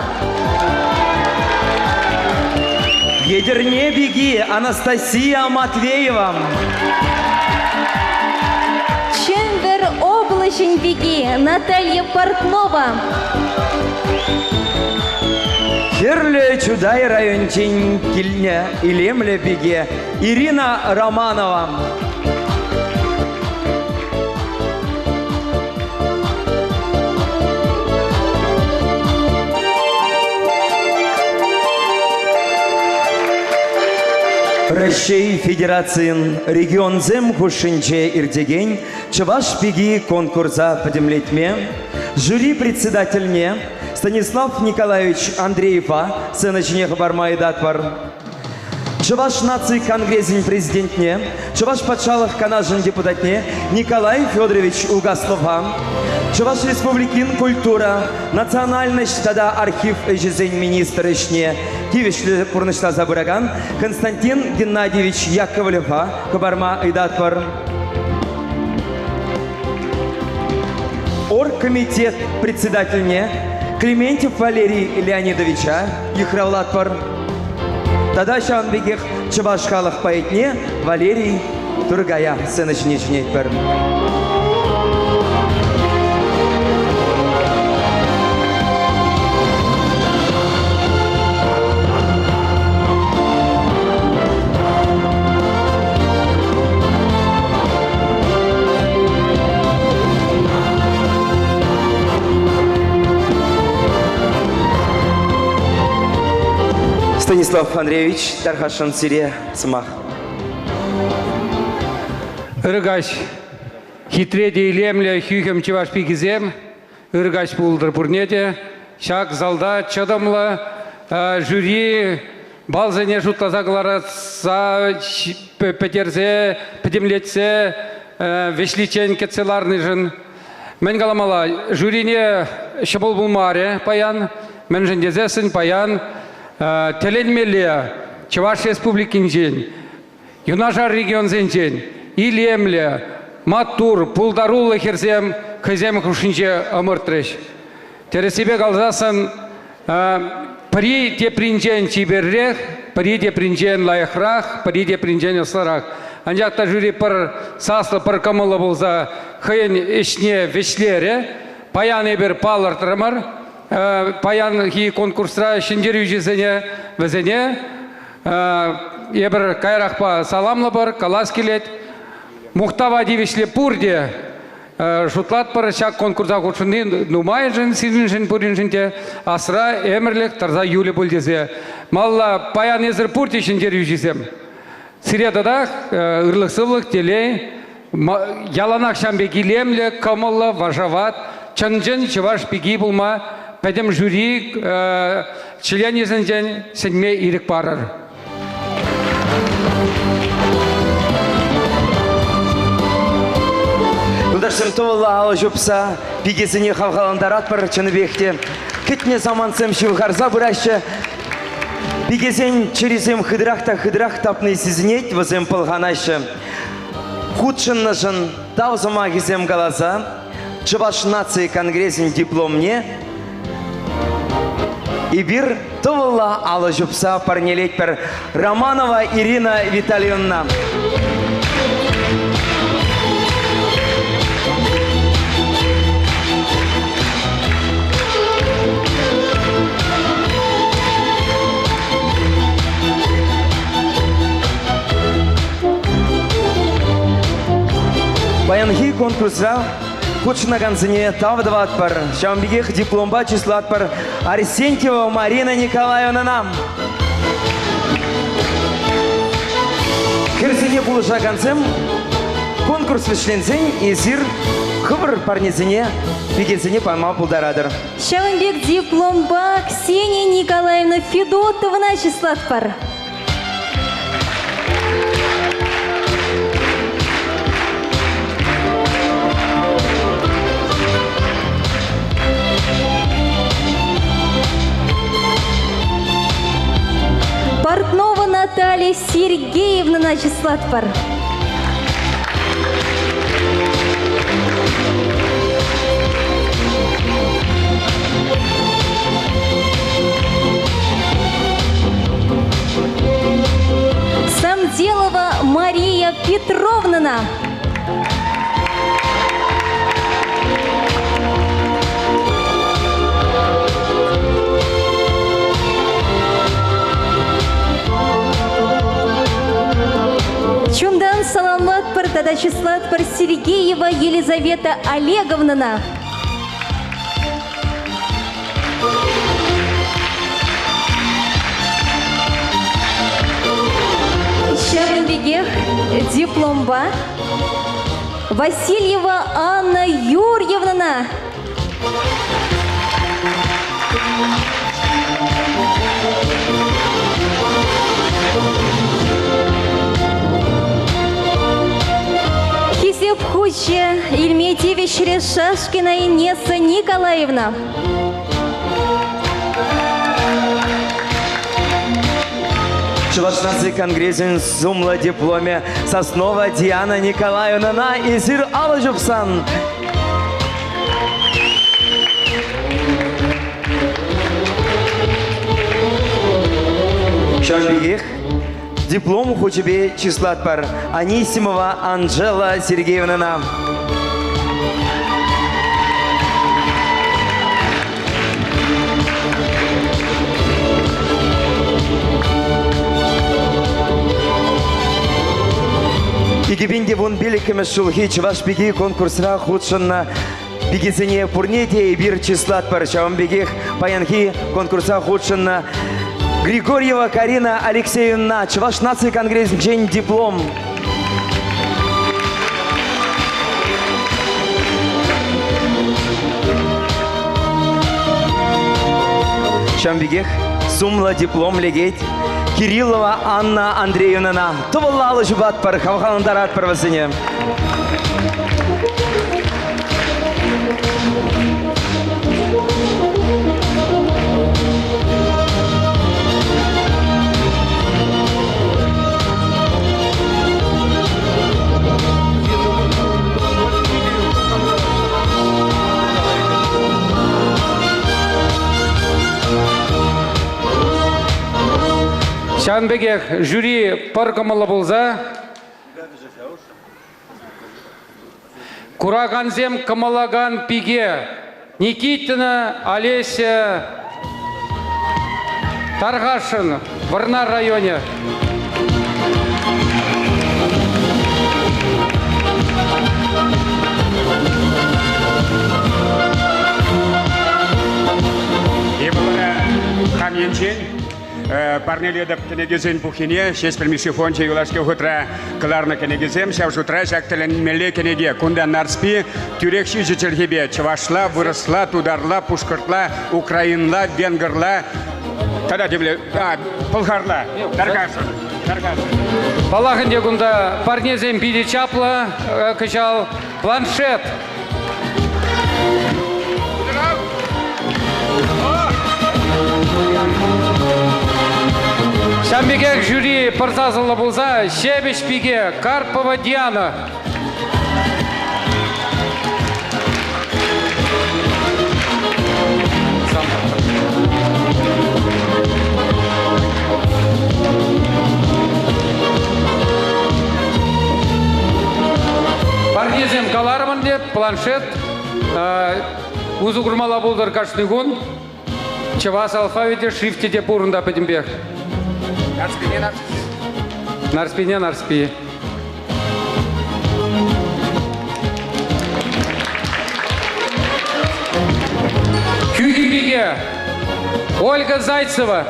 Етӗрне пики Анастасия Матвеева. Чӗмпӗр облаҫӗн пики Наталья Портнова. Хӗрлӗ Чутай районӗнчен килнӗ илемлӗ пике Ирина Романова. Раҫҫей Федерацийӗн регионсем хушшинче иртекен Чӑваш пики конкурса пӗтӗмлетме жюри председательне Станислав Николаевич Андреева сцена ҫине хӑпарма ыйтатпӑр. Чӑваш наци конгресӗн президентне, Чӑваш патшалӑх канашӗн депутатне Николай Федорович Угаслова, Чӑваш Республикин культура, национальноҫ тата архив ӗҫӗсен министр ӗҫне тивӗҫлӗ пурнӑҫласа пыракан Константин Геннадьевич Яковлева хӑпарма ыйтатпӑр. Оргкомитет председательне Клементьев Валерий Леонидовича йыхравлатпӑр. Тата ҫавӑн пекех чӑваш халӑх поэтне Валерий Тургая сцена ҫине чӗнетпӗр. Станислав Андреевич, тархасшӑн сире сӑмах. Ырӑ каҫ. Хитре те илемлӗ хӳхӗм чӑваш пикисем, ыр каҫ пултӑр пурне те. Ҫак залта чӑтӑмлӑ жюри балсене шутласа кӑларасса пӗтерсе, пӗтӗмлетсе вӗҫличчен кӗтсе ларнишӗн мӗн каламалла? Жюрине ҫӑмӑл пулмарӗ паян. Мӗншӗн тесессӗн паян тӗлӗнмелле Чӑваш Республикинчен, юнашар регионсенчен илемлӗ, маттур, пултаруллӑ хӗрсем хӑйсем хушшинче ӑмӑртрӗҫ. Тӗрӗссипе каласассӑн, пӗри тепринчен чиперрех, пӗри тепринчен лайӑхрах, пӗри тепринчен ӑслӑрах. Анчах та жюри пӗр саслӑ, пӗр кӑмӑллӑ пулса хӑйӗн ӗҫне вӗҫлерӗ. Паян эпир палӑртрӑмӑр, паянхи конкурсра ҫӗнтерӳҫӗсене вӗсене эпир каярахпа саламлӑпӑр, калас килет. Мухтава тивӗҫлӗ пурте шутлатпӑр ҫак конкурса хутшӑнни нумайӑшӗн, сирӗншӗн пуриншӗн те асра ӗмӗрлӗх тӑрса юлӗ пуль тесе. Малалла паян эсир пурте ҫӗнтерӳҫӗсем. Сире татах ырлӑх-сывлӑх, телей, яланах ҫам пек илемлӗ, кӑмӑллӑ, вашават, чӑн-чӑн чӑваш пики пулма пӗтӗм жюри членӗсенчен сӗнме ирӗк парӑр. Юлташсем тӑвӑллӑ алӑ ҫупса пикесене хавхалантаратпӑр чӑннипех те. Кӗтнӗ самантсем ҫывхарса пыраҫҫӗ. Пикесен чӗрисем хытӑрах та хытӑрах тапни сисӗнет, вӗсем пӑлханаҫҫӗ. Хутшӑннӑшӑн тав сӑмахӗсем каласа Чӑваш наци конгресӗн дипломне эпир тӑвӑлла алӑ ҫупса парнелетпӗр Романова Ирина Витальевна. Паянхи конкурсра хутшӑнакансене тав тӑватпӑр. Ҫавӑн пекех дипломпа чыслатпӑр Арсентьева Марина Николаевнӑна. Хӗрсене пулӑшакансем конкурс вӗҫленсен эсир хӑвӑр парнесене пикесене пама пултаратӑр. Ҫавӑн пек дипломпа Ксения Николаевна Федотовӑна чыслатпӑр. чыслатпӑр. Самделова Мария Петровнана. Чунтан саламлатпӑр тата чыслатпӑр Сергеева Елизавета Олеговнана. Ҫавӑн пекех дипломпа Васильева Анна Юрьевнана. Хисеп хучӗ илме тивӗҫрӗ Шашкина Инесса Николаевна. Чӑваш наци конгресӗн сумлӑ дипломӗ Соснова Диана Николаевнӑна эсир алӑ ҫупсан. Ҫавӑн пекех диплом хучӗпе чыслатпӑр Анисимова Анжела Сергеевнӑна. Икӗпин те вунпиллӗкмӗш ҫулхи Чӑваш пики конкурсра хутшӑннӑ пикесене пурне те эпир чыслатпӑр. Ҫавӑн пекех паянхи конкурса хутшӑннӑ Григорьева Карина Алексеевна Чӑваш наци конгресӗнчен диплом. Ҫавӑн пекех сумлӑ диплом лекет Кириллова Анна Андреевнӑна. Тӑвӑллӑ алӑ ҫупатпӑр, хавхалантаратпӑр вӗсене. Ҫавӑн пекех жюри пӗр кӑмӑллӑ пулса Куракансем кӑмӑллакан пике Никитина Олеся Тархасшӑн, Вӑрнар районӗ. Эпӗ вара хам енчен Парнелетӗп кӗнекесен пуххине Ҫеҫпӗл Мишши фончӗ юлашки вӑхӑтра кӑларнӑ кӗнекесем, ҫав шутра ҫак тӗлӗнмелле кӗнеке. Кунта Нарспи тӳрех ҫичӗ чӗлхепе чӑвашла, вырӑсла, тутарла, пушкӑртла, украинла, венгрла тата темле пӑлхарла. Тархасшӑн. Тархасшӑн. Паллах ӗнтӗ кунта парнесем питӗ чаплӑ кӑҫал. Планшет. Ҫавӑн пекех жюри пӗр сасӑллӑ пулса ҫепӗҫ пике Карпова Диана. Парнесем каларӑмӑн те, планшет усӑ курмалла пултӑр кашни кун. Чӑваш алфавичӗ шрифчӗ те пур унта пӗтӗмпех. Нарспине Нарспи. Нарспине Нарспи. Хӳхӗм пике Ольга Зайцева.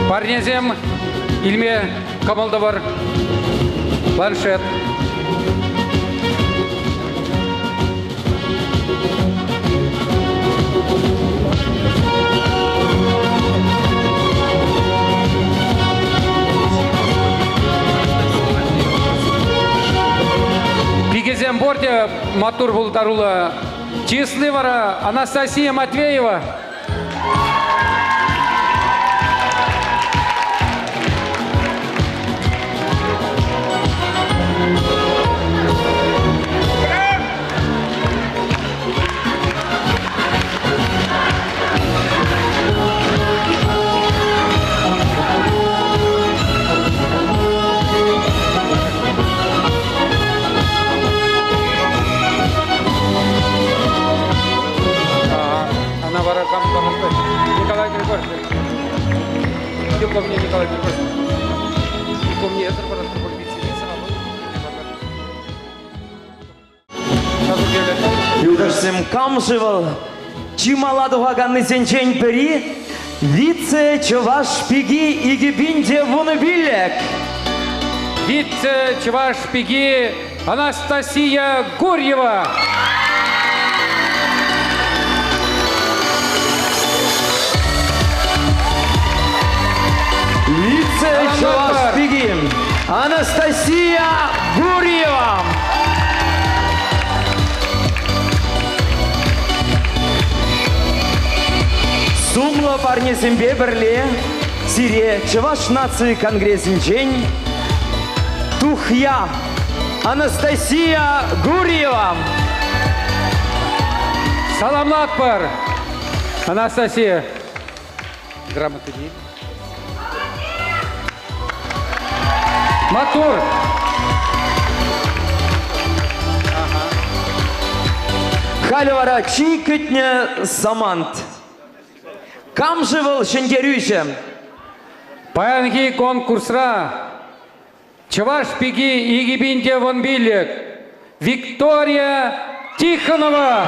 Парнесем илме кӑмӑл тӑвӑр. Планшет. Пикесем пурте маттур пултаруллӑ. Чысли вара Анастасия Матвеева. Она вара кам Николай Григорьевич. Диплом мне Николай Григорьевич. Диплом мне это Юлташсем, кам-ши вӑл? Чи мала тухаканнисенчен пӗри вице-чӑваш пики 2015. Вице-чӑваш пики Анастасия Гурьева. Вице-чӑваш пики Анастасия Гурьева. Сумлӑ парнесемпе пӗрле сире Чӑваш наци конгресӗнчен Тухья Анастасия Гурьева. Саламлатпӑр, Анастасия. Грамоты Маттур! Халӗ вара чи кӗтнӗ самант. Кам-ши вӑл ҫӗнтерӳҫӗ? Паянхи конкурсра Чӑваш пики 2015 Виктория Тихонова!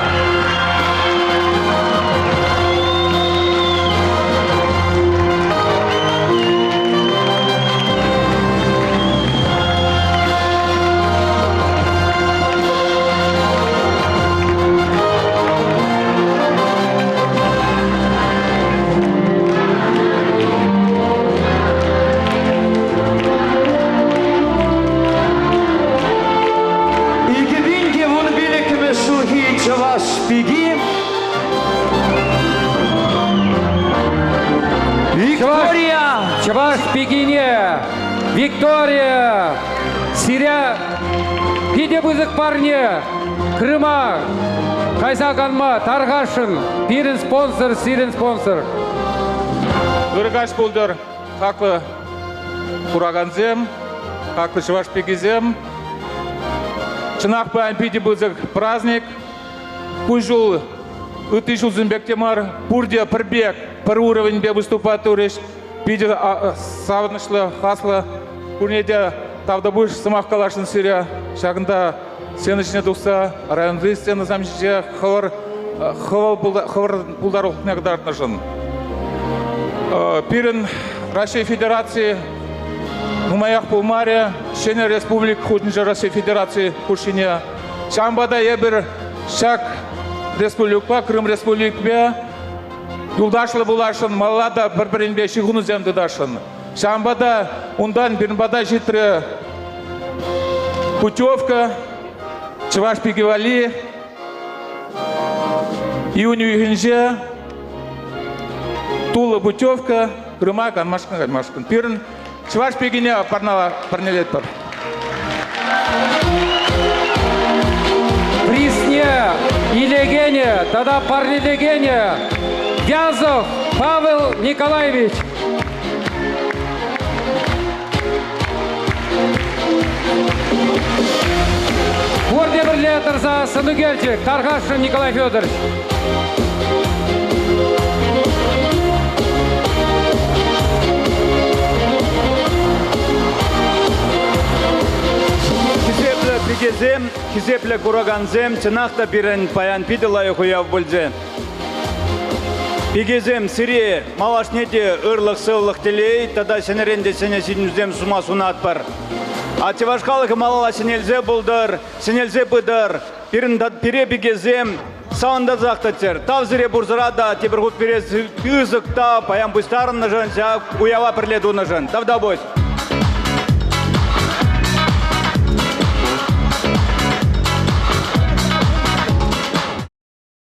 2015 ҫулхи чӑваш пики Виктория! Чӑваш пикине Виктория! Сире питӗ пысӑк парне! Крыма кайса канма тархасшӑн. Пирӗн спонсор, сирӗн спонсор. Ырӑ каҫ пултӑр, хаклӑ куракансем, хаклӑ чӑваш пикисем. Чӑнах паян питӗ пысӑк праздник. Ку ҫул ытти ҫулсем пек те мар, пурте пӗр пек, пӗр уровеньпе выступать турӗҫ. Питӗ савӑнӑҫлӑ, хаслӑ. Пурне те тавтапуҫ сӑмах каласшӑн сире. Ҫакӑнта сцена ҫине тухса районти сценӑсем ҫинче хӑвӑр хӑвӑр пултарулӑхне кӑтартнӑшӑн. Пирӗн Раҫҫей Федераци нумаях пулмарӗ ҫӗнӗ республика хутӗнче Раҫҫей Федераци хушшине. Ҫавӑнпа та эпир ҫак республикӑпа, Крым Республикипе юлташлӑ пуласшӑн, малалла та пӗр-пӗринпе ҫыхӑнусем тытасшӑн. Ҫавӑнпа та унтан пирӗн пата ҫитрӗ путевка Чӑваш пики валли июнь уйӑхӗнче тулӑ путевка Крыма канмашкӑн каймашкӑн. Пирӗн чӑваш пикине парнелетпӗр. Призне илекенӗ тата парнелекенӗ Вязов Павел Николаевич. Пурте пӗрле тӑрса сӑнӳкерчӗк тархасшӑн Николай Федорович. Хисеплӗ пикесем, хисеплӗ куракансем, чӑнах та пирӗн паян питӗ лайӑх уяв пулчӗ. Пикесем, сире малашне те ырлӑх-сывлӑх, телей тата ҫӗнӗрен те ҫӗнӗ ҫитӗнӳсем сума сунатпӑр. А чӑваш халӑхӗ малалла ҫӗнелсе пултӑр, ҫӗнелсе пытӑр. Пирӗн пире пикесем савӑнтарсах тӑччӑр. Тав сире пурсӑра та тепӗр хут пире пысӑк тав паян пуҫтарӑннӑшӑн, ҫак уява пӗрле тунӑшӑн. Тавтапуҫ.